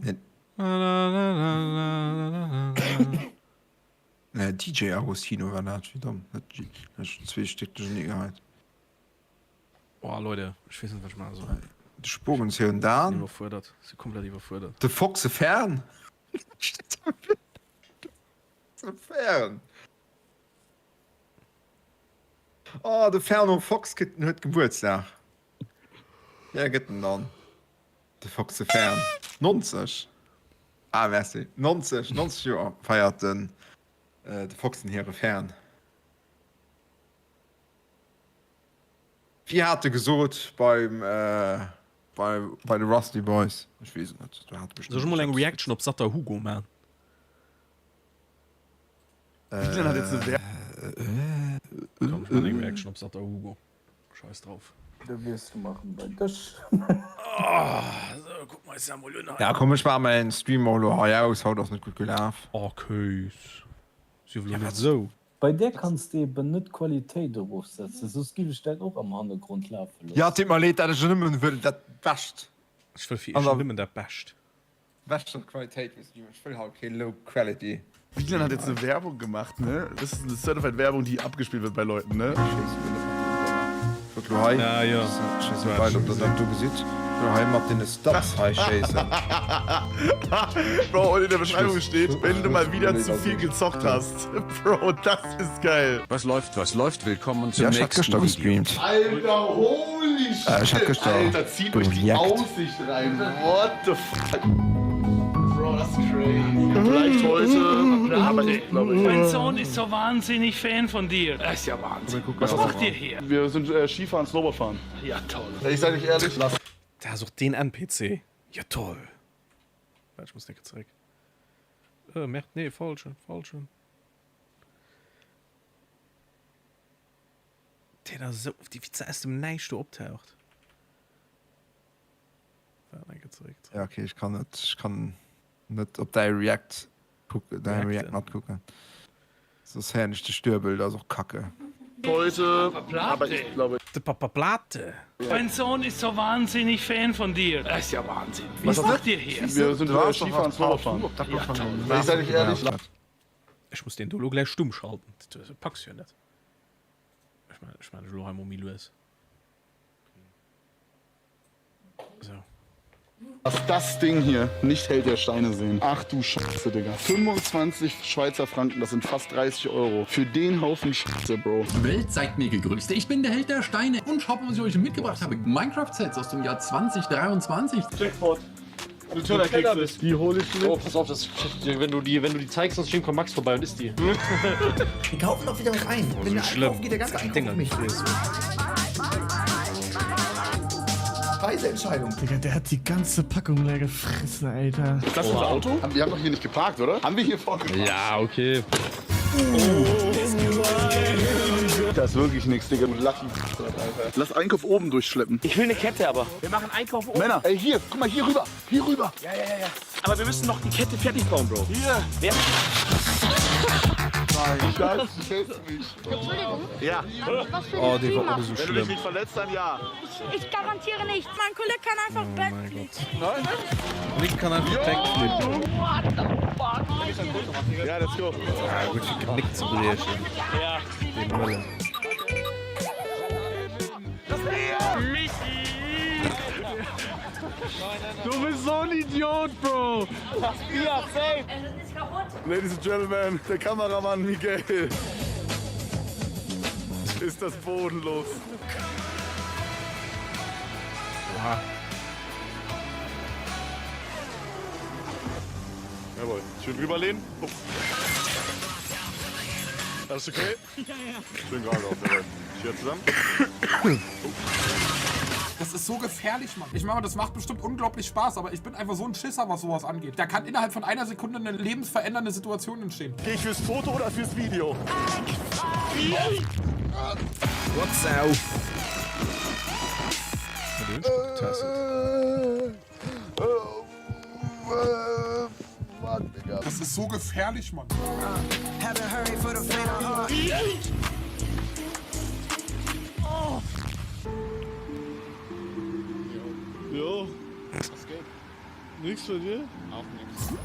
Nee, DJ Agostino war dat, wéi domm. Net Gigi. Ech hunn zwee Stéck duerchernee geheit. Boah, Leute, ech weess net, wat ech maache soll. De Spuerenzéier Dan. Sinn iwwerfuerdert. Si komplett iwwerfuerdert. De Foxe Fern. Foxe Fern. Oh, de Fernand Fox kritt huet Gebuertsdag. Wéi al gëtt en dann, de Foxe Fern? 90? Ah, merci. 90, 90 Joer feiert den de Foxen hire Fern. Wéi hat e gesot beim bei bei de Rusty Boys? Ech weess et net. Do hat e Soll ech bestëmmt mol eng eppes Reaction op Satter Hugo man? Wien hat jetzt eine Komm, ech man eng Reaction op Satter Hugo. Scheiß drauf. Da wiers du machen bei dech. Sou, kuck mer eis dat mol un hei. Ja komm ech maache mäin Stream och elo hei aus, haut ass net gutt gelaf. Oh Kéis, sief elo net esou. Bei där kanns de eben net d'Qualitéit erofsetzen, soss giff ech dat och am Hannergrond lafe loossen. Ja, et deet mer leed dat ech nëmmen wëll dat Bescht. Ech wëll fir iech nëmmen dat Bescht. Beschter Qualitéit, weess du, ech wëll halt kee low quality. Wieland hat jetzt eine Werbung gemacht, ne? Das ist eine certified Werbung, die abgespielt wird bei Leuten, ne? Ech wollt lo hei, ech weess net wei ob der dat do gesitt, ech wëll hei mat deene Stats hei schéissen. Bro, und in der Beschreibung steht, wenn du mal wieder zu viel gezockt hast. Bro, das ist geil. Was läuft, was läuft, willkommen Ja, zum ech hat nächsten gëschter Video. gestreamt. Alter, holy Äh, ech hat shit, gëschter Alter, zieht euch die gereact. Aussicht rein, what the fuck. Bro, das ist crazy. Vielleicht heute, aber ich glaube ich. Mein Sohn ist so wahnsinnig Fan von dir. Das ist ja Wahnsinn. Was macht ihr hier? Wir sind äh, Skifahren, Snowboardfahren. Ja, toll. Ich sag euch ehrlich, lass. Dat ass och deen NPC. Ja toll. Waart, ech muss eng Kéier zeréck. Äh, Merde, nee, falschen, falschen. Deen ass esou, wéi se aus dem Näischt do optaucht. Waart, eng Kéier zeréck, Ja, okay, ech kann net, ech kann net op däi React kucken, däi React Reacten. matkucken. Soss héieren ech de Stürbel, dat ass och kacke. Heute, aber ich glaube. De Papa Plate. Mein Sohn ist so wahnsinnig Fan von dir. Das ist ja Wahnsinn. Was macht ihr hier? Wir sind äh, Skifahren, Snowboardfahren. Ja, toll. Ich sag euch ehrlich, Ech muss deen do lo gläich stumm schalten. Dat packs jo net. Ech man, ech man elo hei mol méi lues. So. Dass das Ding hier nicht Held der Steine sehen. Ach du Scheiße, Digga. 25 Schweizer Franken, das sind fast 30 Euro. Für den Haufen Scheiße, Bro. Welt seid mir gegrüßt. Ich bin der Held der Steine und schaut mal, was ich euch mitgebracht habe. Minecraft-Sets aus dem Jahr 2023. Jackpot. Nutella-Kekse. Die hole ich mir. Oh, pass auf, das, wenn, du die, wenn du die zeigst, sonst kommt Max vorbei und isst die. Die kaufen doch wieder was ein. Oh, Wenn so der schlimm. Einkauf geht, der ganze Einkauf Dinger auf mich. gefressen. Weise Entscheidung. Digga, der hat die ganze Packung leer gefressen, Alter. Ist das unser Auto? Haben- Wir haben doch hier nicht geparkt, oder? Haben wir hier vorne geparkt? Ja, okay. Das ist wirklich nichts, Digga. Du Lucky Bastard, Alter. Lass Einkauf oben durchschleppen. Ich will eine Kette aber. Wir machen Einkauf oben. Männer, ey, hier, guck mal, hier rüber. Hier rüber. Ja, ja, ja, ja. Aber wir müssen noch die Kette fertig bauen, Bro. Hier. Wer? Nein, das hilft mich. Entschuldigung. Ja. Was für Oh, dee war och esou Wenn du dich schlëmm. nicht verletzt, dann ja. Ich garantiere nichts. Mein Kollege kann einfach Oh Bett mein Gott. Nick kann einfach backflippen. What the fuck? Ja, let's go. Ah, gutt fir d'Genick ze briechen. Ja. Dee Mëllen. Michi! Du bist so ein Idiot, Bro. Ja, safe! Es ist kaputt. Ladies and Gentlemen, der Kameramann Miguel. Ist das bodenlos. Oha. Jawohl. Schön rüberlehnen. Oh. Alles okay? Ja, ja. Schön gerade auf, jawohl. Hier zusammen. Das ist so gefährlich, Mann. Ich meine, das macht bestimmt unglaublich Spaß, aber ich bin einfach so ein Schisser, was sowas angeht. Da kann innerhalb von einer Sekunde eine lebensverändernde Situation entstehen. Geh ich fürs Foto oder fürs Video? What's auf? Hat den getestet. fuck, Digga? Das ist so gefährlich, Mann. Oh. Jo. Was geht? Nix von dir? Auch nix.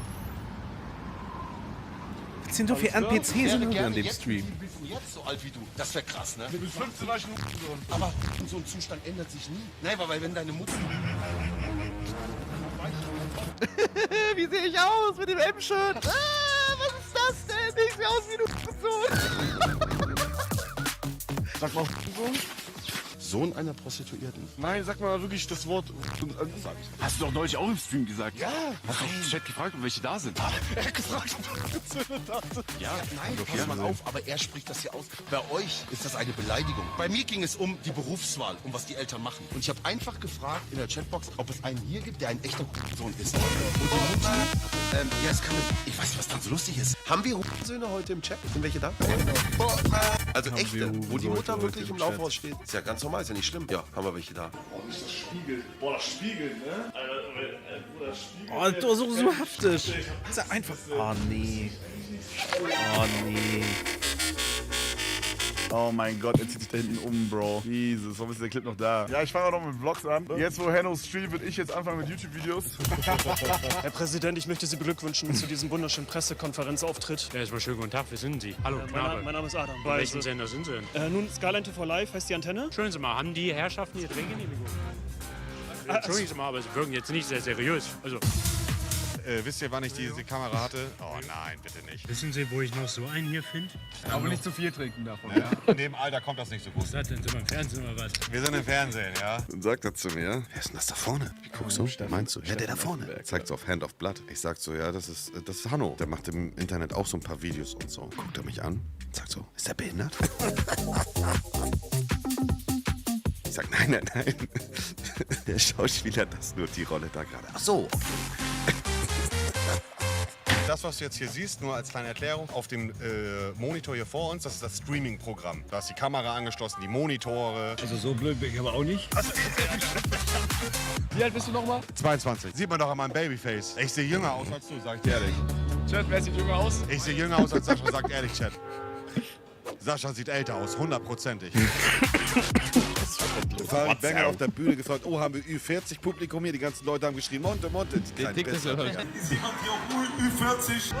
Was sind do fir NPCs elo an deem Stream? Jetzt so alt wie du. Das wäre krass, ne? Mit 15 war ich ein Hurensohn. Aber so ein Zustand ändert sich nie. Nein, weil wenn deine Mutter. Wie sehe ich aus mit dem M-Shirt? Ah, was ist das denn? Ich sehe aus wie ein Hurensohn. Sag mal Hurensohn. Sohn einer Prostituierten. Nein, sag mal wirklich das Wort. Sag ich. Hast du doch neulich auch im Stream gesagt. Ja. Hast doch im Chat gefragt, ob welche da sind. Er hat gefragt, ob Söhne da sind. Ja, Nein, Doch, pass ja. mal auf, aber er spricht das hier aus. Bei euch ist das eine Beleidigung. Bei mir ging es um die Berufswahl, um was die Eltern machen. Und ich habe einfach gefragt in der Chatbox, ob es einen hier gibt, der ein echter Hurensohn ist. Und die Mutter, ähm, ja, es kann, ich weiß nicht, was dran so lustig ist. Haben wir Hurensöhne heute im Chat? Sind welche da? Also Haben echte, wir wo die Hurensöhne Mutter heute wirklich im im Chat? Laufhaus steht. Ist ja ganz normal, ist ja nicht schlimm. Ja, haben wir welche da. Oh, wie das spiegelt. Boah, das spiegelt, ne? Alter, äh, Bruder, das spiegelt. Oh, das ist so, so heftig. Das ist ja einfach. Oh nee. Oh nee. Oh mein Gott, er zieht sich da hinten um, Bro. Jesus, warum ist der Clip noch da? Ja, ich fange auch noch mit Vlogs an. Jetzt, wo Henno streamt, würde ich jetzt anfangen mit YouTube-Videos. Herr Präsident, ich möchte Sie beglückwünschen zu diesem wunderschönen Pressekonferenzauftritt. Ja, erstmal schönen guten Tag, wer sind Sie? Hallo, Äh, mein, Knabe. Na- mein Name ist Adam. Von welchem Sender sind Sie denn? Äh, nun, Skyline TV Live heißt die Antenne. Entschuldigen Sie mal, haben die Herrschaften hier Drehgenehmigung? Ah, Entschuldigen Sie mal, aber Sie wirken jetzt nicht sehr seriös. Also, Äh, wisst ihr, wann ich diese Kamera hatte? Oh nein, bitte nicht. Wissen Sie, wo ich noch so einen hier finde? Aber nicht zu viel trinken davon. Ja. In dem Alter kommt das nicht so gut. Was denn? Sind wir im Fernsehen oder was? Wir sind im Fernsehen, ja. Dann sagt er zu mir, wer ist denn das da vorne? Ich guck so, meinst du? Ja, der da vorne. Zeigt so auf Hand of Blood. Ich sag so, ja, das ist, das ist Hanno. Der macht im Internet auch so ein paar Videos und so. Guckt er mich an, sagt so, ist der behindert? Ich sag, nein, nein, nein. Der Schauspieler das nur die Rolle da gerade. Ach so, okay. Das, was du jetzt hier siehst, nur als kleine Erklärung, auf dem äh, Monitor hier vor uns, das ist das Streaming-Programm. Da ist die Kamera angeschlossen, die Monitore. Also so blöd bin ich aber auch nicht. Wie alt bist du nochmal? 22. Sieht man doch an meinem Babyface. Ich sehe jünger aus als du, sag ich dir ehrlich. Chat, wer sieht jünger aus? Ich sehe jünger aus als Sascha, sagt ehrlich, Chat. Sascha sieht älter aus, hundertprozentig. Farid Bang hat auf der Bühne gefragt, oh, haben wir Ü40 Publikum hier? Die ganzen Leute haben geschrien, Monte, Monte. Die kleinen Dick ist Pisser. er. Sie haben hier auch Ü40.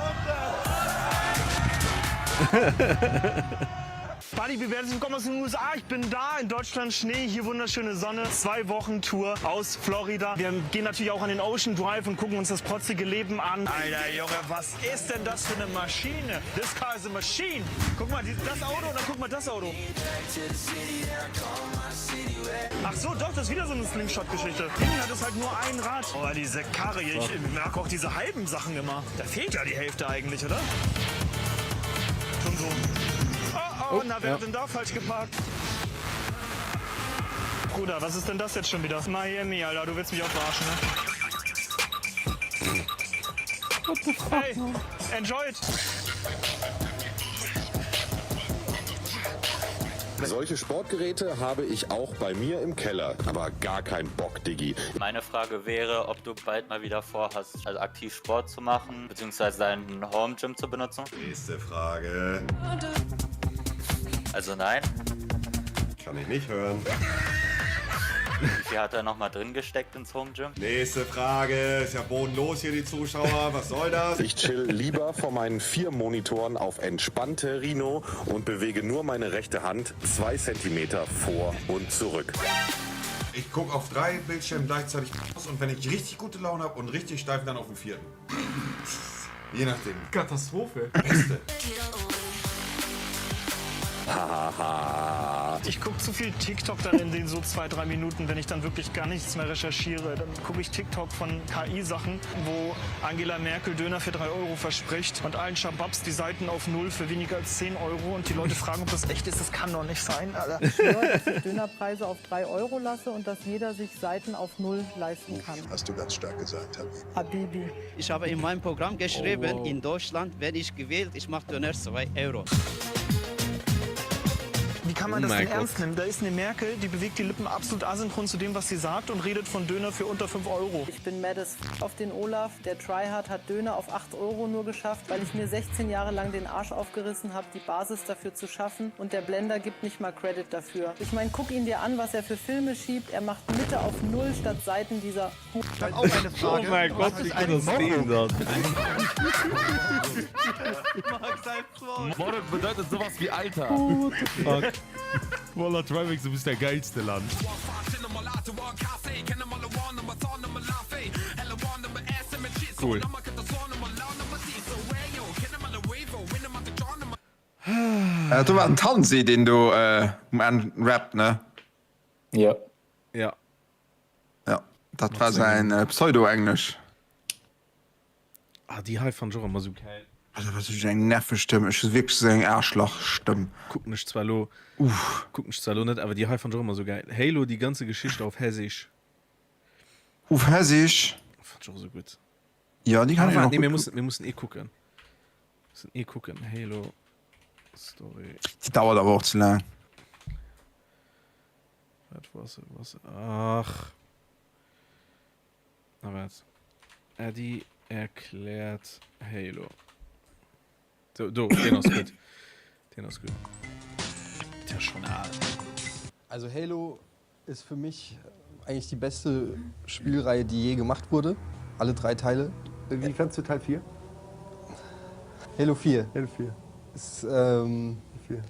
Buddy, wir werden willkommen aus den USA. Ich bin da, in Deutschland Schnee, hier wunderschöne Sonne. Zwei Wochen Tour aus Florida. Wir gehen natürlich auch an den Ocean Drive und gucken uns das protzige Leben an. Alter Junge, was ist denn das für eine Maschine? This car is a machine. Guck mal, die- das Auto und dann guck mal das Auto. Ach so, doch, das ist wieder so eine Slingshot-Geschichte. Hinten hat es halt nur ein Rad. Oh, diese Karre hier. Ich merke auch diese halben Sachen immer. Da fehlt ja die Hälfte eigentlich, oder? Schon so. Oh, oh, Oh, na, wer ja. hat denn da falsch geparkt? Bruder, was ist denn das jetzt schon wieder? Miami, Alter, du willst mich auch verarschen, ne? What the fuck? Hey, enjoy it! Solche Sportgeräte habe ich auch bei mir im Keller. Aber gar kein Bock, Diggi. Meine Frage wäre, ob du bald mal wieder vorhast, also aktiv Sport zu machen, beziehungsweise deinen Home Gym zu benutzen. Nächste Frage. Also nein. Kann ich nicht hören. Wie viel hat er nochmal drin gesteckt ins Home Gym? Nächste Frage. Ist ja bodenlos hier, die Zuschauer. Was soll das? Ich chill lieber vor meinen vier Monitoren auf entspannte Rhino und bewege nur meine rechte Hand zwei Zentimeter vor und zurück. Ich gucke auf drei Bildschirmen gleichzeitig und wenn ich richtig gute Laune habe und richtig steif, dann auf den vierten. Je nachdem. Katastrophe. Beste. Hahaha. Ich gucke zu viel TikTok dann in den so zwei, drei Minuten, wenn ich dann wirklich gar nichts mehr recherchiere. Dann gucke ich TikTok von KI-Sachen, wo Angela Merkel Döner für drei Euro verspricht und allen Schababs die Seiten auf Null für weniger als 10 Euro und die Leute fragen, ob das echt ist. Das kann doch nicht sein, Alter. Ich schwöre, dass ich Dönerpreise auf 3 Euro lasse und dass jeder sich Seiten auf Null leisten kann. Hast du ganz stark gesagt, Habibi. Ich habe in meinem Programm geschrieben, Oh, wow. in Deutschland werde ich gewählt, ich mache Döner 2 Euro. Wie kann man Oh das mein denn ernst Gott. nehmen? Da ist eine Merkel, die bewegt die Lippen absolut asynchron zu dem, was sie sagt und redet von Döner für unter 5 Euro. Ich bin mad as f auf den Olaf. Der Tryhard hat Döner auf 8 Euro nur geschafft, weil ich mir 16 Jahre lang den Arsch aufgerissen habe, die Basis dafür zu schaffen. Und der Blender gibt nicht mal Credit dafür. Ich meine, guck ihn dir an, was er für Filme schiebt. Er macht Mitte auf Null statt Seiten dieser Hu Ich hab auch eine Frage. Oh mein Gott, Was wie ist gut ein das Ding Morok? das. Morok bedeutet sowas wie Alter. What the fuck? Wallah, Trimax, du bist der geilste Land. Cool. Äh, do war den Tansi, deen do äh, um Enn rappt, ne? Ja. Ja. Ja, dat war säin äh, Pseudo-Englesch. Ah, déi hei fand ech och ëmmer sou geil. Alter, wat huet ech eng nerveg Stëmm. Ech hu wierklech sou eng Aarschlach-Stëmm. Kucken ech zwar lo, kucken ech zwar lo net, awer déi hei fand ech och ëmmer sou geil. Halo, die ganze Geschichte auf Hessisch. Auf Hessisch? Fand ech och sou gutt. Ja, déi kann Ah, ech waart, och nee, mir gutt mussen, mir mussen eh kucken. Mussen eh kucken. Halo Story. Déi dauert awer och ze laang. Wat war se, was se, ach. Na wat. Äddi erkläert Halo. Do, do, deen ass gutt. Deen ass gutt. Der ass schon al. Also Halo ist für mich eigentlich die beste Spielreihe, die je gemacht wurde. Alle drei Teile. Wie fandst du Teil 4? Halo 4. Halo 4. Ist, ähm, 4.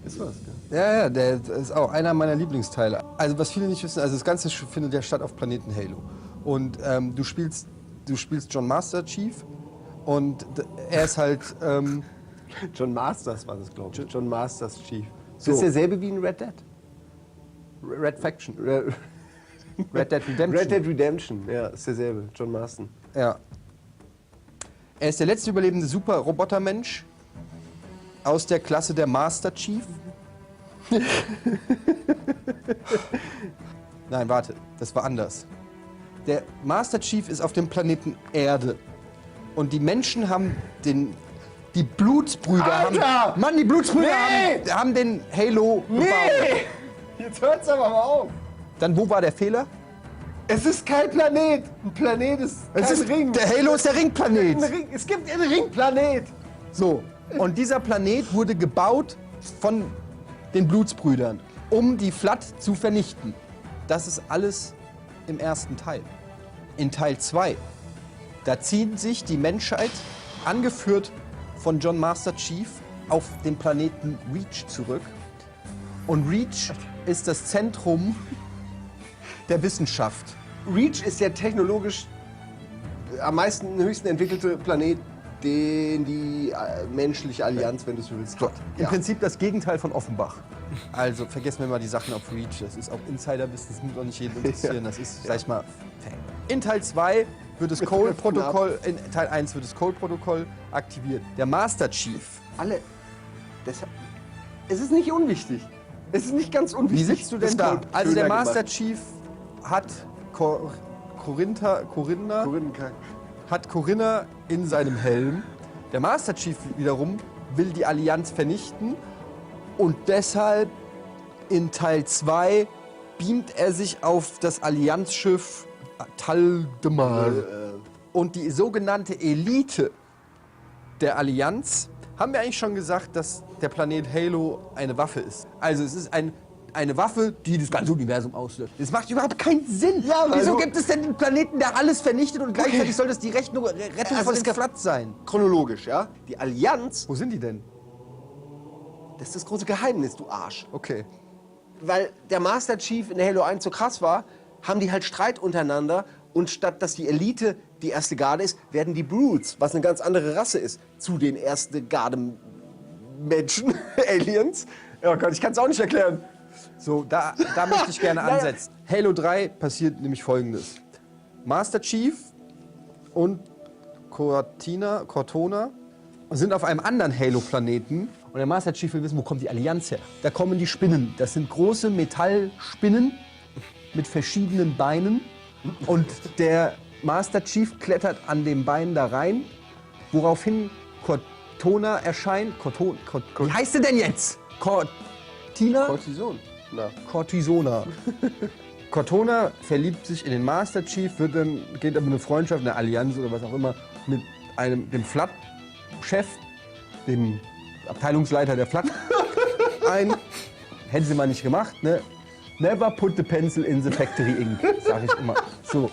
Ist was, gell? Ja, ja, der ist auch einer meiner Lieblingsteile. Also was viele nicht wissen, also das Ganze findet ja statt auf Planeten Halo. Und ähm, du spielst, du spielst John Master Chief und d- er ist halt ähm, John Masters war das, glaube ich. John Masters Chief. So. Das ist derselbe wie in Red Dead. Red Faction. Red, Red Dead Redemption. Red Dead Redemption, ja, ist derselbe. John Marston. Ja. Er ist der letzte überlebende Super-Robotermensch aus der Klasse der Master Chief. Nein, warte, das war anders. Der Master Chief ist auf dem Planeten Erde. Und die Menschen haben den. Die Blutsbrüder Alter! haben. Mann, die Blutsbrüder Nee! haben, haben den Halo Nee! gebaut. Jetzt hört's aber mal auf. Dann wo war der Fehler? Es ist kein Planet. Ein Planet ist Es kein ist, Ring. Der Halo ist der Ringplanet. Ein Ring. Es gibt einen Ringplanet. So, und dieser Planet wurde gebaut von den Blutsbrüdern, um die Flat zu vernichten. Das ist alles im ersten Teil. In Teil 2, da ziehen sich die Menschheit, angeführt von John Master Chief, auf den Planeten Reach zurück. Und Reach ist das Zentrum der Wissenschaft. Reach ist der technologisch am meisten, höchsten entwickelte Planet, den die äh, menschliche Allianz, wenn du es so willst, hat. Im Prinzip das Gegenteil von Offenbach. Also vergessen wir mal die Sachen auf Reach. Das ist auch Insiderwissen, das muss auch nicht jeden interessieren. Das ist, sag ich mal, Fact. In Teil 2 wird das Cole-Protokoll, in Teil 1 wird das Cole-Protokoll aktiviert. Der Master Chief. Alle. Deshalb, es ist nicht unwichtig. Es ist nicht ganz unwichtig. Wie sitzt du denn dass da? Cole Also der Fehler Master gemacht. Chief hat Cor Korintha, Corinna, hat Corinna in seinem Helm. Der Master Chief wiederum will die Allianz vernichten und deshalb in Teil 2 beamt er sich auf das Allianzschiff Taldemar. Und die sogenannte Elite der Allianz, haben wir eigentlich schon gesagt, dass der Planet Halo eine Waffe ist. Also es ist ein, eine Waffe, die das ganze Universum auslöscht. Das macht überhaupt keinen Sinn. Ja, weil Wieso du- gibt es denn einen Planeten, der alles vernichtet und gleichzeitig soll das die Rechnung, Rettung Also von es den gab- Flat sein? Chronologisch, ja? Die Allianz. Wo sind die denn? Das ist das große Geheimnis, du Arsch. Okay. Weil der Master Chief in Halo 1 so krass war, haben die halt Streit untereinander und statt dass die Elite die erste Garde ist, werden die Brutes, was eine ganz andere Rasse ist, zu den ersten Garde-Menschen, Aliens. Oh Gott, ich kann es auch nicht erklären. So, da, da möchte ich gerne Naja. ansetzen. Halo 3 passiert nämlich folgendes. Master Chief und Cortina, Cortona sind auf einem anderen Halo-Planeten. Und der Master Chief will wissen, wo kommt die Allianz her? Da kommen die Spinnen. Das sind große Metallspinnen mit verschiedenen Beinen. Und der Master Chief klettert an dem Bein da rein, woraufhin Cortona erscheint. Corton, Cort, wie heißt sie denn jetzt? Cor, Cortina? Cortison. Na. Cortisona. Cortona verliebt sich in den Master Chief, wird dann, geht aber eine Freundschaft, eine Allianz oder was auch immer mit einem, dem Flat-Chef, dem Abteilungsleiter der Flat ein. Hätten sie mal nicht gemacht, ne? Never put the pencil in the factory ink, sag ich immer. So.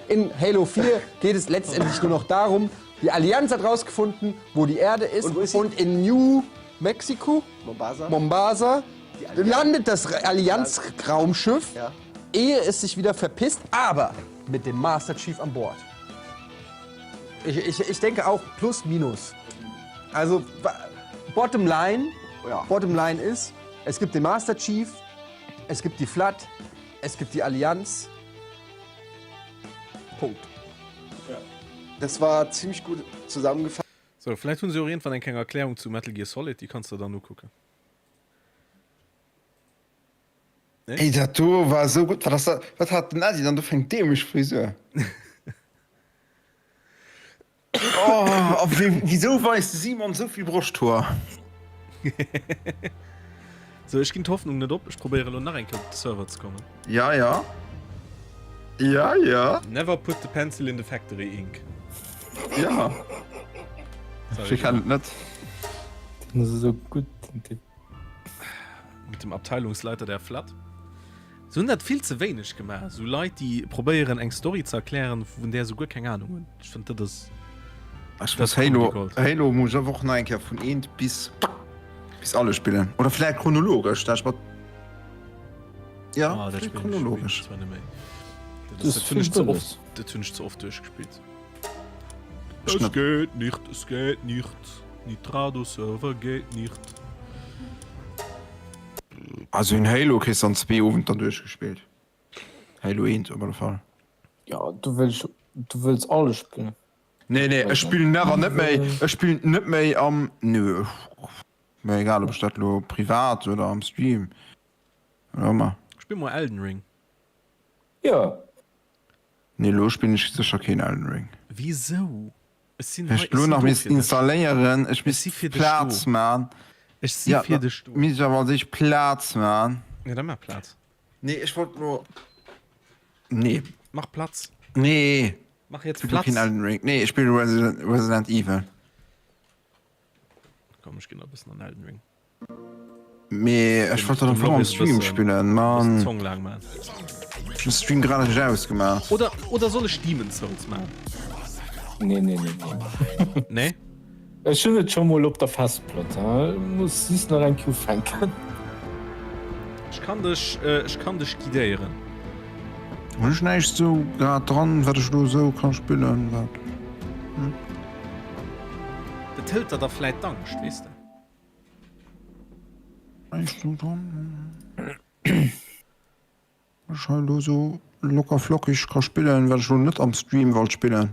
In Halo 4 geht es letztendlich nur noch darum, die Allianz hat rausgefunden, wo die Erde ist. Und wo ist sie? Und in New Mexico, Mombasa. Mombasa, Die Allianz. landet das Allianz-Raumschiff, Ja. ehe es sich wieder verpisst, aber mit dem Master Chief an Bord. Ich, ich, ich denke auch plus minus. Also wa- Bottom Line, Ja. Bottom Line ist, es gibt den Master Chief, es gibt die Flood, es gibt die Allianz. Punkt. Das war ziemlich gut zusammengefasst. Sou, vläicht hunn se och iergendwann eng kleng Erklärung zu Metal Gear Solid, déi kanns de dann ukucken. Nee? Ey, dat do war esou gutt. Wat ass dat? Wat hat den Ady dann do fir eng dämlech Frisur? Oh, a wéi, wisou weist de Simon esou vill Broschthoer? Sou, ech ginn d'Hoffnung net op. Ech probéiere lo nach eng Kéier op de Server ze kommen. Ja, ja. Ja, ja. Never put the pencil in the factory ink. Ja. Sorry, Ech kennen et net. Den ass esou gutt, den Typ. Mit dem Abteilungsleiter der Flat. Se hunn dat vill ze wéineg gemaach, esou Leit déi probéieren eng Story ze erklären vun där se guer keng Ahnung hunn. Ech fënnt dat ass Ech dat muss ass Comedy Halo, Gold. Halo muss ech och nach eng Kéier vun eent bis bis alle spillen. Oder vläit chronologesch, dat ech mat Ja, Ah, dat vläit spillen ech chronologesch. zwar net méi. Dat Das ass, ist dat hunn ech vill ze Wëlles. oft, dat hunn ech ze oft duerchgespillt. Ech Es net. geht nicht, es geht nicht, Nitrado Server geht nicht. Also en Halo kriss de an zwee Owenter duerchgespillt. Halo 1 op alle Fall. Ja, du wëlls, du wëlls alles spillen. Nee nee, ech spillen awer net méi, ech spillen net méi am, nö, mir egal ob ech dat lo privat oder am Stream oder ëmmer. Spill mol Elden Ring. Jo. Nee lo spillen ech sécher keen Elden Ring. Wisou? Ech sinn hei, Ech ech lo sinn nach do misst fir dech. installéieren, ech Ech misst si fir dech Plaz do. man. Ech si Ja, fir dech do. misst ech awer als éischt Plaz man. Ja, da maach Plaz. Nee, ech wollt lo. Nee. Mach Platz. Nee. Mach jetzt Ich spiel Platz. Keen Elden Ring. Nee, ech spill Resident, Resident Evil. Komm, ech ginn nach e bëssen an Elden Ring. Mee ech wollt dat am Fong am Stream spillen, Mann. Zong laang man. Ech hun Stream grad net ausgemaach. Oder, oder soll ech Demon's Souls man? Nee, nee, nee, nee. Nee? Ech hunn et scho mol op der Festplatt, muss just nach eng Kéier ufänken. Ech kann dech, ech kann dech guidéieren. Hunn ech näischt sou grad dran, wat ech lo sou ka spillen, wat? Hm? Dat hëlt der da vläit d'Angscht, weess de. Ech hei lo sou locker flockig ka spillen, wat ech lo net am Stream wollt spillen.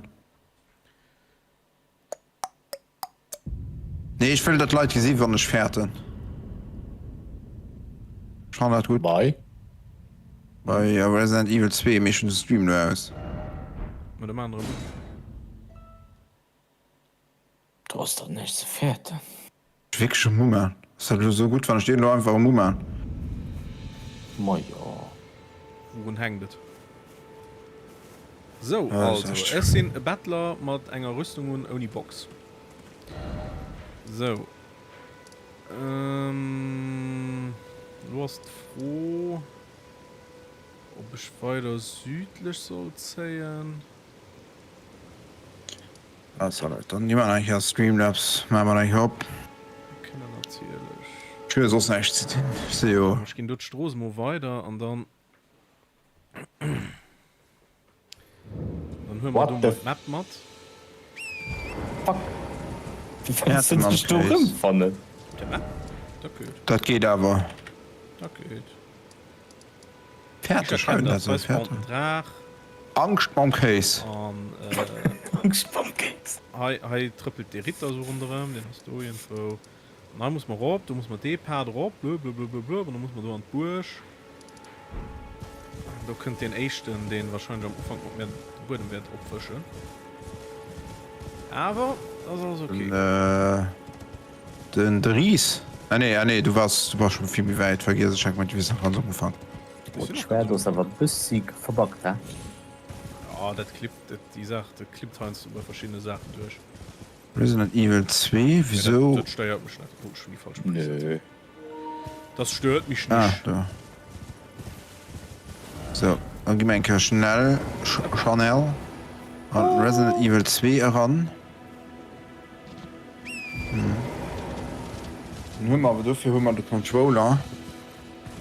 Nee, ech wëll dat d'Leit gesi wann ech fäerten. Ech fannen dat gutt. Bei? Bei Resident Evil 2, mee ech hunn de Stream lo aus. Mat dem aneren. Do ass dach näischt ze fäerten. Wierklech e Mumma? Ass dat elo sou gutt wann ech deen elo einfach e Mumma? Majo. Wourun hänkt et? Sou, Ja, das ist also, echt ech sinn e Bettler mat enger Rüstung un ouni Box. Sou. Ähm, elo ass d'Fro, ob ech weider südlech soll zéien. Also Leit, dann gi mer nach eng Kéier Streamlabs, maache mer nach eng Kéier op. Mir kënnen natierlech. Ech hu jo soss näischt ze dinn, ech si jo. Ech ginn do d'Strooss emol weider an dann. Dann huele mer do mol d'Map mat. Fuck. Wéi wëlls de dech do erëmfannen? Op der Map? Dat geet. Dat geet awer. Dat geet. Fäerteg, schreiwen dat esou, fäerteg. Angscht mam Kéis. An Angscht mam Kéis. Hei, hei trëppelt dee Ritter esou ronderëm, deen ass do iergendwou. An hei muss mer erop, do muss mer dee Pad erop, blöblöblöblöblöb, an da muss mer do an d'Buerg. An do kënnt deen éischten, deen wahrscheinlech am Ufank mat mir de Buedem wäert opwëschen. Awer ass alles okay. Den, den, de Ris. Ah nee, ah nee, du wars, du wars schon vill méi wäit, vergiess, ech hat gemengt du wiers nach ganz am Ufank. Oh, d'Schwert ass awer bëssi verbuggt, he? Ja, dat klippt, dat, déi Saach, dat klippt heiansdo bei verschiddene Saachen duerch. Resident Evil 2, wisou? Dat stéiert mech net. Oh, ech hunn déi falsch Preset. Das stört mich Ah, nicht. do. Sou, da gi mer eng Kéier schnell, Chanel, an Resident Evil 2 eran. Dann hu mer awer, dofir hu mer de Controller.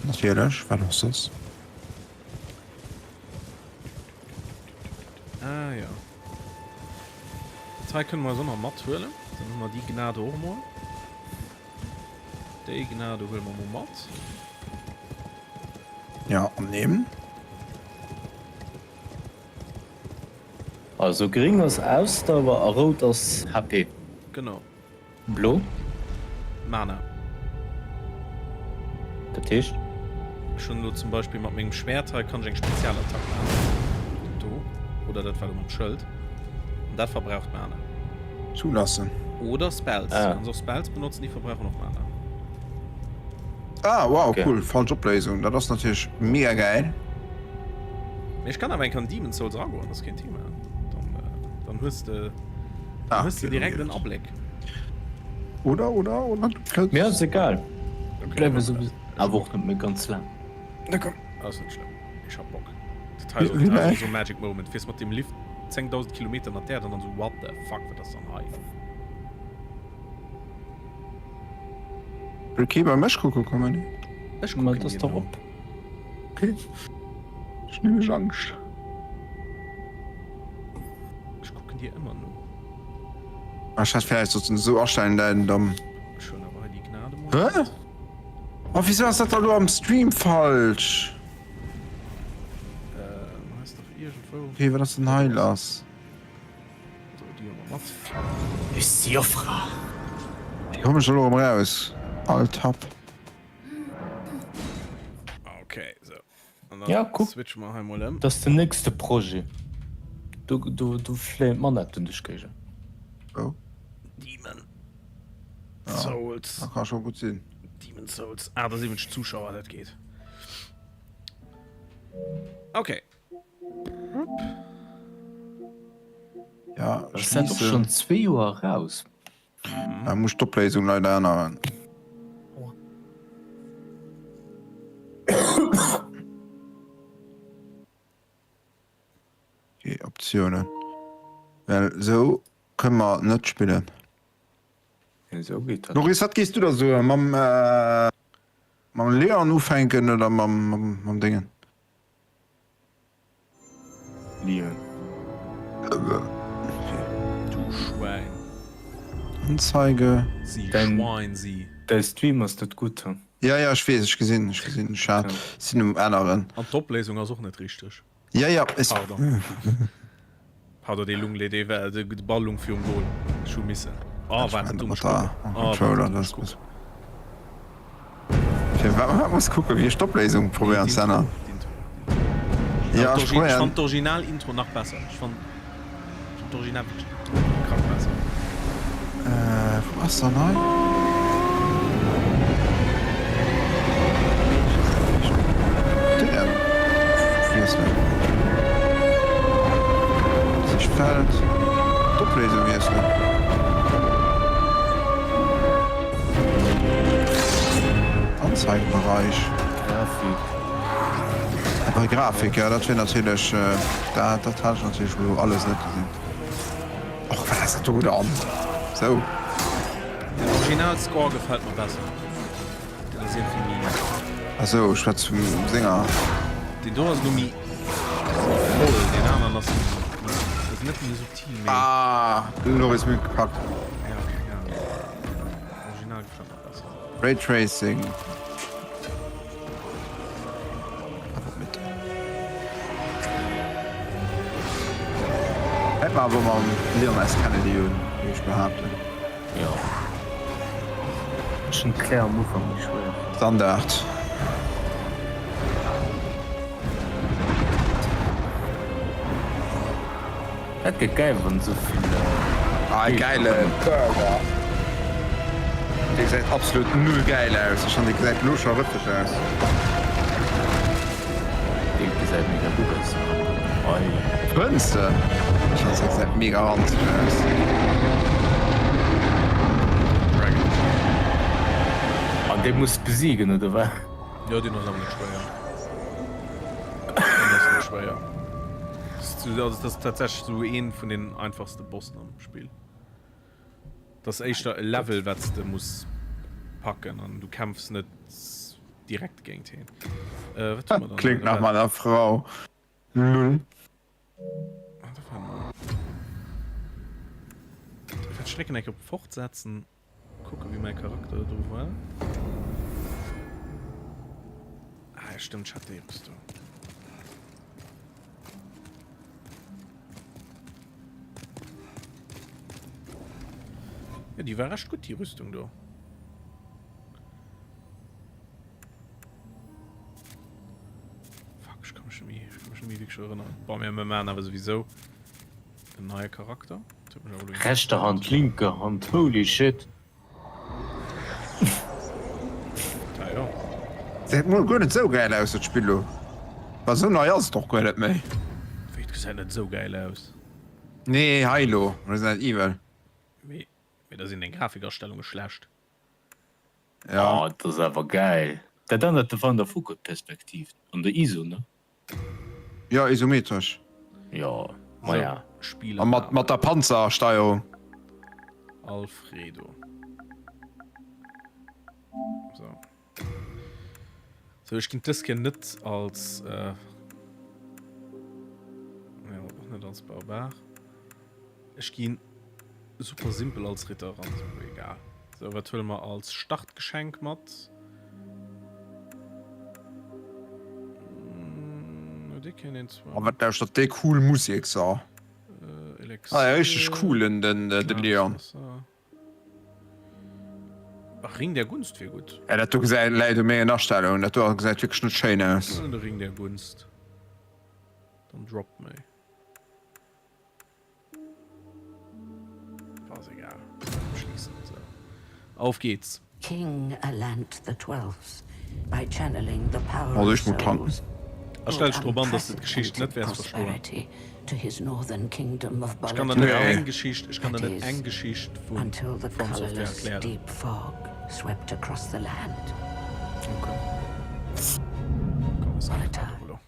Natierlech, wat och soss. Ah jo. Dat hei kënne mer eis och nach mathuelen. Dann hu mer déi Gnade och emol. Déi Gnade huele mer emol mat. Ja, annehmen. Also gring ass Ausdauer a rout ass HP. Genau. Blo? Mana. Dat heescht? Ech hunn elo zum Beispill mat mengem Schwert hei kann ech eng Spezialattack maachen. Do. Oder dat war elo mam Schëld. An dat verbraucht Mana. Zulassen. Oder Spells. Ah. Du kanns och Spells benotzen, déi verbrauchen och Mana. Ah, wow, cool. Falsch Opléisung. Dat ass natierlech mega gäil. Mee ech kann awer eng Kéier an Demon's Souls eragoen, dat ass keen Thema. Dann, dann hues de, dann hues de direkt en Abléck. Oder, oder, oder du kënns. Mir ass egal. Bleiwe souwisou awer och net méi ganz laang. Na komm. Ass net schlëmm. Ech hab Bock. Dat hei ass och esou Magic Moment. Fiers mat dem Lift 10.000 Kilometer ënnert d'Äerd an dann esou what the fuck, wat ass dann hei? Wëll kee bei mech kucke kommen? Ech Ma et ass dach op. Okay. Ech hunn nämlech Angscht. Ech kucken dir ëmmer no. Ah, ech hätt vläicht sollten esou astellen, dat en dann. Ech huelen awer hei déi Gnade mol Hä? mat. Oh, wieso ass dat da lo am Stream falsch? Äh, hei ass dach iergendwou. Okay, wat ass denn hei lass? So, déi hu mer mat. Siofra. Wéi kommen ech da lo erëm raus? Alt Tab. Okay, so. An dann Ja, kuck. switche mer hei mol ëm. Dat ass den nächste Projet. Do, do, do fléien d'Manetten duerch d'Géigend. Oh. Demon Ja, Souls. Dat ka scho gutt sinn. Demon Souls. 78 Zuschauer, dat geet. Okay. Ja, Dat ass och schonn zwee Joer eraus. Da muss ech d'Opléisung leider änneren. Okay, Optiounen. Well esou kënne mer net spillen. Esou geet dat. Loris, wat géifs du da soen? Mam, mam Leon ufänken oder mam, mam, mam Déngen? Leon. Du Schwein. Anzeige. Sie Schwein, sie. Däi Stream ass net gutt, hu? Ja, ja, ech weess, ech gesinn, ech gesinn, ech hat, sinn um änneren. An d'Opléisung ass och net richteg. Ja, ja, es. Pardon. Pardon, dee lung, dee war, de Ball lung virum Goal. Ech hu missen. Oh, Ech wat man dumm mat der Oh, Controller, wat dumm das muss. Fir wat wat muss kucken, wéi ech d'Opléisung probéieren ze änneren. Ja, Ja, ech ech probéieren. fand d'Original Intro nach besser. Ech fand d'Original wierklech krank besser. Äh, wou ass dann hei? Dingen wiesselen. Sichtfeld, d'Opléisung wiesselen. Anzeigenbereich. Grafik. Bei Grafik, ja, dat wier natierlech, dat dat hat ech natierlech elo alles net gesinn. Och wat ass dat do dann? Sou. Den Original Score gefällt mer besser. Den ass iergendwéi méi. Ah sou, ech schwätz vum senger. Den do ass elo méi voll, deen aneren ass méi, ass net méi subtil, mee. Ah, elo hues mech gepackt. Ja, keng Ahnung. Original gefällt mer besser. Raytracing. Hätt mer awer mam Leon S. Kennedy un, géif ech behaapten. Jo. Ech hunn d'Claire am Ufank méi schwéier fonnt. Standard. Dat gëtt gäil wann esou vill. Ah, e gäile Burger. Dee gesäit absolut null gäil aus. Ech fannen dee gesäit elo scho rëffeg aus. Dee gesäit mega gutt aus. Oi. Fënns de? Ech fannen dee gesäit mega ranzeg aus. An dee muss besiegen oder wat? Jo deen ass awer net schwéier. Deen ass net schwéier. Also dat ass tatsächlech sou een vun den einfachste Bossen am Spill. Dat ass éischter e Level wat s de muss packen an du kämpfs net direkt géint heen. Wat hu mer dann? Kléngt nach meiner Frau. Lull. Ech drécken eng Kéier op Fortsetzen. Kucke wéi mäi Charakter do war. Ah, stimmt, ich hatte eppes do. Ja, die war recht gut, die Rüstung do. Fuck, ich kann mich nicht mehr, ich kann mich nicht mehr wirklich erinnern. Boah, wir machen aber sowieso den neue Charakter. Rechter Hand, linke Hand, holy shit. Gesäit mol guer net sou gäil aus dat Spill lo. Wa sou nei ass et och guer net méi. Wéi et gesäit net sou gäil aus? Nee hei lo Resident Evil. Mee da sinn deng Grafikastellunge schlecht. Ja. Oh dat ass awer gäil. Dat anert dat war an der Vogelperspektiv, an der ISO ne? Jo, isometresch. Jo, maja. A mat mat der Panzersteierung. Alfredo. So. So, ech ginn dës Kéier net als äh, ja, och net als Barbar. Ech ginn super simpel als Ritter eran, ist mir egal. So, wat huele mer als Startgeschenk mat? Mm, dee kéint een zwar. Oh, wat lauschtert dee cool Musek, so. Äh, Elixier. Ah, ja, richtig cool, den, den, den Leon. Ach, Ring der Gunst wier gutt. Ja, dat do gesäit, läit u mengen Astellungen. Dat do gesäit wierklech net schéin aus. De Ring der Gunst. Dann droppt méi. Auf geht's. King Allant the Twelfth by channeling the power Also of ech mol tanken. souls A stell dech drop an, dass de d'Geschicht net wäerts verstoen. prosperity to his northern kingdom of Ech kann der net Boletaria. eng Geschicht, ech kann der That net is, eng Geschicht vu until the From Software colorless erklären. deep fog swept across the land. Okay. Komm, es geht weiter, Elo.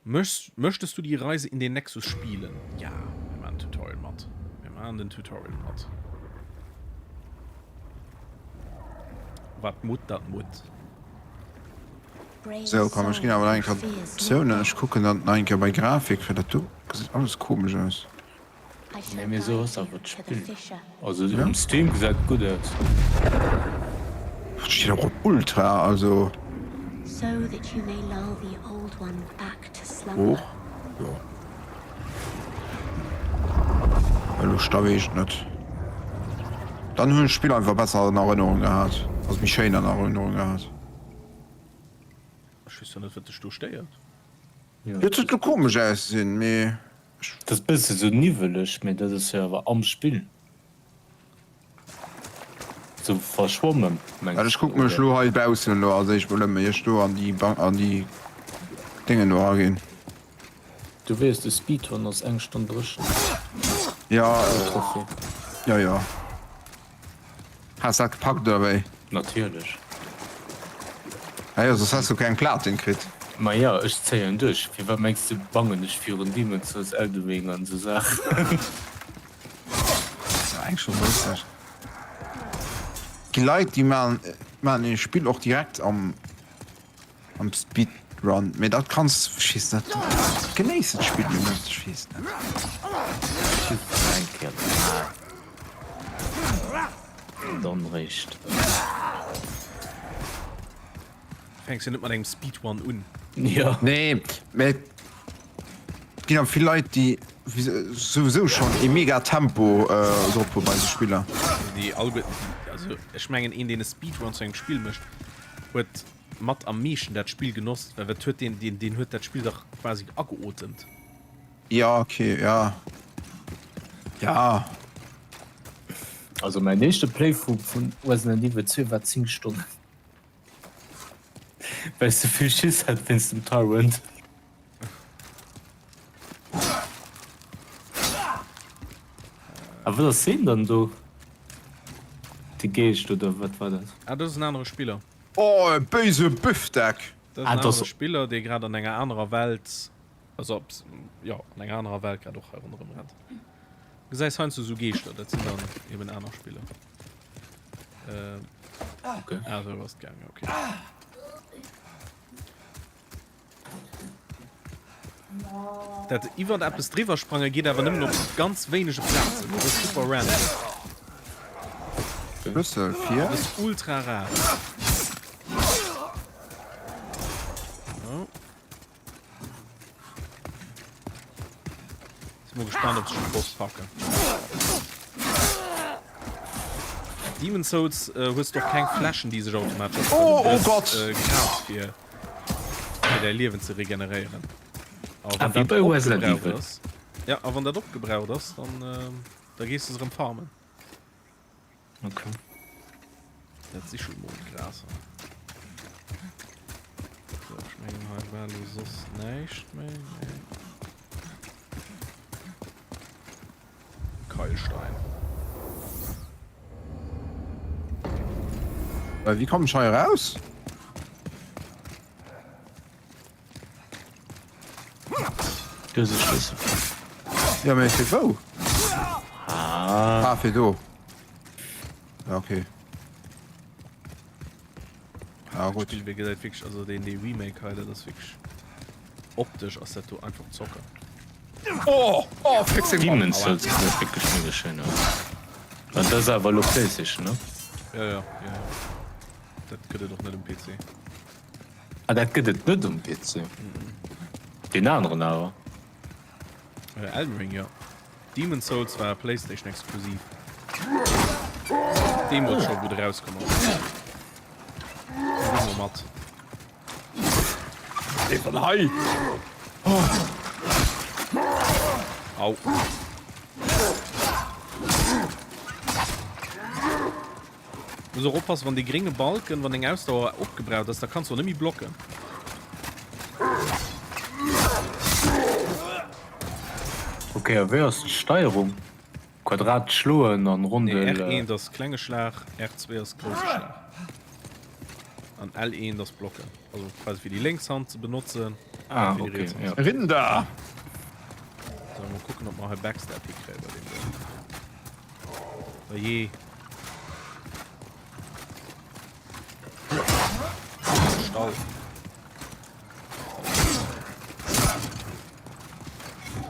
Möchtest du die Reise in den Nexus spielen? Ja, mir maan den Tutorial mat. Mir maan den Tutorial mat. Wat mutt, dat mutt. Sou, komm, ech ginn awer nach eng Kéier Optiounen. Ech kucken dann nach eng Kéier bei Grafik, well dat do gesäit alles komesch aus. Nee mee sou ass awer d'Spill. Also um Stream gesäit et gutt aus. Et steet och op Ultra, also. Hoch, jo. Elo da weess ech et net. Dann hunn ech d'Spill einfach besser an Erënnerung gehat, also méi schéin an Erënnerung gehat. Ech weess zwar net wat dech do stéiert. Jo, et huet lo komesch ausgesinn, mee ech. Dat ass bësse sou niwweleg, mee dat ass jo awer am Spill sou verschwommen, mengs Well ech de, kucke mech oder? lo hei baussen elo als éischt mol ëm, ier ech do an déi Bank, an déi Déngen do eraginn. Du weess, de Speedrun ass eng Stonn dréchen. Jo, Trophée. jo, jo. Has dat gepackt oder wéi? Natierlech. Ah jo, soss häss du keng Platin kritt. Ma jo, ech zéien duerch. Firwat mengs du bangen ech virun Demon's Souls, Elden Ring an esou Saachen? Ass jo eng schon lusteg. Gi Leit déi maan maan e Spill och direkt am Am Speedrun, mee dat kanns, ech weess net, genéiss et d'Spill jo net, ech weess net. Just eng Kéier gemaach an dann réischt. Fänks jo net mat engem Speedrun un. Jo. Nee, mee et ginn awer vill Leit déi souwisou schonn ee mega Tempo drop hu bei sou Spiller. Déi alleguerten, also ech mengen een deen e Speedrun zu engem Spill mécht, huet mat am meeschten dat Spill genoss, well wat huet deen, deen, deen huet dat Spill dach quasi ageotemt. Ja, okay, ja. Ja. Also mäin éischte Playthrough vun Resident Evil 2 war 10 Stonnen. Well ech sou vill Schiss hat wéinst dem Tyrant. A wat ass heen dann do? De Geescht oder wat war dat? Ah, dat ass en anere Spiller. Oh, e béise Büfdeck! Dat ass en anere Spiller, dee grad an enger anerer Welt, also jo, an enger anerer Welt grad och hei ronderëm rennt. Gesäis heiansdo sou Geeschter, dat sinn dann eben aner Spiller. Ähm, okay. Ah, sou ass et gaangen, okay. Dat iwwert eppes driwwer sprange geet awer nëmmen op ganz wéinege Plazen. Dat ass super random. Schlüssel fir? Dat ass ultra rar. Oh. Sinn mol gespannt ob se de Boss packen. Demon's Souls äh, hues du och keng Fläschen déi sech automatesch Oh, opfëllen. oh Gott! Äh, Gras fir fir däi Liewen ze regeneréieren. A Ah, wann wéi dat bei Resident opgebraucht Evil. ass, ja, a wann dat opgebraucht ass, dann äh, da gees du se erëm farmen. Okay. Dat si schon mol Graser. So, ech mengen hei war lo soss näischt méi. Nee. Keilstein. Äh, wéi kommen ech hei eraus? Dëse Schlüssel. Ja, mee fir wou? Ah. Ah, fir do. Ja, okay. Ja, gut. Spiel, wéi gesäit wierklech, also deen dee Remake hei, dat ass wierklech optesch ass dat do einfach Zocker. Oh, oh, fixing Demon's Souls gesäit wierklech mega schéin aus. An dat ass awer elo PlayStation, ne? Ja, ja, ja, ja. Dat gëtt et och net um PC. Ah dat gëtt et net um PC? Deen aneren awer. Elden Ring jo. Demon's Souls war Playstation exklusiv. Deemols scho wou de rauskomm ass. Elo mat. Dee van hei. Au. Muss och oppassen wann dee grénge Balken, wann deng Ausdauer opgebraucht ass, da kanns du och net méi blocken. Ok, a wéi ass d'Steierung? Quadrat schloen an Rondel. Nee, R1 ass klenge Schlag, R2 ass grousse Schlag. An L1 ass blocken. Also quasi fir déi lénks Hand ze benotzen. Ah, fir déi ok, riets Hand ja. ze benotzen. Rinder! So, mol kucken ob mer hei Backstab hikréie bei deem do. Oje. Stall.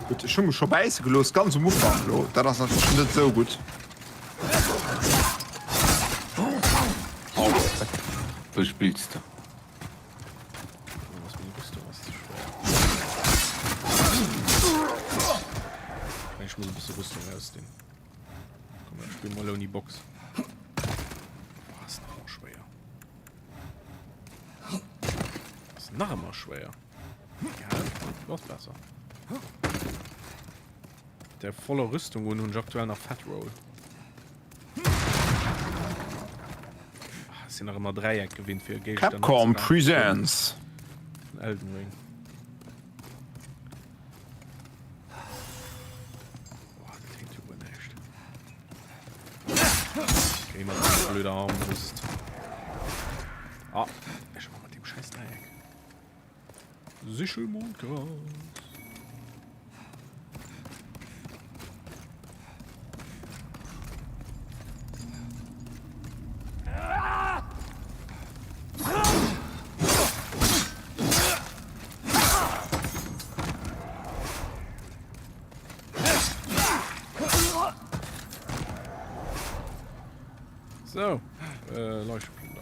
Gutt, ech hu mech scho bäisse gelooss, ganz um Ufank elo. Dat ass natierlech net esou gutt. Wou spills de? Ech muss e bësse Rüstung ausdinn. Komm, ech spill mol ouni Box. Boah, ass nach ëmmer schwéier. Ass nach ëmmer schwéier. Ja, ass besser. Der voller Rüstung un hunn ech aktuell nach Fat Roll. Ah, sinn nach ëmmer Dräieck gewinnt fir Géigestänn Capcom Presents. Elden Ring. Boah, dat hänkt jo guer näischt. Okay, mat der blöder Armbrust. Ah, ech mach mat dem scheiß Dreieck. Sichelmondgras. So, äh, Leuchtplunder.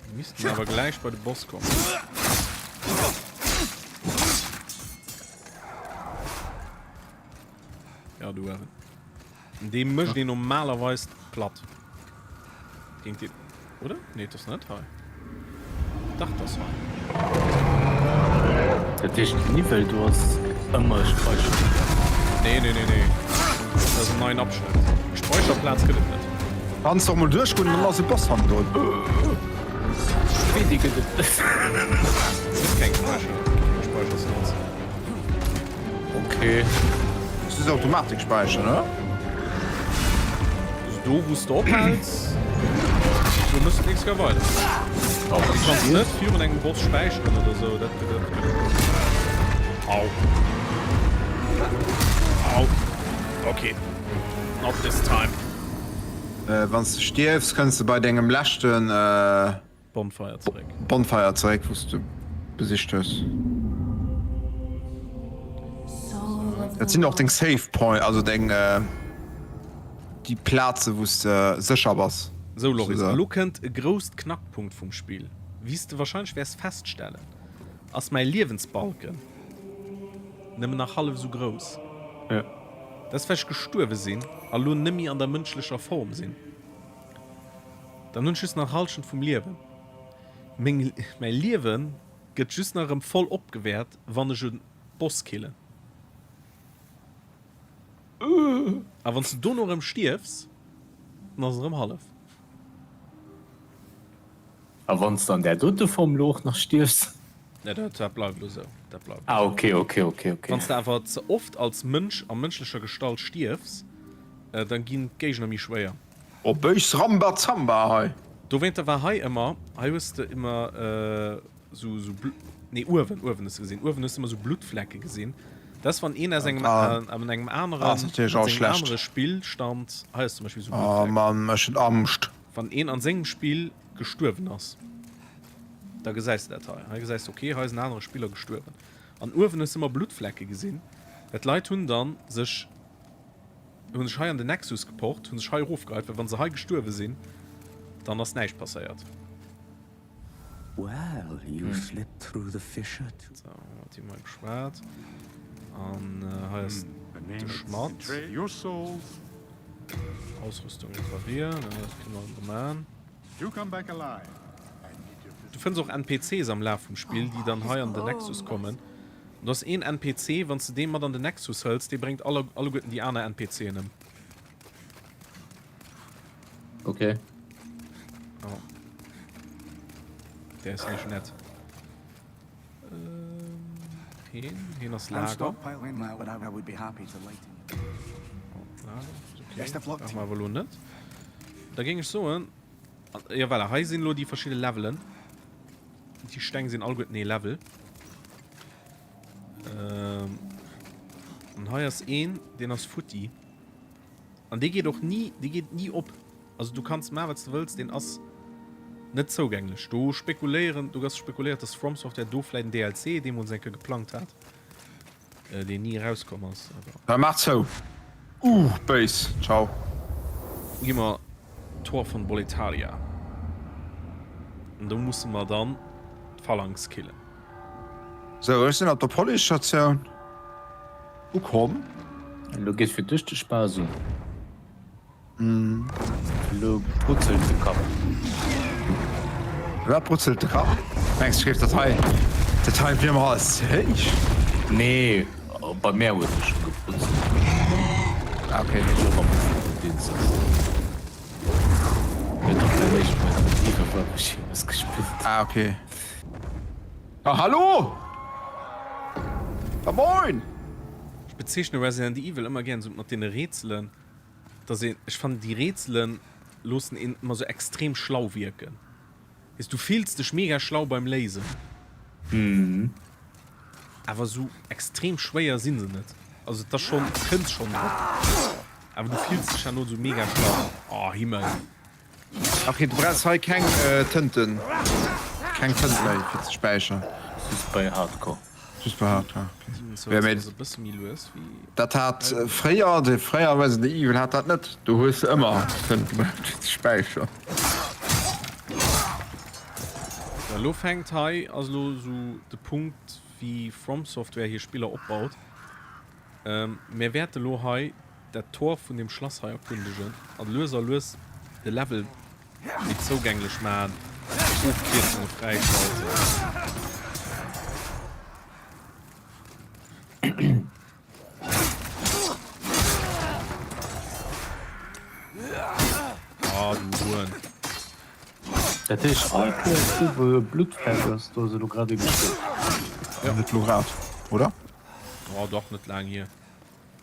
Wir müssten aber gleich bei den Boss kommen. Ja, du Evan. Dee mécht een normalerweis platt. Géint deen, oder? Nee, et ass net hei. Dach, et ass hei. Dat heescht, den Niwwel do ass. Ëmmer Speicherplaz. Nee, nee, nee, nee. Dat ass en neien Abschnitt. Speicherplaz gëtt et net. Kanns de och mol duerchgoen, dann ass e Boss hannendrun. Wéi déi gëtt et net. Et gëtt keng Speicher, keng Speicherslots. Okay. Das ist Automatik speichern, oder? Also do wou s de ophäls, do mëss de d'nächst Kéier weider. Du kanns net virun engem Boss späicheren oder sou, dat gëtt et net. Au. Au. Okay. Not this time. Äh, wann s de stierfs, kënns de bei dengem leschten. Äh. Bonfire zeréck. Bonfire zeréck, wou s de besicht hues. Dat sinn och deng Save Point, also deng déi Plaze wou s de sécher bass. Sou Loris, elo kënnt e grousst Knackpunkt vum Spill. Wéi s de wahrscheinlech wäers feststellen, ass mäi Liewensbalken nëmmen nach hallef esou grouss. Dat ass well ech gestuerwe sinn a lo nëmmi an der mënschlecher Form sinn. Dann hunn ech just nach Halschent vum Liewen. Meng, mäi Liewen gëtt just nach erëm voll opgewäert, wann ech e Boss killen. A wann s de dono erëm stierfs, dann ass et erëm hallef. A wann s de an där dote Form elo och nach stierfs? Nee, dat, dat bleift elo esou. Dat bleift Ah, okay, okay, okay, okay. Wann s de awer ze oft als Mënsch a mënschlecher Gestalt stierfs, dann ginn d'Géigner méi schwéier. Oh béis Rambazamba hei! Dowéinter war hei ëmmer, hei hues de ëmmer sou, sou Bl-, nee uewen, uewen hues de gesinn, uewen hues de ëmmer sou Bluttflecke gesinn. Dat ass wann een aus engem, an engem aneren, Ah, ass natierlech an och sengem schlecht. anere Spillstand, hei ass zum Beispill sou Oh Bluttfleck. Mann, ech hunn Angscht. Wann een an sengem Spill gestuerwen ass, da gesäis de dat hei. Hei gesäis de, okay, hei ass en anere Spiller gestuerwen. An uewen hues de ëmmer Bluttflecke gesinn, well d'Leit hunn dann sech, Hunn sech hei an den Nexus geporrt, hunn sech hei erofgeheit, well wann se hei gestuerwe sinn, dann ass näischt passéiert. Well, you slipped through the fissure to. Sou, mat him hei geschwat. An hei ass de Schmadd. Ausrüstung reparieren, ja, dat kënne mer erëm man. Du fënns och NPCs am Laf vum Spill, déi dann hei an den Nexus kommen. An do ass een NPC, wann s de dee mat an den Nexus hëls, dee bréngt alle, alleguerten déi aner NPCen ëm. Okay. Oh. Der ist nicht nett. Ähm, heen, heen ass Lager. Oh, Lager, okay. Brauche mer awer elo net. Da géing ech soen, jo voilà, hei sinn elo déi verschidde Levelen. Déi Steng sinn alleguerten ee Level. Ähm, an hei ass een, deen ass futti. An dee geet och ni, dee geet ni op. Also du kanns maachen, wat s de wëlls, deen ass net zougänglech. Do spekuléieren, do ass spekuléiert, dass From Software do vläit en DLC deemools eng Kéier geplangt hat. Deen ni erauskomm ass, awer. Da maach zou. Uh, béis. Ciao. Gi mer d'Tor vun Boletaria. An do musse mer dann d'Phalanx killen. Sou, ech sinn op der Policestatioun ukomm. Elo geet fir dech de Spaass un. Elo brutzelt de Kapp. Wat brutzelt de Kapp? Mengs de, ech géif dat hei, dat hei wier mer alles ze héich? Nee, bei mär huet e scho gebrutzelt. Ah, okay. Ech och am Ufank vum Dienst. Huet och mäin éischt Resident Evil war, wou ech jeemools gespillt. Ah, okay. Ah, hallo! Ja, moin! Ech bezeechne Resident Evil ëmmer gären esou mat deene Rätselen. Dass een, ech fannen déi Rätselen loossen een ëmmer sou extrem schlau wierken. Weess, du fills dech mega schlau beim Léisen. Awer sou extrem schwéier sinn se net. Also et ass schonn, du kënns schonn drop, awer du fills dech herno sou mega schlau. Oh Himmel. Ok, du brauchs hei keng Tënten, keng Tënt méi fir ze späicheren. Just bei Hardcore. Just bei Hardcore, ok. Ja, mee dat hat fréier, de fréier Resident Evil hat dat net. Do hues de ëmmer Tënt gebraucht fir ze späicheren. So, elo fänkt hei ass elo sou de Punkt wéi From Software hir Spiller opbaut. Mir wäerte lo hei dat Tor vun dem Schlass hei erkundegen an lues a lues de Level méi zougänglech maachen, Ofkierzunge fräischalten. Dat heescht all Kéiers do wou e Bluttfleck ass, do ass elo grad ee gestuerwen? Jo. Net elo grad, oder? Oh dach, net laang hier.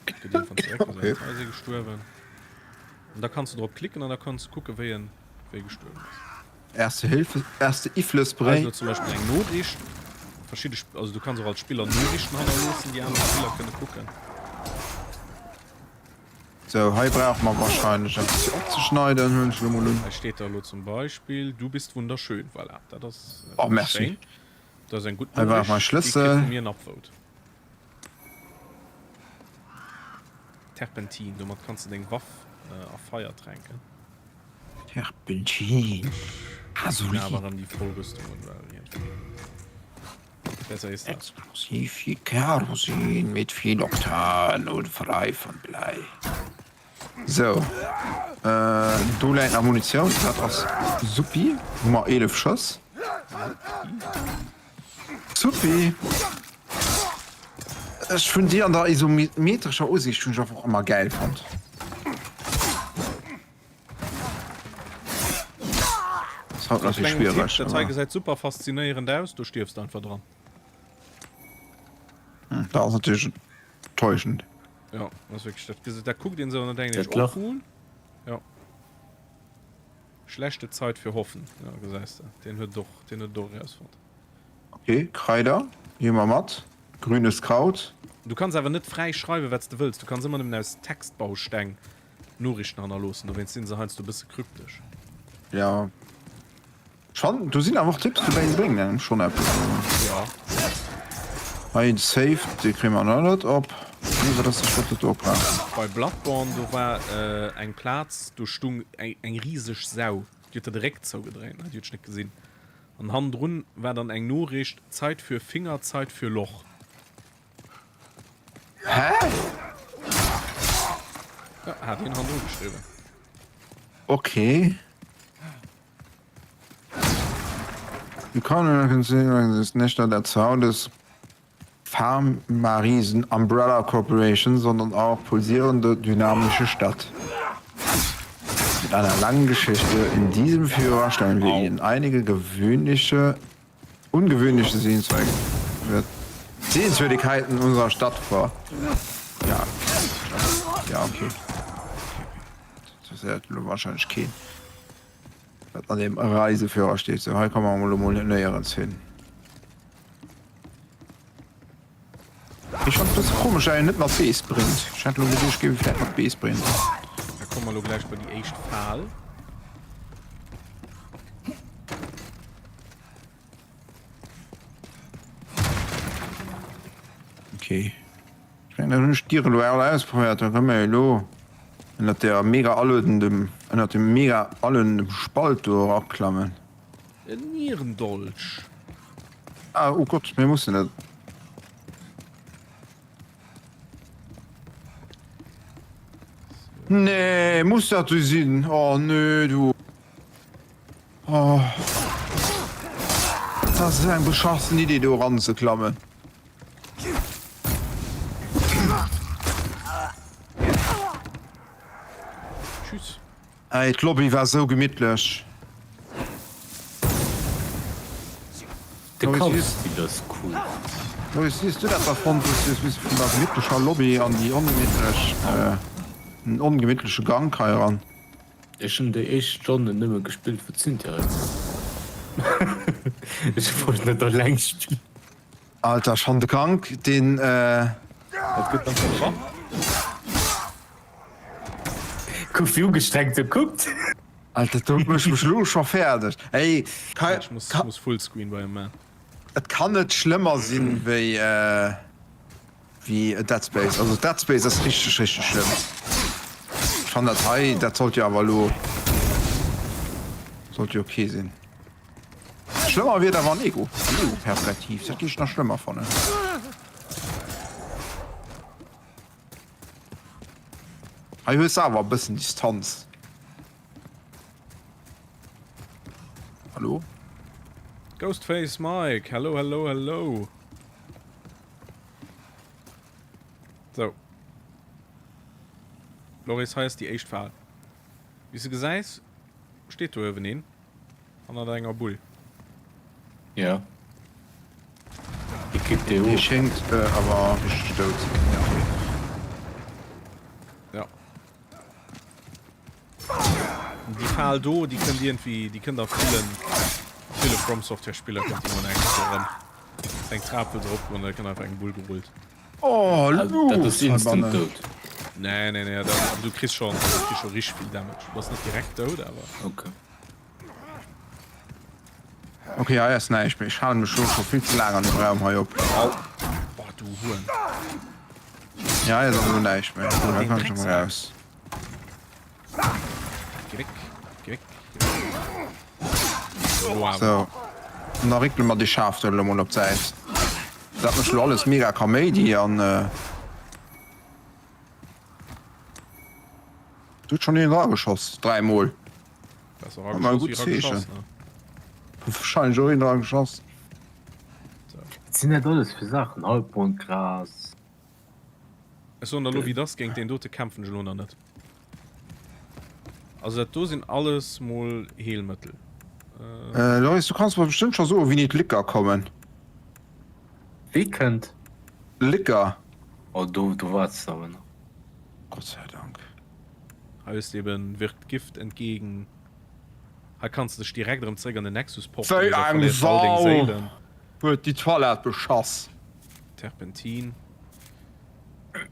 Gëtt iergendwann zeréck, also Okay. hei ass ee gestuerwen. An da kanns du drop klicken an da kanns du kucken, wéi en wéi gestuerwen ass. Erste Hilfe, Erste Ifle Hei ass Spray. elo zum Beispill eng Noriicht. Verschidde Sp also du kanns och als Spiller Noriichten hannerloossen, déi aner Spiller kënne kucken. Sou, hei brauche mer wahrscheinlech eppes fir opzeschneiden, huelen ech elo mol un. Hei steet da elo zum Beispill, Du bist wunderschön. Voilà, dat ass Oh, merci. schéin. Dat ass eng gutt Hei brauche mer e Noriicht. Déi kritt Schlëssel. vu mir en Upvote. Terpentin, domat kanns de deng Waff a Feier tränken. Terpentin, ah Solid. Awer erëm déi voll Rüstung un, well iergendwéi besser ist das. Explosiv wie Kerosin mit viel Oktan und frei von Blei. Sou, do läit nach Munitioun, dat ass suppi. Hu mer 11 Schëss. Suppi! Ech hunn déi an der isometrescher Usiicht hunn ech einfach ëmmer gäil fonnt. Ass haut natierlech Klengen Tipp, schwiereg, dat hei awer. gesäit super faszinéierend aus, do stierfs de einfach dran. Hm, dat ass natierlech enttäuschend. Jo, ass wierklech, dat gesäit, dat kuckt een esou an da denkt een Dat sech, oh Lach. cool. Jo. Schlechte Zeit für Hoffen, ja gesäis de, deen huet et och, deen huet et och erausfonnt. Ok, Kraider gi mer mat, grünes Kraut. Du kanns awer net fräi schreiwen, wat s de wëlls. Du kanns ëmmer nëmmen aus Textbausteng Noriichten hannerloossen. Dowéinst sinn se heiansdo e bësse kryptesch. Jo, schonn. Do sinn awer och Tipps dobäi, déi bréngen engem schonn eppes. Jo. Hei de Safe, dee kréie mer nach net op. Nee, wat ass dat, wat do op war? Bei Bloodborne, do war eng Plaz, do stung eng riseg Sau, déi huet der de Réck zougedréint, déi huet ech net gesinn. An hannendrun war dann eng Noriicht, Zeit für Finger, Zeit für Loch. Hä? Ja, hat een hannendru geschriwwen. Okay. You can see nicht nur der Zaun des Pharmariesen Umbrella Corporation, sondern auch pulsierende, dynamische Stadt. Mit einer langen Geschichte. In diesem Führer stellen wir Ihnen einige gewöhnliche, ungewöhnliche Sehenswürdigkeiten unserer Stadt vor. Ja, ja okay. Das ist wahrscheinlich kein. Wat an dem Reiseführer steet. Sou, hei komme mer elo mol néierens hin. Ech fannen et e bësse komesch, dat een net mat Bees bréngt. Ech hätt elo geduecht, géif ee vläicht mat Bees bréngen. Da komme mer elo gläich bei déi éischt Fal. Okay. Ech mengen, dat hunn ech d'Dier elo all ausprobéiert. Da kënne mer jo elo ënnert der mega aluedendem, ënnert dem mega aluedendem Spalt do eraklammen. En Nierendolch. Ah, oh Gott, mir mussen net. Nee, muss dat esou sinn? Oh nee, du. Oh. Dat ass eng beschassen Idee, do eranzeklammen. Tschüss. Ey, d'Lobby war sou gemittlech. De Kampfstil ass cool. Loris, wéi hues du dat da fonnt, wou s du hues misse vun der gemittlecher Lobby an déi ongemittlech, den ongemittleche Gank hei eran? Ech hunn déi éischt Stonnen nëmme gespillt wou d'Cynthia hei war. Ech wollt net alleng spillen. Alter, schon de Gank, deen. Et gëtt nach e Wapp. Kuck wéi ugestrengt e kuckt. Alter, do mécht mech lo scho fäerdeg. Ey, ka, Ech muss, ka, muss Fullscreen bei em man. et kann net schlëmmer sinn wéi, wéi Dead Space. Also Dead Space ass richteg, richteg schlëmm. Ech fannen dat hei, dat sollt jo awer elo, sollt jo ok sinn. Schlëmmer wier et awer an Ego, an Ego-Perspektiv, dat géif ech nach schlëmmer fannen. Hei hues de awer e bëssen Distanz. Hallo? Ghostface Mike, hello, hello, hello. So. Loris, hei ass déi éischt Fal. Wéi s de gesäis, steet do uewen een. Hannert enger Bull. Ja. Hie kickt déi Hie of. schéngt awer richteg dout ze ginn, ja. Ja. Déi Fal do, déi kënnt iergendwéi, déi kënnt a villen, ville From Software Spiller kënnt déi mol eng Kéier erëm. Ass eng Trap wëll se eropgoen, da kënnt einfach eng Bull gerullt. Oh, Also, dat Luucht ass instant heibannen. dout. Nee, nee, nee, dat, du kriss schon, du kriss schon richteg vill Damage. Du bass net direkt dout, awer. Okay. Ok, hei ass näischt méi. Ech halen mech lo scho vill ze laang an dem Raum hei op. Au! Boah, du Huren. Ja, hei ass awer lo näischt méi. Cool, da kann ech emol raus. Geh weg, geh weg, geh weg. Lo awer. So. An da réckele mer déi Schaf do elo mol op d'Säit. Dat mécht lo alles mega Kaméidi an. Do huet schonn een drageschoss, dräimol. Besser War mal e rageschoss gutt wéi rageschass, Zeechen. ne? Wahrscheinlech och een drageschoss. Wat sinn dat alles fir Saachen? Halbmondgras. Ech soen der elo wéi et ass, géint deen dote kämpfen ech elo nach net. Also dat do sinn alles mol Heelmëttel. Loris, du kanns mer bestëmmt scho soen, wéini d'Licker kommen. Wie kënnt? Licker. Oh, do, do waarts de awer nach. Gott sei Dank. Hei hues de eben wirkt Gift entgegen. Hei kanns de dech direkt erëm zréck an den Nexus porten, Wéi oder eng verléiers all deng Sau Séilen. huet déi Toilette beschass? Terpentin.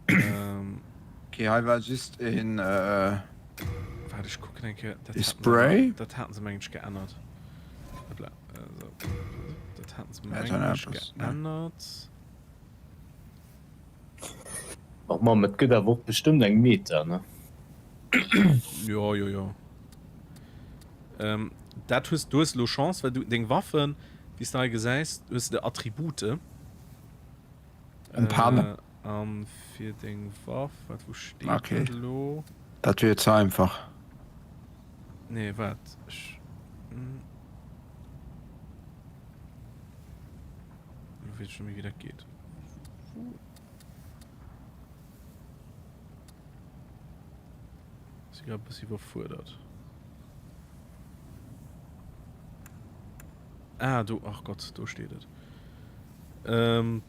Ähm. Ok, hei war just een Waart, ech kucken eng Kéier. Dat ee haten se, Spray. dat haten se mengen ech geännert. Hoppla, esou. Dat haten se Ja, mengen ech eppes, ne? geännert. Och Mamm, et gëtt awer och bestëmmt eng Meta, ne? Jo, jo, jo. Ähm, dat hues, du hues elo Chance, well du deng Waffen, wéi s de hei gesäis, hues de Attribute. En Panne. Äh, an fir deng Waff, wat, wou steet Okay. dat elo? Dat wier ze einfach. Nee, waart, ech. Hm. Elo weess ech net méi, wéi dat geet. Si grad e bëssi iwwerfuerdert. Ah, do, ach Gott, do steet et. Ähm,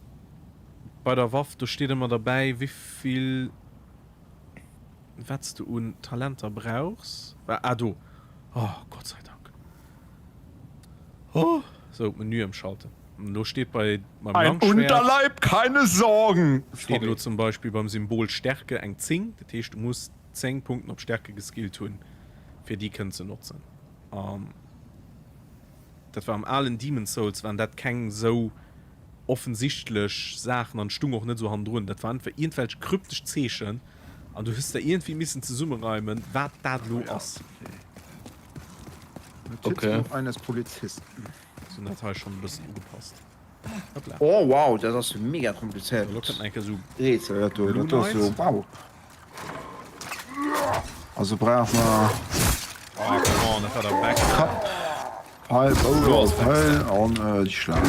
bei der Waff, do steet ëmmer derbäi, wéivill, wat s de un Talenter brauchs. Ah, do. Oh, Gott sei Dank. Oh, sou, Menü ëmschalten. An do steet bei beim Ein Langschwert. Unterleib, keine Sorgen! Steet elo Sorry. zum Beispill beim Symbol Stärke eng 10. Dat heescht, du muss 10 Punkten op Stärke geskillt hunn, fir déi kënnen ze notzen. An dat war am alen Demon's Souls waren dat keng sou offensichtlech Saachen an stung och net sou hannendrun. Dat war einfach iergendwelch kryptesch Zeechen an du hues der iergendwéi missen zesummereimen, wat dat elo ass. Notizbuch eines Polizisten. Se hunn dat hei schonn e bëssen ugepasst. Hoppla. Oh wow, dat ass jo mega komplizéiert. Elo kënnt nach eng Kéier sou Rätsel dat do, Blue dat do ass jo Knight. wow. Also brauch mer. Oh come on, dat war der Back. Kapp, Pfeil, Boulder, Pfeil an déi Schlaang.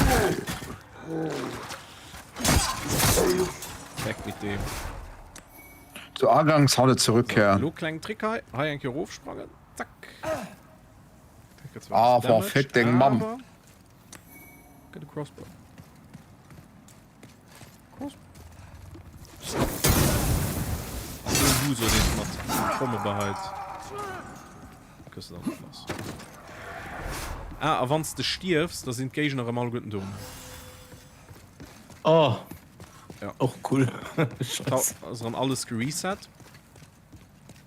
Weg mit dem. Zur Agangshalle zurückkehren. Lo klengen Trick hei, hei eng Kéier erofsprangen, zack. Ah, boah, fick deng Mamm. Gëtt e Crossbow. Crossbow. An den Huso, deen mat Tromme beheit. Këss dann och lass. Ah, a wann s de stierfs, da sinn d'Géigner erëm alleguerten do. Oh. Ja. Och cool. Da ass erëm alles gereset.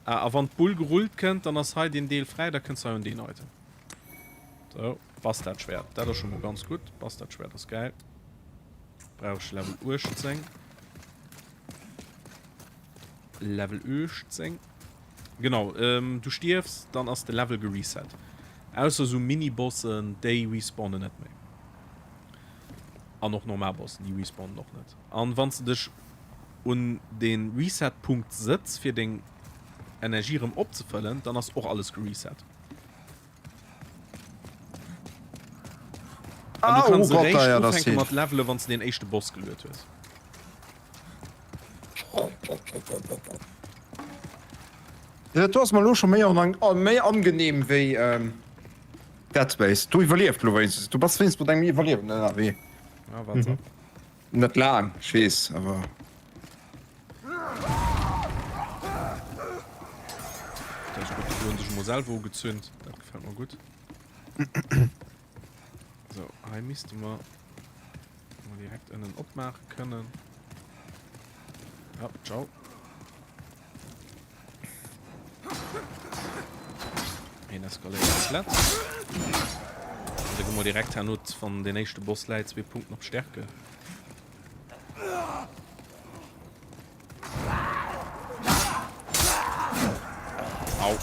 Ah, a wann d'Bull gerullt kënnt, dann ass hei deen Deel fräi, da kënns du hei un deen Item. So, Bastardschwert, dat ass scho mol ganz gutt. Bastardschwert ass gäil. Brauch ech Level 18. Level 18. Genau, ähm, du stierfs, dann ass de Level gereset. Ausser sou Mini-Bossen, déi respawnen net méi. An och normal Bossen, déi respawnen och net. An wann s de dech un de Reset-Punkt sëtz, fir deng Energie erëm opzefëllen, dann ass och alles gereset. An du Ah, kanns oh Gott, eréischt ah, ja, das ufänke seht. mat levelen, wann s de den éischte Boss geluet hues. Ja, dat do ass mer elo scho méi, méi angenehm wéi. Dead Space, do iwwerlieft lo wéinstens, du bass wéinstens mat engem Iwwerliewen ënnerwee. Ja, wat mhm. Net laang, ech weess, awer. Dat ass gutt, do hunn sech emol selwer ugezünd, dat gefält mer gutt. So, hei misste mer mol direkt ënnen opmaache kënnen. Ja, ciao. Een eskaléiert komplett. An da gi mer direkt herno, wann den éischte Boss läit, zwee Punkten op Stärke. Au.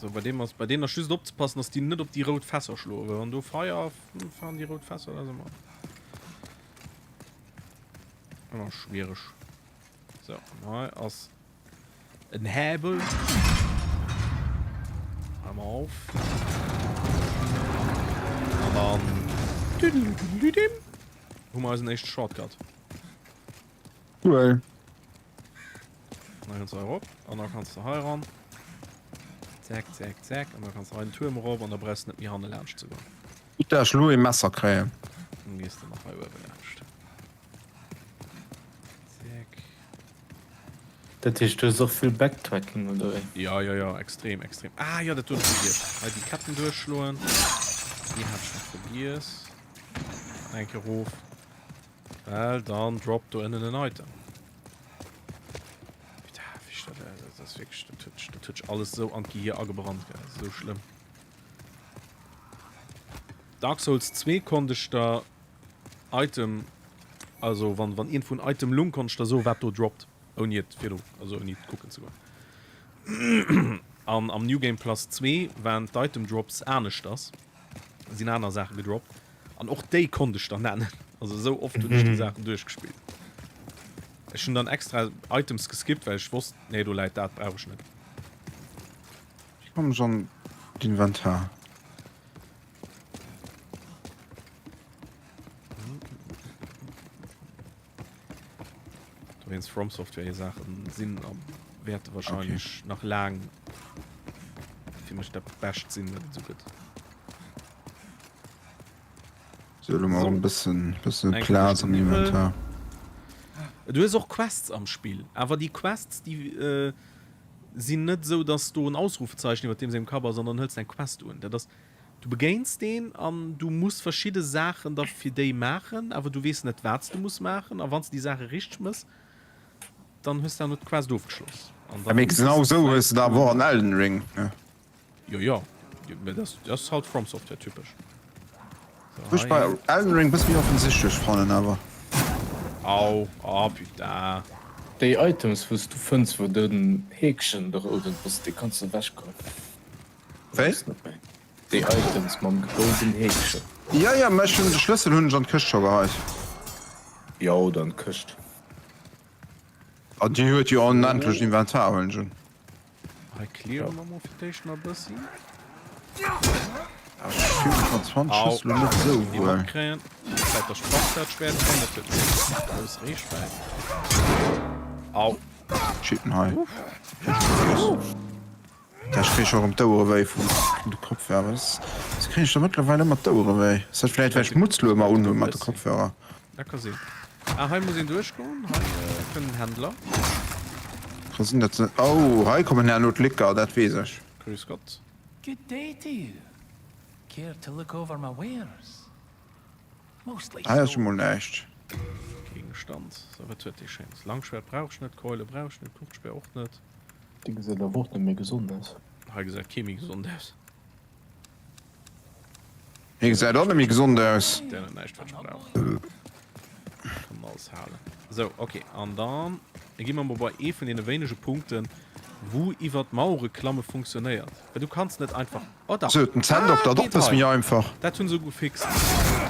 So, bei dem ass, bei denen ass just opzepassen, dass die net op déi rout Fässer schloen, well wann do Feier fahren déi rout Fässer, da si mer. Ëmmer schwiereg. So, hei ass en Häbel. Einmal auf. An dann hu mer eisen éischte Shortcut. Cool. Dann kannst du hei erop an dann kannst du hei ran. Zack, zack, zack. An dann kannst du hei den Tuerm erop an da brauchst du net méi hanne laanscht ze goen. Gutt dat ech elo ee Messer kréien. Dann gees de nach hei uewe laanscht. Zack. Dat heescht du hues och vill Backtracking oder wéi? Ja, ja, ja, extrem, extrem. Ah ja, dat do hunn ech vergiess. Hei déi Ketten duerchschloen. Déi hat ech nach vergiess. Eng Kéier erof. Well dann droppt do ënnen en Item. Dat ass wierklech, dat huet, dat huet sech alles esou an d'Gehir agebrannt, gell. Dat ass esou schlëmm. Dark Souls 2 konnt ech der Item, also wann, wann iergendwou en Item lung, konnt ech der soen, wat do droppt, ouni et virdru, also ouni et kucken ze goen. An am New Game Plus 2 waren d'Item Drops aneschters, sinn aner Saache gedroppt. An och déi konnt ech dann nennen. Also esou oft hunn ech déi Saachen duerchgespillt. Ech hunn dann extra Items geskippt, well ech wosst, nee do läit dat, brauch ech net. Wéi kommen ech an d'Inventar? Dowéinst From Software hir Saachen sinn a wäerte wahrscheinlech nach laang fir mech dat Bescht sinn, wat et esou gëtt. So, elo mol e bëssen, bëssen Plaz am Inventar. Du hues och Quests am Spill, awer déi Quests, déi sinn net esou, dass do en Ausrufezeichen iwwer deem sengem Kapp ass an dann hëls de eng Quest un. Dat ass, du begéins deen an du muss verschidde Saachen da fir déi maachen, awer du weess net, wat s du muss maachen. A wann s de déi Saache richteg mëss, dann hues de herno d'Quest ofgeschloss. An dann Mee genau esou hues de dat awer och an Elden Ring, ne? Jo jo, mä dat ass halt From Software typesch. Wou ech bei Elden Ring bësse méi offensichtlech fannen awer. Au, oh putain. Déi Items wous du fënns wou den Heekchen de rouden ass, déi kanns du ewech geheien. Wéi? Déi Items mam rouden Heekchen. Jo jo, mä ech hunn de Schlëssel hunn ech an d'Këscht scho geheit. Jo, oder an d'Këscht. An déi huet jo onendlech Inventar, huelen ech un. Hei clearen mer mol fir d'éischt nach e bëssi. Ech fillen mech mat 20 Schëss lo net esou Déi wuel. matkréien. Zäit der spasst dat Schwäert schonn, dat huet eng grouss Reechwäit. Au. Cheaten hei. Da kréich ech och erëm d'Ouere wéi vun de Kopfhörer. Wéi kréien ech da mëttlerweil ëmmer d'Ouere wéi? Ass dat vläit well ech d'Mutz lo ëmmer unhunn mat de Kopfhörer? Dat ka sinn. Ah, hei muss een duerchgoen. Hei kënnt en Händler. Ka sinn, dat se. Oh, hei kommen herno d'Licker, dat weess ech. Grüß Gott. Good day to you. Care to look over my wares? Mostly Hei ass scho mol näischt. Gegenstand. So, wat huet dee Schéines? Langschwert brauch ech net, Keule brauch ech net, Kurzspeer och net. Déi gesäit awer och net méi gesond aus. Hei gesäit kee méi gesond aus. Hie gesäit och net méi gesond aus. Deen huet näischt wat ech brauch. Kann alles halen. Sou, ok. An dann gi mer mol bei ee vun deene wéinege Punkten, wou iwwer d'Mauere klamme funktionéiert. Well du kanns net einfach. Oh dach! Sou, den Zänndokter Ah, ass och geet bësse hei. méi einfach. Dat hunn se gefixt.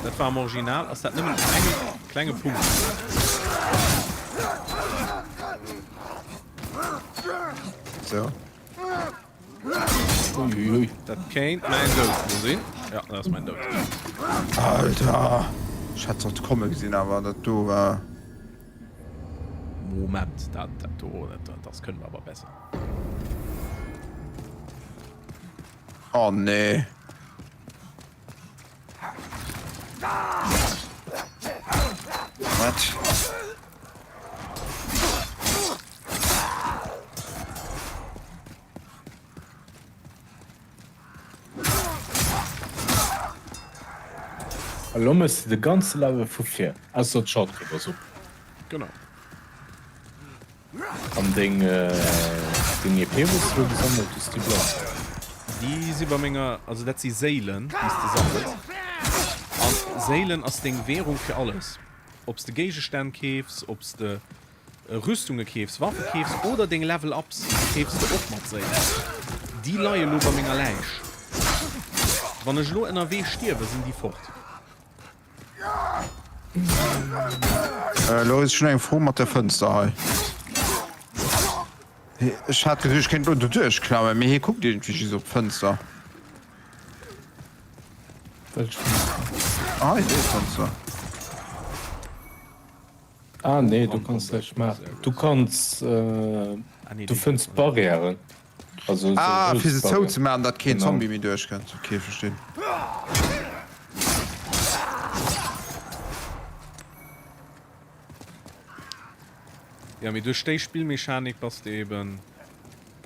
Dat war am Original, ass dat nëmmen an engem klenge Punkt. Sou. Uiuiui, dat kéint mäin Doud lo sinn. Ja, dat ass mäin Doud. Alter, ech hat se komme gesinn, awer dat do war. Moment, dat, dat do, dat, dat, das kënne mer awer besser. Oh nee. Wat? Elo mëss de de ganze Level vu vir, ausser d'Shortcut ass op. Genau. An deng deng EP wou s de elo gesammelt hues, déi blann? Déi si bei menger, also dat si Séilen déi s de sammels. An Séilen ass deng Währung fir alles. Ob s de Géigestänn keefs, ob s de Rüstunge keefs, Waffe keefs oder deng Level Ups keefs de och mat Séilen. Déi leie lo bei menger Läich. Wann ech elo ënnerwee stierwe sinn déi fort. Loris, ech hunn eng Fro mat der Fënster hei. Ech hat geduecht, ech kéint elo doduerch klammen, mee hie kuckt iergendwéi just op d'Fënster. Welch Fënster? Hei, déi Fënster. Ah nee, du kanns näischt maachen. Du kanns, du fënns Barrièren. Also ah, fir se zou ze maachen, datt keen Zombie méi duerchkënnt. Ok, verstinn. Ja, mee duerch déi Spillmechanik bass de eben,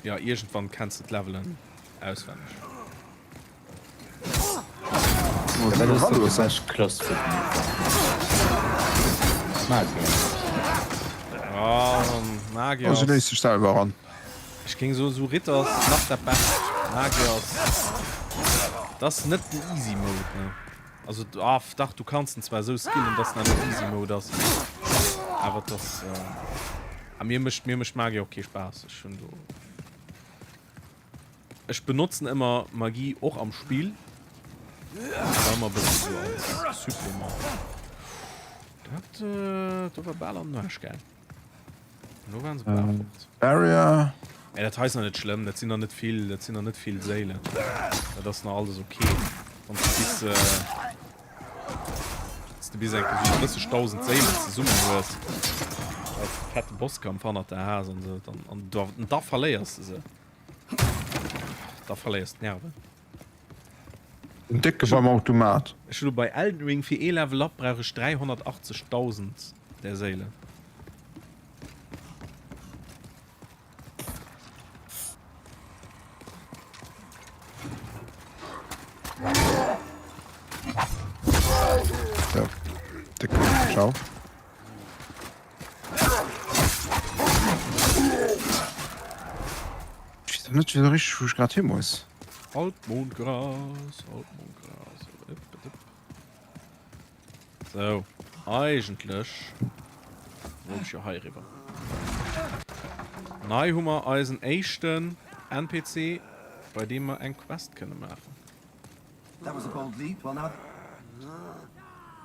ja, iergendwann kenns de d'Levelen auswenneg. Oh, se léisst sech selwer eran. Ech géing soen, sou Ritter ass nach dat bescht. Magier ass, dat ass net den easy mode ne. Also ah dach du kanns en zwar esou skillen dass en awer easy mode ass, awer et ass, a mir mécht mir mécht Magier och kee Spaass. Ech hunn do. Ech benotzen ëmmer Magie och am Spill, awer ëmmer e bëssen esou als Supplément. Dat do war bal an den Aarsch gaang. Elo waren se bal fort. Barrier. Mä dat hei ass nach net schlëmm, dat sinn nach net vill, dat sinn nach net vill Séilen. Dat ass nach alles ok. Wann s de bis, wann s de bis eng Kéier esou 30.000 Séilen zesummen hues, als de fette Bosskampf hannert der has an esou, dann, an da verléiers de se. Da verléiers d'Nerven. Den Décke beim Automat. Ech hu lo bei Elden Ring fir ee Level up brauch ech 380.000 där Séilen. So, Décke, ciao. Ech weess net esou richteg wou ech grad hi muss. Altmondgras, Altmondgras. Sou, eigentlech wollt ech jo hei eriwwer. An hei hu mer eisen éischten NPC, bei deem mer eng Quest kënne maachen.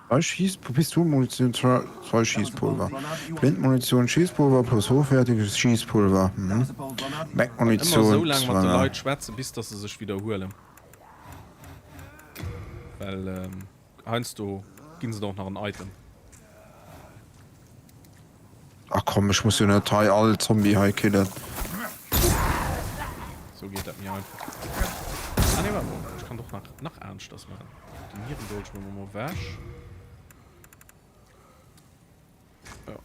Zwei Schieß Pistolenmunition, zwei Schießpulver. Blindmunition, Schießpulver plus hochwertiges Schießpulver. Mhm. Ëmmer esou Mac-Munition, laang mat de 2. Leit schwätzen, bis dass se sech widderhuelen. Well heiansdo ginn se der och nach en Item. Ach komm, ech muss jo net hei all Zombie hei killen. Sou geet dat méi einfach. Ah nee, warte mol, ech kann doch nach, nach aneschters maachen. Den Nierendolch maache mer mol ewech. Ja.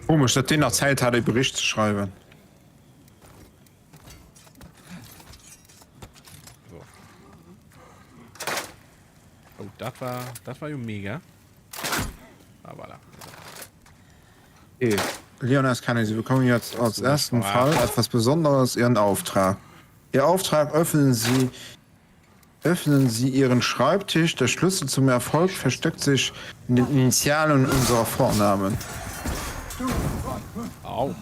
Komesch, datt deen nach Zäit hat, e Bericht ze schreiwen. So. Oh, dat war, dat war jo mega. Ah, voilà. Okay. Leon S. Kennedy, Sie bekommen jetzt als ersten Fall etwas Besonderes, Ihren Auftrag. Ihr Auftrag, öffnen Sie, öffnen Sie Ihren Schreibtisch. Der Schlüssel zum Erfolg versteckt sich in den Initialen unserer Vornamen. Au.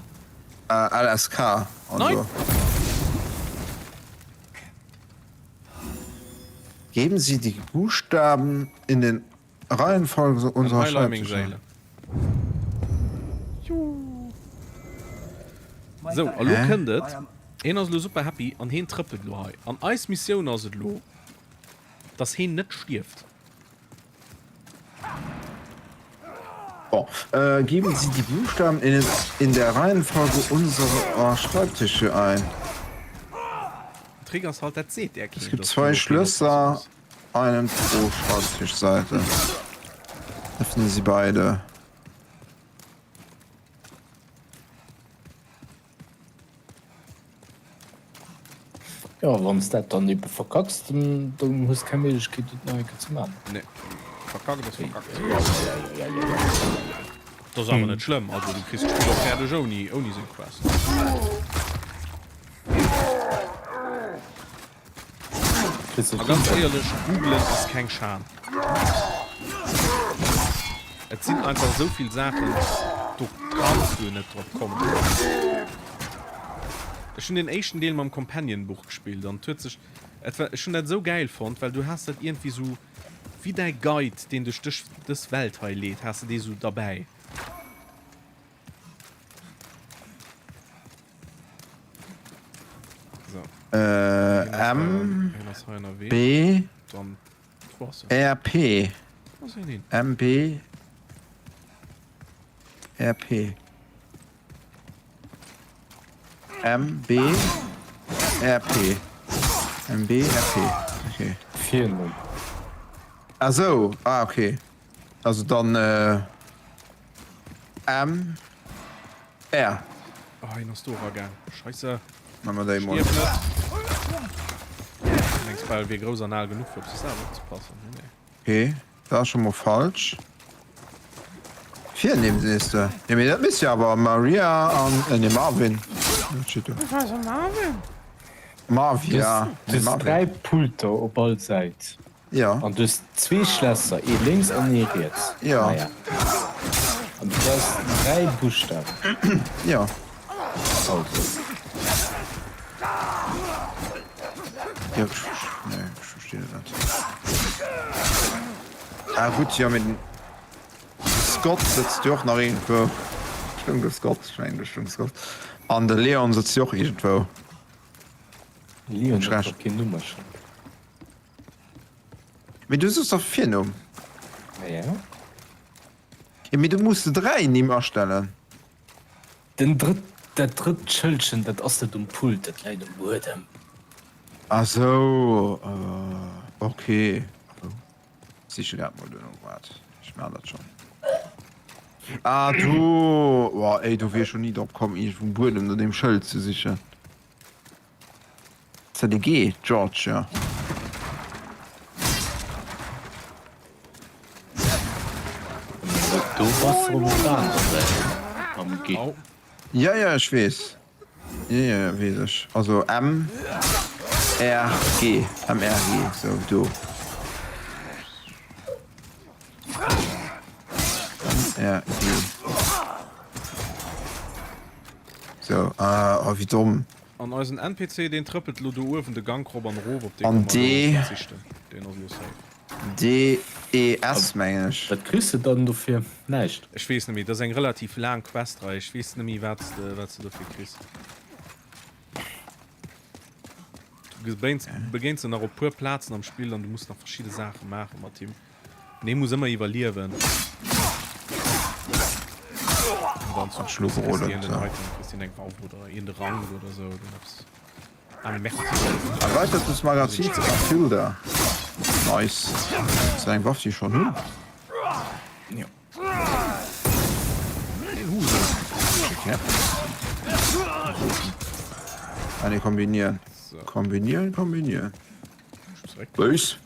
Äh, LSK. Also. Nein! Geben Sie die Buchstaben in den Reihenfolge unserer Schreibtische. Sou, a lo kënnt et, hien ass elo super happy an hien trëppelt elo hei. An eis Missioun ass et elo, dass hien net stierft. Bon, geben Sie die Buchstaben in in der Reihenfolge unserer Schreibtische ein. Trick ass halt, dat seet där Es keen, gibt dass du zwei op deen oppasse Schlösser, muss. einen pro Schreibtischseite. Öffne sie beide. Jo, wann s dat dann ebe verkacks, dann dann hues keng Méiglechkeet et nach eng Kéier ze maachen. Nee, verkackt ass verkackt. Dat ass awer net schlëmm, also du kriss d'Spill och fäerdeg ouni ouni seng Quest. A ganz éierlech, googlen ass keng Schan. Et sinn einfach esou vill Saachen, do kanns du net drop kommen. Ech hunn den éischten Deel mam Companion-Buch gespillt an et huet sech, et war, ech hunn dat esou gäil fonnt, well du has dat iergendwéi esou wéi däi Guide, deen dech duerch dës Welt hei leet, has de dee esou derbäi. M B R P M B R P M B R P M B R P okay. Virnumm. Ah sou, ah okay. Also dann M R. Oh, hien ass do eragaang. Scheisse. Maa mer déi mol. Stierf net. Du mengs bal, wier grouss an al genuch fir op sech selwer opzepassen. Nee, nee. Okay, dat ass scho mol falsch. Virnimm sees de? Jo, mee dat misst jo awer Maria an, nee Marvin. Wat steet do? Marvin? Marvia. Du hues 3 Pulter op all Säit. Jo. An du hues zwee Schlässer, ee lénks an ee riets. Jo. Naja. An du brauchs 3 Buschtawen. Jo. Also. Jo, ech, nee, ech verstinn et net. Ah gutt, jo, mee den Scott sëtzt jo och nach iergendwou. Stoung do Scott? Ech mengen, do stoung Scott. An de Leon sëtzt jo och iergendwou. Leon huet doch keen Nummerschëld. Mee du sos dach Virnumm. Ja. Jo, mee du muss de 3 Nimm astellen. Den drëtt, dat drëtt Schëldchen, dat ass net um Pult, dat läit um Buedem. Ah sou, ok. Siche dat mol duerno, waart, ech maan dat schon. Ah do, oh ey, do wier ech jo ni drop komm iergendwou um Buedem no deem Schëld ze sichen. ZDG, George, jo. Do bass de op der anerer Säit mam G. Ja, ja, ech weess. Jo, jo, weess ech. Also M, R, G. M, R, G, sou, do. M, R, G. Sou, ah, oh, wéi domm. An eisen NPC deen trëppelt lo do uewen de Gank rop an erof, op dee An kann mer elo D. verzichten, deen ass elo safe. D, E, S mengen ech. Wat kriss de dann dofir? Näischt. Ech weess net méi, dat ass eng relativ laang Quest-Rei, ech weess net méi wat s de wat s de dofir kriss. Du begéins en nach op puer Plazen am Spill an du muss nach verschidde Saache maache mat him. An hee muss ëmmer iwwerliewen. An dann zum Schluss kriss de iergend en Item, kriss de eng Waff oder iergend e Rank oder sou oder eppes. Ah, merci. Erweitertes Magazin Matilda. Nice. Das ist eng Waff, déi ech schon hunn. Jo. Een Huse. Okay. Ah, nee, kombinieren. Kombinieren, kombinieren. Bös.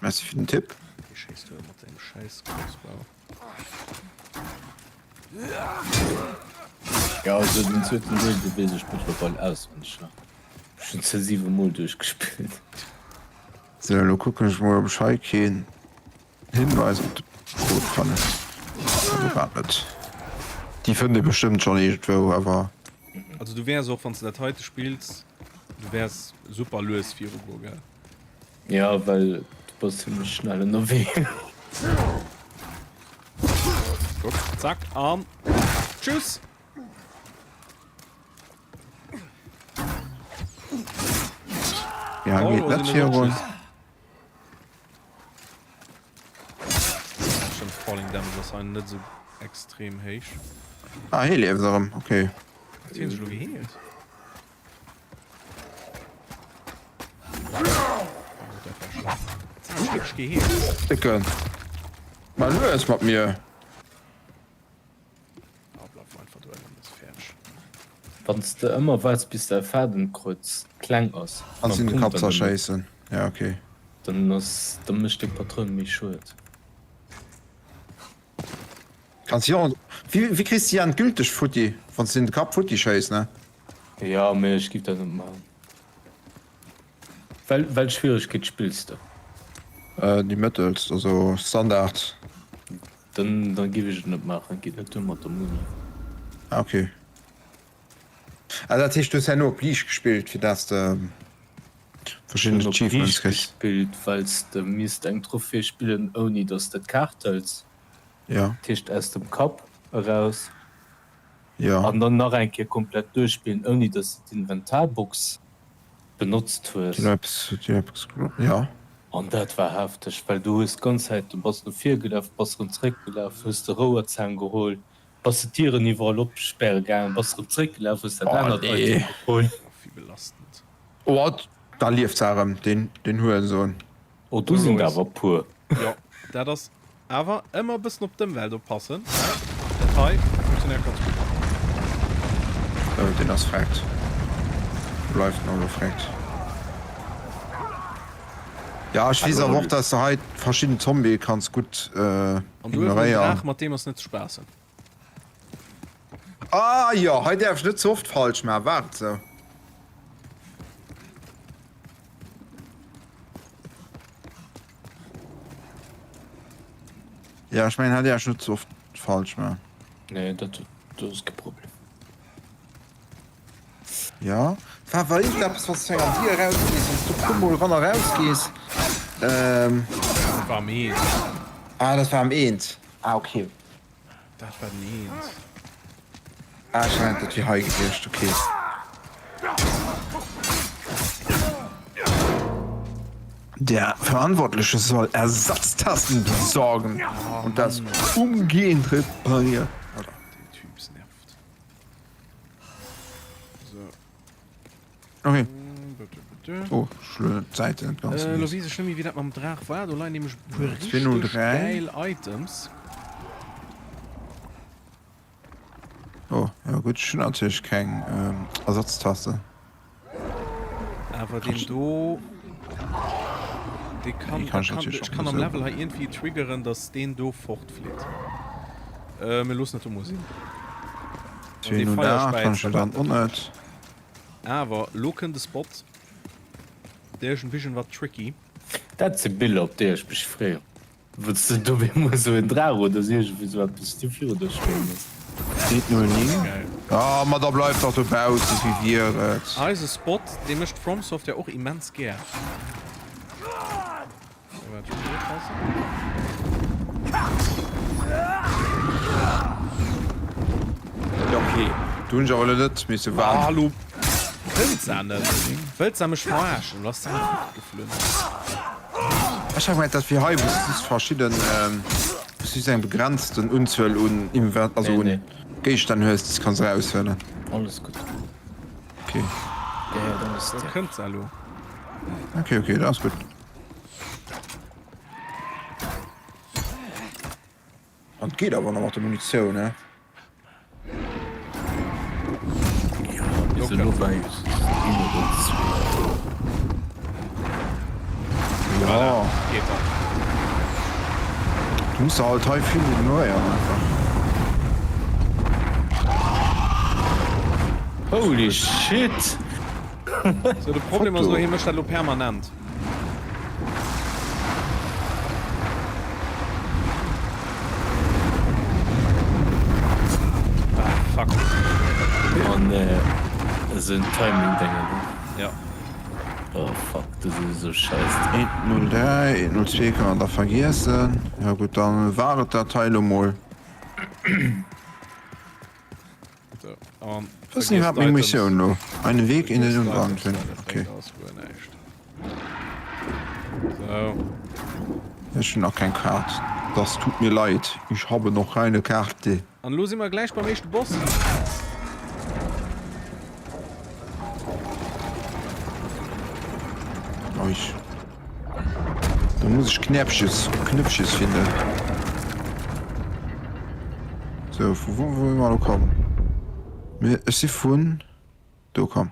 Merci fir den Tipp. Wéi schéiss du mat dengem schäiss Crossbow? Jo, also den zweeten Deel, dee weess ech mëttlerweil auswenneg. Ech hunn se 7 mol duerchgespillt. Sou, elo kucken ech mol, ob ech hei keen Hinweis op de Code fannen. Also grad net. Déi fënnt ee bestëmmt schonn iergendwou, awer. Also du wäers och, wann s de dat heite spills, du wäers super lues virugoen, gell? Ja, well du bass zimmlech schnell ënnerwee. Guck, zack an tschüss! Ja, geht net virun. Stimmt, Falling Damage ass hei net sou extrem héich. Ah, hie lieft erëm, okay. Huet hien sech elo geheelt? Décken. Mal lues mat mir. Wann s de ëmmer waarts bis däi Fadenkreuz kleng ass, Kanns mam in de Punkt Kapp an der Mëtt, zerschéissen. Ja okay. dann ass, dann mécht deng Patroun méi Schued. Kanns jo, wéi wéi kriss de déi endgülteg futti, wann s de in de Kapp futti schéiss, ne? Jo, mee ech giff dat net maachen. Well welch Schwieregkeet spills de? Déi mëttelst, also Standard. Dann dann giff ech et net maachen, geet net duer mat der Muni. Ah ok. Ah dat heescht du hues herno op liicht gespillt fir dass de verschidden Ech hunn op Achievements liicht kriss? gespillt wells de misst eng Trophée spillen ouni dass de d'Kaart hëls. Jo. Dat heescht aus dem Kapp eraus. Jo. An dann nach eng Kéier komplett duerchspillen ouni dass de d'Inventarbox benotzt hues. Déi eppes, déi eppes, jo. An dat war hefteg, well du hues d'ganz Zäit, du bass no vir gelaf, bass erëm zréck gelaf, hues de Rouerzaang geholl, bass de d'Dieren iwwerall opspäre gaangen, bass erëm zréck gelaf, hues dat Oh anert nee. Item geholl. Wéi belastend. Oh, da lieft se erëm, deen, deen Huerensohn. Oh, do sinn der awer puer. Jo, dat ass awer ëmmer e bëssen op d'Ëmwelt oppassen, well dat hei funktionéiert ganz gutt. Oh, deen ass freckt. Bleift en och elo freckt. Ja, ech weess awer och, dass de hei verschidden Zombië kanns gutt An do huet en ignoréieren. Draach, mat deem ass net ze spaassen. Ah jo, hei däerf ech net ze oft falsch maachen, war et sou? Ja, ech mengen hei däerf ech net ze oft falsch maachen. Nee, dat dat ass kee Problem. Ja, war awer iergendeppes, wann s du eng an Dier erausgees, wann s du puer mol ran a raus gees. Dat war am Eent. Ah, dat war am Eent. Ah, okay. Dat war den Eent. Ah, ech mengt dat wier hei gewiescht, okay. Der Verantwortliche soll Ersatztasten besorgen und das umgehend reparieren. Alter, den Typs nervt. So. Okay. Oh, schlö d'Säiten net ganz. Äh, lo weess ech net méi, wéi dat mam Draach war. Do leien nämlech e puer richteg 203. gäil Items. Oh, ja gutt, ech hunn natierlech keng ähm, Ersatztaste. Awer deen do, dee kann, Déi kann ech kann, natierlech ech och kann net am esou. Level hei iergendwéi triggeren, dass deen do fortflitt. Äh, mir loossen dat do mol sinn. An dee 208 kann Feierspäiz, ech dann och net. Awer lo kënnt de Spot, dee ass en bisschen wat tricky. Dat si Biller op déi ech mech freeën. Wou s de do op eemol esou en Draach oder esou iergendwéi esou eppes du viru der stoen hues. 109. Ah, ma da bleif dach dobaussen, wéi wier et? Eise Spot, dee mécht FromSoftware och immens gär. Ja ok, do hunn ech awer elo net misse waarden. Ah lo kënnt se net. Wëllt se mech verarschen? Lo ass se fortgeflunn. Ech hat gemengt dat wier hei wou s just verschidden, wou s just eng begrenzten Unzuel un Inven, also un Géigestänn hues déi s kanns eraushuelen. Alles gutt. Ok. Gehéiert alles Do dir. kënnt se elo. Ok ok, dat ass gutt. An et geet awer nach mat der Munitioun, ne? Jo, mir sinn elo bei een oder zwee. Jo. Geet dann. Du muss der halt hei vill ignoréieren einfach. Holy shit! Sou, de Problem ass elo, hie mécht dat elo permanent. Ah, fuck. Oh nee, esou en Timing-Déngen, ne? Ja. Oh fuck, do si se sou scheiss drop. 103, 102 kann man da vergiessen. Ja gutt, dann war et dat hei elo mol. Was ist denn überhaupt meng Missioun lo? Einen Weg in den Untergrund finden. Okay. Ech hunn nach keng Kaart. Das tut mir leid. Ich habe noch keine Karte. An elo si mer gläich beim éischte Boss. Da muss ech Knäppjes, Knöpfches finden. Sou, vu wou wou si mer elo komm? Mir, ech si vun do komm.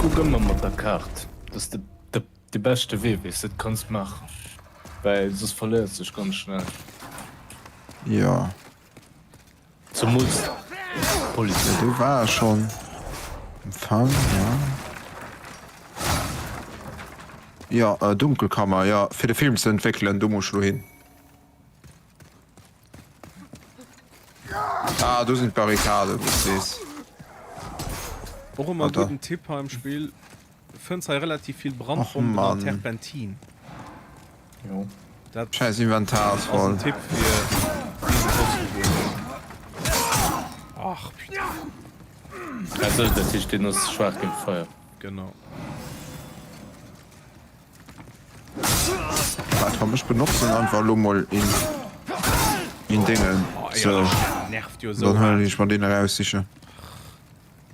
Kuck ëmmer mat der Kaart, dat ass de de beschte Wee wéi s de et kanns maachen, well soss verléiers de dech ganz schnell. Jo. Zemools d'Police. Jo, do war ech schonn. Empfang, ja. Jo, Dunkelkammer, jo, fir de Film ze entwéckelen, do muss ech elo hin. Ah, do sinn d'Barrikaden, wou s sees. Och ëmmer e gudden Tipp hei am Spill, fënns hei relativ vill Brandbomben an Terpentin. Jo. Dat Scheiß Inventar ass ass voll. en Tipp fir deen de Boss geholl huet. Ach putain. Also dat heescht deen ass schwaach géint Feier. Genau. Waart komm ech benotzen einfach elo mol een een Déngen. Oh, ey, Sou. dat nervt jo esou Dann huelen hart. ech mer deen eraussichen.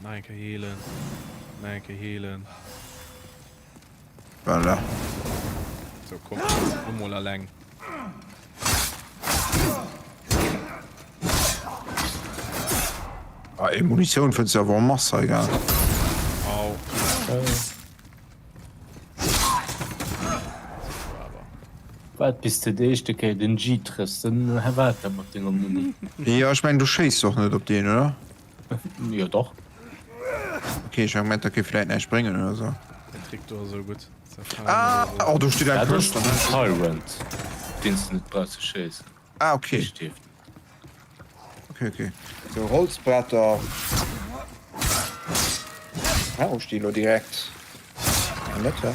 Nach eng Kéier heelen. Nach eng Kéier heelen. Voilà. Sou, komm, lo mol alleng. Ah, ey, Munitioun fënns de awer en masse hei, gell? Au. Waart bis de déi éischte Kéier den G trëffs, dann waart dat mat denger Muni. Jo, ech mengen du schéiss och net op deen, oder? Jo dach. Ok, ech hat gemengt dat géif vläit näischt bréngen oder sou. Den Trick do ass esou gutt. Ah, oh do steet eng Dat ass Këscht. den Tyrant, deen s de net brauchs ze schéissen. Ah, ok. Dee stierft. Ok, ok. Sou, Holzbretter. Brauch ech déi elo direkt? Ah, net, hä?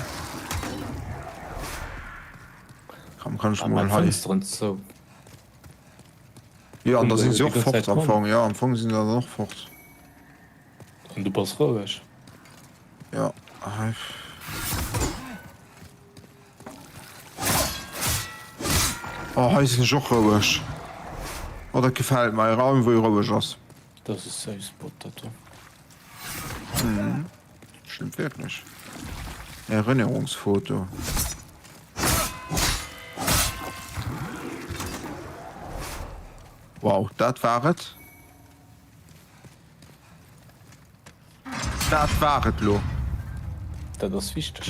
Komm, kann ech Ah, mol mat hei. Fënsteren zou. Jo, an da sinn se Déi och ganz fort Zäit am komm. Fong. Jo, am Fong sinn se dann och fort. An du bass roueg. Jo, hei. Oh, hei sinn ech och roueg. Oh, dat gefält mer, e Raum, wou ee roueg ass. Dat ass e safe spot, dat do. Mhm, stëmmt wierklech. Erënnerungsfoto. Wow, dat war et. Dat war et lo. Dat ass wichteg.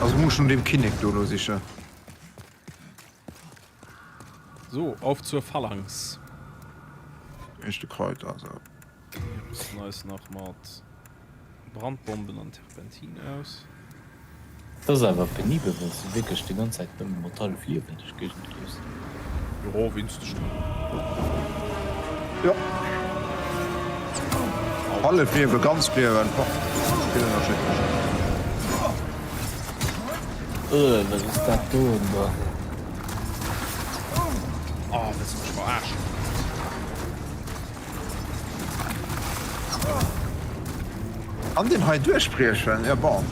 Also muss ech no deem Kinnek do lo sichen. So, auf zur Phalanx. Éischte Kreuter, also. Mir rüsten eis nach mat Brandbomben an Terpentin aus. Et ass awer penibel wanns de wierklech déi ganz Zäit nëmme mat hallef Liewen duerch d'Géigend leefs. Jo, winns de schon. Jo. Hallef Liewen, ganz Liewen, boah, vill ënnerschiddlech. Ëh, wat ass dat do denn da? Oh, wëlls de mech verarschen? An deen hei duerchbriechen? Jo bon.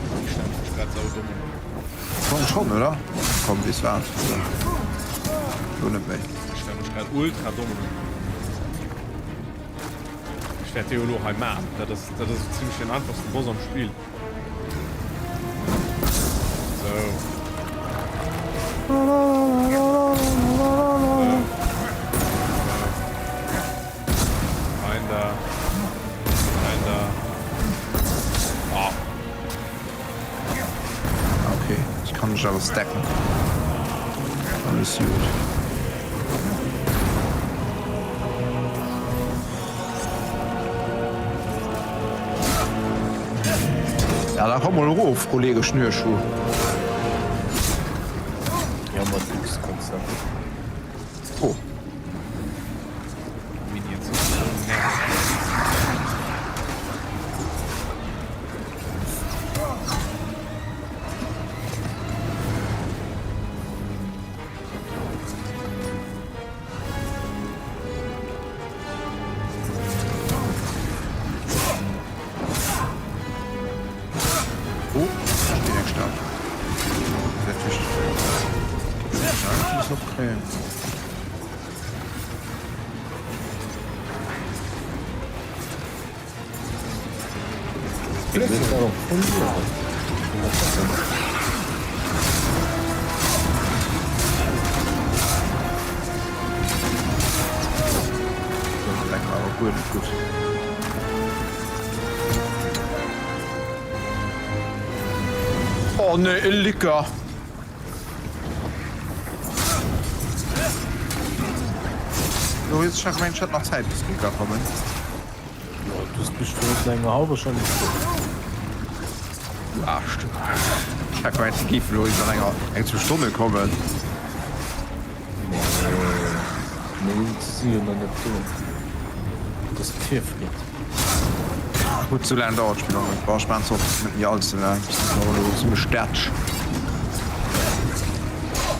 Komm schon, oder? Komm, weess wat? Lo net méi. Ech stelle mech grad ultra domm un. Ech wäert dee jo elo hei man. Dat ass, dat ass esou zimlech den einfachsten Boss am Spill. Sou. Rein da. Rein da. Ah. Okay, ich kann mich aber stacken. Alles gut. Ja, da komm mal erof, Kollege Schnürschuh. Ja, mat X kanns du dat. Oh. Minions sind so nervig. Oh, ich bin gestorben. Natürlich. Noch kréien. Oh nee, e Licker! Loris, ech hat gemengt, ech hätt nach Zäit bis d'Licker kommen. Jo, du hues bestimmt no enger halber Stonn gefuer. Du Aarsch, du. Ech hat gemengt, se géifen elo iwwer enger eng zwou Stonne kommen. Nee, nee, se si jo nach net do. Et ass d'Virfreed. Gutt, sou laang dauert d'Spill och net. Bon, ech maachen zwar och net méi all ze laang, bis awer elo zimmlech dätsch.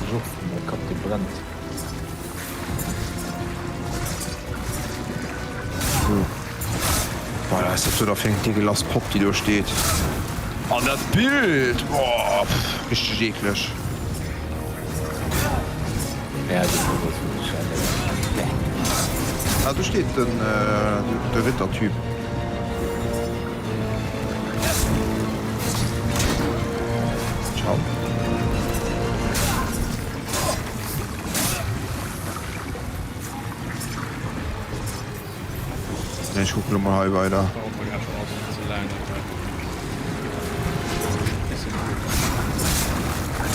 Ech och, mäi Kapp dee brennt. Sou. Boah, dat ass dat do da fir eng degueulass Popp, déi do steet. An dat Bild! Boah, pff, richteg eekleg. Ja, déi Popp ass wierklech eng. Ah, do steet den, de Rittertyp. Ciao. Ech kucken lo mol hei weider.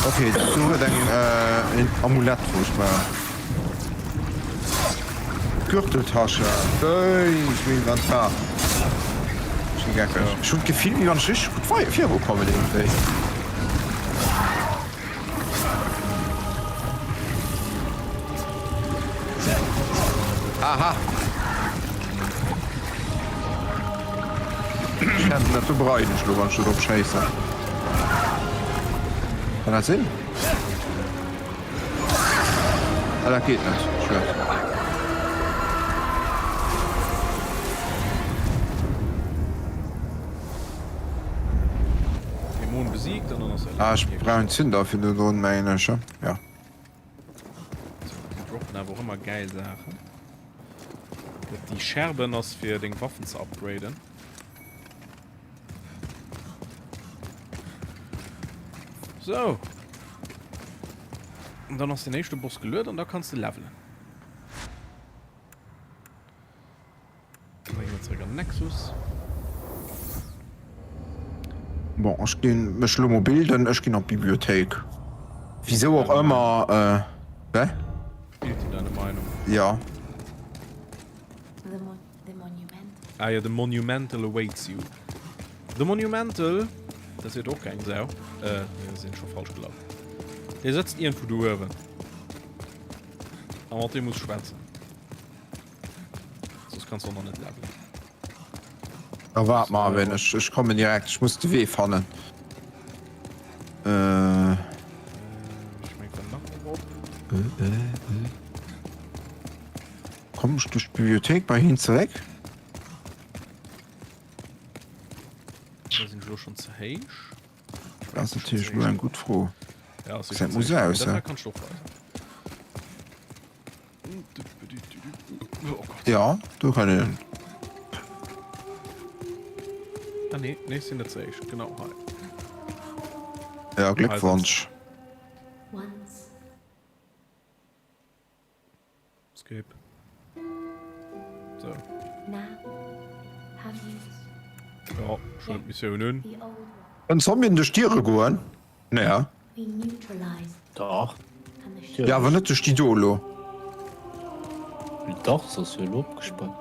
Ok, do huet eng een Amulett wou ech war. Gürteltasche, Béis, méi Inventar. Ech gi geckeg. Ech hunn d'Gefill wéi wann ech richteg gutt wei virukommen iergendwéi. Aha! Ech hätten dat do bereien ech lo, wann ech do drop schéissen. Kann dat sinn? Ah, dat geet net. Schued. Dämon besiegt an dann ass Ah, ech brauch en Zünder fir do drun, mengen ech, ja. Déi droppen awer och ëmmer gäil Saachen. Déi Scherben ass fir deng Waffen ze upgraden. Sou. An dann ass den éischte Boss geluet an da kanns de levelen. Dann gi mer zeréck an den Nexus. Bon, ech ginn mech lo mol bilden, ech ginn an d'Bibliothéik. Wisou och ëmmer, äh, wä? Bild dir deine Meinung. Ja. Ah jo, the Monumental awaits you. The Monumental, dat seet och keng Sau. Äh, nee, sinn scho falsch gelaf. Dee sëtzt iergendwou do uewen. A mat deem muss schwätzen. Soss kanns du och nach net levelen. Da waart Marvin, ech, ech kommen direkt, ech muss de Wee fannen. Äh. Ech meng dann nach op. Äh, äh, äh. Komm ech duerch d'Bibliothéik bei hien zeréck? Da sinn ech elo schonn ze héich. Dat ass natierlech elo eng gutt Fro. Ja, Gesäit muss aus, Dat hä? kannst du och weisen. Ja, do kann een. Ah nee, nee, sinn net ze héich. Genau, hei. Ja, Gléckwonsch. Skip. So. Ja, schon Missioun un. Können Zombien duerch Diere goen? Nee, hä? Dach. Ja, awer net duerch déi do elo. Dach, se ass jo elo opgespaart.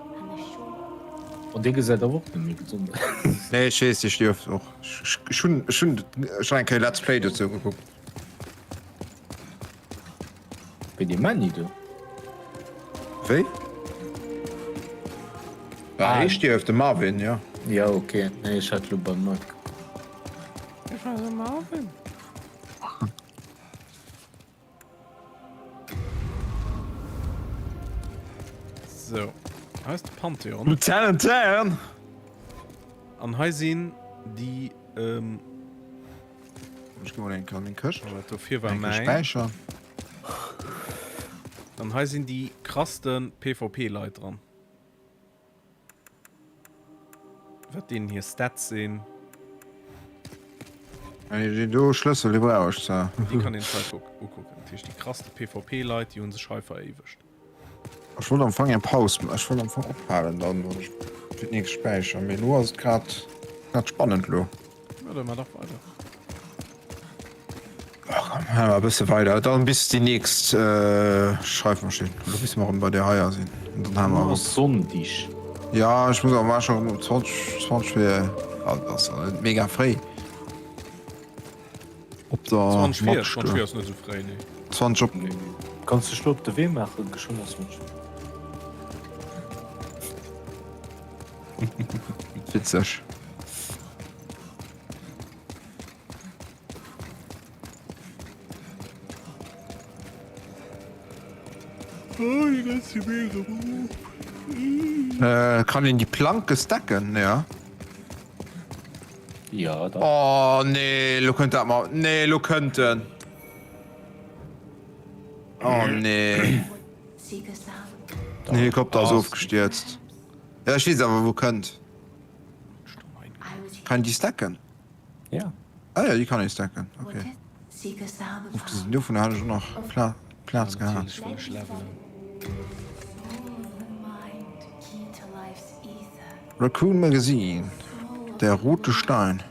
An dee gesäit awer och net méi gesond aus. Nee, ech weess, déi stierft och. Ech hunn, ech hunn schon eng Kéier Let's Play dozou gekuckt. Wéi dee Männi do. Wéi? Ah, hee stierft, de Marvin, jo. Jo, ok. Nee, ech hat elo beim Mike. Ech war de Marvin. So, hei ass de Pantheon. Lieutenant Dan! An hei sinn déi, ähm. Ech gi mol eng Kéier an meng Këscht. Dat dofir war Eng Kéier mäin. späichern. An hei sinn déi krasste PvP-Leit dran. Wat deenen hir Stats sinn. Déi do Schlëssel, déi brauch ech zwar. Déi kann een sech hei ukucken. Dat heescht, déi krasste PvP-Leit, déi hu sech hei veréiwegt. Ech wollt am Fong eng Paus, ech wollt am Fong ophalen dann, wann ech fir d'nächst späichern, mee elo ass et grad, grad spannend elo. Ja, dann mar dach weider. Komm, e bësse weider, dann bis déi nächst Schreifmaschinn, oder bis mer erëm bei där heier sinn. An dann hale mer Muer erop. ass Sonndeg. Ja, ech muss awer mar scho erëm um 20, 20 vir, also dat ass net mega fréi. Op der 20 vir, Matschstuer. 20 vir ass net esou fréi, nee. 20 op. Kanns dech lo op de Wee maachen, geschwënn ass 20 vir. Witzeg. Äh, kann een déi Planke stacken? Ja. Ja, da. Oh nee, lo kënnt dat mal. Nee, lo kënnt en. Oh nee. Den Helikopter ass ofgestierzt. Ja, ech weess awer wou kënnt. Kann een déi stacken? Ja. Ah ja, déi kann ee stacken, okay. Ofgesinn dovun hat ech och nach Pla Plaz gehat. Natierlech wëll ech levelen. Raccoon Magazine, Der rote Stein.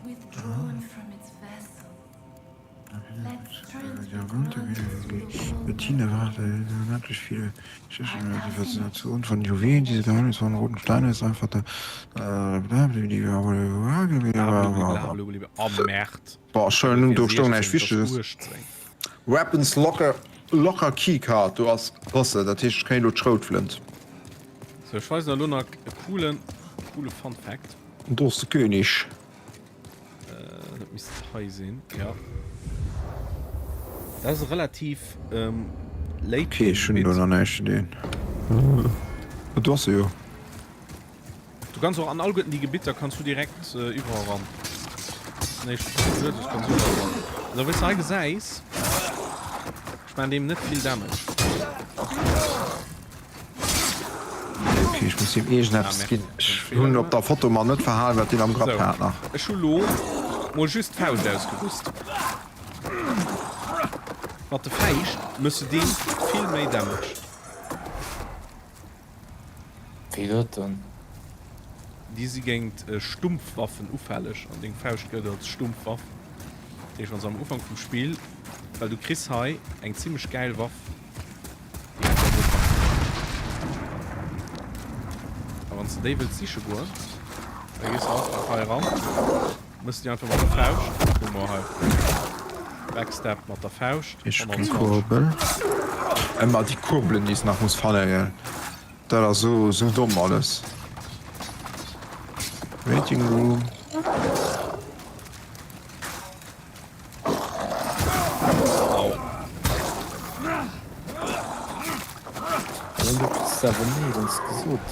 Bettina war unendlich viele Geschichten über die Faszination von Juwelen. Diese Geheimnis von roten Steinen ist einfach der. Oh Merd. Boah, schön, do stoung näischt Wichteges. Weapons Locker, Locker Keycard, do ass Bosse, dat heescht ech kréien elo d'Schroutflënt. Sou, ech weisen der elo nach e coolen, coole Fun Fact. Do ass de König. Dat misst hei sinn, jo. Dat ass e relativ late Okay, ech hunn do nach näischt gesinn. Oh, do ass se jo. Du kanns och an alleguerten déi Gebitter kanns du direkt iwwerall ran. Nee, ech du kanns iwwerall ran. Also wéi s de hei gesäis, ech maachen deem net vill Damage. Ok, ech muss him iergendeppes ginn. Ech hunn op der Foto mer net verhalen, wat deen am Grapp hat nach. Ech hu lo mol just d'Fauscht ausgerüst. Mat de Fäischt mëss de deem vill méi Damage. Wéi dat dann? Déi si géint Stumpfwaffen ufälleg an deng Fauscht gëllt als Stumpfwaff. Dat heescht, wann se am Ufank vum Spill, well du kriss hei eng zimmlech gäil Waff direkt am Ufank. A wann s de déi wëlls siche goen, da gees de einfach hei eran, mëss déi einfach mat der Fauscht, kuck mol hei, Backstab mat der Fauscht, Ech keng 120. Kurbel. Ëmmer déi Kurbelen déi s nach muss fanne gell. Dat ass sou sou domm alles. Waiting room. Au. Du kriss awer néierens gesot.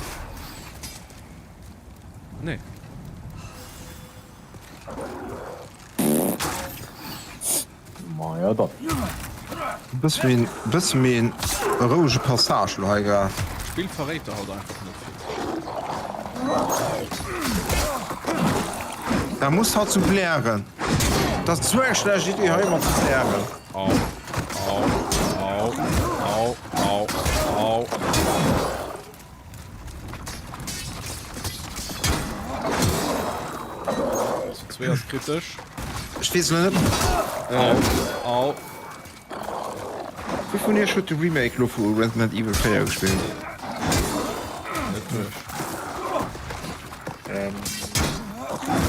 Nee. Maja dann. Bësse méi, bësse méi en rouege Passage lo hei grad. D'Spill verréit der halt einfach net vill. Da muss hatt zu blären. Dat ass sou eng schlecht Idee hei ëmmer ze blären. Au, au, au, au, au, au. Zu zwee ass kritesch. Ech weess elo net. Au, au. Wie vun iech huet de Remake lo vu Resident Evil 4 gespillt? Net duerch.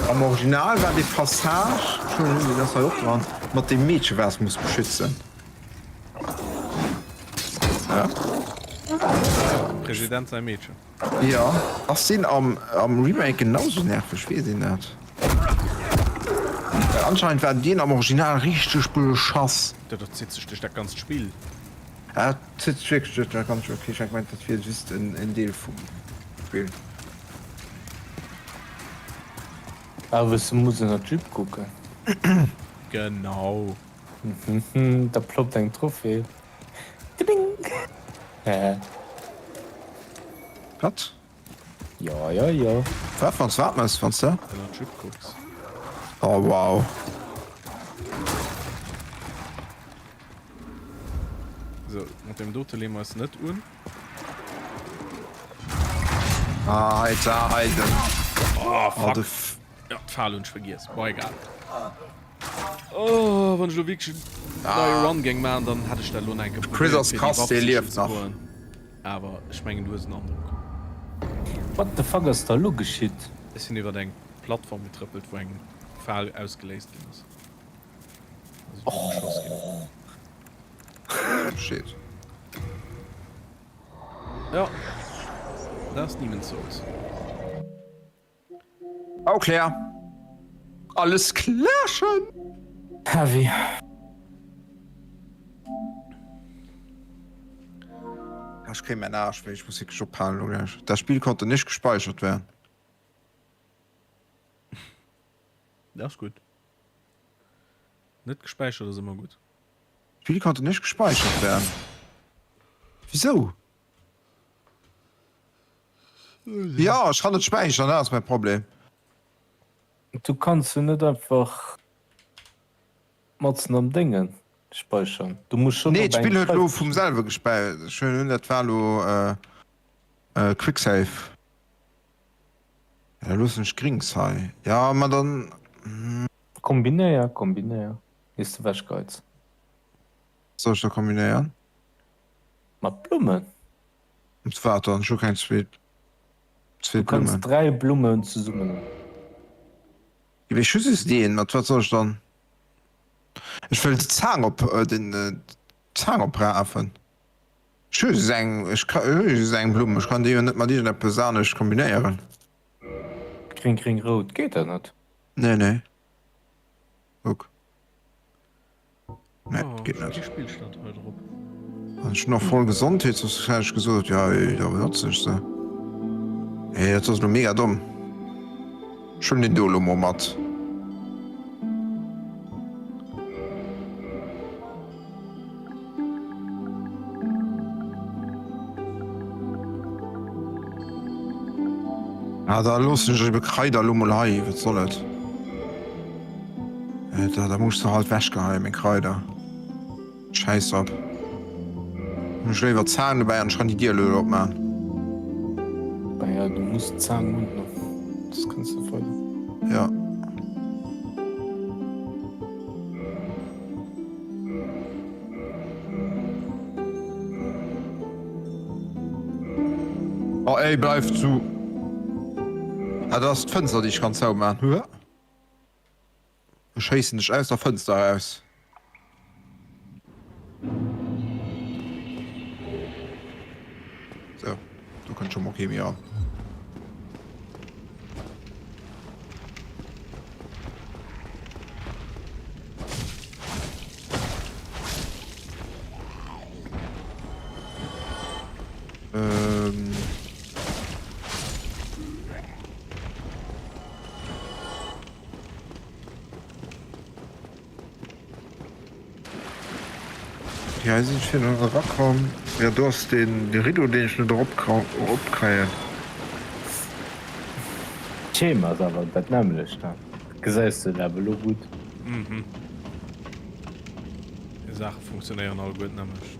Am Original war dee Passage, Entschuldigung, deen ass hei och dran, mat deem Meedche wat muss beschützen. Ja. Dem President säi Meedchen. Jo, ass deen am am Remake genau sou nerveg? Weess een dat? Well anscheinend war deen am Original richteg beschass. Dat zitt sech duerch dat ganzt Spill. Ah, dat zitt sech wierklech duerch dat ganzt Spill. Okay, ech hat gemengt, dat wier just en en Deel vum Spill. Awer se muss ënner d'Jupe kucken. Genau. Da ploppt eng Trophée. Ding! Hehe. Wat? Jo, jo, jo. Wat, wanns wat mëss, wanns de? Ënner d'Jupe kucks. Oh wow. Sou, mat deem dote leeë mer eis net un. Ah, hei, da, hei, den. Oh, fuck. Oh, de Ja, d'Fal hunn ech vergiess. Bon, egal. Oh. Oh, wann ech elo wierklech en neie Run géing maachen, dann hätt ech dat elo nach eng Kéier Chris probéiert, ass fir déi krass, Waff dee sichen lieft ze nach. goen. Awer ech mengen, du hues en Androck. What the fuck ass da elo geschitt? Ech sinn iwwert eng Plattform getrëppelt, wou eng Fal ausgeléist ginn ass. Also ich bin geschoss ginn. Shit. Ja. Dat ass Demon's Souls. Oh Claire. Alles klärchen. Heavy. Ech kréien mäin Aarsch wéi, ech muss wierklech ophalen elo gläich. Das Spiel konnte nicht gespeichert werden. Dat ass gutt. Net gespäichert ass ëmmer gutt. Spiel konnte nicht gespeichert werden. Wisou? Jo, ech kann net späicheren, dat ass mäi Problem. Du kanns jo net einfach matzen am Déngen speichern. Du muss schon Nee, op eng d'Spill huet elo Schreifmaschinn. vum selwe gespäichert. Ech hunn, dat war elo Quicksave. Ja, da loossen ech Grings hei. Ja, ma dann. Kombinéier, kombinéier, iers de wechgeits. Wat soll ech da kombinéieren? Mat Blummen. Mat wat dann? Ech hu keng zweet Du kanns Blummen. 3 Blummen zesummen hunn. Jo, mee ech hu just een. Mat wat soll ech dann? Ech wëll d'Zaang op, den, d'Zaang oprafen. Ech hu just eng, ech ka, ech hu just eng Blumm, ech kann déi jo net mat iergendeppes anescht kombinéieren. Gring, gring, rout, geet dat net? Nee, nee. Kuck. Nee, Oh, geet net. Kee Spillstand hei drop. An ech hunn och voll Gesondheet, soss hätt ech gesot, jo, da benotzen ech se. Ey, dat ass elo mega domm. Ech huelen deen do elo mol mat. Ah, da loossen ech ebe Kraider elo mol hei, wat soll et? Da, da muss ech se halt wechgeheien, meng Kraider. Schäiss drop. Hunn ech léiwer d'Zaang dobäi an ech kann déi Dier elo opman. Ah ja, du muss d'Zaang hunn, soss kënns de net weider. Ja. Oh ey, bleif zu. Ah, dat ass d'Fënster, déi ech kann zouman. Huer. Ech schéissen dech aus der Fënster eraus. Sou, do kënnt scho mol kee méi eran. Ähm. Okay, hei sinn ech fir nach erakomm. Ja, do ass den Rideau, deen ech net eropkreien. D'Thema ass awer dat nämmlecht, ne? Gesäis de awer elo gutt. Mhm. Déi Saache funktionéieren alleguer d'nämmlecht.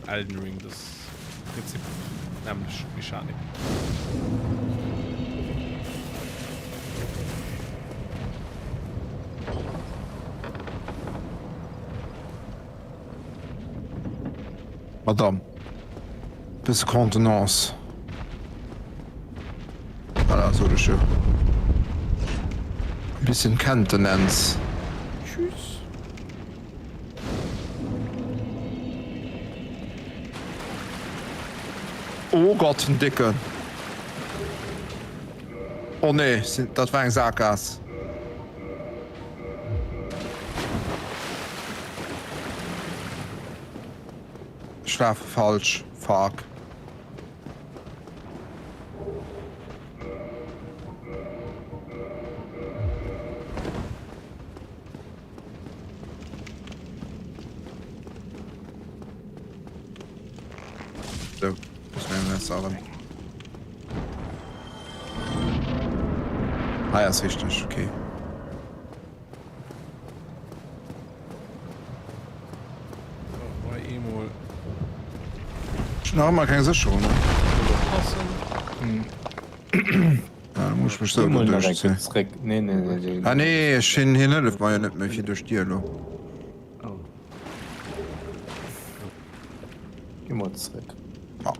Och Elden Ring, dat ass am Prinzip d'nämmlecht Mechanik. Madame, bësse Contenance. Voilà, sot ech jo. E bisschen Kentenance. Tschüss. Oh Gott, en Décken. Oh nee, dat war eng Saakgaass. Ech lafe falsch, fuck. So, muss mir Messer erëm. Hei ass richteg, okay. Ech hunn nach ëmmer keng Sécherung, ne? Ja, da muss ech mech sou do duerchzéien. Ah nee, ech hien hëlleft mer jo net méi fir duerch d'Dier elo. Gi mol zréck. Oh,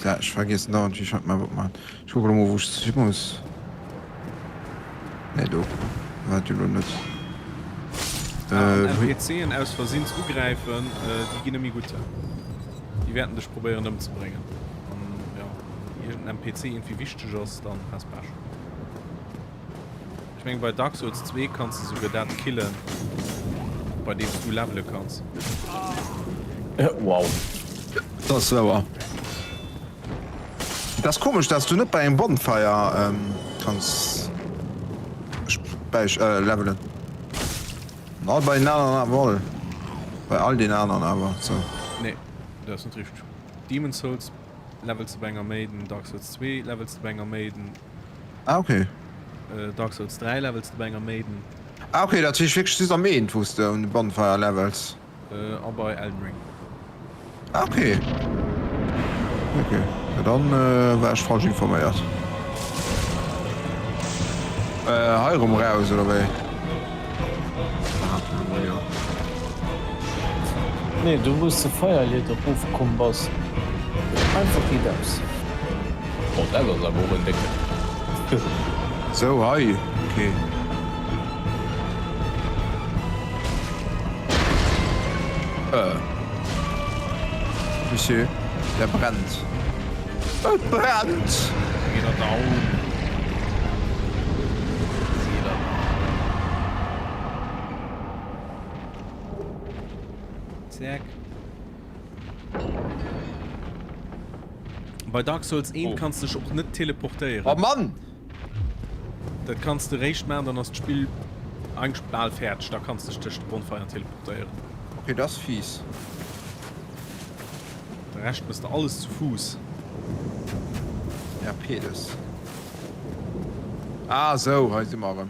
ech vergiessen dauernd wéi ech haut d'Map opmaachen. Ech kucke lo mol wou ech hi muss. Nee do war et jo lo net. An NPCen aus Versinn ugräifen, déi ginn net méi gutt. Déi wäerten dech probéieren ëmzebréngen. An jo, wann iergend NPC iergendwéi wichteg ass, dann has Pech. Ech mengen bei Dark Souls 2 kanns de souguer dat killen, bei deems du levele kanns. Wow. Dat ass wouer. Et ass komesch dass du net bei engem Bonfire kanns späich levelen. An all bei den aneren awer all. Bei all den aneren awer sou. Nee, dat ass net richteg. Demon's Souls levels de bei enger Maiden, Dark Souls 2 levels de bei enger Maiden. Ah ok. Dark Souls 3 levels de bei enger Maiden. Ah ok, dat heescht wierklech just am Eent wous de un de Bonfire levels. A bei Elden Ring. Ah ok. Ok, jo dann war ech falsch informéiert. Hei erëm raus oder wéi? Nee, do wous de Feierlieder rofkomm bass. Einfach riit aus. Oh, dat ass awer och en décken. Sou, hei, ok. Äh. Monsieur, der brennt. Et brennt! Da geet er down. Seet er. Zack. Bei Dark Souls 1 kanns de dech och net teleportéieren. Oh Mann! Dat kanns de réischt maachen, dann ass d'Spill eigentlech bal fäerdeg. Da kanns de dech tëscht de Bonfiren teleportéieren. Ok, dat ass fies. De Rescht mëss de alles zu Fuuss. Ja, Pedes. Ah sou, hei si mer erëm.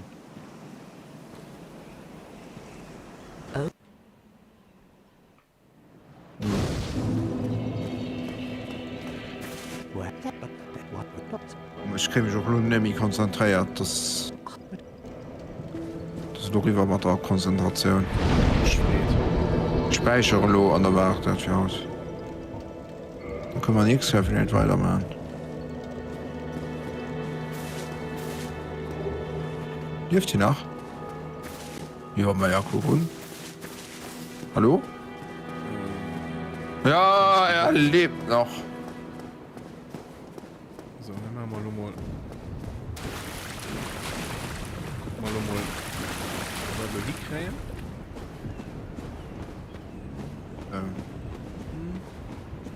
Ech kréie mech och elo net méi konzentréiert. Dat ass elo eriwwer mat der Konzentratioun. Ech späichere elo an da war et dat fir haut. Da kënne mer nächst Kéier villäicht weidermachen. Lieft hien nach? Jo, maja, kuck un. Hallo? Ja, er lebt noch. So, dann machen wir lo mol. Gucken wir lo mol, was wir lo hikréien. Ähm.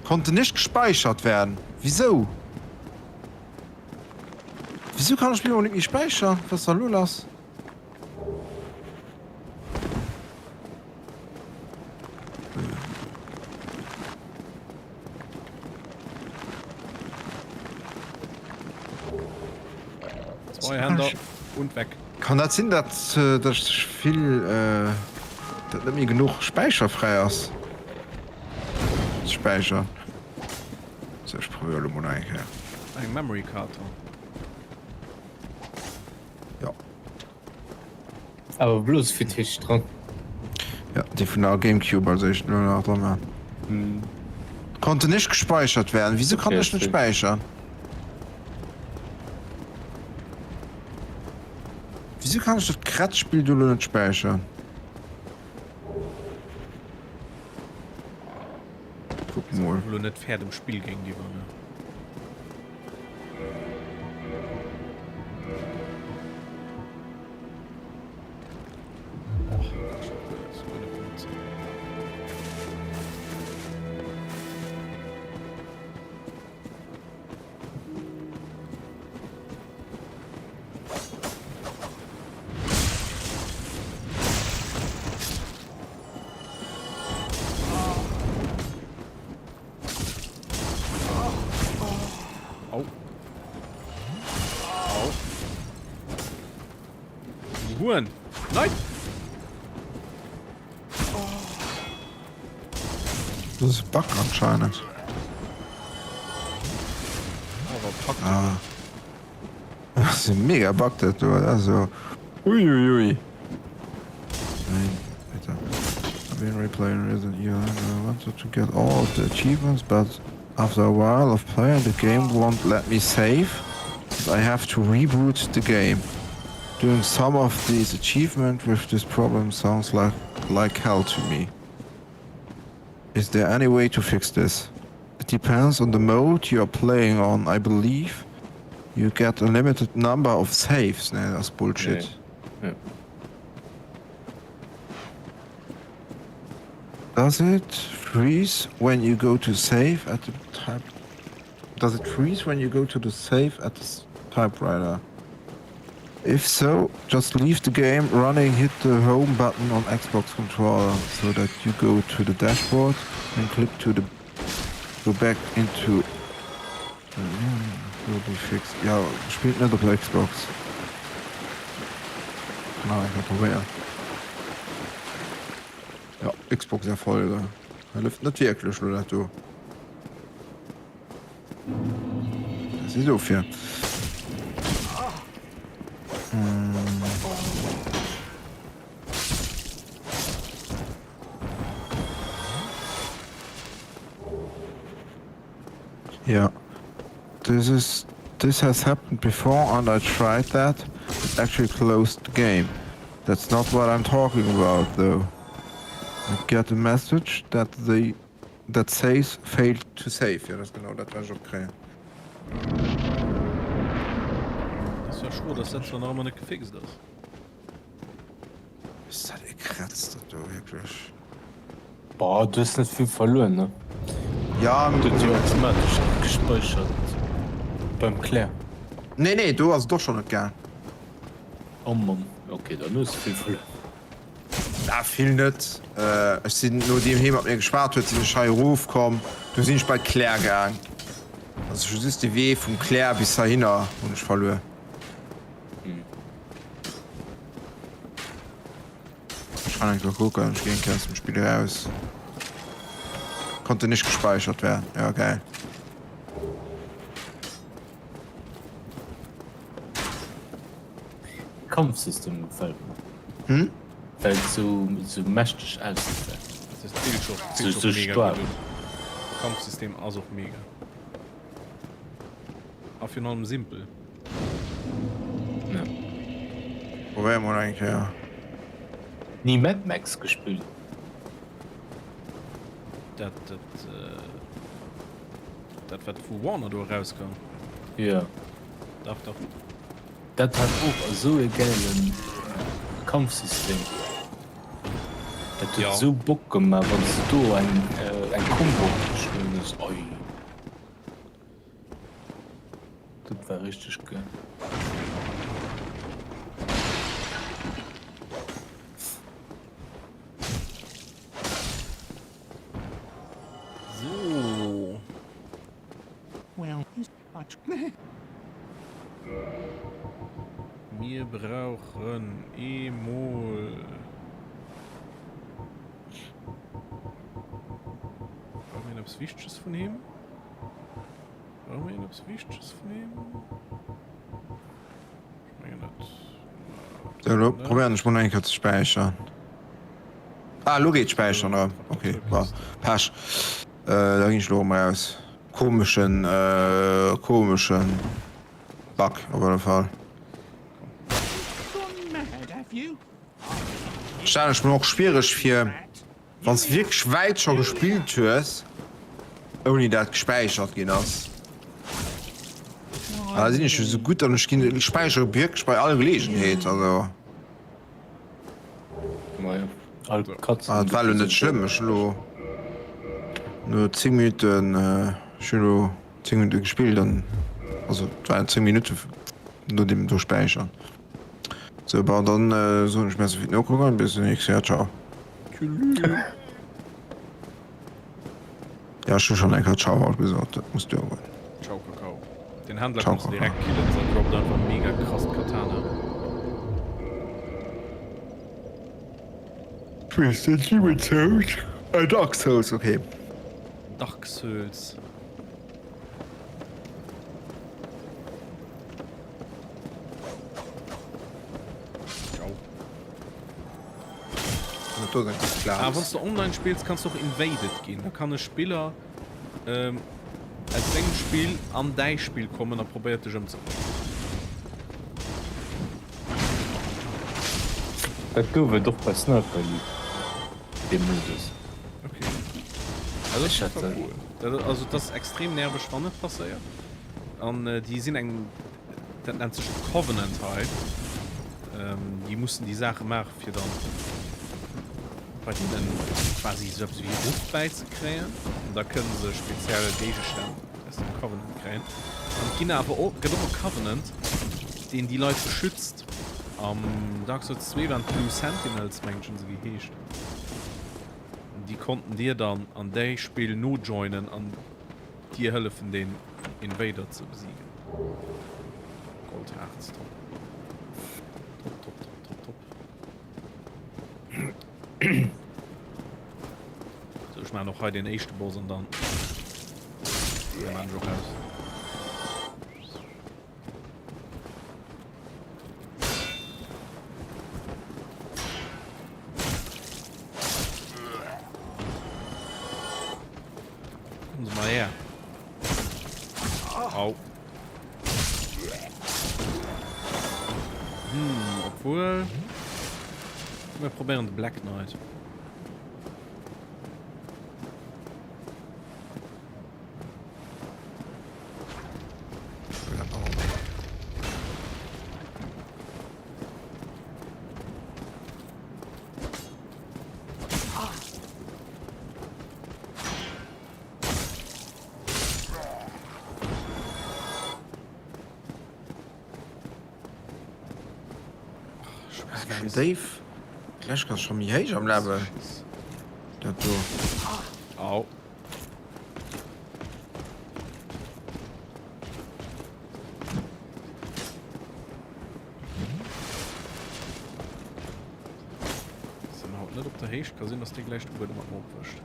Konnte nicht gespeichert werden. Wieso? Wieso kann ich mir nicht speichern? Was ist da lo lass? Zweihänder und weg. Kann dat sinn, dat dat vill dat net méi genuch Späicher fräi ass? Späicher. So, ech probéiere lo mol nach eng Kéier. Eng Memory Card dran. Jo. Awer bloß fir d'Heescht dran. Ja, déi vun der Gamecube als éischt elo nach dran waren. Konnte nicht gespeichert werden. Wieso kann ech net späichern? Wieso kann ech dat Krätzspill do elo net späichern? Kuck mol. Elo net fair dem Spill géintiwwer, ne? Au. Au. Du Huren. Nein! Das ist Bug anscheinend. Aber packt. Ah. Das ist ein mega Bug, das du. Also. Uiuiui. Nein, bitte. I've been replaying Resident Evil and I wanted to get all of the achievements, but after a while of playing the game won't let me save. I have to reboot the game. Doing some of these achievements with this problem sounds like like hell to me. Is there any way to fix this? It depends on the mode you are playing on, I believe. You get a limited number of saves. Nee, that's bullshit. Nee. Ja. Does it freeze when you go to save at the type? Does it freeze when you go to the save at the typewriter? If so, just leave the game running, hit the home button on Xbox controller so that you go to the dashboard and click to the go back into will be fixed. Ja, spillt net op der Xbox. Kann awer eng Kéier probéieren. Ja, Xbox Erfolge. Hëlleft net wierklech lo dat do. Dat si dofir. Yeah. This is this has happened before and I tried that. It actually closed the game. That's not what I'm talking about though. I get a message that the that says failed to save. Ja, dat ass genau dat wat ech och kréien. Dat ass jo schro, dass dat zwar nach ëmmer net gefixt ass. Ass dat e Kretz dat do wierklech. Boah, du hues net vill verluer, ne? Ja, Du hues jo automatesch gespeichert beim Claire. Nee, nee, do ass et och schonn net gaang. Oh Mann, ok, dann hues du vill verluer. Ah, vill net. Ech sinn, nodeem hee mat mir geschwat huet, sinn ech hei erofkomm. Du sinn ech bei d'Claire gaang. Also ech hu just de Wee vum Claire bis heihinner hunn ech verluer. Ech kann eng Kéier kucken, ech ginn eng Kéier aus dem Spill eraus. Konnte nicht gespeichert werden. Ja, geil. Kampfsystem gefällt mir. Hm? Well et sou sou mächteg ausgesäit. Das zielt scho, Sou zielt scho sou mega staark. gutt un. Kampfsystem ass och mega. A virun allem simpel. Ja. Probéier mol eng Kéier. Ni Mad Max gespillt? Dat dat dat wat vu Warner do erauskoum? Jo. Dach dach. Dat hat och esou e gäilen Kampfsystem. Dat huet esou Bock gemaach wanns de do eng eng Combo opgeschloen hues. Oi. Dat war richteg geil. So. Mir brauchen eemol. Brauche mir eppes Wichteges vun him? Brauche mir eppes Wichteges vun him? Ech mengen net. So, elo probéieren ech mol eng Kéier ze späichern. Ah, elo geet d'Späichern erëm. Ok, bon, Pech. Da ginn ech elo erëm eraus. Komeschen, komeschen Bug op alle Fall. Stellen ech mir och schwiereg vir, wann s de wierklech wäit scho gespillt hues, ouni dat gespäichert ginn ass. Da sinn ech jo sou gutt an ech ginn, ech späichere wierklech bei all Geleegenheet, also. Majo, all Katzen. Ah, dat war elo net schlëmm. Ech hu lo no 10 Minuten, ech hu lo 10 Minute gespillt an also et waren 10 Minutte no deem do späichern. Sou, bon dann soen ech merci fir d'Nokucken, bis déi nächst Kéier, ciao. Ja, ech hu schonn eng Kéier ciao haut gesot, dat muss duergoen. Ciao Kakao. Den Händler Ciao kanns du Kakao. direkt killen, se droppt einfach mega krass d'Katana. Spills de Demon's Souls? Äh Dark Souls, okay. Dark Souls. Ciao. dat do ass eng gutt Ah, Plaz. wann s de online spills, kanns de och invaded ginn. Da kann e Spiller aus sengem Spill an däi Spill kommen a probéiert dech ëmzebréngen. Dat gouf et och bei Sniper Elite, dee Modus. Ok. Also dat ass super cool. Dat, also dat ass extrem nerveg wann et passéiert. An déi sinn eng, dat nennt sech Covenant hei. Déi mussen déi Saache maache fir dann bei deenen quasi esou eppes wéi Ruff bäizekréien. An da kënne se speziell Géigestänn aus dem Covenant kréien. An et ginn awer och, gëtt och e Covenant, deen déi Leit beschützt. Am Dark Souls 2 waren d'Blue Sentinels, mengen ech, hunn se geheescht. Déi konnten dir dann an däi Spill nojoinen an dir hëllefen den Invader ze besiegen. Goldharz, top. Top, top, top, top, top. So, ech maachen och hei den éischte Boss an dann maan ech och aus. Kommen Sie mal her. Au. Hm, obwohl. Wir probieren den Black Knight. Schon déif. D'Läschk ass scho méi héich am Level. Dat do. Au. Sinn haut net op der Héicht, ka sinn, dass dee gläich de Buedem mat mer opwëscht.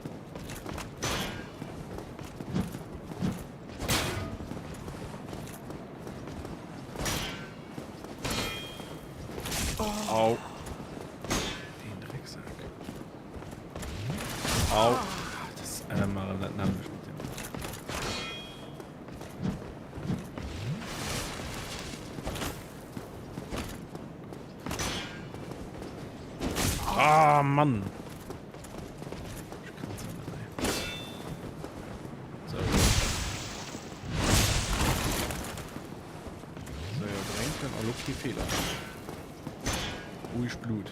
Au. Den Drecksack. Au. Das ist ëmmer dat nämmlecht mat deem. Ah, Mann. Ich kann's ja nicht mehr. So. So, ja, drenken. Oh, okay, Fehler. Ruhig Blut.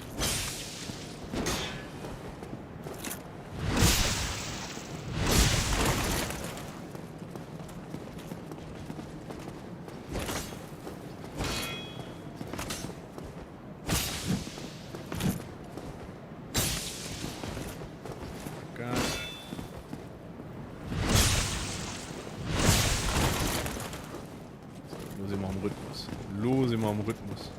Lo si mer am Rhythmus. Lo si mer am Rhythmus.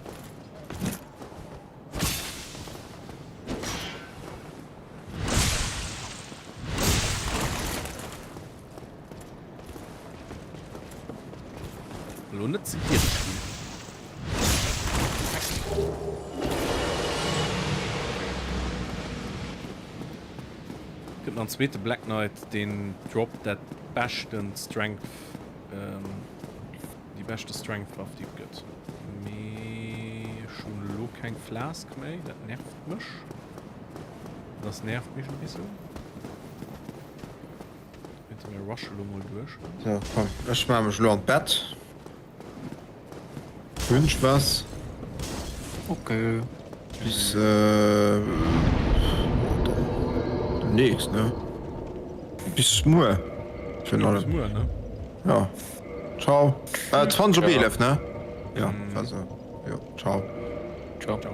Lo net ze giereg ginn. Gëtt nach en zweete Black Knight, deen droppt dat beschten Strength, déi beschte Strength Waff déi et gëtt. Mee ech hunn elo keng Flask méi, dat nervt mech. Das nervt mich ein bisschen. Bitte mir rushen lo mol duerch. So, komm, ech maache mech elo an d'Bett. Wünsch was. Okay. Bis äh, demnächst, ne? Bis muer. Virun allem. Bis muer, ne? Ja. Ciao. Äh, 20 op 11, ne? Ja, also. Jo, ciao. Ciao. Ciao.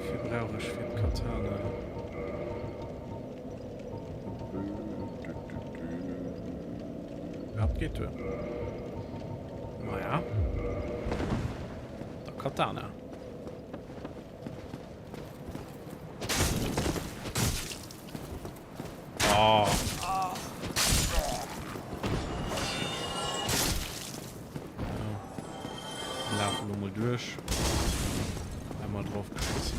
Wéi brauch ech fir d'Katana? Dat geet duer. Maja. Der Katana. Oh. Lafen lo mol duerch. Einmal drauf geschissen.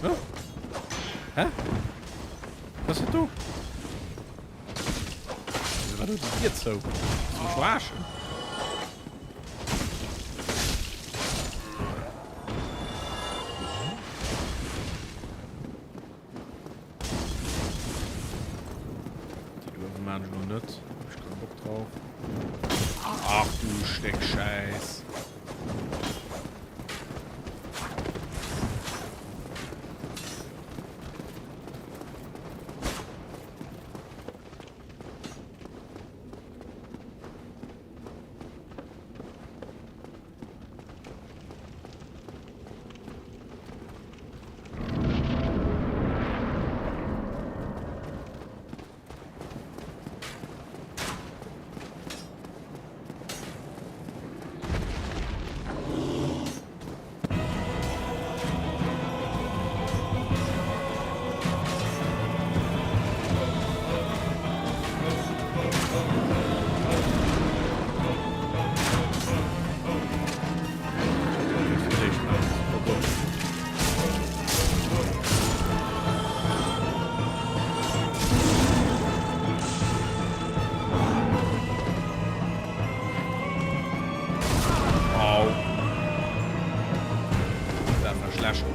Hm. Hä? Was ist du? Wieso war du die Tür zu? Willst du mich verarschen? Déi do uewen maan ech lo net. Hab ech keen Bock drauf. Ach du Steck Scheiß. Au. Dat war schlecht.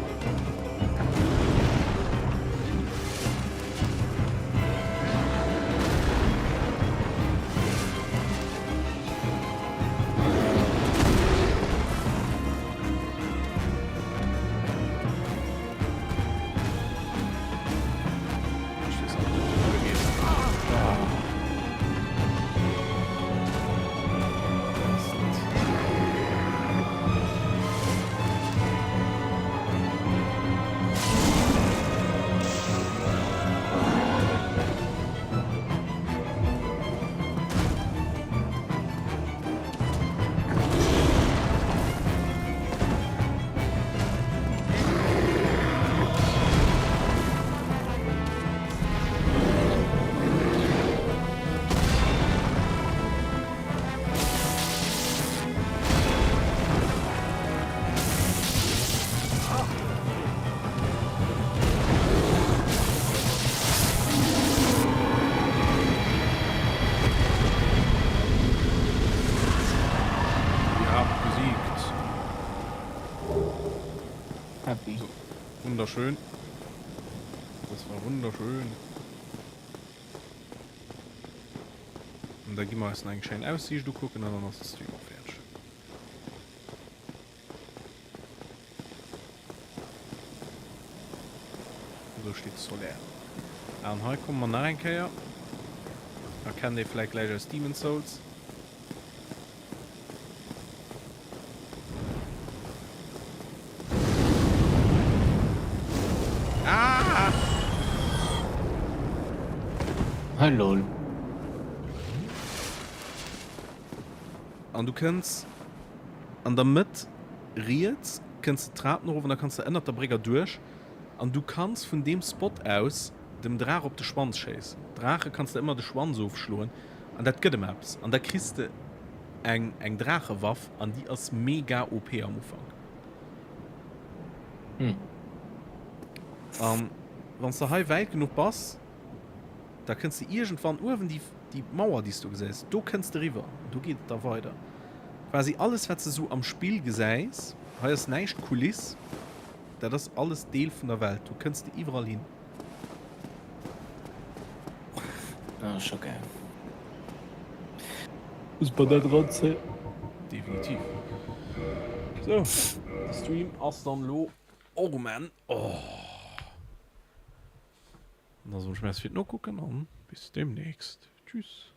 Ihr habt gesiegt. Happy. So, wunderschön. Das war wunderschön. Und da gi mer eis nach eng schéin Aussiicht ukucken an dann ass de Stream och fäerdeg. Do steet Solaire. An hei komme mer nach eng Kéier. Erkennt ee vläit gläich aus Demon's Souls. Ah! Hei lol. An du kënns an der Mëtt riets kënns de d'Trapen erof an da kanns de ënnert der Bréck erduerch an du kanns vun deem Spot aus dem Draach op de Schwanz schéissen. Draache kanns de ëmmer de Schwanz ofschloen an dat gëtt em eppes an da kriss de eng eng Draachewaff an déi ass mega OP am Ufank. An wanns de hei wäit genuch bass, da kënns de iergendwann uewen déi déi Mauer déi s du gesäis, do kënns de riwwer an do geet et da weider. Quasi alles wat s de sou am Spill gesäis, hei ass näischt Kuliss, dat ass alles Deel vun der Welt, do kënns de iwwerall hin. Ah, scho geil. Muss mer dat ranzéien. Definitiv. Sou, de Stream ass dann elo och um Enn. Oh. Da soen ech Merci fir d'Nokucken an bis demnächst. Tschüss.